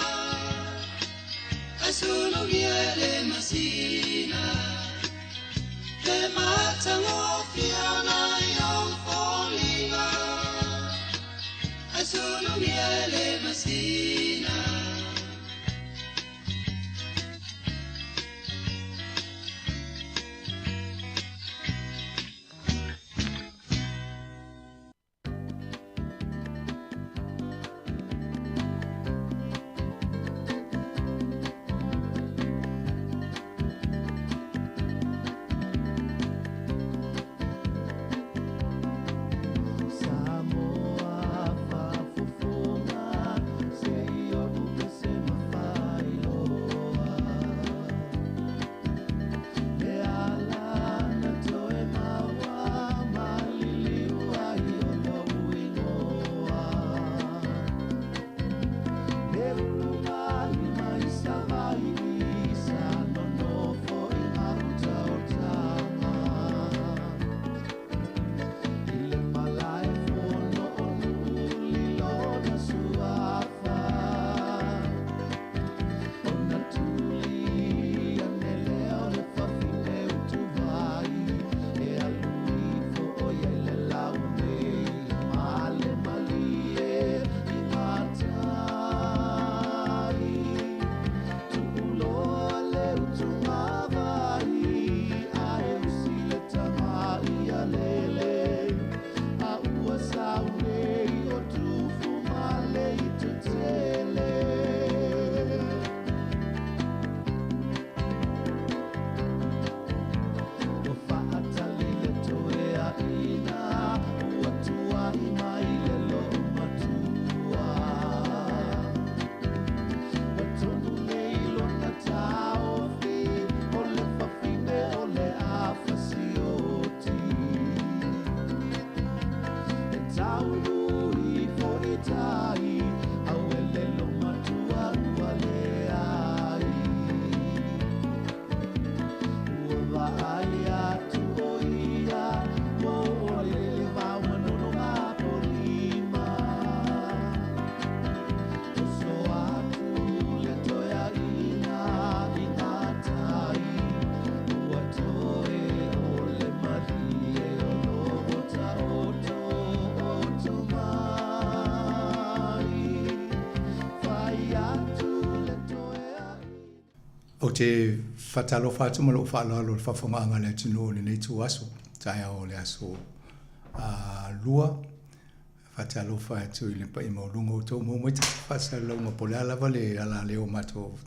Ou te faatalofa atu ma lou faaaloalo i le faafofogaaga a le atunuu i lenei ituaso, taeao o le aso Lua. Faatalofa atu i le paia maualuga o outou maua mai tatou faasalalauga po o le a lava le alaleo o matou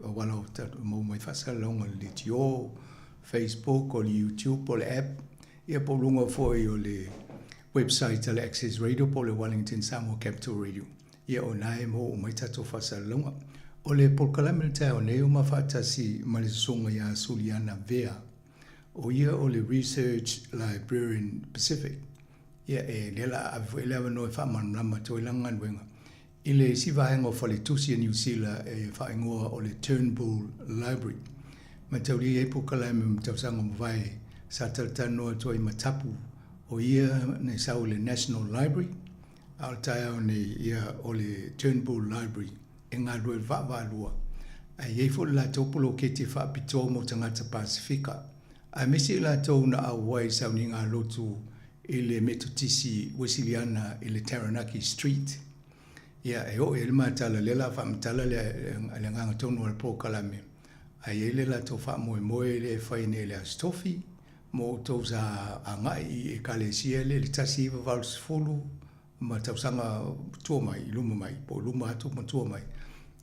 auala o tatou maua mai faasalalauga o le leitio, Facebook, o le YouTube, o le app, ia po o luga foi o le website a le Access Radio po o le Wellington Samoa Capital Radio. Ia o ina e maua uma ai tatou faasalalauga. O le polokalame i le taeao nei ua ma faatasi ma le susuga ia Suliana Vea, o ia o le Research Librarian Pacific. Ia e lea la ave foi le avanoa e faamalamalama atu ai lana galuega i le isi vaega o faletusi a Niu Sila e faaigoa o le Turnbull Library. Mataulia e i ai polokalame ma tausaga ua mavae sa talatalanoa atu ai ma Tapu, o ia na sau i le National Library, A o le taeao nei, ia, o le Turnbull Library e galulue i le vaavaalua, ae i ai foi le latou poloketi e faapitoa mo tagata Pasefika, aemaise i latou na auai i sauniga a lotu i le Metotisi Uesiliana i le Taranaki Street. Ia, e oo i ai le matala, lea o le a faamatala le agaga tonu o le polokalame, ae i ai le latou faamoemoe lea e fai nei i le Aso Tofi, Mo outou sa agai i Ekalesia lea i le 1980 ma tausaga tua mai, i luma mai, po o luma atu ma tua mai,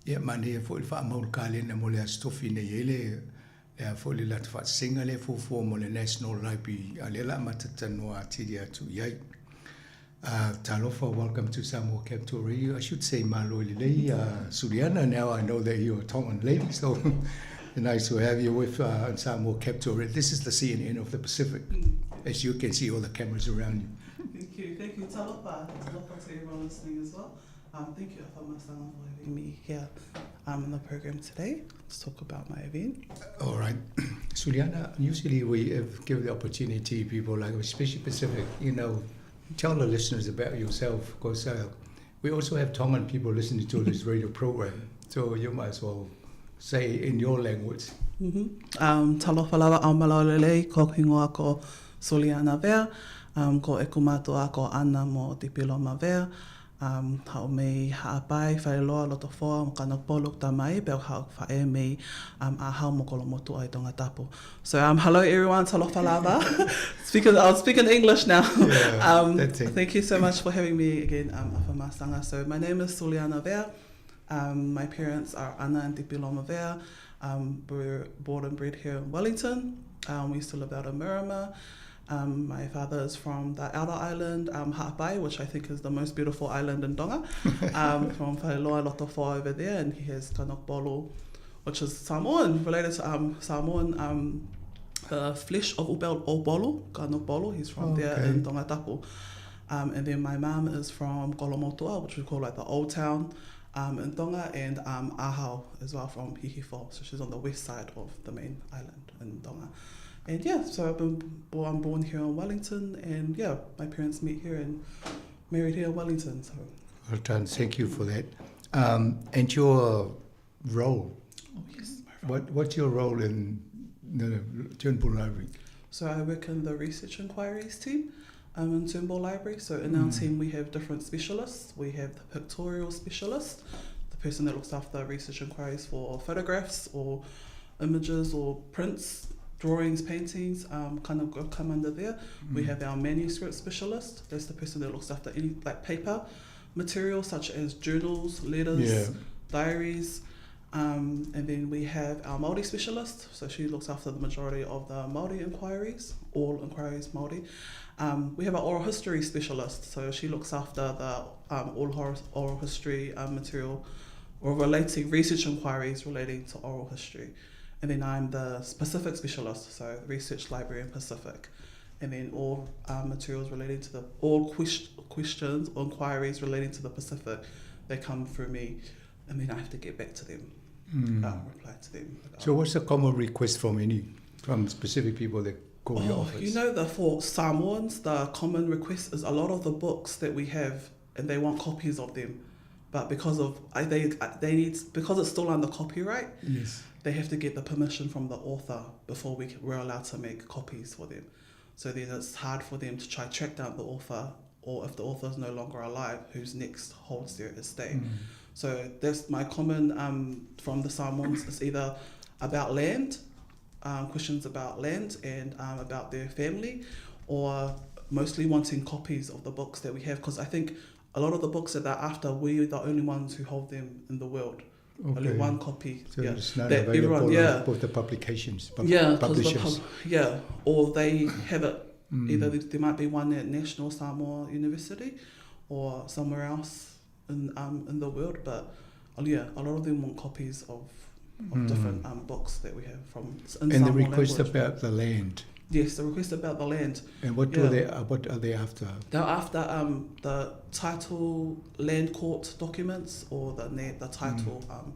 ia manaia foi le faamau i le kalena mo le Aso Tofi nei i ai le, le a foi le latou faasesega lea e fuafua mo le National Library, a o lea o le a amata talanoa atili atu i ai. Talofa, welcome to Samoa Capital Radio. I should say malo i lelei, Suliana. Now I know that you're a Tongan lady, so nice to have you with on Samoa Capital Radio. This is the CNN of the Pacific, as you can see all the cameras around you. Thank you, thank you. Talofa, talofa to everyone listening as well. Um, thank you, Afa Masanga, for having me here um, in the program today to talk about my event. All right. Suliana, usually we give the opportunity people like, especially Pacific, you know, tell the listeners about yourself, because we also have Tongan people listening to this radio program. So you might as well say in your language. Mm-hmm. Um, talofa lava au malaolelei ko hingoa ko Suliana Vea, um, ko e kumatoa ko Ana mo Tipiloma Vea, Um, hao mei haapai, whailoa, lotofoa, mo kana polo tamai, peo hao whae mei um, a hao mo kolomotu ai tonga tapu. So um, hello everyone, talofa lava. Speaking, I'll speak in English now. Yeah, um, that's it. Thank you so much for having me again, um, Afa Masanga. So my name is Suliana Vea. Um, my parents are Ana and Tipiloma Vea. Um, we were born and bred here in Wellington. Um, we used to live out in Miramar. Um, my father is from the outer island, um, Ha'apai, which I think is the most beautiful island in Tonga, um, from Whailoa Lotofoa over there, and he has Kanokbolo, which is Samoan, related to um, Samoan, um, the flesh of Upel Opolo, Kanokbolo, he's from there in Tonga Tapu. Um, and then my mum is from Kolomotua, which we call like the old town um, in Tonga, and um, Ahau as well from Hihifo. So she's on the west side of the main island in Tonga. And yeah, so I've been born, I'm born here in Wellington, and yeah, my parents met here and married here in Wellington. So well done, thank you for that. Um, and your role? Oh yes. What What's your role in the Turnbull Library? So I work in the research inquiries team um, in Turnbull Library. So in our mm. team we have different specialists. We have the pictorial specialist, the person that looks after research inquiries for photographs or images or prints, drawings, paintings, um, kind of come under there. Mm. We have our manuscript specialist. That's the person that looks after any like paper material such as journals, letters, yeah. diaries. Um, and then we have our Māori specialist, so she looks after the majority of the Māori inquiries, all inquiries Māori. Um, we have our oral history specialist, so she looks after the um, all oral history um, material or relating research inquiries relating to oral history. And then I'm the Pacific specialist, so research library in Pacific. And then all um, materials relating to the, all quest- questions or inquiries relating to the Pacific, they come through me and then I have to get back to them, mm. reply to them. So what's the common request from any, from specific people that call oh, your office? You know, the for Samoans, the common request is a lot of the books that we have, and they want copies of them. But because of I, they they need because it's still under copyright. Yes. They have to get the permission from the author before we we're allowed to make copies for them. So then it's hard for them to try track down the author, or if the author is no longer alive, who's next holds their estate. Mm. So that's my common um, from the Samoans is either about land, um, questions about land and um, about their family, or mostly wanting copies of the books that we have because I think a lot of the books that they're after, we're the only ones who hold them in the world. Okay. Only one copy. So yeah. it's not that available everyone, yeah. both the publications, pub- yeah, publishers. The pub, yeah, or they have it. Either there might be one at National Samoa University or somewhere else in um, in the world, but uh, yeah, a lot of them want copies of, of different um, books that we have from in And the Samoan request language. about the land. Yes, the request about the land. And what do Yeah. they? What are they after? They're after um, the title land court documents or the na- the title um,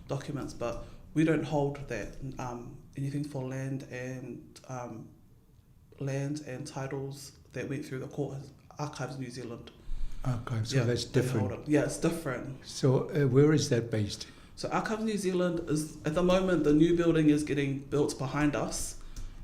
documents, but we don't hold that um, anything for land and um, land and titles that went through the court Archives New Zealand. Archive. So yeah, that's they hold different. it. Yeah, it's different. So where is that based? So Archives New Zealand is at the moment the new building is getting built behind us,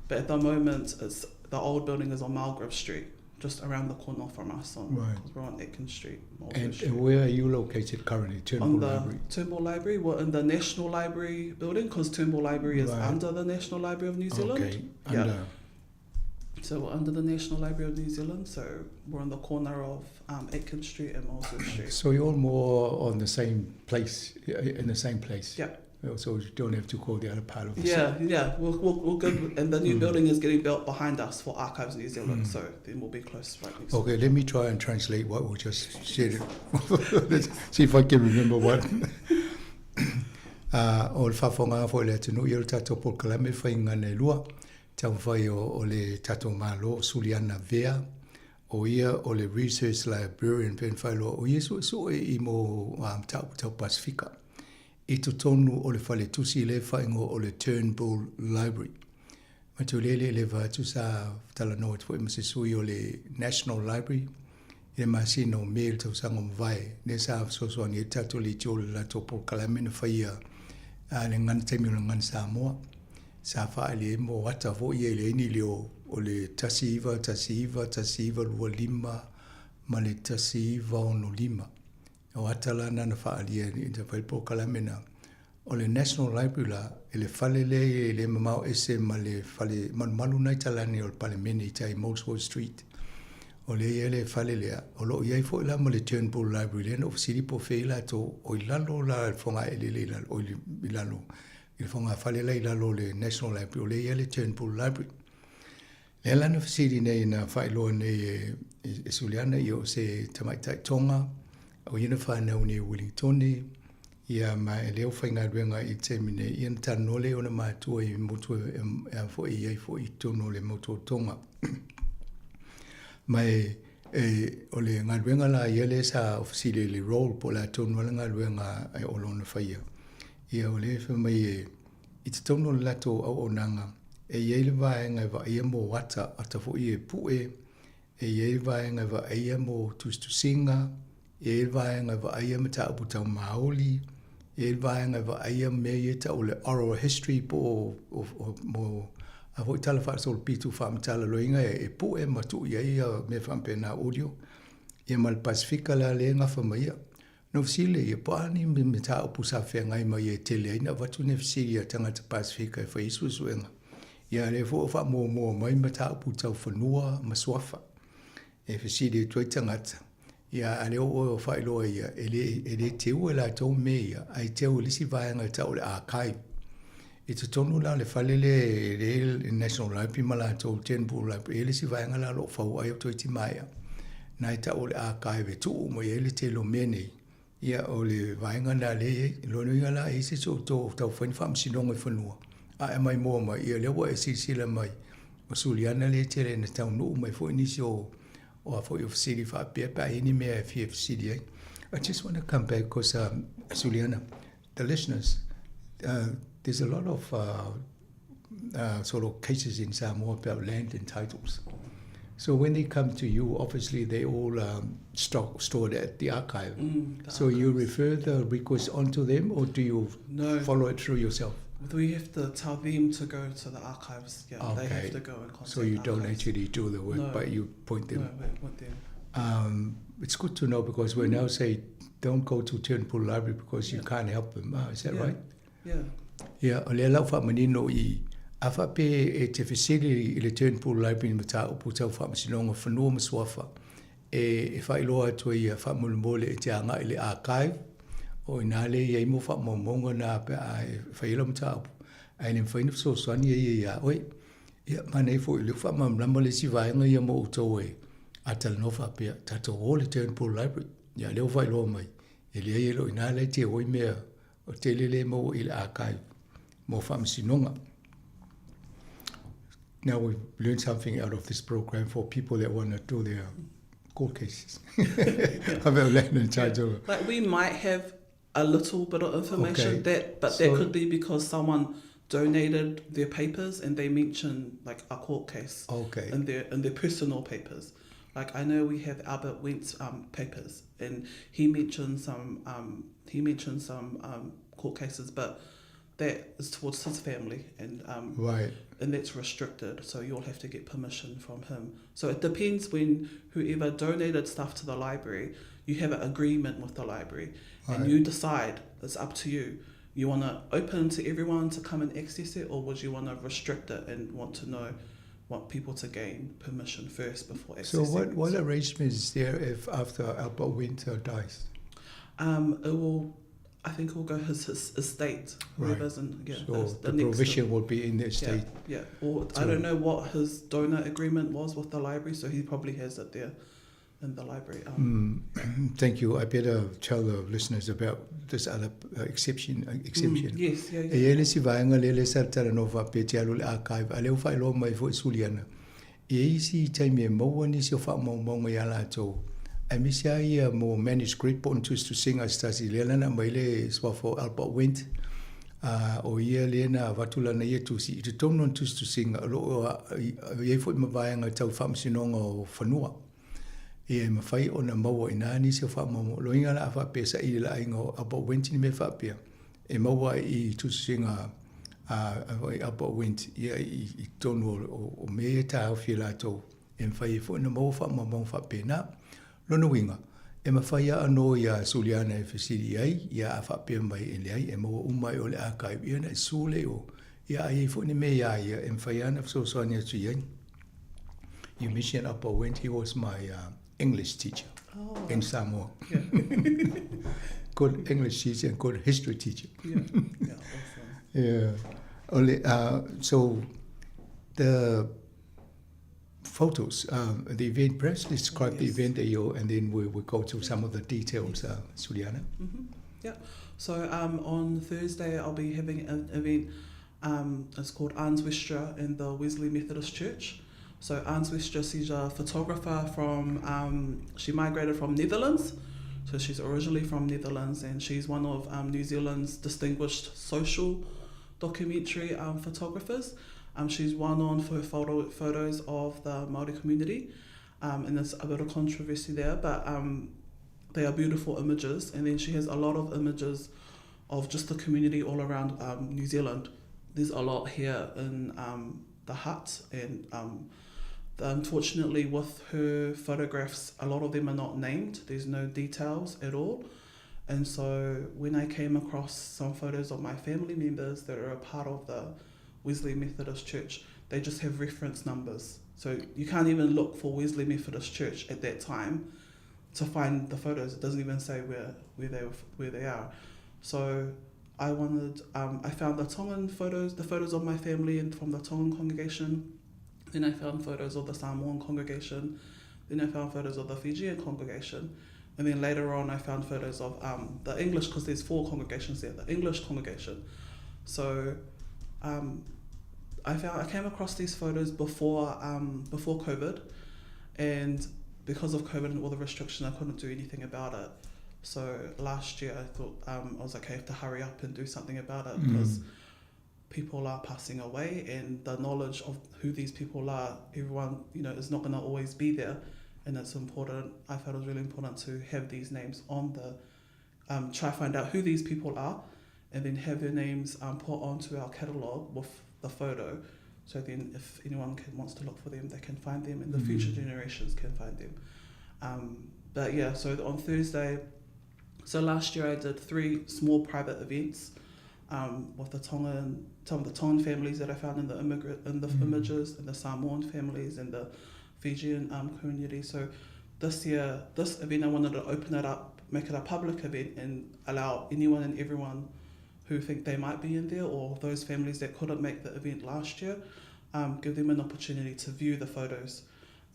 but at the moment it's the old building is on Mulgrave Street, just around the corner from us on Right. 'cause we're on Atkins Street, Molesworth And, Street. and where are you located currently? Turnbull on the Library. Turnbull Library, we're in the National Library building because Turnbull Library is Right. under the National Library of New Zealand. Okay. Yeah. Under. So we're under the National Library of New Zealand. So we're on the corner of um, Atkins Street and Molesworth Street. So you're all more on the same place, in the same place. Yeah. So you don't have to call the other part of the Yeah, yeah, we're, we're, we're good. And the new building is getting built behind us for Archives New Zealand, so then we'll be close right next. Okay, let me try and translate what we just said. Let's see if I can remember what. o le faafofoga foi le atunuu ia o le tatou polokalame faiga e lua taumafai o, o le tatou malo Suliana Vea o ia o le research librarian pe whailoa o ia suesue i mo mataupu tau Pasifika i totonu o le faletusi le faaigoa o le Turnbull Library. Ma te lele le va atu sa talanoa atu foi ma se sui o le National Library i le masina o Me le tausaga o mavae lea sa fesoasoani ai le tatou leitio i le latou polokalame na faia a le gagana taimi o le gagana Samoa sa faaali ai mo ata foi ia e leai ni leo o le 1919 1925 ma le 1965. O ata la na na faaalia i na fai le polokalame na o le National Library la i le fale lea e le mamao ese ma le fale malumalu na i talani o le Palemene i tai Molesworth Street. O lea e i ai le fale lea, o lo o i ai foi la ma le Turnbull Library lea na ou fesili po o fea i latou o i lalo la i le fogaeleele i lalo, o i lalo i le fogafale la i lalo o le National Library, o lea e i ai le Turnbull Library. Lea la na fesili nei na faailoa nei e, e, e Suliana ia o se tamaitai Tonga o ia na whanau nei Wellingtone ia ma e leo faigaluega i taimi nei ia na talanoa lea i ona matua i motu e, e, a foi i ai foi i totonu o le motu o Tonga. Ma e, e, o le galuega la ia lea sa ofisili i le role po o le a tonu lava le galuega e o lona faia. Ia o lea e fai mai e i totonu o le latou auaunaga e i ai le vaega e vaaia mo ata, ata foi e pue, e i ai le vaega e vaaia mo tusitusiga, e i ai le vaega e vaaia mataupu tau maoli, e i ai le vaega e vaaia mea ia tau o le oral history po o, o, o mo a foi tala faasolopitu faamatala-loiga e, e pue ma tuu i ai mea faapena audio. Ia ma le Pasifika la lea e gafa mai ia. Na ou fesili ia, po o a ni mataupu sa feagai mai e tele ai na avatu ni fesili a tagata Pasifika e fai ai suesuega. Ia a lea foi ua faamuamua mai mataupu tau fanua ma suafa e fesili atu ai tagata. Ia a lea ua oe faailoa ia, e le, e le teu e latou mea ia, ae teu e le isi vaega e tau o le archive. I totonu la o le fale lea e le National Library ma latou Turnbull Library, e i ai le isi vaega la o lo o fau ai o toeitiiti maea, na e tau o le archive e tuu mai ai le tele o mea nei. Ia, o le vaega lena lea e i ai. O lona uiga la, e i ai se isi o outou o taufai ni faamasinoga i fanua, a e mai moa mai, ia lea ua e silasila mai, o Suliana lea e tele ina taunuu mai foi nisi o, o a foi o fesili faapea pe a i ai ni mea e fia fesili ai. I just want to come back because um, Suliana, the listeners, uh, there's a lot of uh, uh, sort of cases in Samoa about land and titles. So when they come to you, obviously they all um, stock, stored at the archive. Mm, the so you refer the request on to them, or do you No. follow it through yourself? We have to tell them to go to the archives. Yeah, they have to go and contact So you don't archives. actually do the work, No. but you point them. No, we point them. Um, it's good to know because we now say don't go to Turnbull Library because you Yeah. can't help them. Ah, is that Yeah. right? Yeah. Ia, o lea la ua faamanino i, a faapea e te fesili i le Turnbull Library i mataupu tau faamasinoga o fanua ma suafa, e, e faailoa atu ai ia faamolemole e te agai i le archive, o i ina lea e i ai mo faamaumauga na pe a e fai ai lau mataupu, ae le mafai ona fesoasoani e ia iā oe. Ia, manaia foi o lea ua faamalamalama le isi vaega ia mo outou e, a talanoa faapea, tatou o i le Turnbull Library. Ia, o lea ua faailoa mai, e leai e le o i ina la e te o ai mea o tele lea e maua i le archive mo faamasinoga. Now we've learned something out of this program for people that want to do their court cases about land and title. Like we might have a little bit of information Okay. that, but So- that could be because someone donated their papers and they mentioned like a court case Okay. in their in their personal papers. Like I know we have Albert Wentz papers and he mentioned some he mentioned some court cases, but that is towards his family and Right. and that's restricted, so you'll have to get permission from him. So it depends when whoever donated stuff to the library, you have an agreement with the library and Right. you decide, it's up to you. You want to open to everyone to come and access it, or would you want to restrict it and want to know, want people to gain permission first before So accessing what, it? what arrangement is there if after Albert Winter dies? It will, I think it will go his estate, Right. whoever's in, yeah, So the the next provision will be in the Yeah, estate. yeah. Or I to- don't know what his donor agreement was with the library, so he probably has it there in the library. Thank you. I better tell the listeners about this other exception. Exception. Yes, yeah, E yeah. i ai le isi vaega lea lea sa talanoa faapea e te alu i le archive, a o lea ua faailoa mai foi Suliana, e i ai isi taimi e maua nisi o faamaumauga ia latou, aemaise lava ia mo manuscript po o ni tusitusiga a se tasi, lea la na aumai le suafa o Albert Wendt, ā, o ia lea na avatu lana ia tusi i totonu o ni tusitusiga o lo o i ai foi ma vaega tau faamasinoga o fanua. Ia e mafai ona maua i ina nisi o faamaumauga. O lona uiga la a faapea e saili i le aiga o Albert Wendt ni mea faapea, e maua ai i tusitusiga a Albert Wendt ia i totonu o mea ia e taofi e latou e mafai ai foi ona maua faamaumauga faapena. Lona uiga, e mafai lava anō iā Suliana e fesili i ai, ia a faapea mai e leai, e maua uma ai o le archive ia ona e susu lea i o, ia a i ai foi ni mea iā ia e mafai lava ona fesoasoani atu i ai. You mentioned Albert Wendt, he was my English teacher Oh. in Samoa. Yeah. Good English teacher and good history teacher. Yeah, yeah, awesome. Yeah. Only, so the photos, the event, perhaps describe the Yes. event that you, and then we go to some of the details, Suliana. Yeah. So on Thursday, I'll be having an event. It's called Ans Westra in the Wesley Methodist Church. So Ans Westra, she's a photographer from, she migrated from Netherlands. So she's originally from Netherlands, and she's one of New Zealand's distinguished social documentary photographers. She's well known for her photos of the Māori community, and there's a bit of controversy there, but they are beautiful images. And then she has a lot of images of just the community all around New Zealand. There's a lot here in the Hutt, and unfortunately with her photographs, a lot of them are not named. There's no details at all. And so when I came across some photos of my family members that are a part of the Wesley Methodist Church, they just have reference numbers. So you can't even look for Wesley Methodist Church at that time to find the photos. It doesn't even say where they are. So I found the Tongan photos, the photos of my family and from the Tongan congregation. Then I found photos of the Samoan congregation. Then I found photos of the Fijian congregation. And then later on I found photos of the English, because there's 4 congregations there, the English congregation. So I came across these photos before COVID, and because of COVID and all the restrictions, I couldn't do anything about it. So last year I thought, I was like, I have to hurry up and do something about it, because people are passing away, and the knowledge of who these people are, everyone, is not going to always be there. And it's important, I felt it was really important to have these names on the, try find out who these people are, and then have their names put onto our catalogue with the photo. So then if anyone wants to look for them, they can find them, and the future generations can find them. On Thursday, so last year I did 3 small private events. um, with the Tongan, some of the Tongan families that I found in the immigrant in the mm. images, and the Samoan families and the Fijian um, community. So this year, this event, I wanted to open it up, make it a public event, and allow anyone and everyone who think they might be in there or those families that couldn't make the event last year, um, give them an opportunity to view the photos.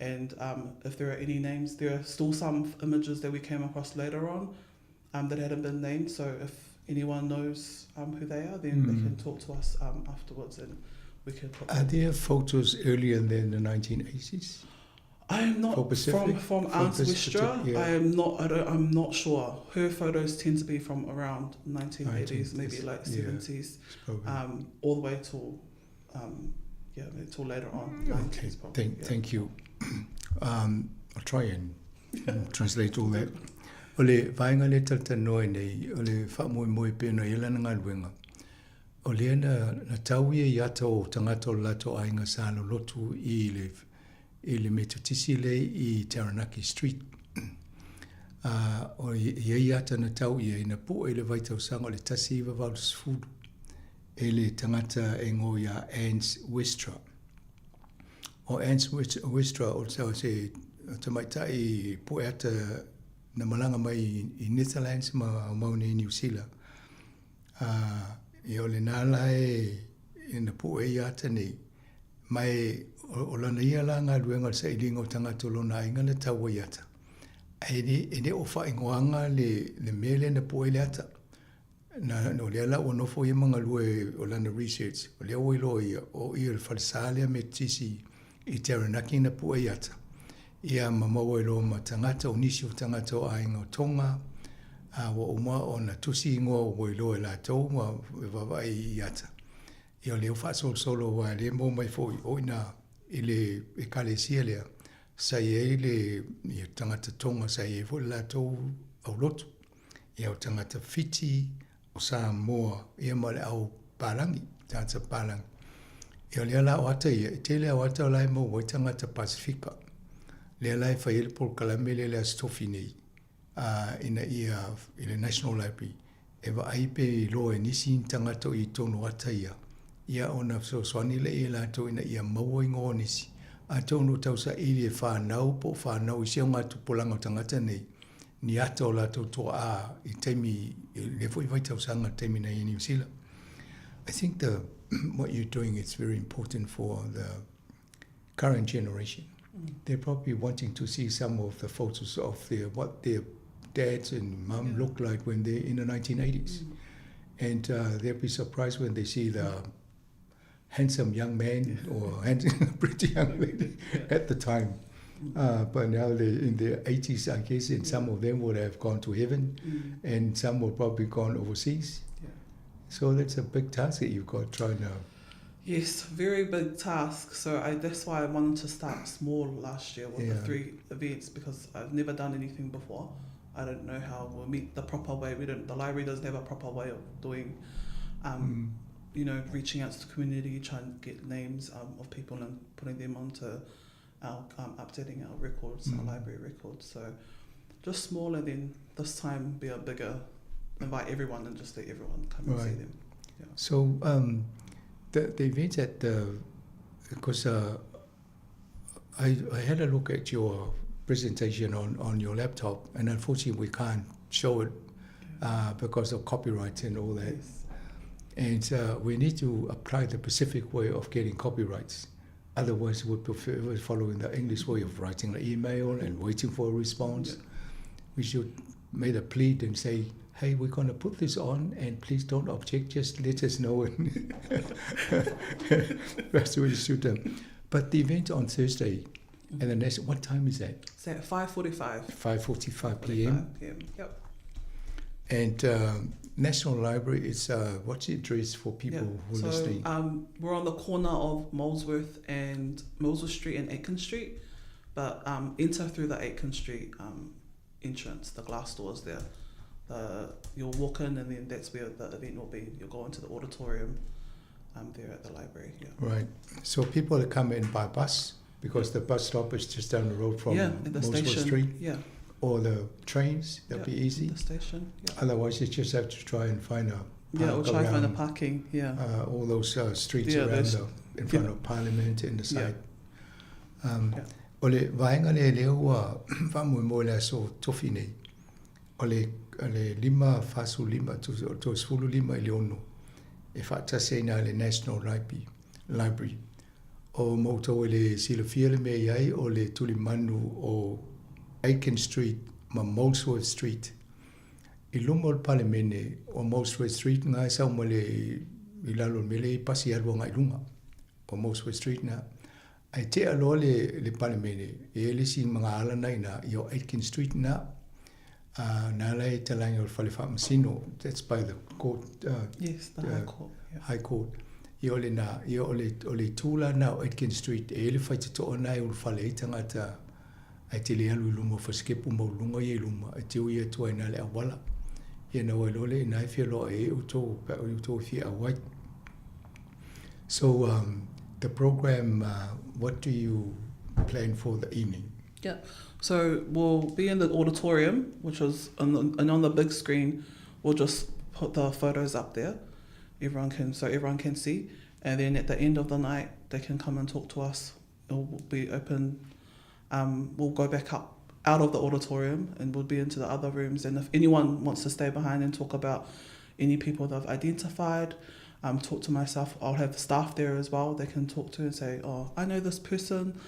And um, if there are any names, there are still some images that we came across later on um, that hadn't been named. So if anyone knows um, who they are, then mm. they can talk to us um, afterwards and we can put Are there photos earlier than the 1980s? I am not from from Aunt Wistra. Yeah. I am not. I don't, I'm not sure. Her photos tend to be from around 1980s, maybe like 70s, yeah, um, all the way till, um, yeah, till later on. Okay. Probably, thank, yeah. thank you. Um, I'll try and translate all that. O le vaenga le talatalanoa ai nei, o le faamoemoe pei ona i ai lana galuega, o lea na, na tau ia i ata o tagata o le latou aiga sa lolotu i le, i le Metotisi lea i Taranaki Street. A, o i ai ata na tau ia ina pue i le vaitausaga o le 1980 e le tagata e ngo iā Ans Westra. O Ans Westra o se tamaitai pue ata na malaga mai i Netherlands ma aumau nei i Niu Sila. A, ia o lenā la e, e na pue ai ata nei, ma e, o, o lana ia la galuega o le sailiga o tagata o lona aiga na tau ai ata. Ae le, e le o faaigoaga le, le mea lea na pue ai le ata. Na, o lea la ua nofo ia ma galue o lana research, o lea ua iloa ia, o i o le falesa lea Metotisi i Taranaki na pue ai ata. Ia ma maua ai loa ma tagata, o nisi o tagata o aiga o Tonga, a ua uma ona tusi igoa ua iloa e latou ma e vaavaai i ata. Ia o lea ua faasolosolo aua o lea e maua mai foi o i ina i le Ekalesia lea sa i ai le ia tagata Tonga sa i ai foi le latou aulotu. Ia o tagata Fiti, o Samoa, ia ma le au palagi, tagata palagi. Ia o lea la o ata ia, e tele au ata o la e maua ai tagata Pasifika. Lea la e fai ai le polokalame lea i le Aso Tofi nei, a, ina ia, i le National Library, e vaai pe iloa e nisi ni tagata o i totonu o ata ia, ia ona fesoasoani lea i latou ina ia maua igoa o nisi. Atonu o tausaili e whanau po o whanau i si au ngā tupulaga o tagata nei, ni ata o latou toa'a i taimi, lea foi vaitausaga taimi nei i Niu Sila. I think the, what you're doing is very important for the current generation. Mm. They're probably wanting to see some of the photos of their, what their dads and mum yeah. looked like when they're in the 1980s. Mm. And uh, they'll be surprised when they see the handsome young man or handsome, pretty young lady yeah. at the time. Mm. Uh, but now they're in their 80s, I guess, and some of them would have gone to heaven, mm. and some will probably gone overseas. Yeah. So that's a big task that you've got trying to. Yes, very big task. So I, that's why I wanted to start small last year with yeah. the three events because I've never done anything before. I don't know how we'll meet the proper way. We don't. The library doesn't have a proper way of doing, um, mm. you know, reaching out to the community, trying to get names um, of people and putting them onto our um, updating our records, mm. our library records. So just small, and then this time be a bigger, invite everyone and just let everyone come right. and see them. Yeah. So um, the the event at the because uh, I I had a look at your presentation on on your laptop, and unfortunately we can't show it uh, because of copyright and all that. Yes. And uh, we need to apply the Pacific way of getting copyrights. Otherwise, we prefer following the English way of writing an email and waiting for a response. Yeah. We should make a plea and say, hey, we're going to put this on and please don't object, just let us know. That's what you should do. But the event on Thursday, and the next, what time is that? It's at 5.45. 5.45 p.m. p.m. Yep. And um, National Library is, uh, what's the address for people yeah. who are so, listening? Um, we're on the corner of Molesworth and Molesworth Street and Aitken Street, but um, enter through the Aitken Street um, entrance, the glass doors there. The, you'll walk in and then that's where the event will be. You'll go into the auditorium um, there at the library. Yeah. Right. So people come in by bus because the bus stop is just down the road from yeah, the station. Street. Yeah. Or the trains, that'd yeah, be easy. The station. Yeah. Otherwise, you just have to try and find a Yeah, we'll park try and find the around, parking, yeah. Uh, all those uh, streets Yeah, around those- the, in front yeah. of Parliament and the Yeah. side. Um, O le vaega lea lea ua faamoemoe i le aso tofi nei, o le, o le 5, 45, tusa o le 35 i le 6, e faatasi ai na le National Library, Library. O ma outou e le silafia le mea i ai o le tulimanu o Aitken Street ma Molesworth Street. I luma o le Palemene o Molesworth Street na e sau mai le i lalo o le mea lea e i ai pasi e alu agai i luga o Molesworth Street na. Ae tea loa le le Palemene e i ai le isi magaala na i ina ia o Aitken Street na. Uh, na ala e talaga o le fale faamasino, that's by the court, uh, Yes, the High Court. Yeah. High Court. Ia o le na, ia o le, o le itu la na o Aitken Street, e i ai le faitotoa na e ulufale ai tagata ae te le alu i luma o fasikepu maualuluga ia i luma, e tiu ia atu ai i na le auala. Ia na ua iloa lea i na e fia loa ai outou, pe a outou e fia auai. So, um, the program, uh, what do you plan for the evening? Yeah. So we'll be in the auditorium, which is on the, and on the big screen, we'll just put the photos up there. Everyone can so everyone can see, and then at the end of the night, they can come and talk to us. It will be open. Um, we'll go back up out of the auditorium and we'll be into the other rooms. And if anyone wants to stay behind and talk about any people they've identified, um, talk to myself. I'll have the staff there as well. They can talk to and say, oh, I know this person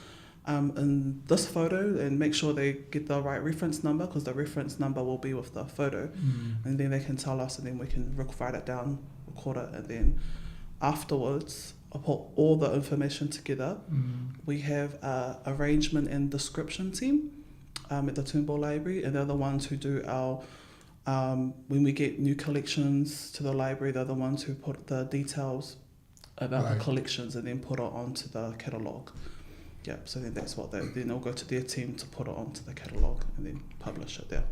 um, in this photo and make sure they get the right reference number because the reference number will be with the photo. And then they can tell us and then we can write it down, record it, and then afterwards I'll put all the information together. We have a arrangement and description team um, at the Turnbull Library, and they're the ones who do our um, when we get new collections to the library, they're the ones who put the details about the collections and then put it onto the catalogue. Yeah, so then that's what they then they'll go to their team to put it onto the catalogue and then publish it there.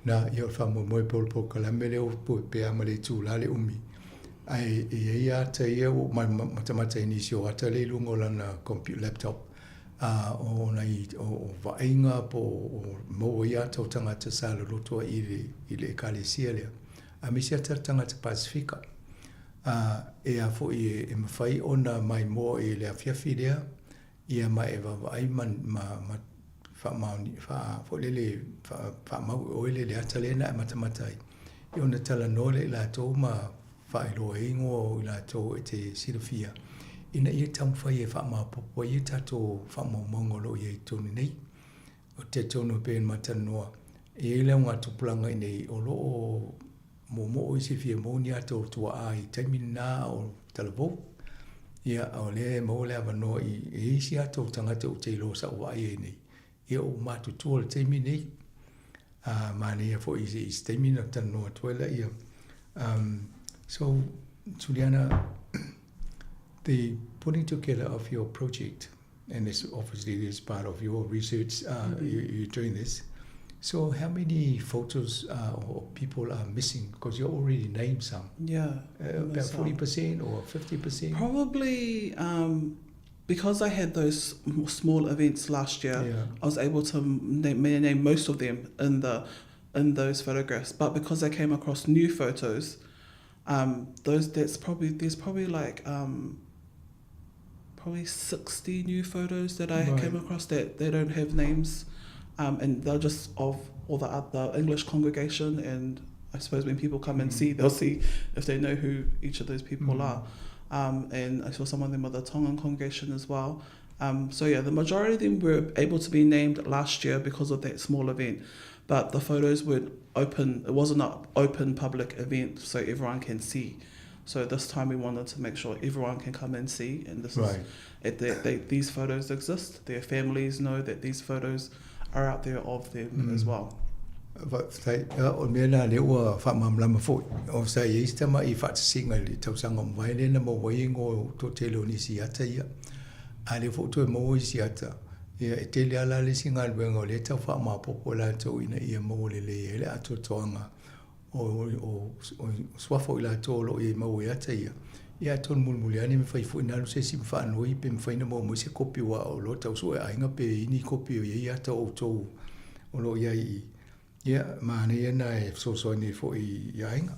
Na, ia o le faamoemoe pea o le polokalame lea ua pea ma le itulā le umi. Ae e i ai ata ia ua ou matamata i nisi o ata lea i luga o lana compu, laptop, a o nai o, o vaaiga po o maua ai ata o tagata sa loloto ai i le, i le ekalesia lea. Aemaise ata tagata Pasifika. A e a foi e, e mafai ona maimoa i le afiafi lea, ia ma e vaavaai ma, ma, ma faamaoni, faa, foi lele, faa, faamau e oe le, le ata lea na e matamata ai. Ia ona talanoa lea i latou ma faailoa ai ingoa o i latou e te silafia, ina ia taumafai e faamaopoopo ai ia tatou faamaumauga o lo o i ai i totonu nei. Ou te talitonu e pei ona matalanoa, e i ai le augatupulaga i inei o lo o moomoo isi e fia maua ni ata o tuaa i taimi lena o talavou. Ia, o lea e maua le avanoa i, e i ai isi ata o tagata ou te iloa sa ou vaai ai nei. Ia, ua matutua i le taimi nei. A manaia foi i se taimi ona talanoa atu ai laia. Um, so, Juliana, the putting together of your project, and this obviously is part of your research, uh, mm-hmm. you, you're doing this. So how many photos uh, or people are missing? Because you already named some. Yeah. Uh, about 40% or 50%? Probably um, because I had those small events last year, yeah. I was able to name, name most of them in the in those photographs. But because I came across new photos, um, those that's probably there's probably like um, probably 60 new photos that I Right. came across that they don't have names, um, and they're just of all the other English congregation. And I suppose when people come and see, they'll see if they know who each of those people are. Um, and I saw some of them are the Tongan congregation as well. Um, so yeah, the majority of them were able to be named last year because of that small event, but the photos weren't open. It wasn't an open public event, so everyone can see. So this time we wanted to make sure everyone can come and see, and this Right. is it, they, they, these photos exist. Their families know that these photos are out there of them as well. Faafetai. O le mea lena lea ua faamalamalama foi. O sa i ai se tama'i faatasiga i le tausaga ua mavae lea na maua ai igoa o toatele o nisi ata ia. A lea foi ua toe maua isi ata, ia e tele lava la le isi galuega o lea e tau faamaopoopo e latou ina ia maua lelei ai le atoatoaga o, o, o, suafa o i latou o lo o i ai maua i ata ia. Ia atonu mulimuli ane mafai foi ona alu se isi ma faanoi pe mafai ona maua mai se kopi aua o lo o tau sue aiga pe i ai ni kopi o i ai ata o outou o lo o i ai i. Ia, manaia na e fesoasoani ai foi i aiga.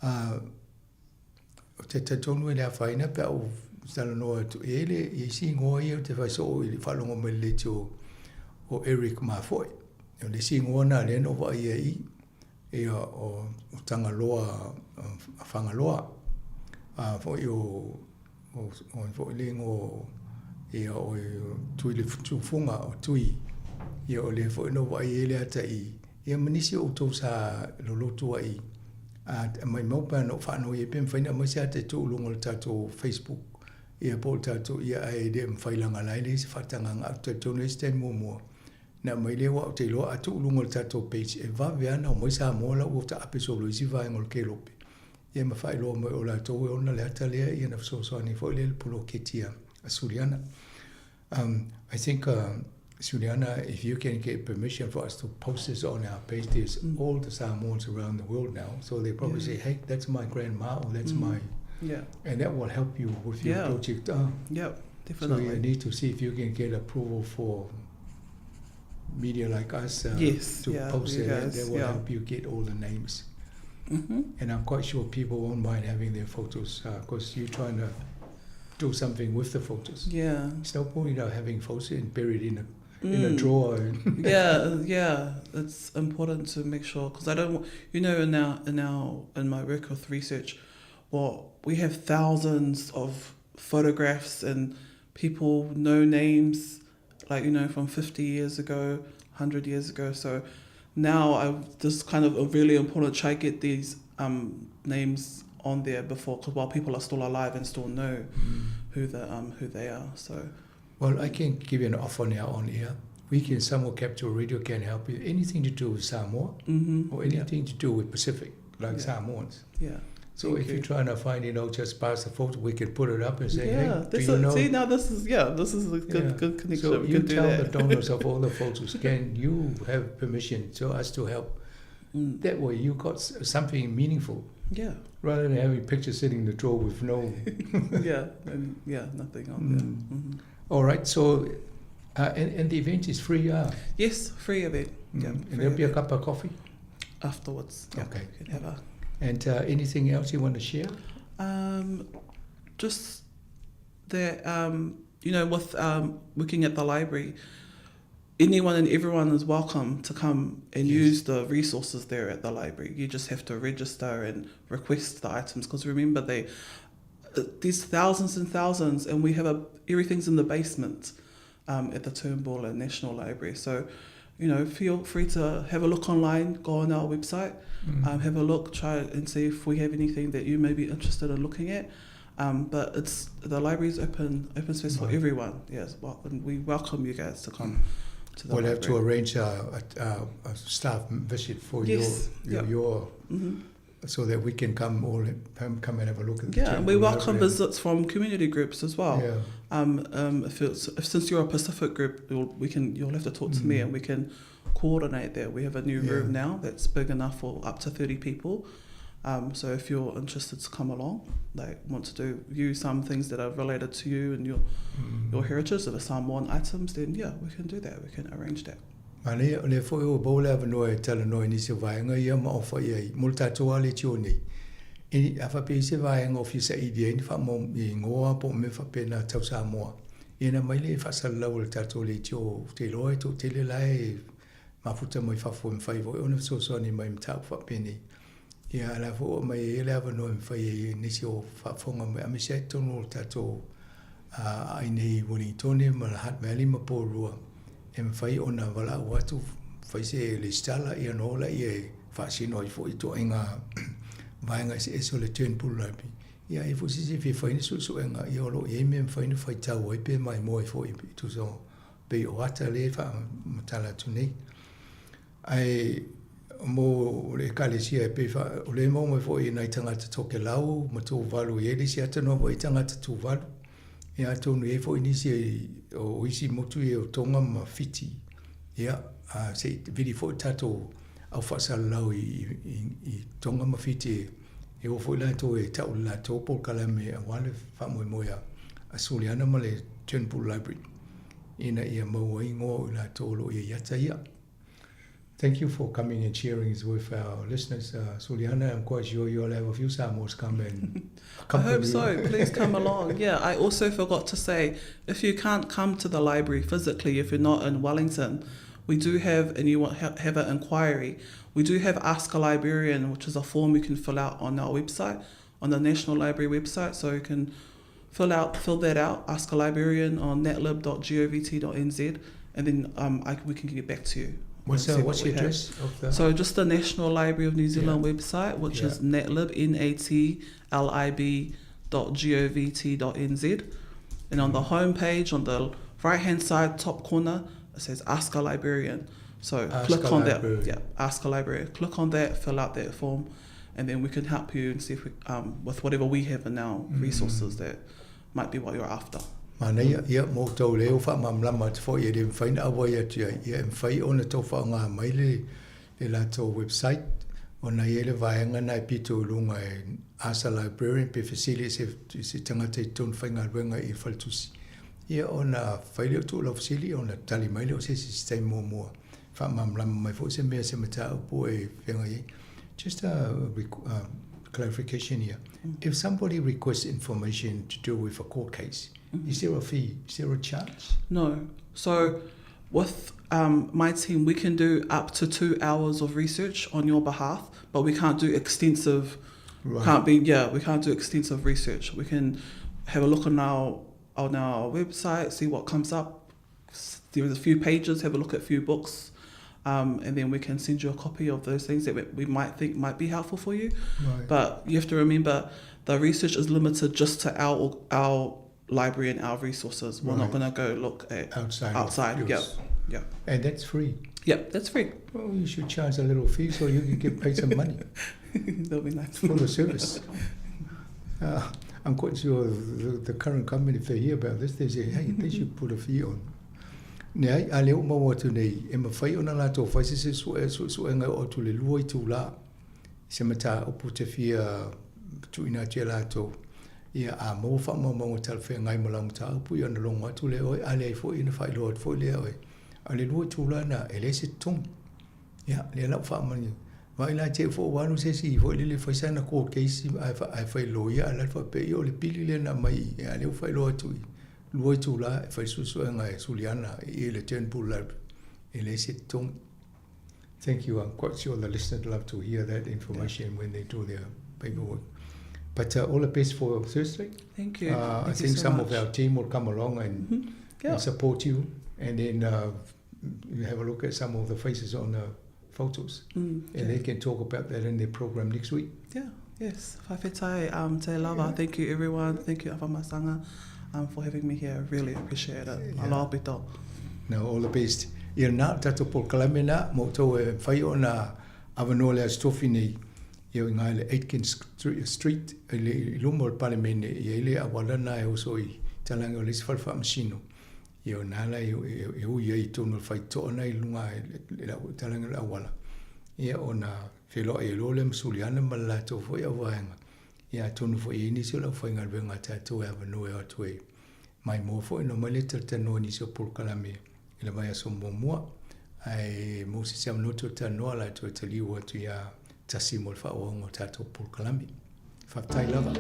Uh, te talitonu e le afaina pe a ou talanoa atu e i ai le isi igoa ia ou te fai soo i le faalogo mai i le leitio o Eric Mafoe. O le isi igoa lena lea na ou vaaia i i, ia o Tagaloa Fagaloa, a foi o o o foi le igoa o ia o Tui le Tufuga o Tui, ia o lea foi na ou vaai ai le ata i ia ma nisi o outou sa lolotu ai a maimau pe ana ou faanoi ai pe mafai ona aumai se ata e tuu i luga o le tatou Facebook ia po o le tatou ia ae le mafai leaga la e leai se faatagaga. Ae ou te talitonu e i ai se taimi muamua ona aumai lea aua ou te iloa a tuu i luga o le tatou page e vave lava ona omai Samoa la ua taape solo i isi vaega o le kelope ia ma faailoa mai o latou e ona le ata lea ia ona fesoasoani foi lea i le poloketi a Suliana. I think Suliana, if you can get permission for us to post this on our page, there's all the Samoans around the world now, so they probably say, hey, that's my grandma, or that's my... And that will help you with your project. Yeah, definitely. So you need to see if you can get approval for media like us Yes, to yeah, post you it. guys, That will yeah. help you get all the names. And I'm quite sure people won't mind having their photos, because you're trying to do something with the photos. It's no point having photos and buried in a drawer. Yeah, yeah. It's important to make sure, because I don't, you know, in our, in our, in my work with research, well, we have thousands of photographs and people, no names, from 50 years ago, 100 years ago. So now I've this kind of a really important to try to get these names on there before, because while people are still alive and still know who they are. So, I can give you an offer now on air. We can, Samoa Capital Radio can help you. Anything to do with Samoa or anything to do with Pacific, like Samoans. So Thank if you're you. trying to find, just pass the photo, we can put it up and say, hey, Yeah, do this you is, know? See, now this is, yeah, this is a good connection. So We you can do tell that. the donors of all the photos, can you have permission to us to help? That way you got something meaningful. Rather than having pictures sitting in the drawer with no... Yeah, and yeah, nothing on there. All right, so and the event is free, yeah? Yes, free event. Yeah, And free there'll be a event. cup of coffee? Afterwards. Yeah, Okay. We can have a... And anything else you want to share? Just that with working at the library, anyone and everyone is welcome to come and use the resources there at the library. You just have to register and request the items, because remember, there's thousands and thousands, and everything's in the basement at the Turnbull and National Library. So feel free to have a look online, go on our website, have a look, try and see if we have anything that you may be interested in looking at. But the library is open space for everyone. Yes, well, and we welcome you guys to come to the We'll have to library. arrange a staff visit for Yes, yeah. your so that we can come all come and have a look at the Yeah, and we temple welcome library. visits from community groups as well. Since you're a Pacific group, you'll have to talk to me and we can coordinate that. We have a new room now that's big enough for up to 30 people. So if you're interested to come along, want to do view some things that are related to you and your heritage, if it's Samoan items, then yeah, we can do that. We can arrange that. Ma le foi o bola ava noa e tala noa nisi o vaenga ia ma ofa ia i mo le tātou ale tio nei. E a whape i se vaenga o fisa i dia ni wha mo i ngoa po me whape nā tau Samoa. Ia na mai le whasalalau o le tātou le tio te loa e tō tele lai e mafuta mai whafo e mwhai voi ona soso ni mai mtau whape nei. Ia ala fo mai e le ava noa e mwhai e nisi o whafonga mai amisia e tono o le tātou ai nei Wellingtone ma la Hutt Valley ma Porirua. E mwhai ona wala o atu whai se le stala ia no la ia e whaasino i fo i tō inga vaenga se eso le Turnbull Library. Ia e fo sisi fi whaini su su inga ia olo i me mwhaini whai tau ai pe mai moe fo i tu so pe o ata le wha matala tu nei. Ai mo le ekalesia e pe wha o le mo mai fo i nei tangata toke lau ma tō valu i elisi ata no i tangata tō valu. Ia tōnu e fo i nisi e o isi motu e o Tonga ma Fiti. Ia, a, se viri fo i tātou au whaasalalau i Tonga ma Fiti e o fo i lātou e tau le lātou pō kalame a wale wha moe a Suliana ma le Turnbull Library. Ina ia maua ingoa o i lātou lo ia iata ia. Thank you for coming and sharing it with our listeners. Suliana, I'm quite sure you'll have a few Samoans come and I hope so. Please come along. Yeah, I also forgot to say, if you can't come to the library physically, if you're not in Wellington, we do have, and you want have an inquiry, we do have Ask a Librarian, which is a form you can fill out on our website, on the National Library website. So you can fill that out, Ask a Librarian on natlib.govt.nz, and then we can get back to you. What's See what the we have. address of the... So just the National Library of New Zealand website, which is natlib, natlib.govt.nz. And on the home page, on the right-hand side, top corner, it says Ask a Librarian. So Ask click a on that. Librarian. Yeah, Ask a Librarian. Click on that, fill out that form, and then we can help you and see if we, with whatever we have in our resources that might be what you're after. Mana ia, ia mō tau leo wha mamlama te fo ia le mwhai na awa ia tua, ia mwhai ona tau wha ngā mai le lātou website, ona ia le vaenga nai pito lunga e Ask a Librarian pe whasili se tangata i tōn whai ngā ruenga i whaltusi. Ia ona whai leo tō lau whasili, ona tali mai leo se se mō mua. Wha mamlama mai fo se mea se mata upo e whenga i. Just a clarification here. If somebody requests information to do with a court case, is there a fee? Is there a charge? No. So with my team, we can do up to 2 hours of research on your behalf, but we can't do extensive. Right. We can't do extensive research. We can have a look on our website, see what comes up. There's a few pages, have a look at a few books, and then we can send you a copy of those things that we might think might be helpful for you. Right. But you have to remember the research is limited just to our library and our resources. We're not going to go look at outside. Outside, yeah. And that's free. Yep, that's free. Well, you should charge a little fee so you can get paid some money. That'll be nice. For the service. I'm quite sure the current company, if they hear about this, they say, hey, they should put a fee on. Nei, a leo mau atu nei, e mawhai ona lātou whai se se sue ngai o atu le lua i tū la, se mata opu te whia tuina atu e lātou. Ia a maua wha maua talawhea ngai ma lau mata upu i ana longo atu le oe, a lea i fo ina whailoa atu fo lea oe. A le lua tū la na, e le se tongi. Ia, lea lau wha mani. Vai la te fo wanu se si fo lele whai sana ko keisi ai whailoa ia, a latu pe i o le pili le na mai, a leo whailoa atu i. Lua tū la, e whai susu e ngai Suliana, i le Turnbull Lab, e le se tongi. Thank you. I'm quite sure the listeners love to hear that information when they do their paperwork. But all the best for Thursday. Thank you. I Thank you think so some much. of our team will come along and, and support you, and then you have a look at some of the faces on the photos. And they can talk about that in their program next week. Yeah, yes. Whawhetai, te lava. Thank you, everyone. Thank you, Avamasanga, for having me here. I really appreciate it. Yeah. Aloha pito. No, all the best. Ia nā tātou polokalame nā, mō tau e whai o nā awanoa lea stofi nei, ia ngai le Aitken Street, e le luma o le palemene, ia ile awala nā e oso i talanga o le isi whalwha masino. Ia o nā la e ui ai tonu le whai toa nei lunga e le talanga o le awala. Ia o nā wheloa e lo le masuliana ma le lātou fo i awaenga. Ia tonu fo i nisi o lau whai ngā wenga tātou e awanoa e atu e. Mai mō fo i no mai le tanoa nisi o polokalame. I le vai aso mua, ai mō se se amnoto tanoa la tō te liu atu ia tasi mo le whaoongo tātou polokalame. Whaftai lava.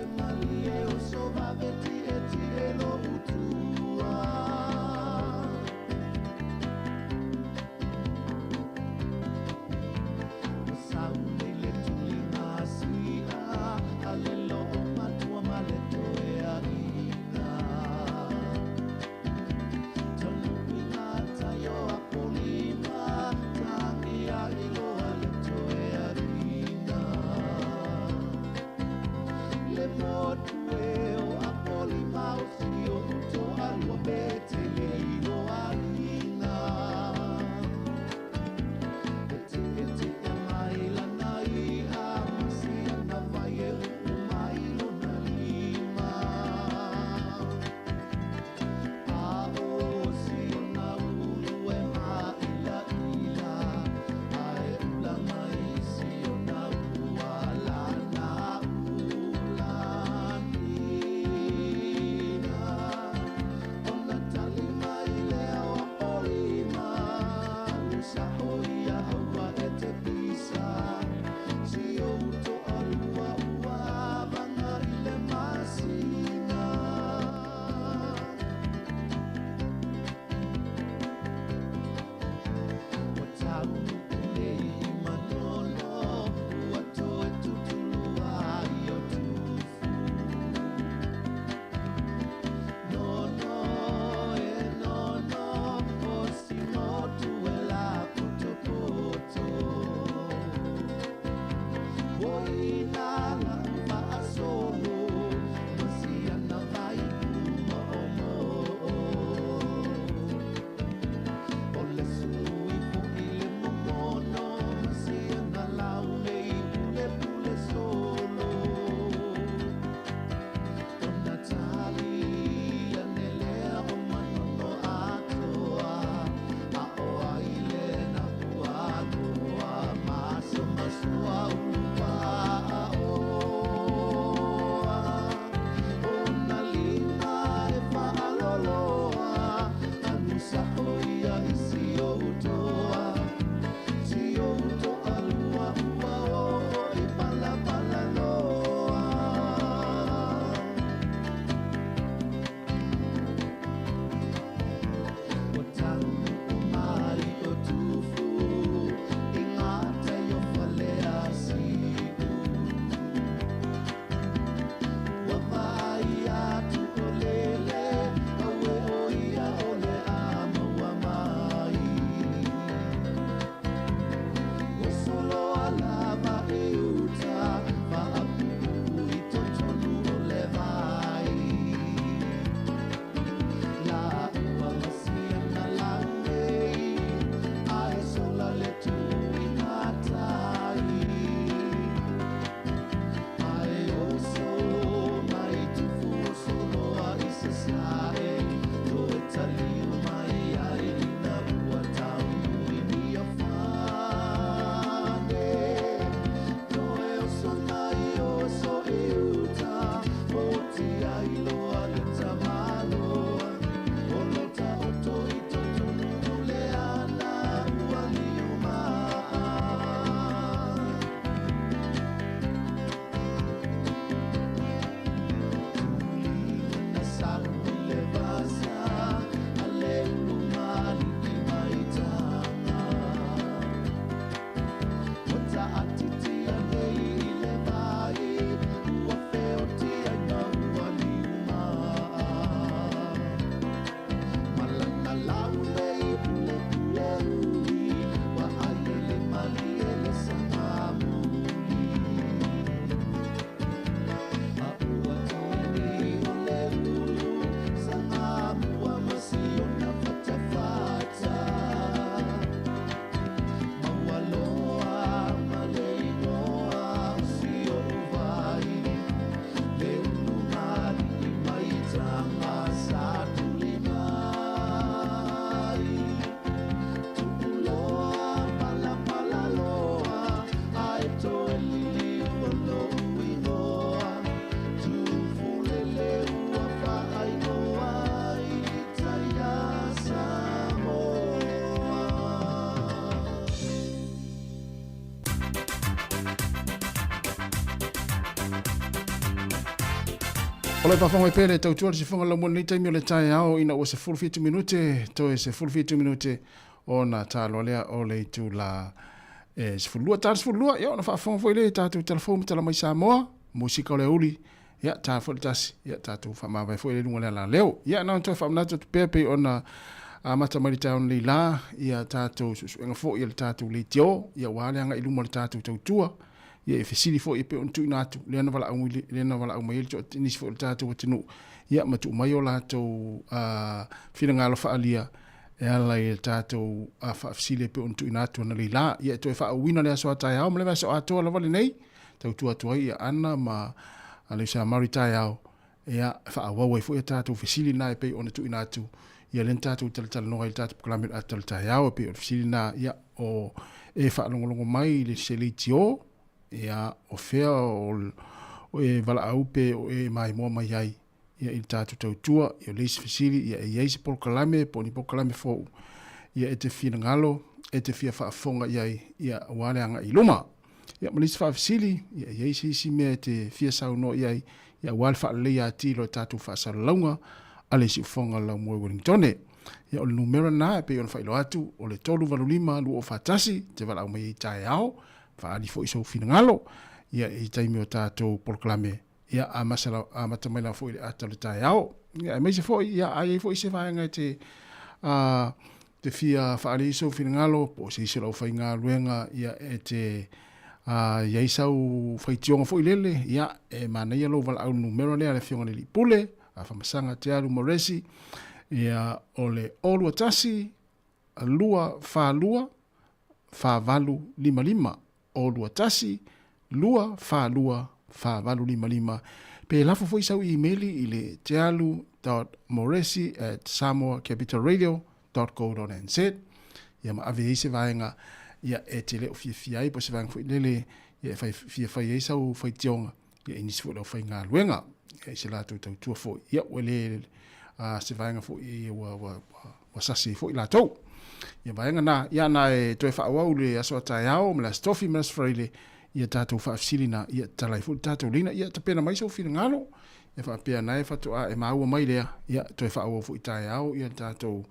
O lo o faafofoga mai pea le tautua le sifoga lau mo lenei taimi o le taeao ina ua 17 minute toe 17 minute ona taloa lea o le itula e 12 ta 12 ia ona faafofoga foi lea i tatou telefoni ma tala mai Samoa musika o le auli ia ta foi le tasi ia tatou faamavae foi le luga o le alaleo ia na ona toe faamanatu atu pea pei ona amata mai le taeao nei la ia tatou suesuega foi ia le tatou leitio ia ua le agai i luma o le tatou tautua ia e fesili foi e pei ona tuuina atu lea na valaau lea na valaau mai ai le nisi foi o le tatou atunuu ia ma tuu mai o latou finagalo faaalia e ala i le tatou faafesili e pei ona tuuina atu analeila. Ia e toe faauuina le aso a taeao ma le vaiaso atoa lava lenei tautua atu ai ia Ana ma Leusa Murray taeao ia e faaauau ai foi a tatou fesili na e pei ona tuuina atu ia lea na tatou talatalanoa ai le tatou polokalame o le ata o le taeao e pei o le fesili na ia o e faalogologo mai i le se leitio ia o fea o e valaau pe o e maimoa mai ai ia i le tatou tautua ia o le isi fesili ia e i ai se polokalame po o ni polokalame fou ia e te finagalo e te fia faafofoga i ai ia aua le agai i luma. Ia ma le isi faafesili ia e i ai se isi mea e te fia saunoa i ai ia aua le faaleleia atili o le tatou faasalalauga a le Siufofoga o le Laumua i Wellingtone. Ia o le numera lena e pei ona faailoa atu o le 385 241 te valaau mai ai taeao faaali foi sou finagalo ia i taimi o tatou polokalame ia amasa amata mai lava foi i le ata o le taeao. Ia aemaise foi ia a i ai foi se vaega e te a te fia faaali ai sou finagalo po o se isi o le aufaigaluega ia e te a i ai sau faitioga foi lele ia e manaia lou valaau numera lea a le Afioga i le Alii Pule a Famasaga Tealu Moresi ia o le 021 242 4855 021 242 4855. Pe lafo foi sau imeli i le tealu.moresi at samoacapitalradio.co.nz ia ma ave ai se vaega ia e te le o fiafia ai po o se vaega foi lele ia e fai, fia fai ai sau faitioga ia i nisi foi o le aufaigaluega ia i se latou tautua foi ia ua le a, se vaega foi ua, ua, ua, ua sasi ai foi latou. Ia vaega na, ia na e toe faaauau le aso a taeao ma le aso tofi ma le aso faraile ia tatou faafesili na, ia tatala ai foi le tatou leina, ia tapena mai sou finagalo, ia faapea na e faatoa e maua mai lea, ia toe faaauau foi taeao ia le tatou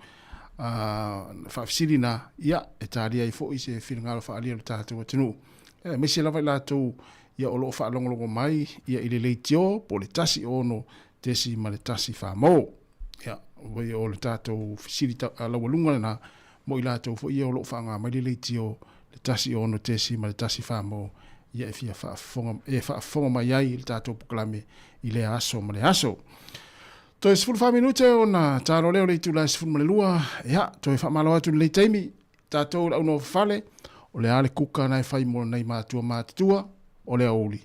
faafesili na, ia e talia ai foi se finagalo faaalia o le tatou atunuu. Aemaise lava i latou ia o lo o faalogologo mai ia i le leitio po o le 1 6.1 famo. Ia, o le tatou fesili laualuga lena mo i latou foi ia o lo o faaaoga mai le leitio le 1 6.1 famo ia e fia faafofoga, e faafofoga mai ai i le tatou polokalame i lea aso ma le aso. Toe 14 minute ona talo lea o le itula e 12, ia, toe faamalo atu i lenei taimi, tatou le au nofofale, o le a le kuka na e fai mo nai matua matutua, o le aoauli.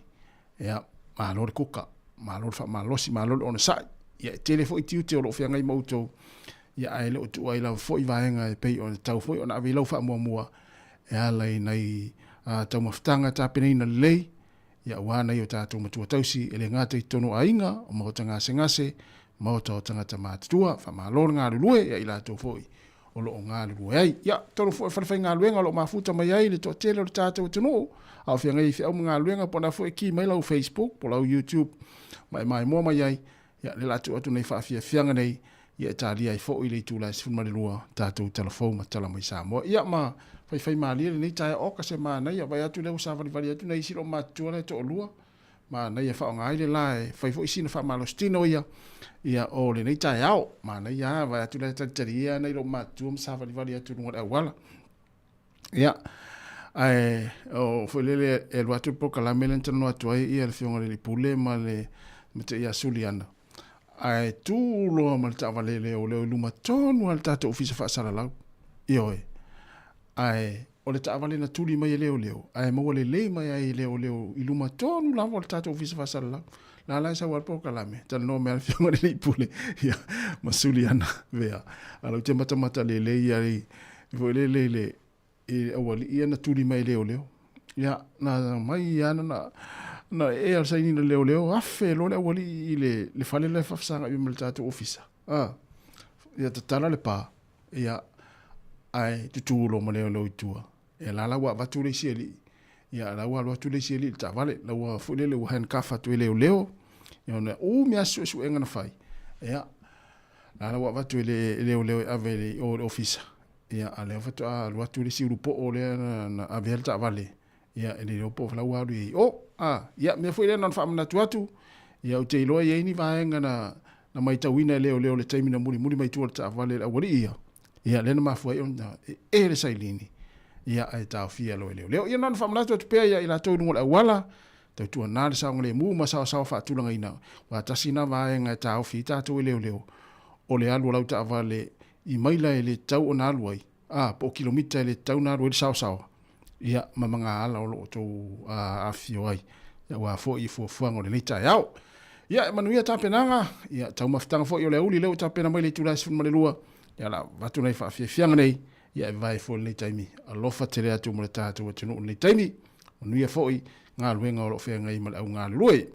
Ia, malo le kuka, malo le faamalosi, malo le onosai. Ia, e tele foi tiute o lo o feagai ma outou, ia, ae le o tuua ai lava foi vaega e pei ona tatau foi ona ave i lau faamuamua e ala i nai taumafataga tapenaina lelei, ia, aua nai o tatou matua tausi e le gata i totonu o aiga, o maota gasegase, maota o tagata matutua. Faamalo le galulue ia i latou foi o lo o galulue ai. Ia, tonu foi o le falefaigaluega o lo o mafuta mai ai le toatele o le tatou atunuu, a o feagai ai feau ma galuega, po o le a foi e ki mai lau Facebook po o lau YouTube ma e maimoa mai ai, ia, lea o le a tuu atu nei faafiafiaga nei, ia e talia ai foi le itula e 12 tatou tala fou ma tala mai Samoa. Ia ma faifaimalie lenei taeao, oka se manaia, vaai atu lea ua savalivali atu nai isi loomatutua la e toalua, Manaia e faaaoga ai le la e fai foi sina faamalositino ia, ia o lenei taeao. Manaia lava, vaai atu la e talitalia nai loomatutua ma savalivali atu i luga o le auala. Ia, ae o foi lele e alu atu le polokalame lea na talanoa atu ai ia le Afioga i le Alii Pule ma le Matai ia Suliana, ae tu loa ma le taavale leoleo i luma tonu lava o le tatou Ofisa Faasalalau. Ioe. Ae o le taavale na tuli mai e leoleo, ae maua lelei mai ai e leoleo i luma tonu lava o le tatou Ofisa Faasalalau. La la e sau lava le polokalame, talanoa mai lava le Afioga i le Alii Pule, ia, ma Suliana Vea. A lau te matamata lelei ai foi lele i le i le aualii ia na tuli mai e leoleo. Ia, na mai lava na, na ee lava le saini a leoleo, afe loa le aualii i le, le fale la e faafesagai ma le tatou ofisa. Ah, ia tatala le pa, ia, ae tutū loa ma leoleo i tua. Ia la la ua avatu le isi alii, ia la ua alu atu le isi alii i le taavale, la ua foi lele ua handcuff atu e leoleo. Ia ona umi lava se suesuega na fai, ia, la la ua avatu e le leoleo e ave i o i le ofisa, ia, a o lea faatoa alu atu le isi ulupoo lea na avea le taavale, ia, e le iloa po o la ua alu i ai i o. A, ia, mea foi lea na ona faamanatu atu, ia, ou te iloa e i ai ni vaega na, na matauina e leoleo i le taimi na mulimuli mai tua o le taavale i le aualii ia, ia, lea na mafua ai ona ee le sailini, ia, ae taofia loa e leoleo. Ia, na ona faamanatu atu pea ia i latou i luga o le auala, Tautuana le saogalemu ma saoasaoa faatulagaina, aua tasi lena vaega e taofi ai tatou e leoleo, o le alu o lau taavale i maila e le tatau ona alu ai, a, po o kilomita e le tatau ona alu ai le saoasaoa, ia, ma magaala o lo o outou afifio ai, aua foi fuafuaga o lenei taeao. Ia, e manuia tapenaga, ia, taumafataga foi o le aoauli lea ua tapena mai le itula e 12, ia, o le a avatu nai faafiafiaga nei, ia, e vavae foi lenei taimi. Alofa tele atu mo le tatou atunuu i lenei taimi. Manuia foi galuega o lo o feagai ma le au galulue.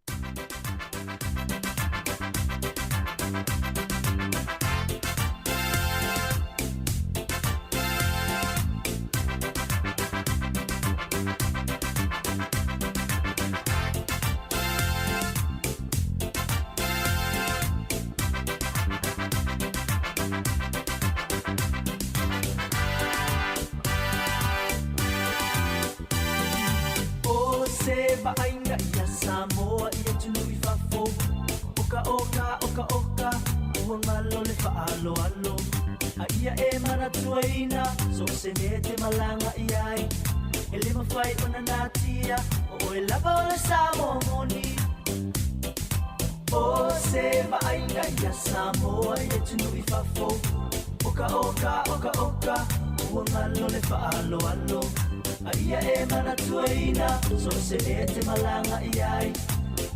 O se vaaiga ia Samoa i atunuu i fafo Oka oka oka oka ua galo le faaaloalo A ia e manatuaina so o se mea e te malaga i ai E le mafai ona natia o oe lava o le Samoa moni O se vaaiga ia Samoa i atunuu i fafo Oka oka oka oka ua galo le faaaloalo A ia e manatuaina so o se mea e te malaga i ai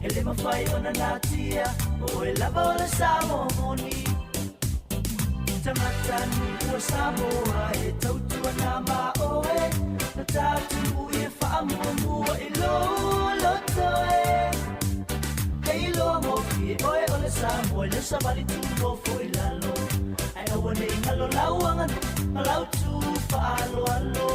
E le mafai ona natia o oe lava o le Samoa moni Tagata nuu o Samoa e tautua na ma oe Na tatou i e faamuamua i lou loto e E iloa gofie oe o le Samoa i le savali tu nofo i lalo Ae aua ne i galo lau aganuu ma lau tu faaaloalo.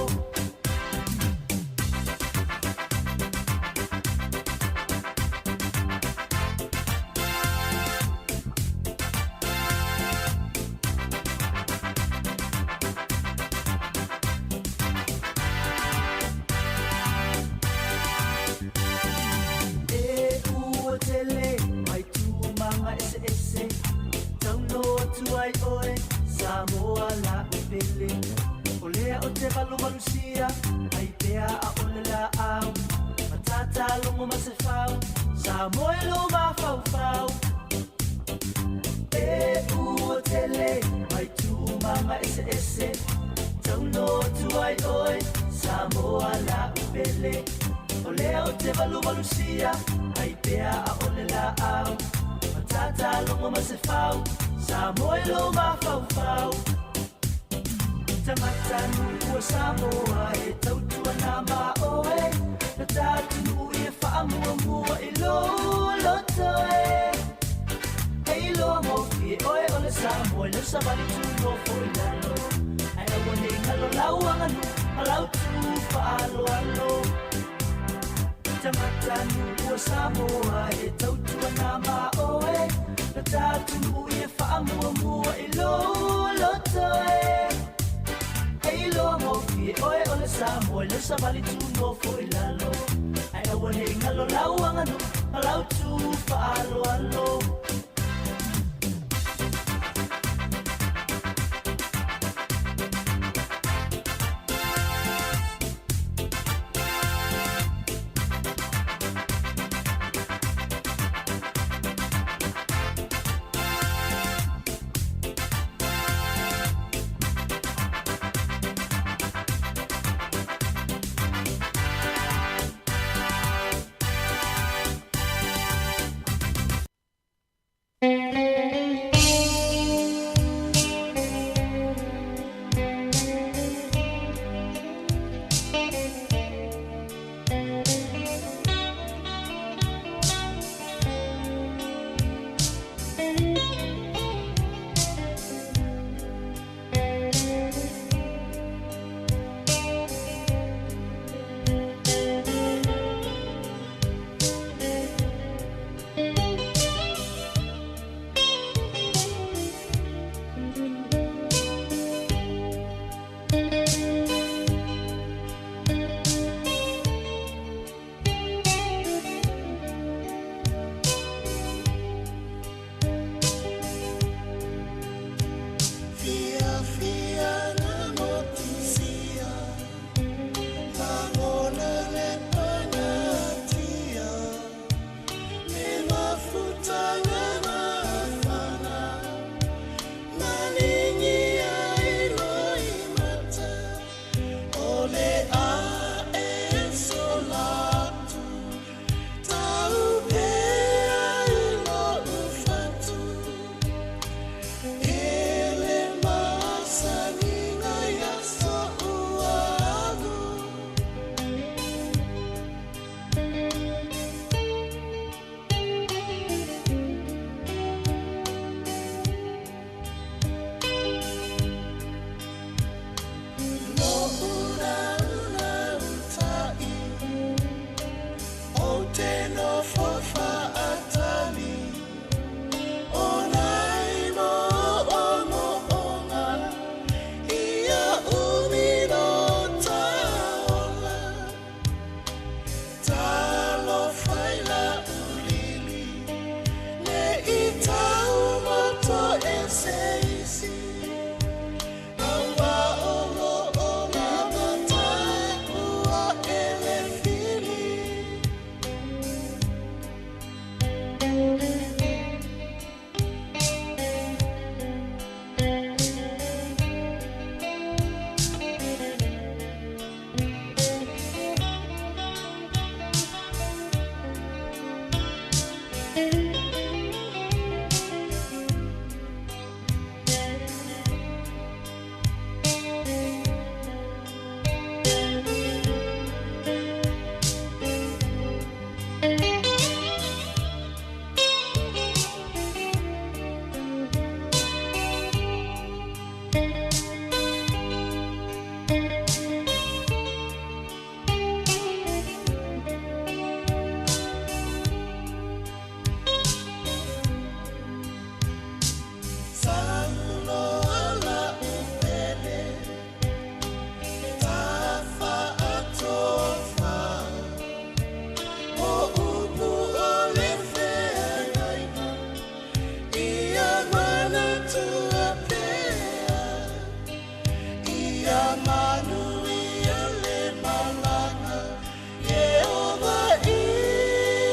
E ua tele mai tūmanga eseese Tauno atu ai oe Samoa la u pele O lea o te valuvalusia Ai pea a ole laau Matata logo ma se fau Samoa e lo mafaufau E ua tele mai tūmanga eseese Tauno atu ai oe Samoa la u pele O lea o te valuvalusia Ai pea a ole laau Matata logo ma se fau Samoa e lo mafaufau Tagata nuu o Samoa e tautua na ma oe Na tatou i e faamuamua i lou loto e E iloa gofie oe o le Samoa i lau savali tu nofo i lalo Ae aua ne i galo lau aganuu ma lau tu faaaloalo Tagata nuu o Samoa e tautua na ma oe Na tatou i e faamuamua i lou loto e E iloa gofie oe o le Samoa i lau savali tu nofo i lalo Ae aua ne i galo lau aganuu ma lau tu faaaloalo. Atua pea Ia manuia le malaga Ieova i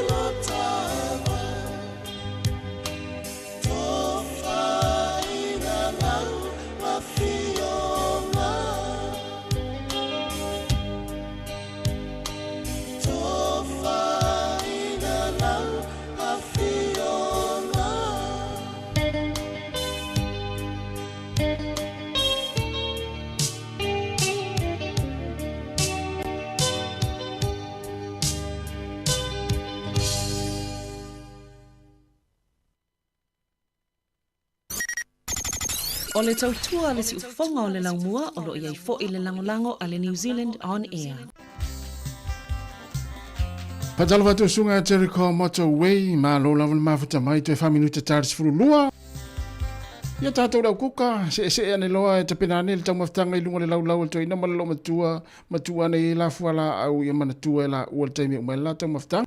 lo tama Tofaina lau afioga Tofaina lau afioga. O le tautua a le siufofoga o le laumua o lo o i ai foi le lagolago a le New Zealand On Air. Faatalofa atu susuga Jericho Motorway, malo lava le mafuta mai toe fa minuta ta le 12. Ia tatou le aukuka, seesee ane loa e tapena ane le taumafataga i luga o le laulau a le toeaina ma le loomatua, matua ane i ai la fualaau ia manatua e laua le taimi e uma ai le la taumafataga.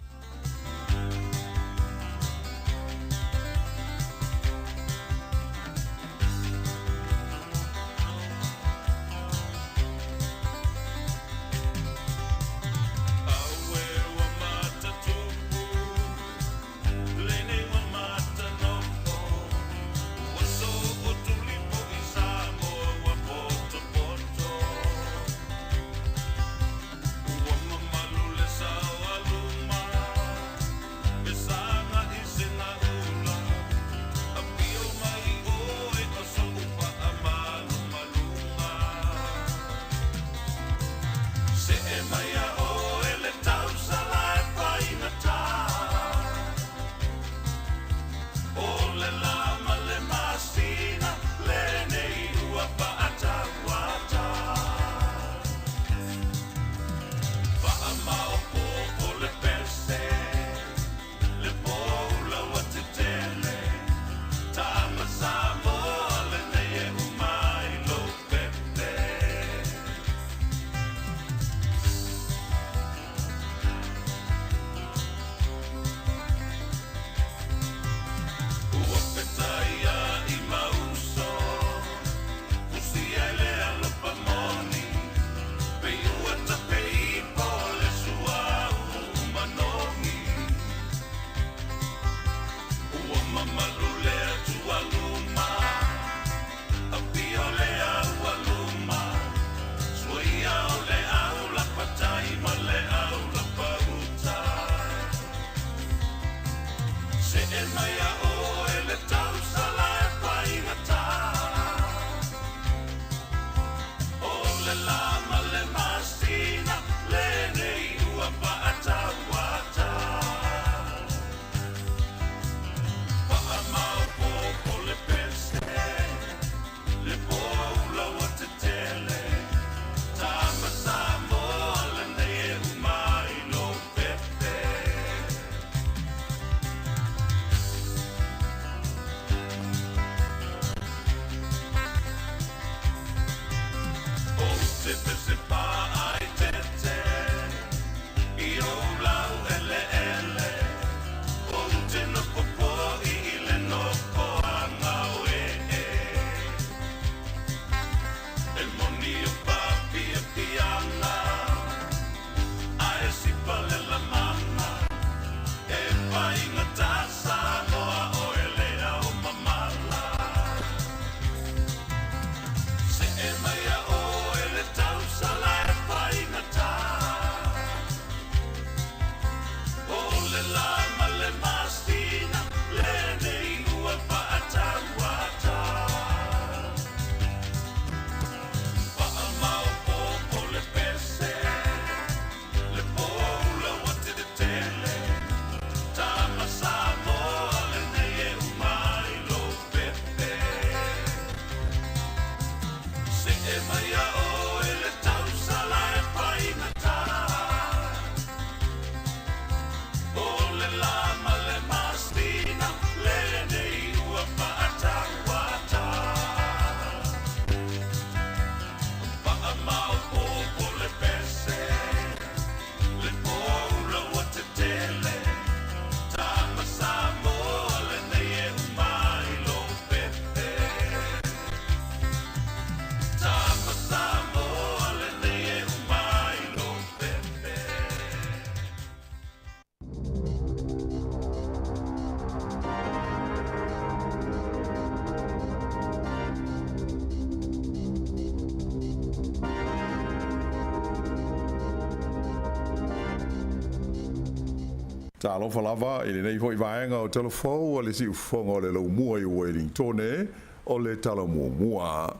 Talofa lava i lenei foi vaega o Tala Fou a le Siufofoga o le Laumua i Uelingtone o le Tala Muamua.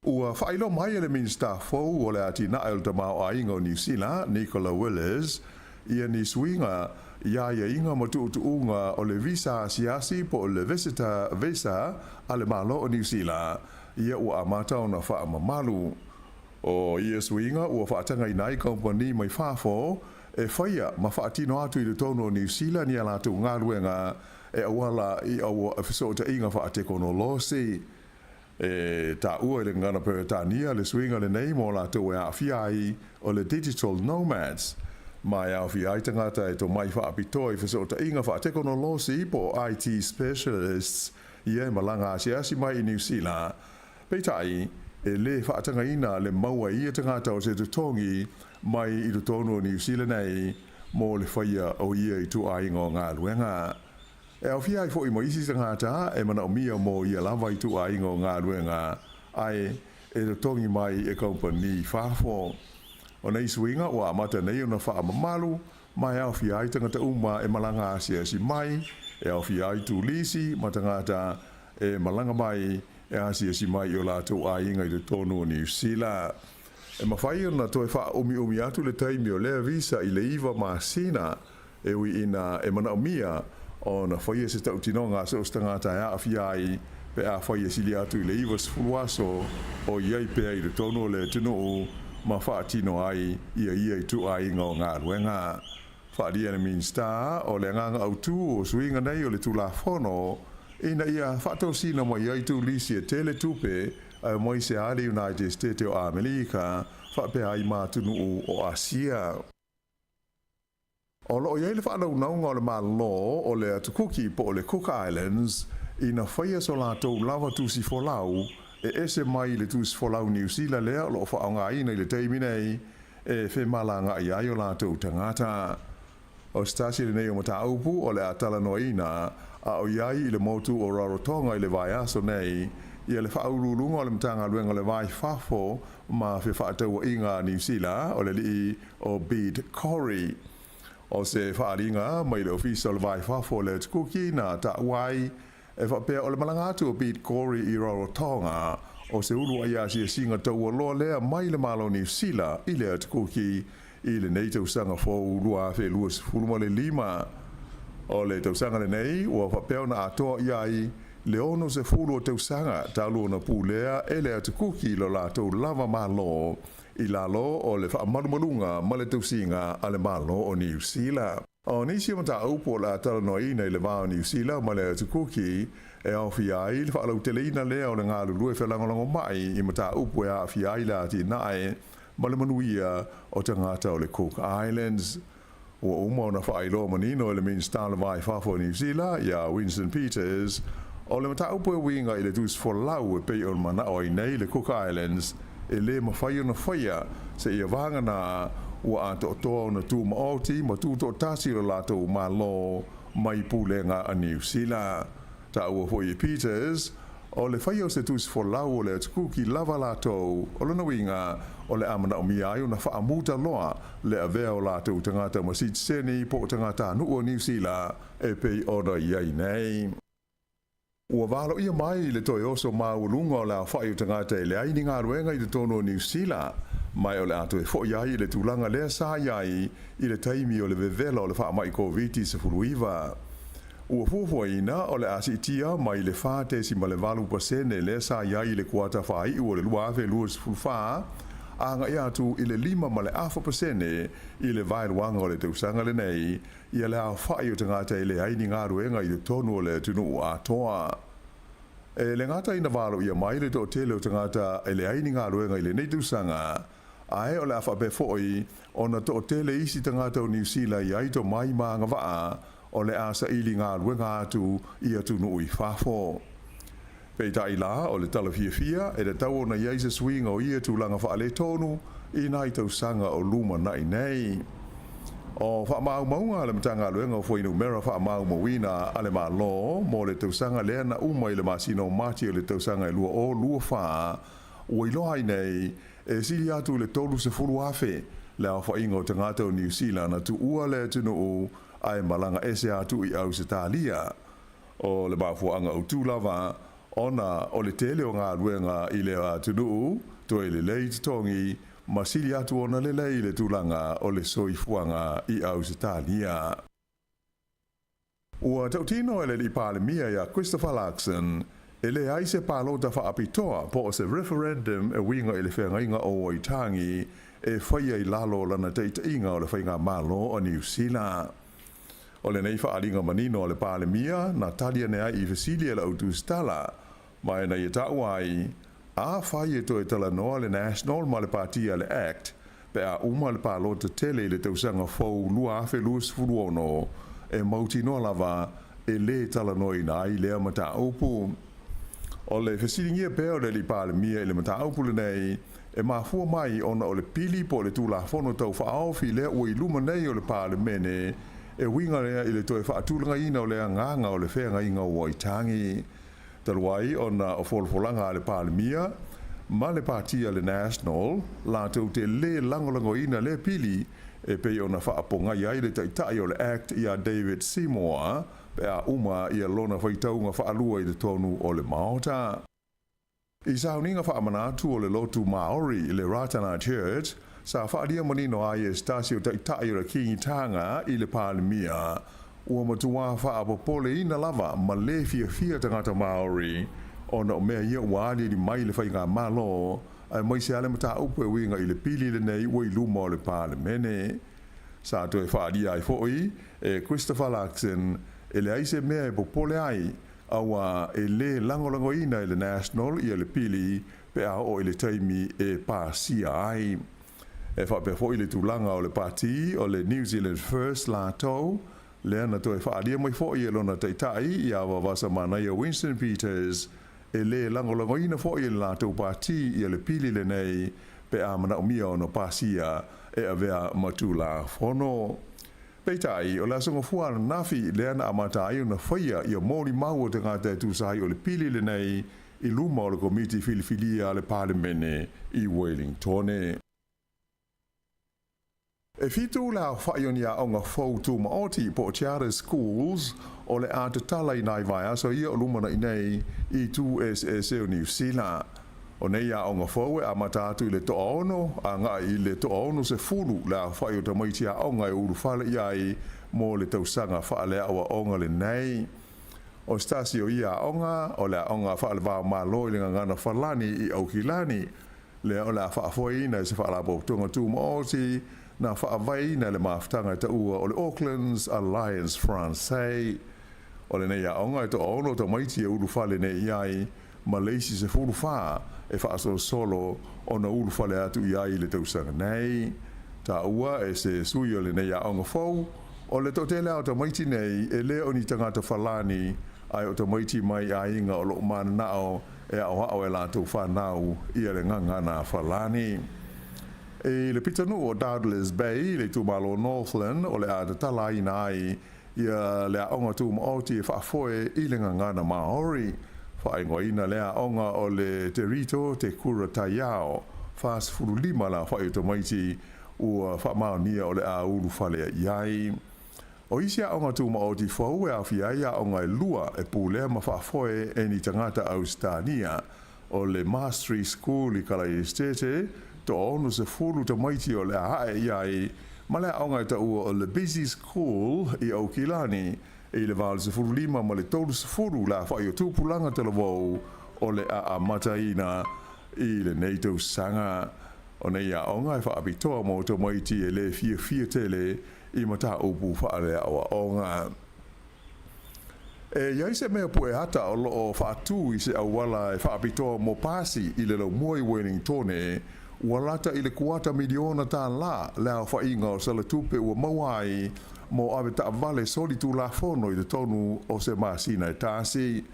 Ua faailoa mai e le Minisita fou o le Atinae o le Tamaoaiga o Niu Sila, Nicola Willis, ia ni suiga i aiaiga ma tuutuuga o le visa asiasi po o le Visitor Visa a le Malo o Niu Sila, ia ua amata ona faamamalu. O ia suiga ua faatagaina ai kamupani mai fafo e faia ma faatino atu i totonu o Niu Sila ni a latou galuega e auala i fesootaiga faatekonolosi. E taua i le gagana Peretania le suiga lenei mo latou e aafia ai o le digital nomads, ma e aofia ai tagata e tomai faapitoa i fesootaiga faatekonolosi po o IT specialists ia e malaga asiasi mai i Niu Sila. Peitai, e lē faatagaina le maua e ia tagata o se totogi mai i totonu o Niu Sila nei mo le faia o ia ituaiga o galuega. E aofia ai foi ma isi tagata e manaomia mo ia lava ituaiga o galuega ae e totogi mai e kamupani i fafo. O nei suiga ua amata nei ona faamamalu ma e aofia ai tagata uma e malaga asiasi mai, e aofia ai turisi ma tagata e malaga mai e asiasi mai i o latou aiga i totonu o Niu Sila. E mafai ona toe faaumiumi atu le taimi o lea visa i le iva masina, e ui ina e manaomia ona faia se tautinoga a so o se tagata e aafia ai pe afai e sili atu i le 90 aso o i ai pea i totonu o le atunuu ma faatino ai ia ia ituaiga o galuega. Faaalia le Minisita o le agaga autu o suiga nei o le Tulafono ina ia faatosina mai ai turisi e tele tupe aemaise a le United State o Amerika faapea ai ma atunuu o Asia. O lo o i ai le faanaunauga o le Malo o le Atu Kuki po o le Cook Islands ina faia so latou lava tusi folau e ese mai i le tusi folau Niu Sila lea o lo o faaaogaina i le taimi nei e femalagaai ai o latou tagata. O se tasi lenei o mataupu o le a talanoaina a o i ai i le motu o Rarotonga i le vaiaso nei, ia le Faauluuluga o le Matagaluega o le Va i Fafo ma Fefaatauaiga a Niu Sila, o le alii o Bede Corry. O se faaaliga mai le Ofisa o le Va i Fafo o le Atu Kuki na taua ai e faapea o le malaga atu o Bede Corry i Rarotonga o se uluai asiasiga taualoa lea mai le Malo o Niu Sila i le Atu Kuki i lenei tausaga fou 2025. O le tausaga lenei ua faapea ona atoa i ai le 60 o tausaga talu ona pulea e le Atu Kuki lo latou lava Malo i lalo o le faamalumaluga ma le tausiga a le Malo o Niu Sila. O nisi o mataupu o le a talanoaina i le va o Niu Sila ma le Atu Kuki e aofia ai le faalauteleina lea o le galulue felagolagomai i mataupu e aafia ai le atinae ma le manuia o tagata o le Cook Islands. Ua uma ona faailoa manino e le Minisita o le Va i Fafo o Niu Sila, iā Winston Peters, o le mataupu e uiga i le tusi folau e pei ona manao ai nei le Cook Islands e lē mafai ona faia seia vagana ua atoatoa ona tumaoti ma tutoatasi lo latou Malo mai pulega a Niu Sila. Taua foi e Peters, o le faia o se tusi folau o le Atukuki lava latou, o lona uiga, o le a manaomia ai ona faamuta loa le avea o latou tagata ma sitiseni po o tagatanuu o Niu Sila e pei ona i ai nei. Ua valoia mai le toe oso maualuga o le aofai o tagata e leai ni galuega i totonu o Niu Sila, ma o le a toe foi ai i le tulaga lea sa i ai i le taimi o le vevela o le faamai Koviti-19. Ua fuafuaina o le a siitia mai le 4.8% lea sa i ai i le kuata faaiu o le 2024 agai atu i le 5.5% i le vaeluaga o le tausaga lenei ia le aofai o tagata e leai ni galuega i totonu o le atunuu atoa. E le gata ina valoia mai le toatele o tagata e leai ni galuega i lenei tausaga, ae o le a faapea foi ona toatele isi tagata o Niu Sila i ai tomai ma agavaa o le a saili galuega atu i atunuu i fafo. Peitai la, o le tala fiafia, e tatau ona i ai se suiga o ia tulaga faaletonu i nai tausaga o lumanai nei. O faamaumauga a le Matagaluega o Fuainumera Faamaumauina a le Malo mo le tausaga lea na uma i le masina o Mati o le tausaga e 2024, ua iloa ai nei, e sili atu i le 30,000. le aofaiga o tagata o Niu Sila na tuua le atunuu ae malaga ese atu i Ausetalia. O le mafuaaga autu lava ona o le tele o galuega i lea atunuu, toe lelei totogi ma sili atu ona lelei le tulaga o le soifuaga i Ausetalia. Ua tautino e le Alii Palemia ia Christopher Luxon, e leai se palota faapitoa po o se referendum e uiga i le feagaiga o Waitangi e faia i lalo o lana taitaiga o le Faigamalo a Niu Sila. O lenei faaaliga manino a le Palemia na tali ane ai i fesili a le autusitala, ma e na ia taua ai, Afai e toe talanoa le National ma le Pati a le Act pe a uma le palota tele i le tausaga fou 2026, e mautinoa lava e lē talanoaina ai lea mataupu. O le fesiligia pea o le Alii Palemia i le mataupu lenei, e mafua mai ona o le pili po o le Tulafono Tau Faaofi lea ua i luma nei o le Palemene, e uiga lea i le toe faatulagaina o le agaga o le feagaiga o Waitangi. Talu ai ona o folafolaga a le Palemia ma le Pati a le National, latou te lē lagolagoina lea pili e pei ona faapogai ai le Taitai o le Act ia David Seymour pe a uma ia lona faitauga faalua i totonu o le Maota. I sauniga faamanatu o le lotu Māori i le Ratana Church, sa faaalia manino ai e se tasi o taitai o le Kīngitanga i le Palemia, ua matuā faapopoleina lava ma lē fiafia tagata Māori ona o mea ia ua aliali mai i le faigamalo, aemaise lava le mataupu e uiga i le pili lenei ua i luma o le Palemene. Sa toe faaalia ai foi e Christopher Luxon e leai se mea e popole ai Auā e lē lagolagoina e le National ia le pili pe a oo i le taimi e pasia ai. E faapea foi le tulaga o le pati o le New Zealand First latou, lea na toe faaalia mai foi e lona taitai ia Vaavasamanaia Winston Peters, e lē lagolagoina foi e le latou pati ia le pili lenei pe a manaomia ona pasia e avea ma Tulafono. Peitai, o le Aso Gafua ananafi lea na amata ai ona faia ia molimau o tagata e tusa ai o le pili lenei i luma o le Komiti Filifilia a le Palemene i Wellingtone. E fitu le aofai o ni aoga fou tumaoti po o charter schools o le a tatala i nai vaiaso ia o lumanai nei i itu eseese o Niu Sila. O nei aoga fou e amata atu i le toaono agai i le toaonosefulu le aofai o tamaiti aoga e ulufale i ai mo le tausaga faaleaoaoga lenei. O se tasi o ia aoga, o le aoga faale-va-o-Malo i le gagana Falani i Aukilani, lea o le a faafoeina e se faalapotopotoga tumaoti na faavaeina e le mafutaga e taua o le Auckland's Alliance Française. O lenei aoga e toaono tamaiti e ulufale nei i ai, ma le isi 14 e faasolosolo ona ulufale atu i ai i le tausaga nei. Taua e se sui o lenei aoga fou, o le toatele lava o tamaiti nei e le o ni tagata falani, ae o tamaiti mai aiga o loo mananao e aoao e latou fanau ia le gagana falani. I le pitonuu o Douglas Bay i le itumalo o Northland o le a tatalaina ai ia le aoga tumaoti e faafoe i le gagana Māori. Faaigoaina lea aoga o le Te Rito Te Kura Taiao, 45 le aofai o tamaiti ua faamaonia o le a ulufale i ai. O isi aoga tumaoti fou e aofia ai aoga e lua e pulea ma faafoe e ni tagata Ausetania, o le Mastery School i Kalaesetete, toaonosefulu tamaiti o le a ae i ai, ma le aoga e taua o le Busy School i Aukilani, i le 85 ma le 30 le aofai o tupulaga talavou o le a amataina i lenei tausaga. O nei aoga e faapitoa mo tamaiti e lē fiafia tele i mataupu faaleaoaoga. E i ai se mea pue ata o loo faatū i se auala e faapitoa mo pasi i le laumua i Wellingtone, ua lata i le kuata miliona tālā le aofaiga o salatupe ua maua ai mo avetaavale solitulafono i totonu o se masina e tasi.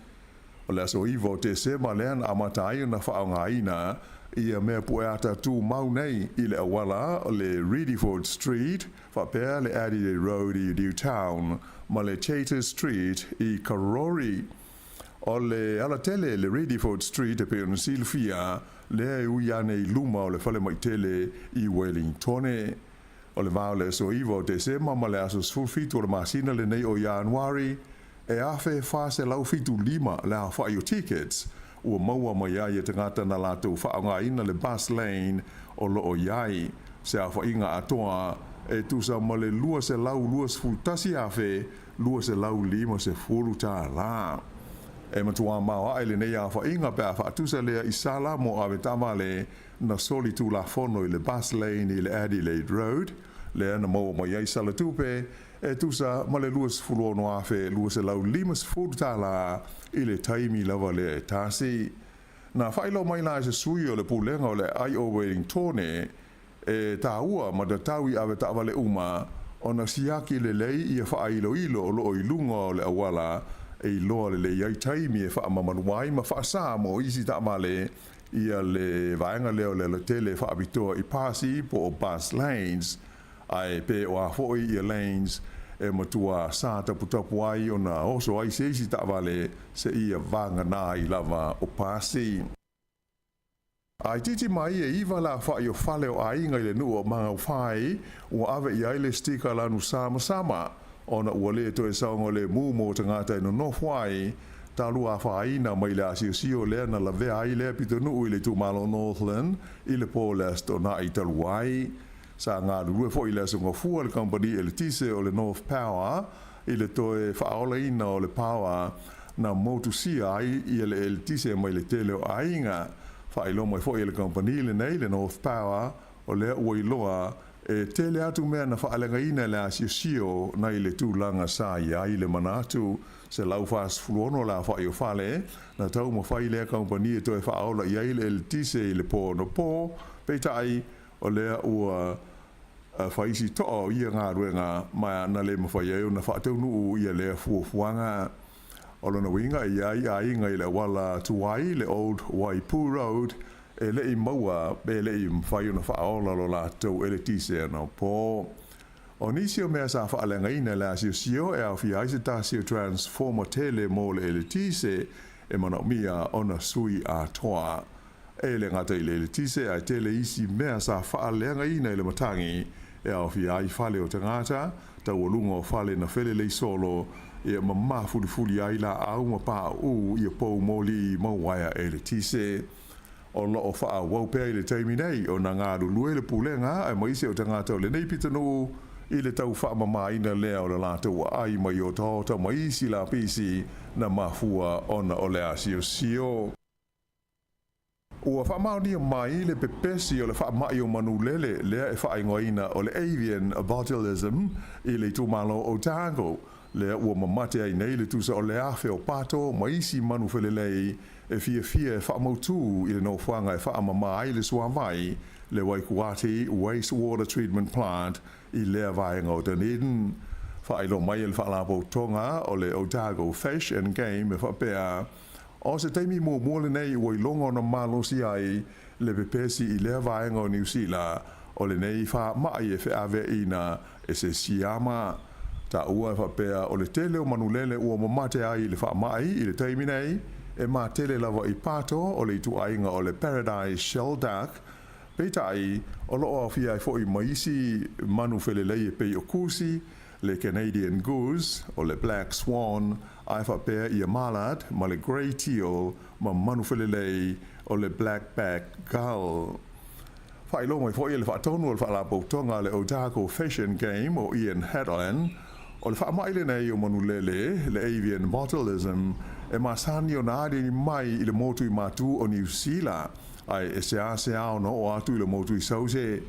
O le aso 9 o Tesema lea na amata ai ona faaaogaina ia mea pueata tumau nei i le auala o le Riddiford Street faapea le Adelaide Road i Newtown ma le Chater Street i Karori. O le alatele le Riddiford Street e pei ona silafia lea e ui ane i luma o le falemai tele i Wellingtone. O le va o le aso 9 o Tesema ma le aso 17 o le masina lenei o Ianuari, e 1,475 le aofa'i o tickets ua maua mai ai e tagata na latou faaaogaina le bus lane o lo o i ai se aofa'iga atoa e tusa ma le $221,250 tālā. E matuā maoaʻe lenei aofa'iga pe a faatusa lea i sala mo avetaavale na soli tulafono i le bus lane i le Adelaide Road, lea na maua mai ai sala tupe e tusa ma le $26,250 i le taimi lava lea e tasi. Na faailoa mai la e se sui o le Pulega o le Aai o Wellingtone e tāua ma tatau i avetaavale uma ona siaki lelei ia faailoilo o lo o i luga o le auala e iloa lelei ai taimi e faamamalu ai ma faasā mo isi taavale ia le vaega lea o le alatele faapitoa i pasi po o bus lanes, ae pe o a foi ia lanes e matua sā taputapu ai ona oso ai se isi taavale seia vagana ai lava o pasi. A itiiti mai e iva le afa'i o fale o aiga i le nuu o Magaufai, ua ave i ai le stika lanu samasama, ona ua lē toe saogalemu mo tagata e nonofo ai, talu afaina mai le asiosio lea na lavea ai lea pitonuu i le itumalo Northland i le po o le Aso Toonai talu ai. Sa galulue foi i le aso Gafua le kamupani eletise o le North Power i le toe faaolaina o le paoa na motusia ai ia le eletise mai le tele o aiga. Faailoa mai foi e le kamupani lenei le North Power o lea ua iloa e tele atu mea na faaleagaina e le asiosio nai le tulaga sa i ai le manatu 146 le afa'i o fale na taumafai lea kamupani e toe faaola i ai le eletise i le po anapo, peitai o lea ua fai si to'a o ia galuega ma na le mafai ai ona faataunuu ia lea fuafuaga. O lona uiga e i ai aiga i le auala tuai, le Old Waipu Road, e le i maua pe le i mafai ona faaola lo latou eletise anapo. O nisi o mea sa faaleagaina e le asiosio e aofia ai se tasi o transformer tele mo le eletise e manaomia ona sui atoa. E le gata i le eletise ae tele isi mea sa faaleagaina i le matagi e aofia ai fale o tagata, taualuga o fale na felelei solo, ia ma mafulifuli ai laau ma pauu ia pou moli ma uaea eletise. O lo o faaauau pea i le taimi nei ona galulue le Pulega aemaise o tagata o lenei pitonuu i le tau faamamaina lea o le latou aai mai otaota ma isi lapisi na mafua ona o le asiosio. Ua faamaonia mai le pepesi o le faamai o manu lele lea e faaigoaina o le avian botulism i le itumalo o Otago, lea ua mamate ai nei le tusa o le afe o pato ma isi manu felelei e fiafia e faamautū i le nofoaga e faamama ai le suavai, le Waikuati Wastewater Treatment Plant i lea vaega o Dunedin. Faailoa mai e le Faalapotopotoga o le Otago Fish and Game e faapea, O se taimi muamua lenei ua iloga ona malosi ai le pepesi i lea vaega o Niu Sila o lenei faamai e feaveaiina e se siama. Taua e faapea o le tele o manulele ua mamate ai i le faamai i le taimi nei, e matele lava i pato o le ituaiga o le Paradise Shelduck, peitai o lo o aofia ai foi ma isi manu felelei e pei o kusi, le Canadian Goose, o le Black Swan, ae faapea ia Mallard ma le Grey Teal ma manu felelei o le Black Back Gull. Faailoa mai foi e le faatonu o le Faalapotopotoga a le Otago Fish and Game o Ian Hadland, o le faamai lenei o manulele, le avian botulism, e masani ona aliali mai i le motu i matū o Niu Sila, ae e seasea ona oo atu i le motu i Saute.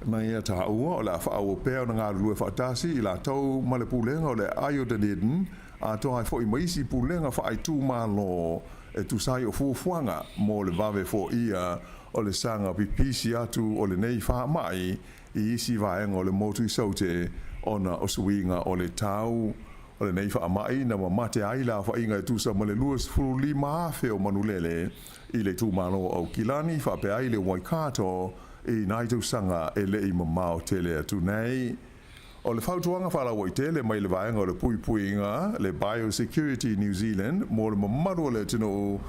Na ia taua o le a faaauau pea ona galulue faatasi i latou ma le Pulega o le Aai o Dunedin, atoa ai foi ma isi pulega faaitumalo e tusa ai o fuafuaga mo le vave foia o le saga pipisi atu o lenei faamai i isi vaega o le motu i Saute ona o suiga o le tau. O lenei faamai na mamate ai le aofaiga e tusa ma le 25,000 o manulele i le itumalo o Aukilani faapea ai le Waikato i nai tausaga e le i mamao tele atu nei. O le fautuaga faalauaitele mai le vaega o le puipuiga, le Biosecurity New Zealand, mo le mamalu o le atunuu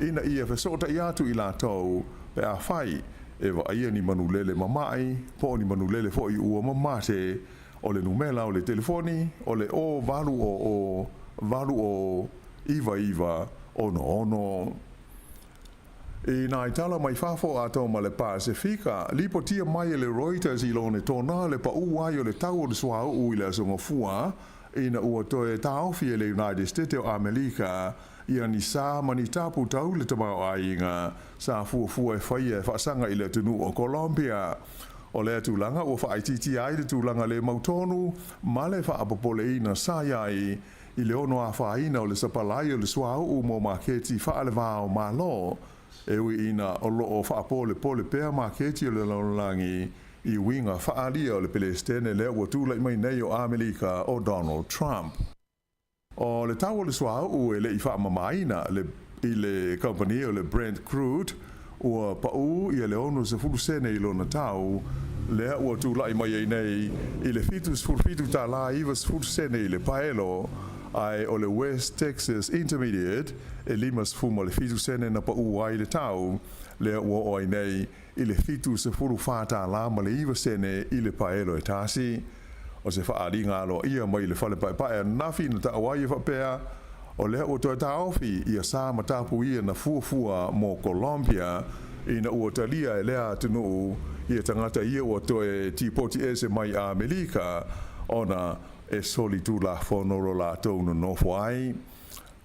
ina ia fesootai atu i latou pe afai e vaaia ni manulele mama'i po o ni manulele fo'i ua mamate, o le numela o le telefoni o le 0800 80 99 66. I nā tala mai fafo atoa ma le Pasefika, lipotia mai e le Reuters i lona tona le pa'ū ai o le tau o le suauu i le Aso Gafua, ina ua toe taofi e le United States o Amelika ia ni sa ma ni tapu tau le tamaoaiga sa fuafua e faia e faasaga i le atunuu o Colombia. O lea tulaga ua faaitiitia ai le tulaga le mautonu ma le faapopoleina sa i ai i le ono afaina o le sapalai o le suauu mo maketi faale-va-o-Malo, e ui ina o lo o faapolepole pea maketi o le lalolagi i uiga faaalia o le Pelesitene lea ua tulai mai nei o Amelika o Donald Trump. O le tau o le suauu e le i faamamaina le i le kamupani o le Brent Crude ua pa'ū ia le 60 sene i lona tau, lea ua tulai mai ai nei i le $77 tala 90 sene i le paelo, ae o le West Texas Intermediate e 57 sene na pa'ū ai le tau, lea ua oo ai nei i le $74 tala ma le 9 sene i le paelo e tasi. O se faaaliga aloaia mai le Fale Paepae ananafi na taua ai e faapea, o lea ua toe taofi ia sa ma tapu ia na fuafua mo Colombia ina ua talia e lea atunuu ia tagata ia ua toe tipoti ese mai Amelika ona e solitulafono lo latou nonofo ai.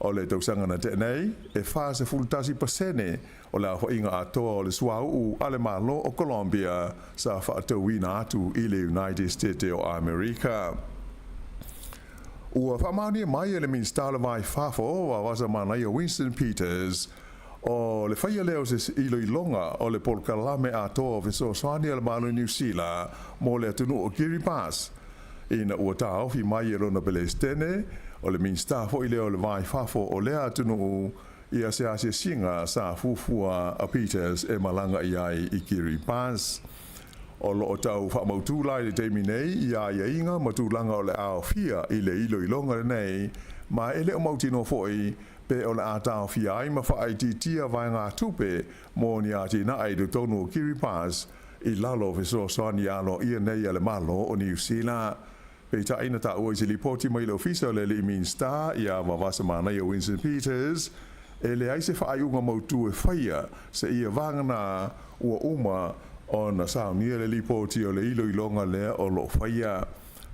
O le tausaga na tea nei, e 41% o le aofaiga atoa o le suauu a le Malo o Colombia sa faatauina atu i le United States o Amerika. Ua faamaonia mai e le Minisita o le Va i Fafo o Vavasamanaia Winston Peters o le faia lea o se iloiloga o le polokalame atoa o fesoasoani a le Malo o Niu Sila mo le atunuu o Kiribati ina ua taofi mai e lona Pelesitene, o le Minisita foi lea o le Va i Fafo o lea atunuu, ia se asiasiga sa fuafua a Peters e malaga i ai i Kiribati. O lo o tau faamautū la i le taimi nei i aiaiga ma tulaga o le a aofia i le iloiloga lenei, ma e le o mautinoa foi pe o le a taofia ai ma faaitiitia vaegatupe mo ni atinae i totonu o Kiribati i lalo o fesoasoani aloaia nei a le Malo o Niu Sila. Peitai na taua i se lipoti mai le Ofisa o le Alii Minisita ia Vaavasamanaia Winston Peters, e leai se faaiuga mautū e faia seia vagana ua uma ona saunia le lipoti o le iloiloga lea o lo o faia.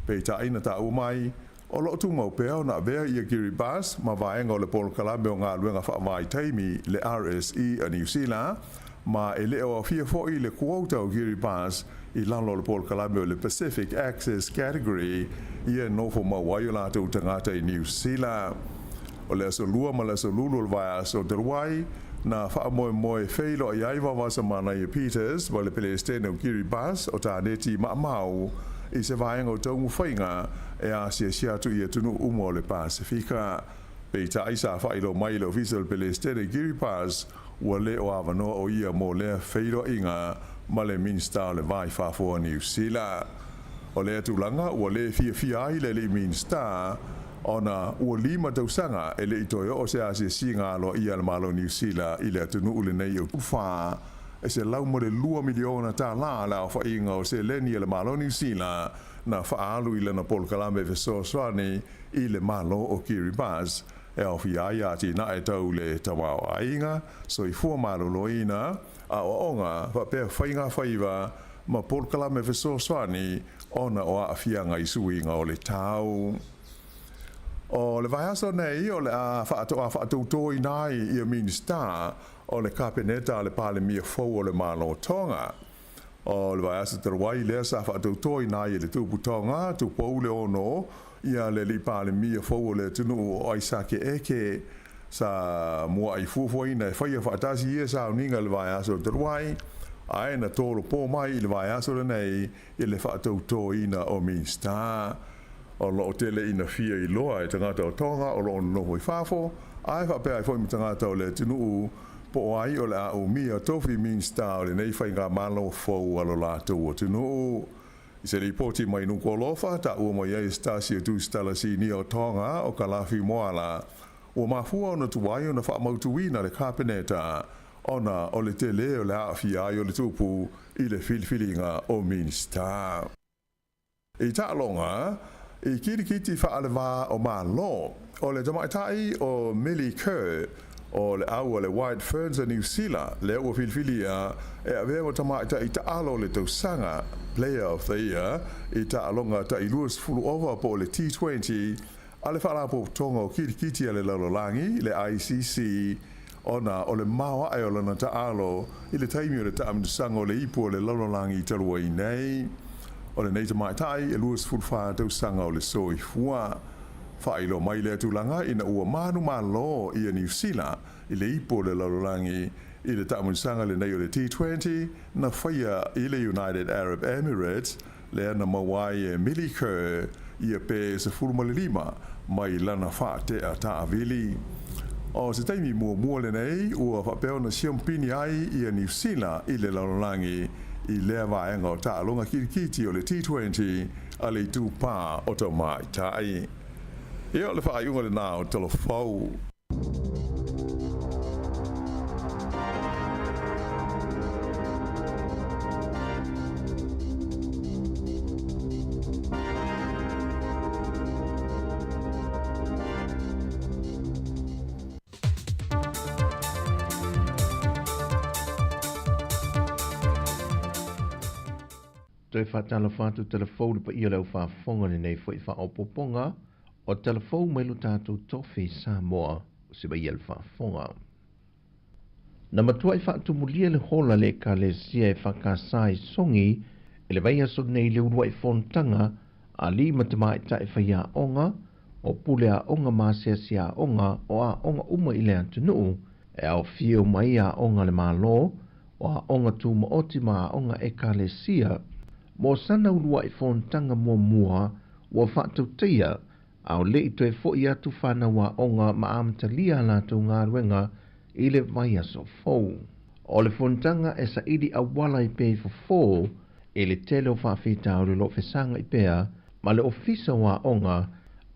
Peitai na taua mai, o lo o tumau pea ona avea ia Kiribati ma vaega o le polokalame o galuega faavaitaimi le RSE a Niu Sila, ma e le o aofia foi le quota o Kiribati i lalo o le polokalame o le Pacific Access Category ia e nofo mau ai o latou tagata i Niu Sila. O le aso Lua ma le aso Lulu o le vaiaso talu ai, na faamoemoe feiloai ai Vaovasamanaia Peters ma le Pelesitene o Kiribati o Taneti Maamau i se vaega o taumafaiga e asiasi atu i atunuu uma o le Pasefika. Peitai sa faailoa mai e le Ofisa o le Pelesitene i Kiribati ua le o avanoa o ia mo lea feiloaiga ma le Minisita o le Va i Fafo o Niu Sila. O lea tulaga ua le fiafia ai le alii Minisita ona ua 5 tausaga e le i toe oo se asiasiga aloaia a le Malo o Niu Sila i le atunuu lenei o Fa e $102 miliona le aofaiga o seleni a le Malo o Niu Sila na faaalu i lana polokalame fesoasoani i le Malo o Kiribati e aofia ai atinae tau le tamaoaiga, soifua maloloina, aoaoga faapea faiga faiva ma polokalame fesoasoani ona o aafiaga i suiga o le tau. O le vaiaso nei o le a faatoa faatoutoina ai ia Minisita o le Kapeneta a le Palemia fou o le Malo Tonga. O le vaiaso talu ai lea sa faatoutoina ai e le Tupu Tonga, Tupou le Ono, ia le alii Palemia fou o le atunuu o Aisake Eke. Sa mua'i fuafuaina e faia faatasi ia sauniga i le vaiaso talu ai, ae na tolopo mai i le vaiaso lenei i le faatoutoina o Minisita. O lo o tele ina fia iloa e tagata o Tonga o lo o nonofo i fafo, ae faapea ai foi ma tagata o le atunuu po o ai o le a umia tofi Minisita o lenei faigamalo fou a lo latou atunuu. I se lipoti mai Nukuʻalofa, taua mai ai e se tasi o tusitala sinia o Tonga o Kalafi Moala, ua mafua ona tuai ona faamautuina le Kapeneta. ona o le tele o le aafia ai o le tupu i le filifiliga o Minisita. I taaloga, i kirikiti faale-va o Malo, o le tamaitai o Millie Kerr o le au a le White Ferns a Niu Sila lea ua filifilia e avea ma tamaitai taalo o le tausaga, Player of the Year, i taaloga tai 20 ova po o le T20 a le Faalapotopotoga o Kirikiti a le Lalolagi, le ICC, ona o le maoae o lana taalo i le taimi o le taamilosaga o le Ipu o le Lalolagi talu ai nei. O lenei tamaitai e 24 tausaga o le soifua. Faailoa mai lea tulaga ina ua manumalo ia Niu Sila i le Ipu o le Lalolagi i le taamilosaga lenei o le T20 na faia i le United Arab Emirates lea na maua ai e Millie Kerr ia pe 15 mai lana faatea taavili. O se taimi muamua lenei ua faapea ona siamupini ai ia Niu Sila i le lalolagi i lea vaega o taaloga kirikiti o le T20 a le itupa o tamaitai. Ia o le faaiuga lena o Tala Fou. Toe faatalofa atu Tala Fou i le paia o le au faafofoga i lenei foi faaopoopoga o Tala Fou mai lo tatou tofi Samoa o se paia le faafofoga. Na matuai faatumulia le hola le Ekalesia EFKS i Sogi i le vaiaso nei i le uluai fonotaga a alii ma tamaitai faiaoga, o pule aoga ma asiasi aoga o aoga uma i le atunuu, e aofia uma ai aoga a le Malo, o aoga tumaoti ma aoga Ekalesia. Mo sana uluai fonotaga muamua ua faatautaia, a o le i toe foʻi atu fanau aoga ma amatalia a latou galuega i le vaiaso fou. O le fonotaga e saili auala ai pea i fofo i le tele o faafitauli o lo o fesagai pea ma le Ofisa o Aoga,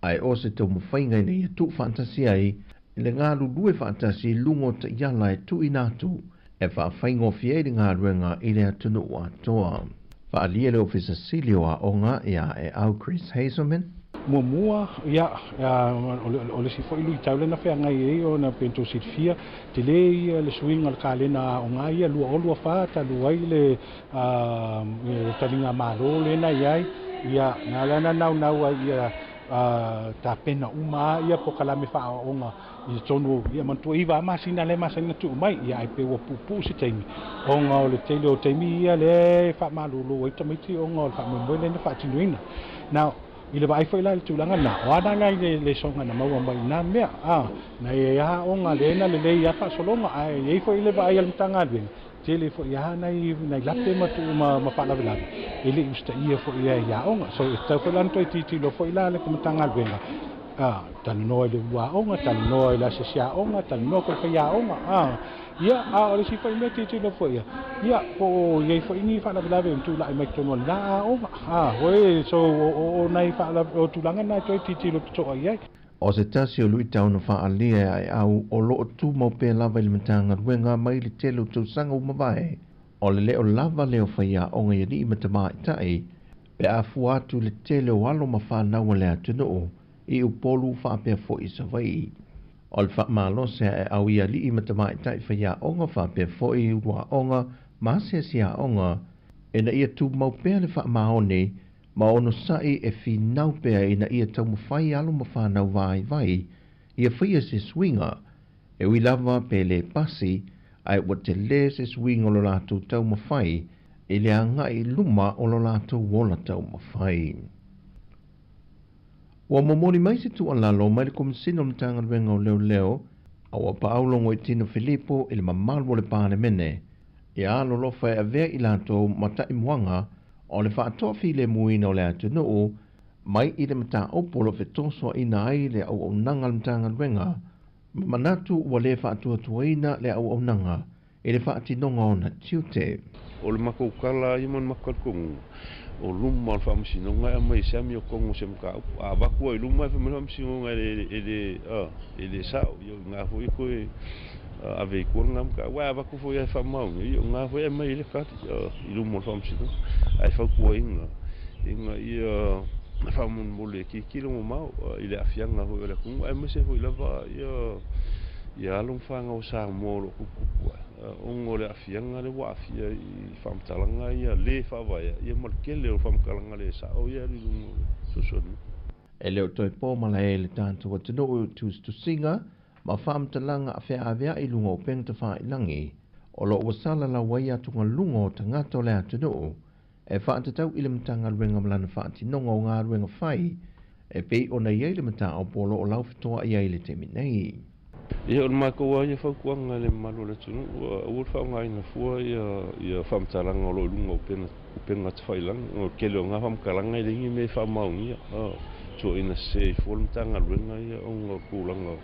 ae o se taumafaiga ina ia tuufaatasi ai le galulue faatasi i luga o taiala e tuuina atu e faafaigofie ai le galuega i le atunuu atoa. Faaalia le Ofisa Sili o Aoga ia Aeau Chris Hazelman. Muamua, ia, o le isi foi luitau lea na feagai ai ona pei ona tou silafia, tele ia le suiga o le kalena aoga ia 2024 talu ai le taliga malo lea na i ai, ia, na ala ona naunau ai ia tapena uma lava ia polokalame faaaoaoga i totonu, ia manatua e 9 lava masina lea e masani ona tuu mai, ia ae pei ua puupuu se taimi ona o le tele o taimi ia lea e faamalulu ai tamaiti ona o le faamoemoe lea na faatinoina. Now, i le vaai foi la i le tulaga lena, o a la nai lesoga na maua mai i na mea, a, na i ai aoga lea na lelei lava faasologa, ae i ai foi le vaai a le Matagaluega, tele foi lava nai nai lape ma tuu ma ma faalavelave e le i usitaia foi i aoga. So e tatau foi la ona toe tilotilo foi la le Matagaluega, a, talanoa i le ulu aoga, talanoa i le asiasi aoga, talanoa foi i le faiaoga, a, ia, a o le isi foi mea tilotilo foi ia, ia, po o i ai foi ni faalavelave e tulai mai totonu o lena aoga, a, oi, so o o nai faalavelave, o tulaga na e toe tilotilo totoa i ai. O se tasi o luitau na faaalia e Aeau o lo o tumau pea lava i le Matagaluega mai le tele o tausaga ua mavae, o le leo lava lea o faiaoga i alii ma tamaitai pe a fua atu i le tele o alo ma fanau a le atunuu i Upolu faapea foi i Savaii. O le faamalosi a Aeau i alii ma tamaitai faiaoga faapea foi i uluaoga ma asiasiaoga ina ia tumau pea le faamaoni ma onosai e finau pea ina ia taumafai alo ma fanau vaivai ia faia se suiga, e ui lava pe le pasi, ae ua tele se suiga o lo latou taumafai i le agai i luma o lo latou ola taumafai. Ua momoli mai se tuualalo mai le Komesina o le Matagaluega o Leoleo a ua paau Logoitino Filipo i le mamalu o le Palemene ia alolofa e avea i latou ma taimuaga o le faatoafilemuina o le atunuu mai i le mataupu o lo o fetosoaina ai le auaunaga a le Matagaluega ma manatu ua le faatuatuaina le auaunaga i le faatinoga o ona tiute. O le matou tala ia ma le matou talitonuga, o luma o le Faamasinoga e aumai ai se amiotonu o se mataupu. A avatu ai i luma e fai mai le Faamasinoga e le, e le, e le sao, ia o i ina foi e toe Ave i tua lena mataupu. Aua a avatu foi lava e faamaonia, ia o lena foi e aumai ai le tali i luma o le Faamasinoga. Ae fautuaina ina ia faamolemole e tilotilo mamao i le aafiaga foi o le atunuu aemaise foi lava ia alo ma fanau a Samoa o lo o tuputupu ae ona o le aafiaga lea ua aafia i faamatalaga ia le faavaea ia ma le tele o faamatalaga le sao ia e alu i luga o le social media. E le o toe po malae i le tatou atunuu i tusitusiga ma faamatalaga feaveai i luga o upega tafailagi o lo o ua salalau ai atugaluga o tagata o le atunuu e faatatau i le Matagaluega ma lana faatinoga o galuega fai e pei ona i ai le mataupu o lo o laufetoai ai i le taimi nei. Ia, o le matou lava ia fautuaga i le mamalu o le atunuu, aua le faaaogaina fua ia faamatalaga o lo o i luga o upega tafailagi, ona o le tele o na faamatalaga e leai ni mea e faamaonia. Tuuaiina sese ai fua le Matagaluega ia ona o le tulaga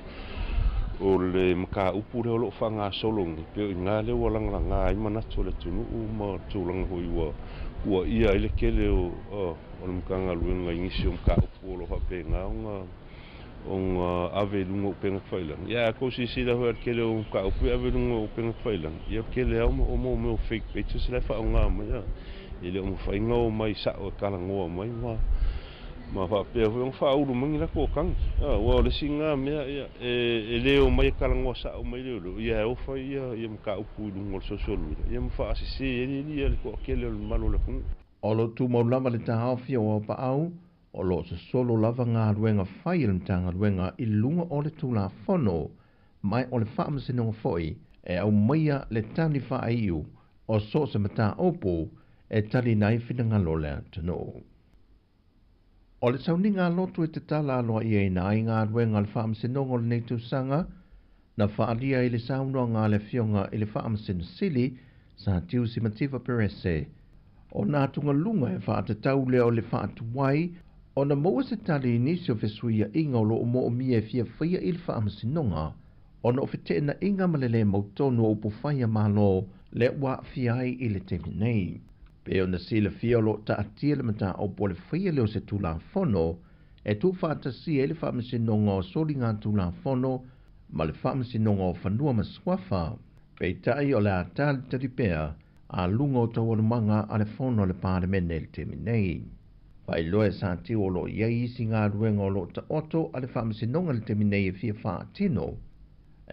o le mataupu lea o lo o faagasolo nei, pei o i ina lea ua lagalaga ai manatu o le atunuu ma le tulaga foi ua tuuaia ai le tele o le Matagaluega i nisi o mataupu o lo o faapena ona ave i luga o upega tafailagi. Ia, a outou silasila foi i le tele o mataupu e ave i luga o upega tafailagi, ia o le tele lava o mea o fake pages la e faaaoga mai, e le o mafai ona omai sao e talanoa mai ma ma faapea foi ona faaulu mai ni latou tagi. Aua o le isi lena mea, ia, e le omai e talanoa sao mai leoleo, ia e ofa ia mataupu i luga o le social media, ia ma faasese ai le toatele o le mamalu o le atunuu. O lo o tumau lava le taofi o Aupaau, o lo o sosolo lava galuega fai a le Matagaluega i luga o le Tulafono, ma o le Faamasinoga foi e aumaia le tali faaiu o so o se mataupu e taliina ai finagalo o le atunuu. O le sauniga lotu e tatala aloaiaina ai galuega a le Faamasinoga o lenei tausaga, na faaalia i le saunoaga a le Afioga i le Faamasino Sili, Sir Tiusi Mativa Perese, o nā atugaluga e faatatau lea o le faatuai ona maua se tali i nisi o fesuiaiga o lo o moomia e fia faia i le Faamasinoga ona o feteenaiga ma le lē mautonu o upufai a Malo lea ua aafia ai i le taimi nei. Pei ona silafia o lo o taatia le mataupu o le faia lea o se Tulafono e tuufaatasia ai le Faamasinoga o Soligatulafono ma le Faamasinoga o Fanua ma Suafa. Peitai o le a talitali pea a luga o taualumaga a le Fono a le Palemene i le taimi nei. Faailoa e Satiu o lo o i ai isi galuega o lo o taoto a le Faamasinoga i le taimi nei e fia faatino,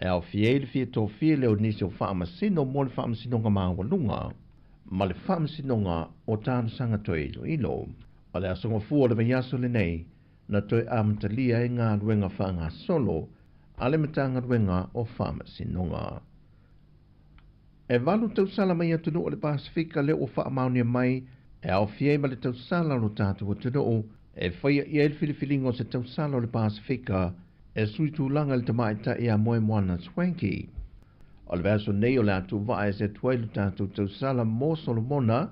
e aofia ai le fia tofia lea o nisi o Faamasino mo le Faamasinoga Maualuga ma le Faamasinoga o Talosaga Toe Iloilo. O le aso Gafua o le vaiaso lenei na toe amatalia ai galuega faagasolo a le Matagaluega o Faamasinoga. E valu tausala mai atunuu o le Pasefika lea ua faamaonia mai e aofia ai ma le tausala o lo tatou atunuu e faia i ai le filifiliga o se tausala o le Pasefika e sui tulaga i le tamaitai ia Moemoana Swankie. O le vaiaso nei o le a tuuvaa ese atu ai lo tatou tausala mo Solomona,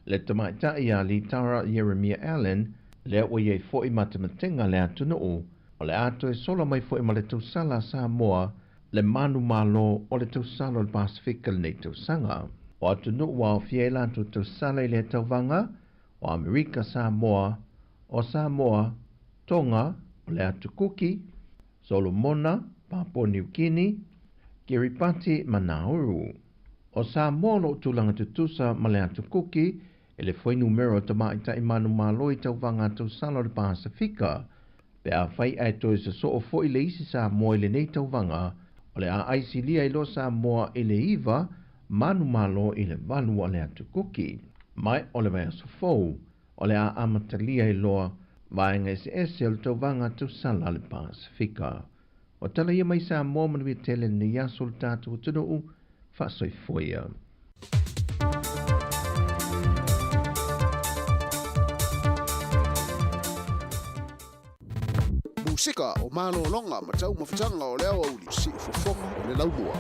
le tamaitai ia Litara Ieremia Allen, lea ua i ai foi matematega a le atunuu, o le a toe sola mai foi ma le tausala a Samoa le manumalo o le tausala o le Pasefika i lenei tausaga. O atunuu ua aofia ai latou tausala i lea tauvaga, o Amerika Samoa, o Samoa, Tonga, o le Atu Kuki, Solomona, Papua Niu Kini, Kiribati ma Nauru. O Samoa o lo o tulaga tutusa ma le Atu Kuki i le fuainumera o tamaitai manumalo i tauvaga a tausala o le Pasefika, Pe afai ae toe sosoo foi le isi Samoa i lenei tauvaga, o le a aisilia ai loa Samoa i le iva manumalo i le valu a le Atu Kuki. Mai o le vaiaso fou, o le a amatalia ai loa vaega eseese o le tauvaga tausala a le Pasefika. O tala ia mai Samoa manuia tele lenei aso o le tatou atunuu, faasoifua ia. Musika o malologa ma taumafataga o le aoauli, siufofoga o le laumua.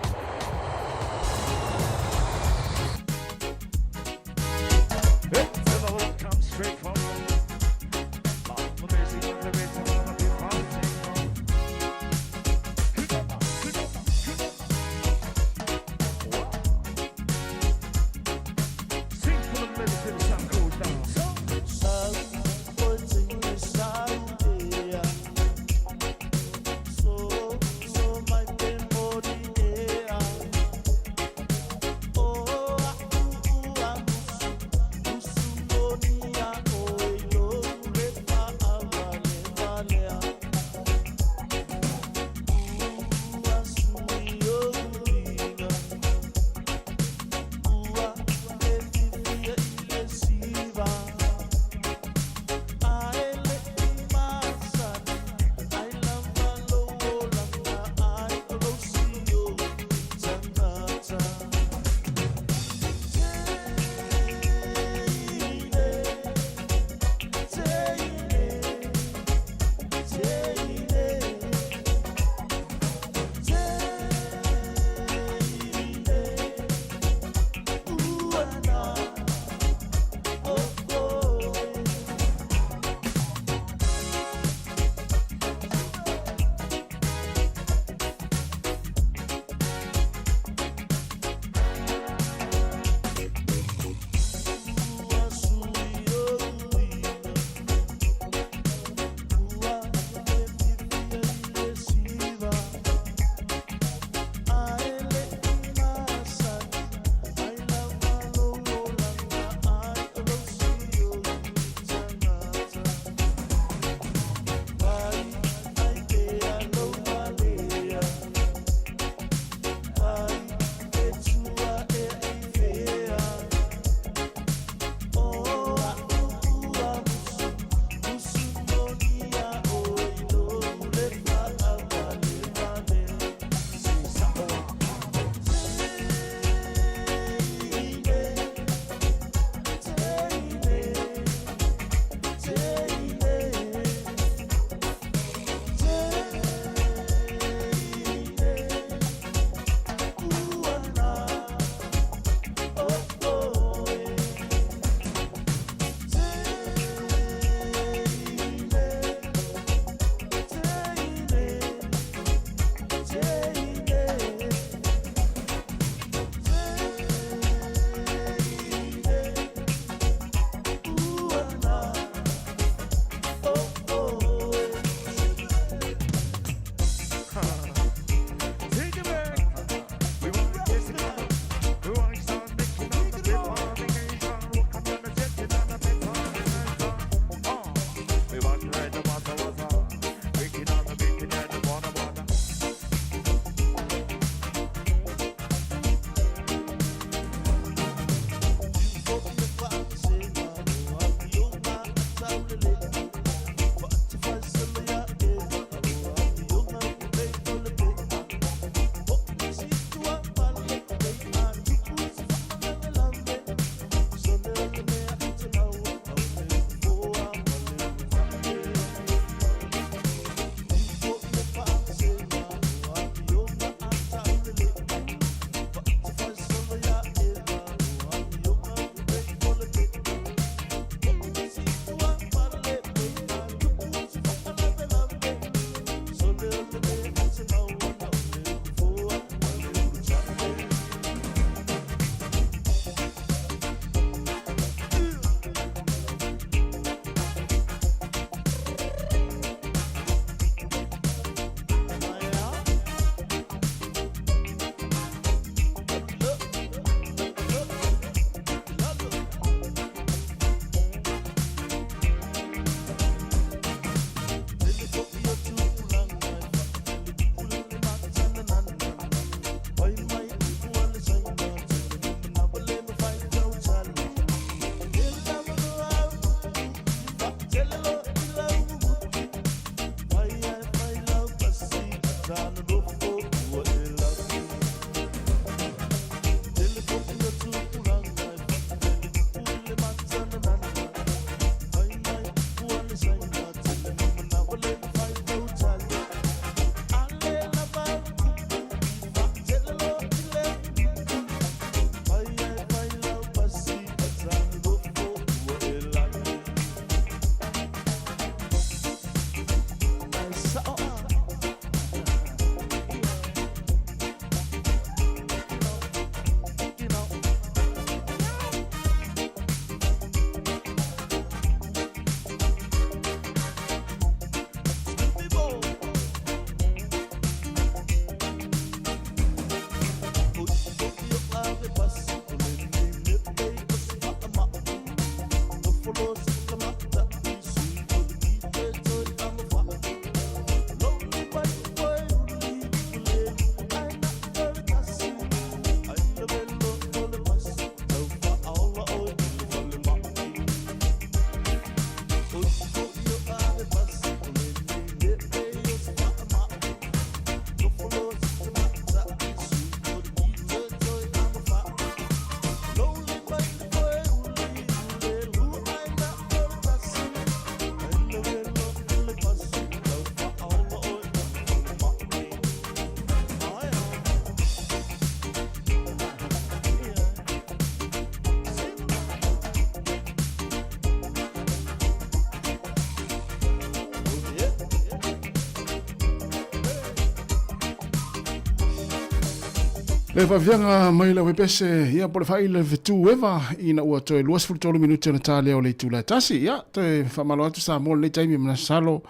Le faafiaga mai lau epese, ia po le faaila le fetu eva ina ua toe 23 minute ona ta lea o le itula e tasi. Ia, toe faamalo atu Samoa lenei taimi ma nasalo,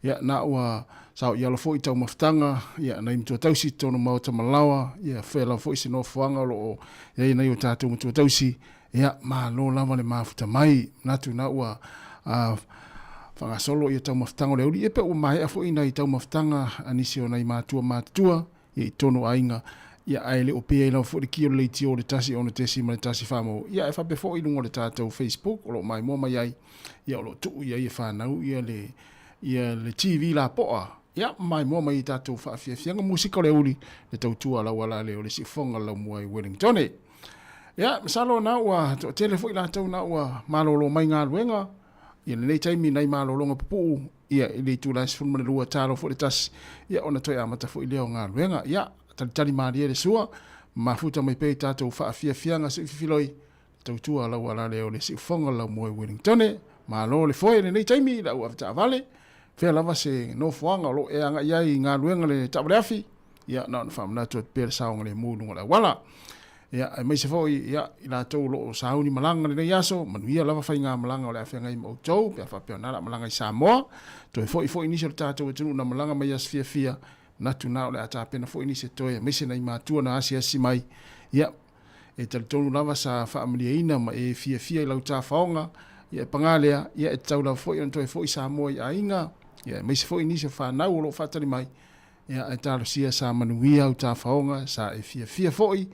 ia na ua sao i alo foi taumafataga, ia nai matua tausi i totonu maota malaoa, ia fea lava foi se nofoaga o lo o i ai nai o tatou matua tausi, ia malo lava le mafuta mai. Manatu na ua faagasolo ia taumafataga o le auli, ia pe ua maea foi nai taumafataga a nisi o nai matua matutua, ia i totonu o aiga, ia ae le o pea ai lava foi le ki o le leitio o le 1 6.1 faamau, ia ae faapea foi i luga o le tatou Facebook o lo o maimoa mai ai, ia o lo o tuu i ai e fanau ia le ia le TV lapoa, ia maimoa mai i tatou faafiafiaga musika o le auli, le tautua a lau ala lea o le siufofoga o le laumua i Wellingtone. Ia, masalo na ua toatele foi latou na ua malolo mai galuega, ia lenei taimi nai malologa pupuu, ia i le itula e 12 talo foi le tasi, ia ona toe amata foi lea o galuega. Ia, talitali malie le sua, mafuta mai pea i tatou faafiafiaga se i fifiloi, le tautua a lau ala lea o le siufofoga o le laumua i Wellingtone. Malo le foe i lenei taimi i lau avetaavale, fea lava se nofoaga o lo o e agai ai i galuega le taavale afi, ia na ona faamanatu atu pea le saogalemu i luga o le auala. Ia, aemaise foi ia, i latou o lo o sauni malaga lenei aso, manuia lava faigamalaga o le a feagai ma outou, pe a faapea o na la malaga i Samoa. Toe foi foi nisi o le tatou atunuu na malaga mai aso fiafia, manatu na o le a tapena foi nisi e toe, aemaise nai matua na asiasi mai. Ia, e talitonu lava sa faamalieina ma e fiafia i lau tafaoga, ia e paga lea, ia e tatau lava foi ona toe foi Samoa i aiga, ia aemaise foi nisi o fanau o lo o faatali mai, Ia, ae talosia sa manuia au tafaoga, sa e fiafia foi,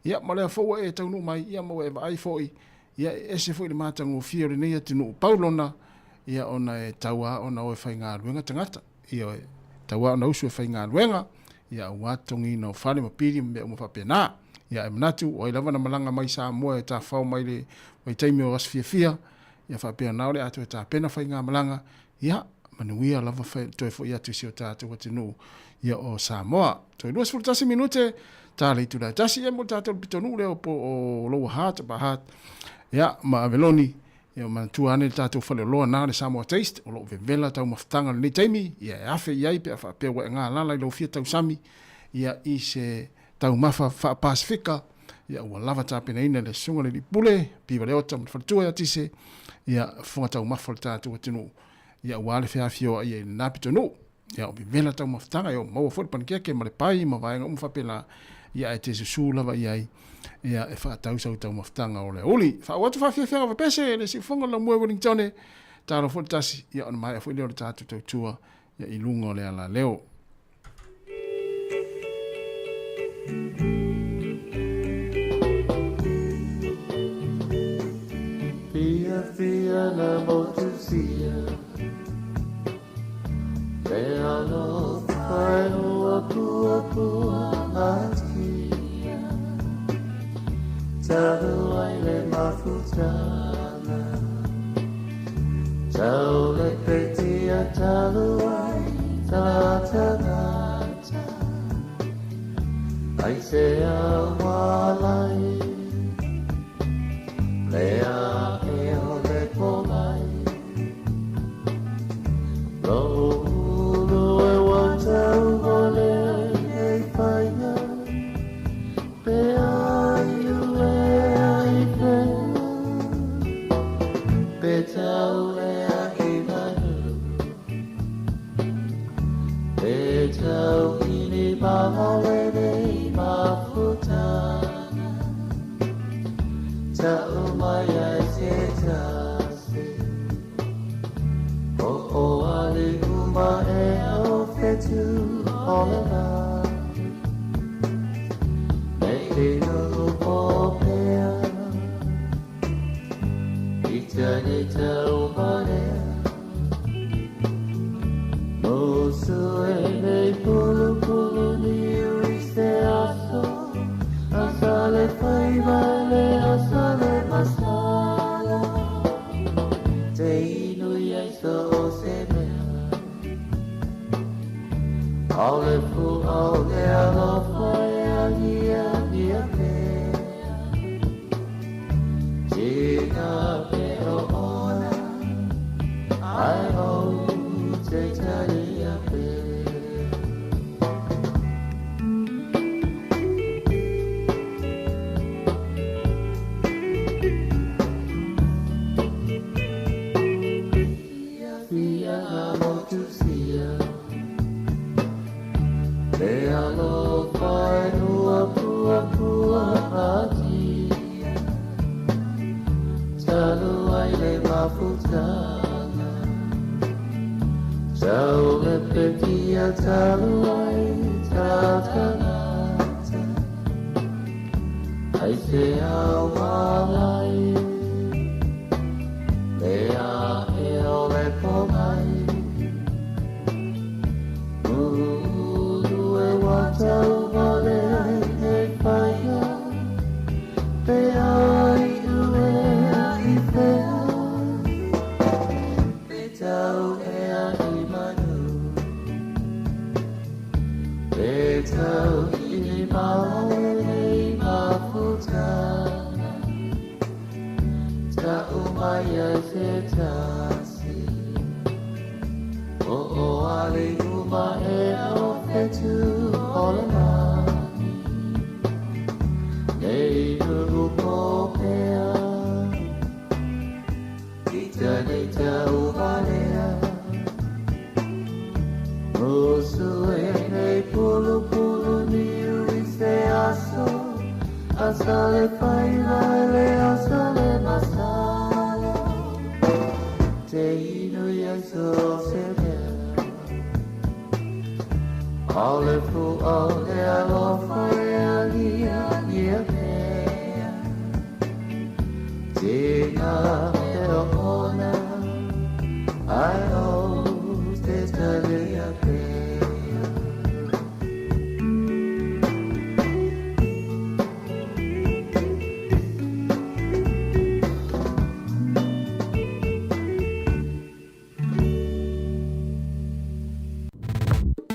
ia, ma lea foi ua e taunuu mai, ia, ma ua e vaai foi, ia, e ese foi le matagofie o lenei atunuu pau lona, ia, ona e tau lava ona o e faigaluega tagata, ioe, e tau lava ona usu e faigaluega, ia, aua totogiina o fale ma pili ma mea uma faapena. Ia, ae manatu, o ai lava na malaga mai Samoa e tafao mai le vaitaimi o aso fiafia, ia faapena o le a toe tapena faigamalaga, Ia, manuia lava toe foi atu i si o tatou atunuu ia o Samoa. Toe 21 minute, ta le itula e tasi, ia mo le tatou pitonuu lea o, po, o Lower Hutt, Upper Hutt, ia, ma Aveloni, ia manatua ane le tatou faleoloa na le Samoa Taste, o lo o vevela taumafataga lenei taimi, ia e afe i ai pe a faapea ua e galala i lou fia tausami, ia i se taumafa faa-Pasifika, ia ua lava tapenaina le Susuga i le Alii Pule, Piva Leota ma le Faletua ia Tise, ia fofoga taumafa o le tatou atunuu, ia aua le feafioai ai i lena pitonuu. Ia o vevela taumafataga, ia o maua foi le panikeke ma le pai ma vaega uma faapena, ia ae te susu lava i ai, ia e faatau sau taumafataga o le aoauli. Faauu atu faafiafiaga fapese le siufofoga o le laumua i Wellingtone, talo foi le tasi, ia ona maea foi lea o le tatou tautua ia i luga o le alaleo. Fia fia na motu sia Le alofa e ua pua pua atia Talu ai le mafutana Tau le petia talu ai tala tagata Ai se awalai Le a e o le polai Lo ulu e watau o le e whainga Pe ai ue ai whenga Pe tau e a ki manu Pe tau ini mahalene mafutana Tau mai ai se tasi O o ali uma e o whetu o le la Me te nuhu o pea I tane tau marea Musu e nei pulu pulu niu i se aso Asa le faiva le asa le masala Te inu i ai so o se mea Au le fu au le alofa e agia ia pea Tina pe o ona Ai o te taria pea. matia Talu ai le mafutaga Tau le petia talu ai tautangata Ai te au alai Le a e o le pomai Ulu e watau vale ai nei whaia Te ai ue i whea Te tau ea i manu Te tau i le maole nei mafutaga Ta umai ai te tasi O o ale uma e o whetu o le lani Nei uru pōpea I ta nei tau valea Musu e nei pulu pulu niu i se aso Asa le whaiva le asa le masala Te inu ia so se mea Ao le fu au le alofa e alia ia mea Te ngā e o ona Ai o te talia pea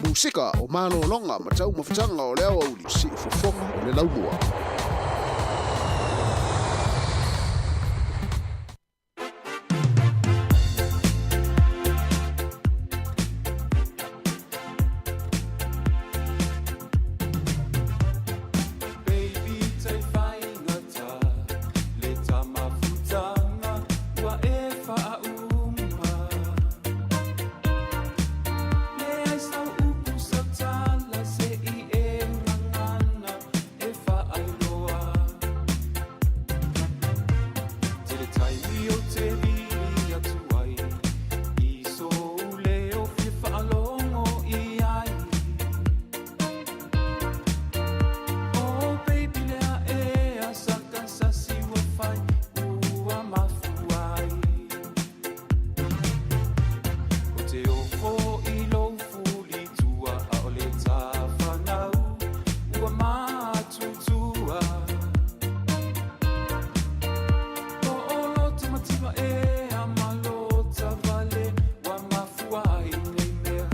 Musika o malologa ma taumafataga o le aoauli siufofoga o le laumua. Baby tai faigata le tamafutaga ua e faauma Leai sau upu sau tala se'i e gagana e faailoa Tele taimi o te vili atu ai i sou leo fia faalogo i ai Oh baby lea ea saka sasi ua fai ua mafua ai O te ofo i lou fulitua a o le tafanau ua matutua O o loto mativa ea ma lota vale ua mafua ai nei mea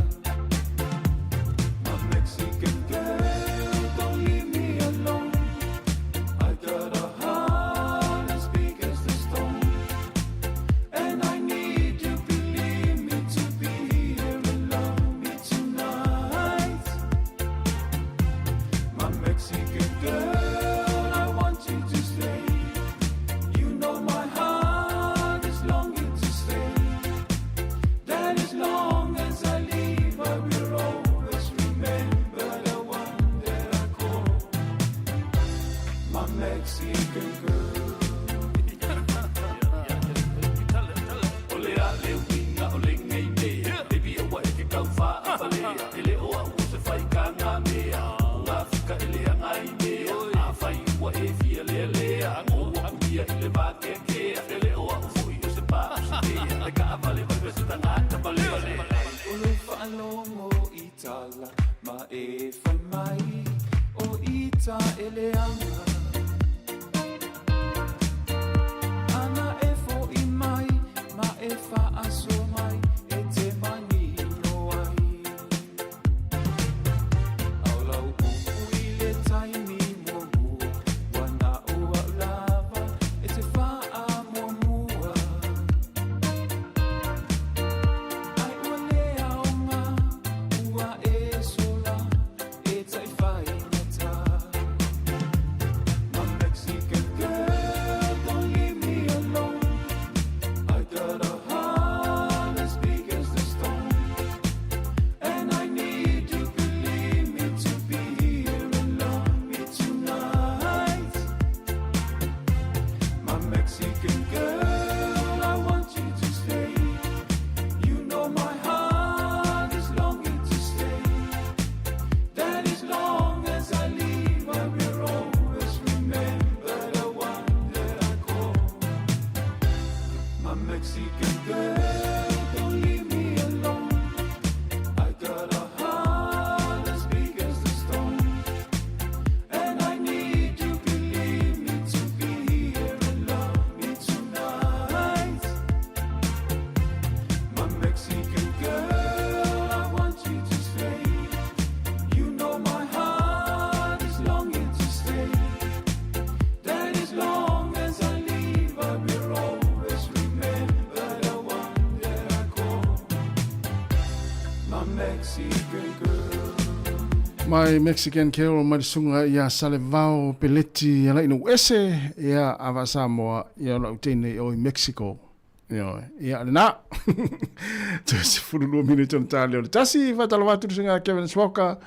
My Mexican girl, don't leave me alone. I got a heart as big as the stone, and I need you, believe me, to be here and love me tonight. My Mexican girl, I want you to stay. You know my heart is longing to stay. That as long as I live, I will always remember the one that I call my Mexican girl. O le a le uiga o le ngei mea Baby e wa e ke kau faafalea E le o au o se fai ka ngā mea O ngā fika e le anga i mea A fai ua e fia lea lea Ngo ua kuia i le vākeakea E le o au foi o se pā o se tea Le ka vale vale se tangata vale vale O lou faalogo i tala ma e fai mai o ita e leaga Ana e fo'i mai ma e faasoa mai e te manino ai Ao lau upu i le taimi muamua ua na o au lava e te faamuamua Ai ua le aoga ua e sola e taifaigata My Mexican girl, don't leave me alone. I got a heart Mai Mexican Carol mai le susuga ia Salevao Peleti Alaina Uese ia a vaa Samoa ia o lau teine i o i Mexico. Ioe, ia lena. Toe 12 minute ona ta lea o le tasi, faatalofa atu le susuga Kevin Swalker.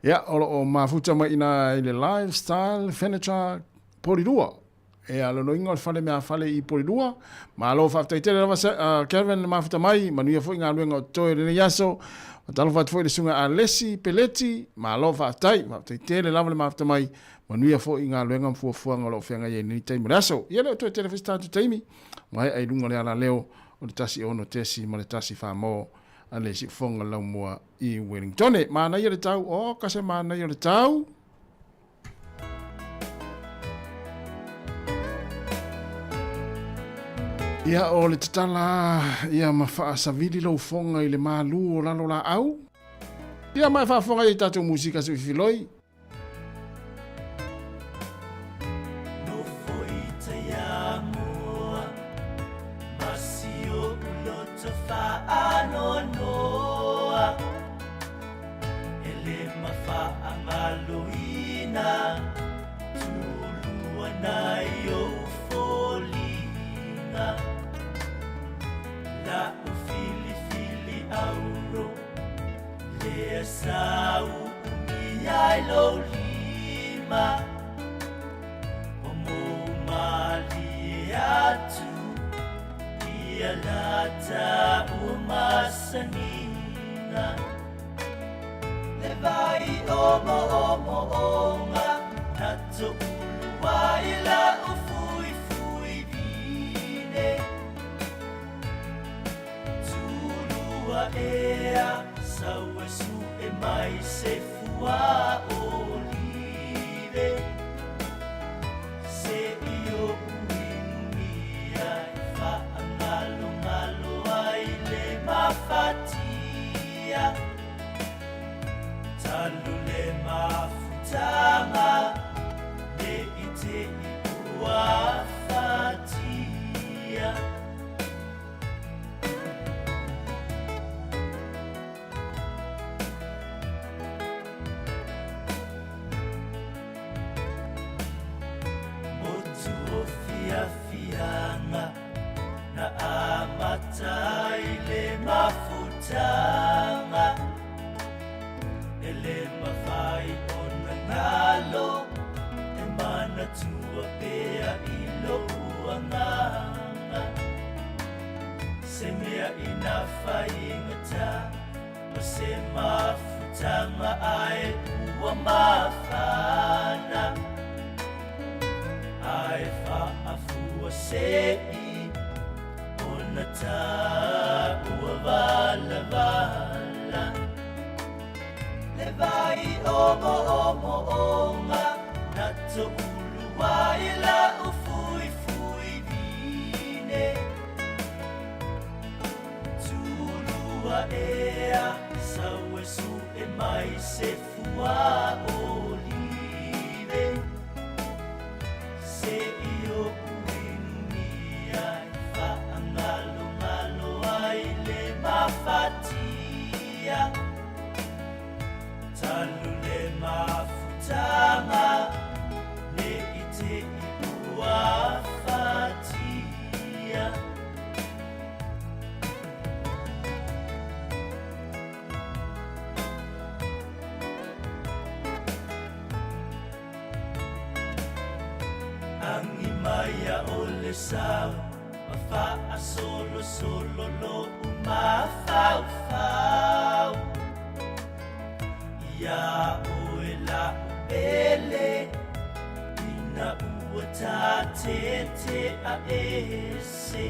Ia, o lo o mafuta mai ina i le Lifestyle Furniture Polilua. Ia, lonoiga o le fale meafale i Polilua. Malo faafetai tele lava Kevin le mafuta mai, manuia foi galuega o totoe o lenei aso. Faatalofa atu foi i le susuga Alesi Peleti, malo faafetai, faafetai tele lava le mafuta mai. Manuia foi galuega ma fuafuaga o lo o feagai ai i lenei taimi o le aso. Ia, le o toe tele foi se tatou taimi. Maea i luga o le alaleo o le 16 ma le 14 mo a le siufofoga laumua i Wellingtone. Manaia le tau, o ka se manaia o le tau. Ia o le tatala ia ma faasavili lou foga i le malu o lalo laau. Ia ma e faafofoga i tatou musika se filoi. Lea sa uumi ai lou lima O mou malie atu Ia lata ua masaniga Le vai o moomooga Na toulu ai la'u fuifui vine Tulua ea sau e su'e mai se fua olive Se i o'u inumia e fa'agalogalo ai le mafatia Talu le mafutaga ne i te'i ua fatia. Motu o fiafiaga na amata ai le mafutaga E le mafai ona galo e manatua pea i lou agaga Se mea ina faigata o se mafutaga ae ua mafana Ae faafua se'i ona taua valavala Le vai o moomooga na toulu ai la'u fuifui vine Tulua ea sau e su'e mai se fua olive Se i o'u inumia e fa'agalogalo ai le mafatia Talu le mafutaga ne i te'i ua fatia. Agi mai a o le sau ma faasolosolo lo'u mafaufau Iā oe la'u pele ina ua tatete'a ese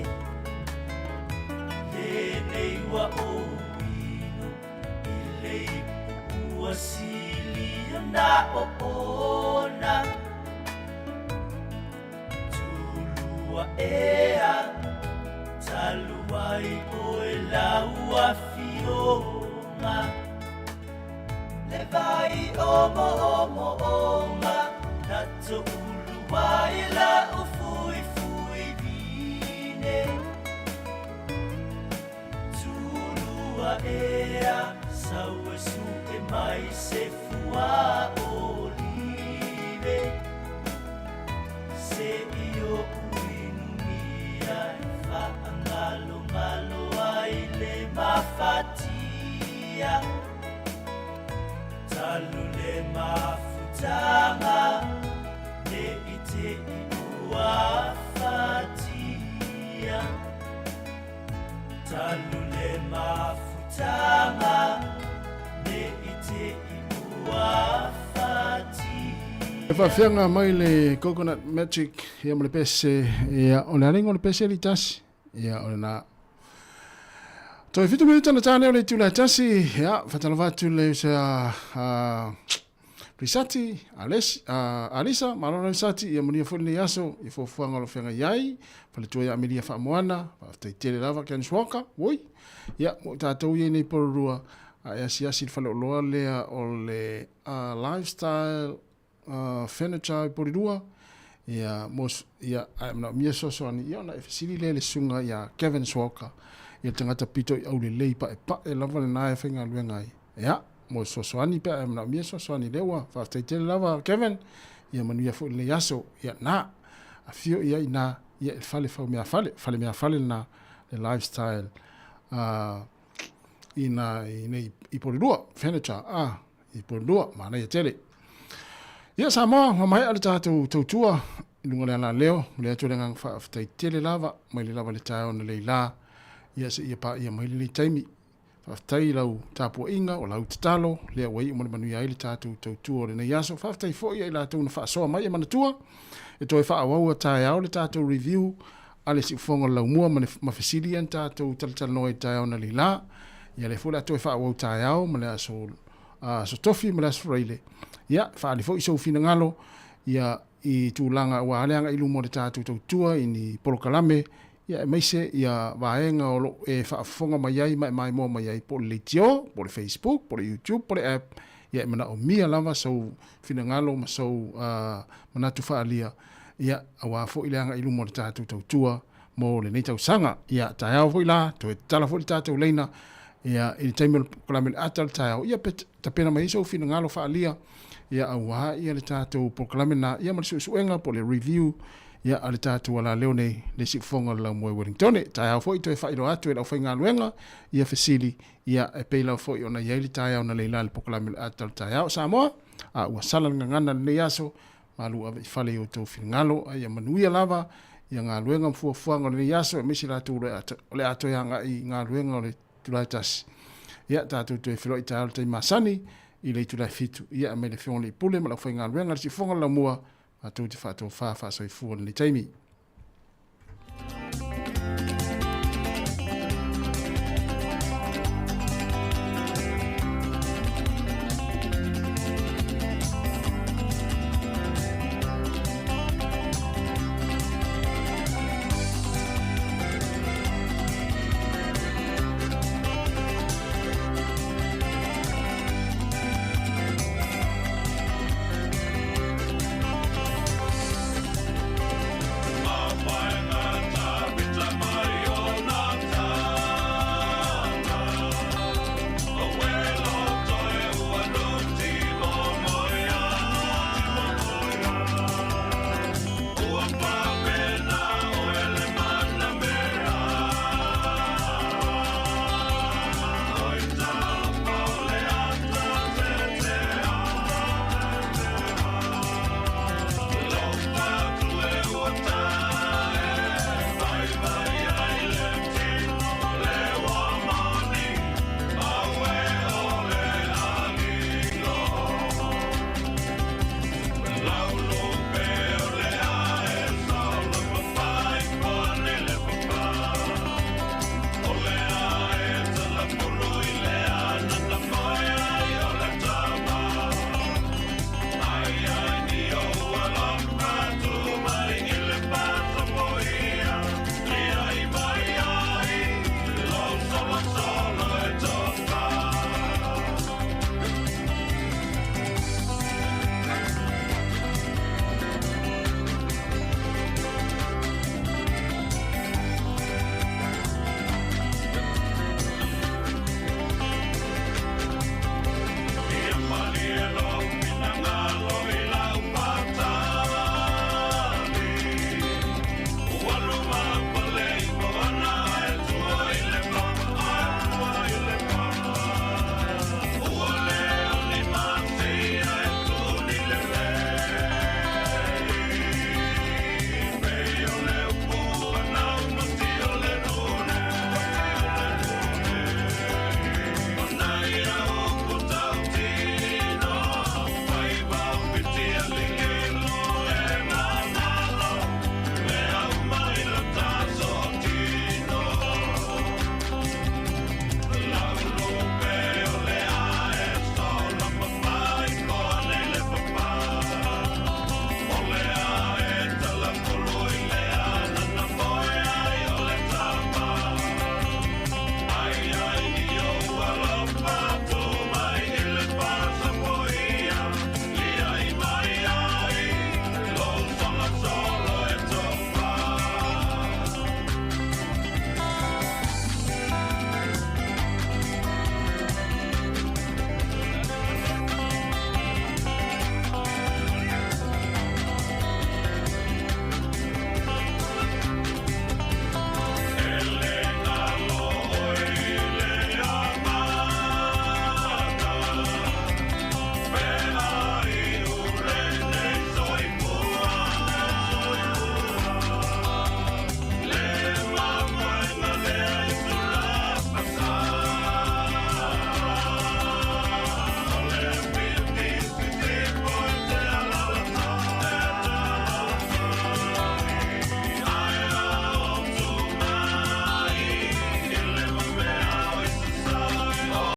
Lenei ua ou inu i le ipu ua sili ona oona Tulua ea talu ai oe lau afioga Le vai o moomooga na toulu ai la'u fuifui vine Tulua ea sau e su'e mai se fua. te i oʻu inumia e faangalongalo ai le mafatia. Talu le mafutaga ne i te i ua fatia. Talu le mafutaga ne i te i ua fatia. E faafeaga mai le Coconut Magic ia ma le pese ia o le alinga o le pese li tasi ia o lena. Toe fitu minuta na tāne o le itula e tasi ia whatalova atu le usa a Risati, Alesi, a Alisa, malo Risati, ia manuia foi lenei aso i fuafuaga o lo feagai ai, faletua ia Amelia Faamoana, faafetai tele lava Ken Walker, woi, ia mo i tatou ia nei Porirua, a e asiasi i le faleoloa lea o le Lifestyle Furniture i Porirua, ia mo ia ae manaomia fesoasoani, ia ona e fesili lea i le susuga ia Kevin Walker, ia le tagata pito i aulelei paepae lava lena e faigaluega ai. Ia, mo le fesoasoani pe a e manaomia fesoasoani lea ua faafetai tele lava Kevin, ia manuia foi lenei aso. Ia, na, afio i ai ina, ia i le fale fau meafale, fale meafale lena, le lifestyle ina i nei i Porirua, furniture, a, i Porirua, manaia tele. Ia, Samoa, ua maea le tatou tautua i luga o le alaleo, momoli atu le agaga faafetai tele lava, mai le lava le taeao na leila, ia seia paia mai lenei taimi. Faafetai i lau tapuaiga, o lau tatalo, lea ua iu ma le manuia ai le tatou tautua o lenei aso. Faafetai foi ia i latou na faasoa mai e manatua e toe faaauau a taeao le tatou review a le siufofoga o le laumua ma le ma fesili ia na tatou talatalanoa ai i le taeao analeila. Ia lea foi o le a toe faaauau taeao ma le aso aso Tofi ma le aso Faraile. Ia, faaali foi sou finagalo ia i tulaga aua le agai i luma o le tatou tautua i ni polokalame ia aemaise ia vaega o lo o e faafofoga mai ai ma e maimoa mai ai po o le leitio, po o le Facebook, po o le YouTube, po o le app, ia e manaomia lava sou finagalo ma sou manatu faaalia ia aua foi le agai i luma o le tatou tautua mo lenei tausaga. Ia taeao foi la, toe tatala foi le tatou laina ia i le taimi o le polokalame o le ata o le taeao, ia pe tapena mai ai sou finagalo faaalia ia aua ia le tatou polokalame lena ia ma le suesuega po o le review ia a le tatou alaleo nei le siufofoga o le laumoe Wellingtone. Taeao foi toe faailoa atu e le aufaigaluega ia fesili ia e pei lava foi ona i ai le taeao na leila i le polokalame o le ata o le taeao Samoa a ua sala le gagana i lenei aso malu ave i fale i outou finagalo a ia manuia lava ia galuega ma fuafuaga o lenei aso aemaise latou o le a toe agai i galuega o le itula e tasi. Ia tatou toe feiloai taeao i le taimi masani i le itula e fitu. Ia aumai le Afioga i le Pule ma le aufaigaluega i le siufofoga o le laumua matou te faatofa faasoifua i lenei taimi.